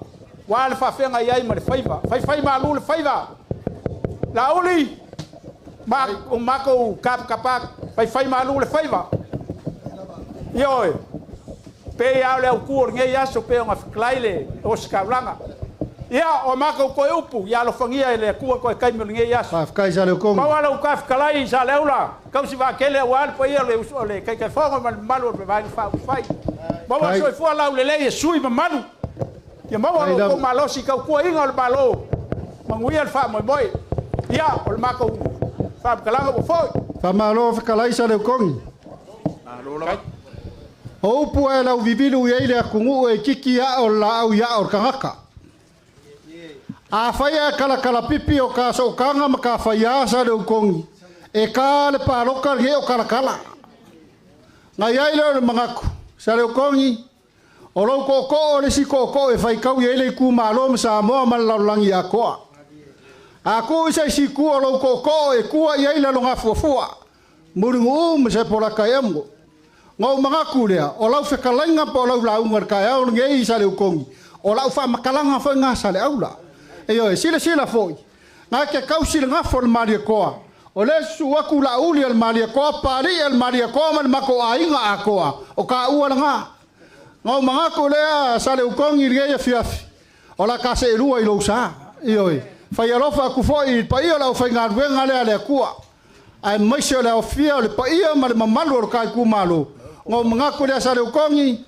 ua le faafeagai ai ma le faiva. Faifai malu le faiva. Laauli, ma o matou kapakapa atu, faifai malu le faiva. Ioe, pei lava o le autu o lenei aso pei ona fetalai le ositaulaga. Ia, o matou toe upu, ia alofagia e le Atua toe taimi o lenei aso. Faafetai Saleokogi. Maua lau tafetalai i Saleaula, tausi vaatele aua le paia o le uso o le Taitaifono ma le mamalu o le Vaega Faaupufai. Maua le soifua laulelei e sui mamalu. Ia maua lo outou malosi i tautuaina o le Malo. Manuia le faamoemoe. Ia, o le matou faamatalaga ua foi. Faamalo fetalai Saleokogi. O upu ae lau vivilu i ai le atunuu e itiiti aa o le laau i aa o le tagata. Afai ae kalakalapipi o ka sootaga ma ka faiā Saleokogi, e ta le paloka lenei o kalakala. Na i ai lea o le manatu, Saleokogi, o lou tootoo o le isi tootoo e faitau i ai le itumalo ma Samoa ma le lalolagi atoa. A tuu i se isi itu o lou tootoo e tua i ai le alogafuafua, Mulinuu ma Sepolata e amo. Na ou manatu lea, o lau fetalaiga po o lau lauga i le taeao lenei i Saleukogi, o lau faamatalaga foi lena Saleaula. Ioe, silasila foi, na te tausi le gafa o le Malietoa, o lea e susu atu Laauli a le Malietoa, Papalii a le Malietoa ma le matou aiga atoa, o taua lena. Na ou manatu lea Saleukogi i lenei afiafi, o la ta seelua i lou sa. Ioe, fai alofa atu foi i le paia o le aufaigaluega lea a le Atua, aemaise o le aofia o le paia ma le mamalu o le ta itumalo. Na ou manatu lea Saleukogi,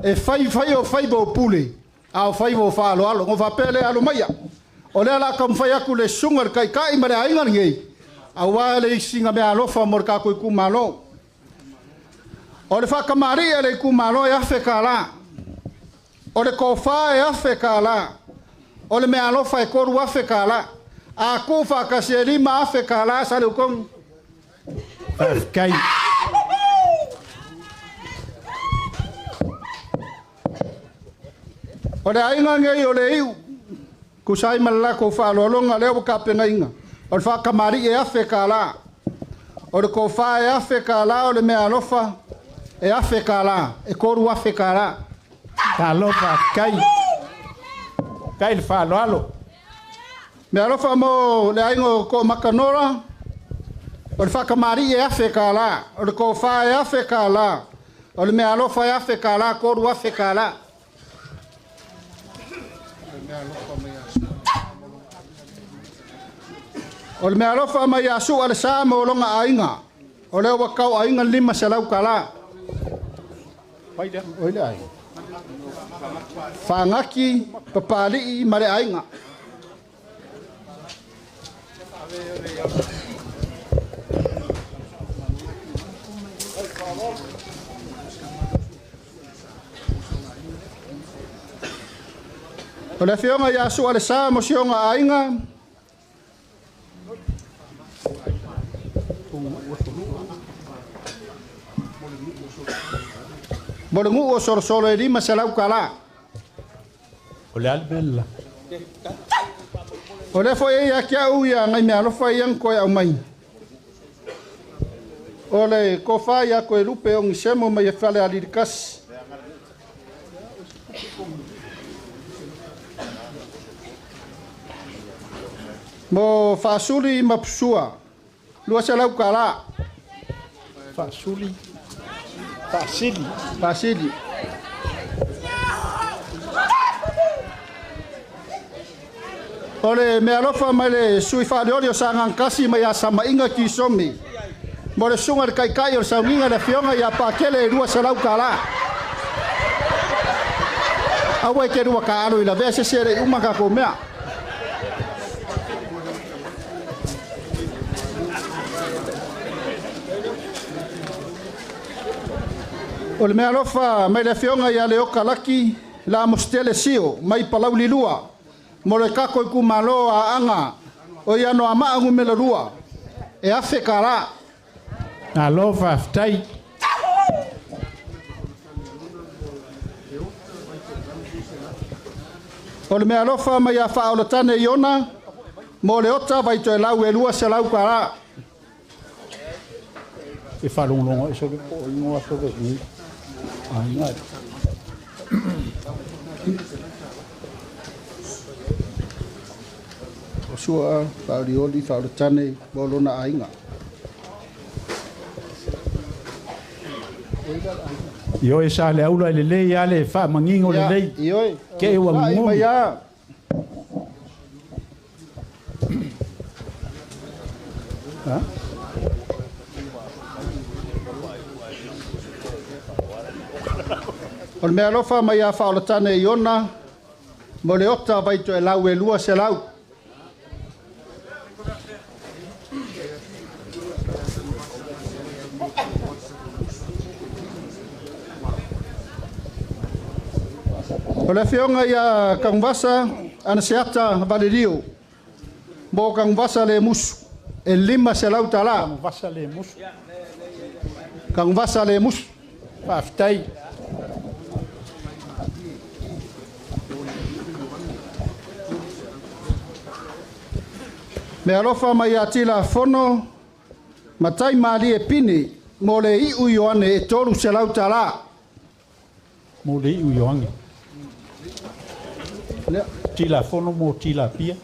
e fai fai o faiva o pule, a o faiva o faaaloalo. Na ou faapea lea, alo maia, o lea o le a taumafai atu le susuga i le Taitai ma le aiga lenei, aua le isiga meaalofa mo le tatou itumalo. O le faatamalii a le itumalo e $1,000. O le tofa e $1,000. O le meaalofa e $3,000. A tuu faatasi e $5,000 Saleukogi. Faafetai. O le aiga nei o le iu, tusa ai ma le latou faaaloaloga lea ua tapenaina, o le faatamalii e $1,000. O le tofa e $1,000, o le meaalofa e $1,000, e $3,000. Talofa, faafetai. Faafetai le faaaloalo. Meaalofa mo le aiga o Toamakanola, o le faatamalii e $1,000, o le tofa e $1,000, o le meaalofa e $1,000, $3,000. O le meaalofa mai ia Sua le sa mo lona aiga, o lea ua tau aiga $500. Oi le aiga. Fagaki, Papalii ma le aiga. O le afioga ia Sua le Sa mo sioga aiga. Mo le guu o solosolo e 500 kalā. O le ale mea. O le foi e ia kia au ia ngai mea alofa ia koe au mai. O le kofa ia koe lupe o ngisemo mai e fale alirikasi. Mo faasuli ma pusua, 200 kalā. Faasuli. Faasili. Faasili. O le mea alofa mai le sui faaleoli o Sagaga mai a Sama'iga Kisomi. Mo le suga le kaikai o le sauniga le afioga ia Pakele e 200 kalā. Aua e ke lua kaalo i lavea se se le uma ka mea. O le mea alofa mai le afioga ia Leoka Laki la Mostele Sio mai Palauli lua. Mo le kako i kumalo a anga o ia no ama angu lua e afe kara. Alo faafetai. O le mea alofa mai a faaolatane Iona mo le ota vaitoelau e 200 kalā. E faalogologo e sole po o ingoa so ni. Ai ngai. O sua faaolioli faaolatane mo lona aiga. Ioe sa le aula i le lei ale faamangigo le lei. Ioe. Ke ua mugumi. Ha? O le mea alofa mai a faaolatane Iona mo le ota vaitoelau e 200. O le afioga ia Kaguvasa Anaseata Valelio mo Kaguvasa le musu e 500 talā. Kaguvasa le musu. Kaguvasa le musu. Faafetai. Me alofa mai ia tila fono matai mali e pini mo le iu Ioane e 300 talā. Mo le iu Ioane. Tila fono mo tila pia.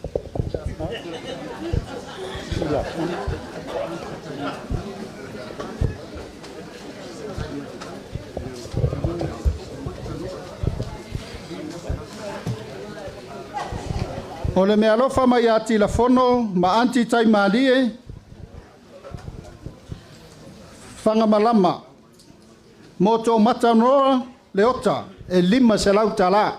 Tila fono. O le mea alofa mai ia tila fono ma anti tai malie whangamalama mo tō matanoa le ota e 500 talā.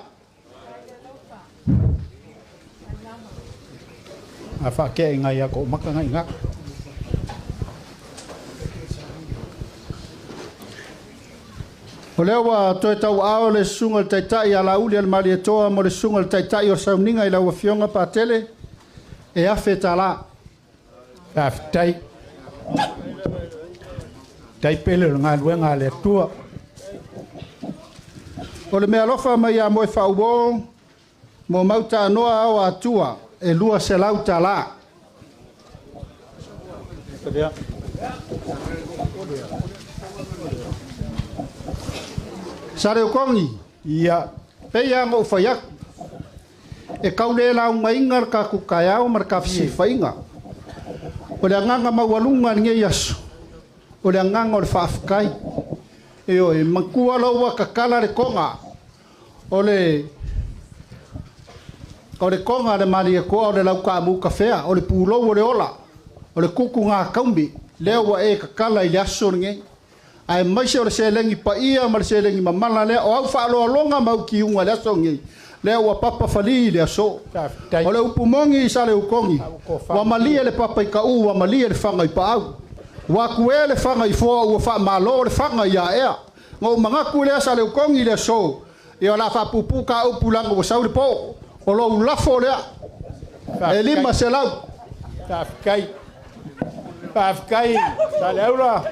A whaakea ngai a ko maka ngai ngā. O lea ua toe tau ao le susuga le taitai a Lauli a le Malietoa mo le susuga le taitai o sauniga i lau afioga Patele e 1,000 talā. Faafetai. Tai pele o le galuega a le Atua. O le mea alofa mai ia moe faauo mo mauta anoa ao atua e 200 talā. Sa leo kongi. Ia. Pei a ngou fai aku. E kau le lau mainga le kaku kaiao ma le kafesifaiga. O le agaga maualuga lenei aso. O le agaga o le faafetai. Ioe, makua lau ua kakala le koga. O le koga le Malietoa o le laukaamu kafea, o le pulou o le ola, o le kuku ngā kaumi, lea ua e kakala i le aso lenei. Ae maise o le selegi paia ma le selegi mamala lea, o au faaloaloga ma au kiuga le aso lenei. Lea ua papa falī i le aso. O le upu moni i Saleukogi, ua malie le papa i Kaʻū, ua malie le faga i Paau. Ua akuē le faga i Foa, ua faamālō le faga i Aea. Na ou manatu lea Saleukogi i le aso, ia o le a faapuupuu ka upu laga ua sau le pō. O lou lafo lea, e 500. Faafetai. Faafetai Saleaula.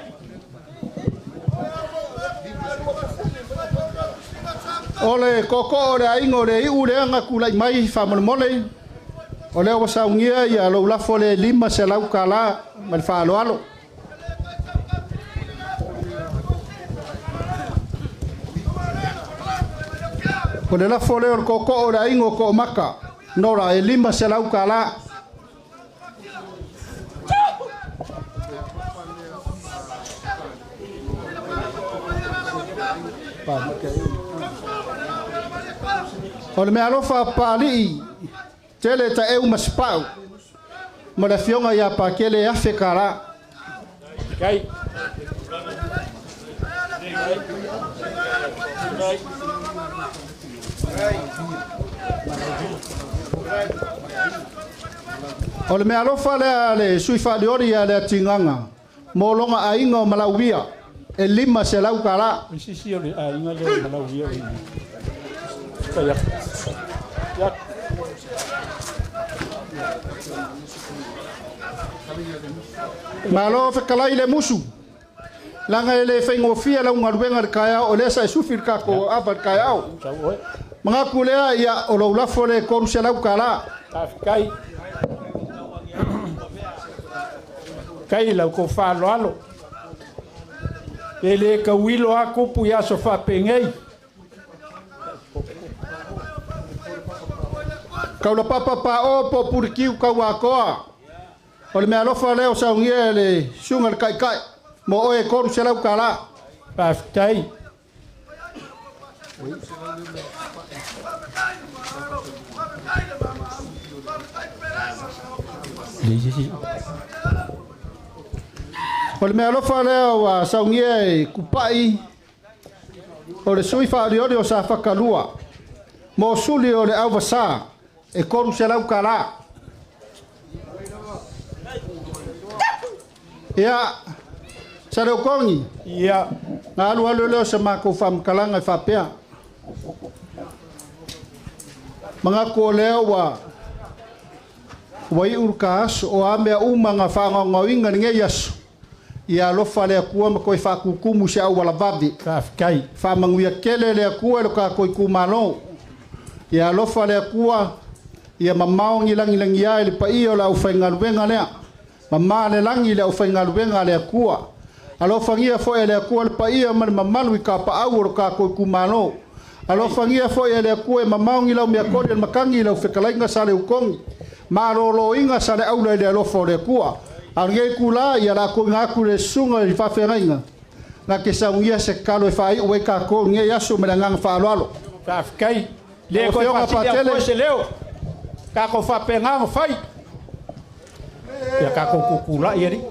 O le tootoo o le aiga o le iu lea na tulai mai faamolemole. O lea ua saunia ia lou lafo le 500 tala ma le faaaloalo. O le lafo lea o le tootoo o le aiga o Toomata, Nora, e 500 tala. O le mea alofa Papalii, tele taeu ma Sipau, ma le afioga ia Pakele e 1,000 tala. O le mea alofa lea le sui faalioli ia le atigaga, mo loga aiga o Malauia, e 500 tala. Sisi o le aiga lea o Malauia o i. Fai atu. Ia. Malo fekalai le musu. Laga e le faigofie lau galuega le taeao, o lea sa e sufi le tatou ava le taeao. Manatu lea ia o lou lafo le 300 tala. Faafetai. Kai lau ko faaaloalo. E le kauilo a kupu i aso faapenei. Kaulapapa pao po purikiu kauakoa. O le mea alofa lea o saunia e le suga le kaikai. Mo oe 300 tala. Faafetai. O le mea alofa lea ua saunia e Kupai, o le sui faalioli o Safakalua, mo suli o le auvasā, e 300 tala. Ia, Saleukogi. Ia. Na alu alu lea o se makou faamatalaga e faapea. Manatu o lea ua iu le ka aso o a mea uma na faagaogaoina lenei aso. Ia alofa le Atua ma toe faakukumu se aualavave. Faafetai. Faamanuia tele le Atua i lo tatou itumalo. Ia alofa le Atua, ia mamao ni lagilagia i le paia o le aufaigaluega lea. Mamā le lagi i le aufaigaluega a le Atua. Alofagia foi e le Atua le paia ma le mamalu i kapaau o lo tatou itumalo. Alofagia foi e le Atua e mamao ni lau meakoli o le makagi i lau fetalaiga Saleukogi. Malōlōiga sa le aula i le alofa o le Atua. A o lenei kula ia lakou ina atu le susuga i faafeagaiga. Na te saunia se tatalo e faaiu ai tatou i lenei aso ma le agaga faaaloalo. Faafetai. Le Lau koe Afioga faasilia Patele. koe se leo. Tatou faapena ona fai. Ia tatou kukulai alii.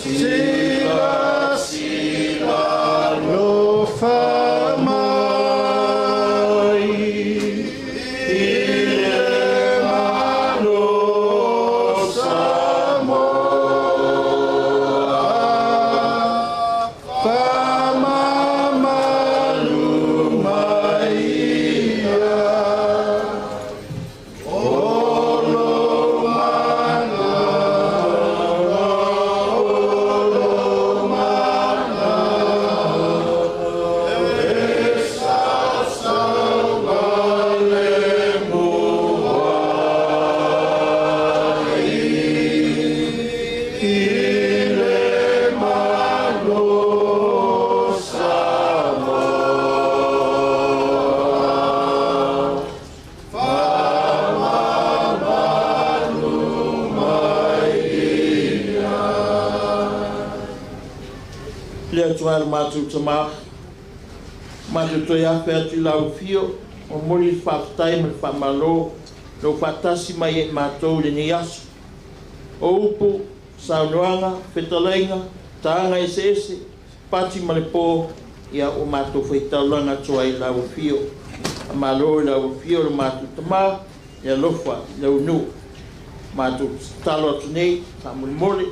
Sila sila lo fa mai i le malo sa mo a fa ma malu mai ia o lo mana Le atua le matou tamā, matou toe afe atu i lau afio, o moli le faafetai ma le faamālō, lou faatasi mai ai matou i lenei aso. O upu, saunoaga, fetalaiga, taga eseese, Pati ma le po, ia o mātou whaitaulanga atu ai lau afio. A malo i lau afio le mātou tamā, ia lofa i lau nu. Mātou talo atu nei, whaamolemole.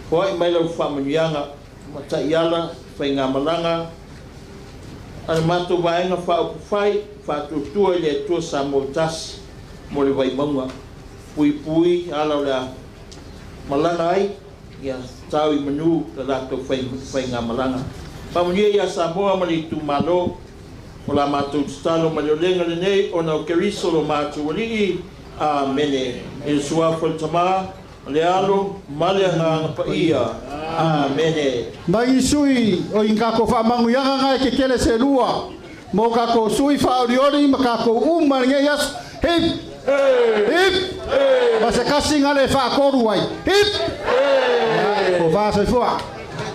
Hoai mai lau whaamanuiaga, ma ta'iala, faigamalagi a le matou vaega faaupufai faatuatua i le Atua Sa mo tasi mo le vaimauga puipui ala o le a malaga ai ia tau i manu le latou faigamalaga. Faamanuia iā Samoa ma le itumālō o la matou tatalo ma le olega lenei ona o Keriso lo matou Alii. Amene. I le suafa o le Tamā o le Alo ma le Agaga Paia. Amene. Mai sui o i kako whamanguianga ngai ke kele se lua. Mo kako sui whaoriori ma kako uma nge yas. Hip! Hip! Ma se kasi ngale whaakoru ai. Hip! O wha soifua.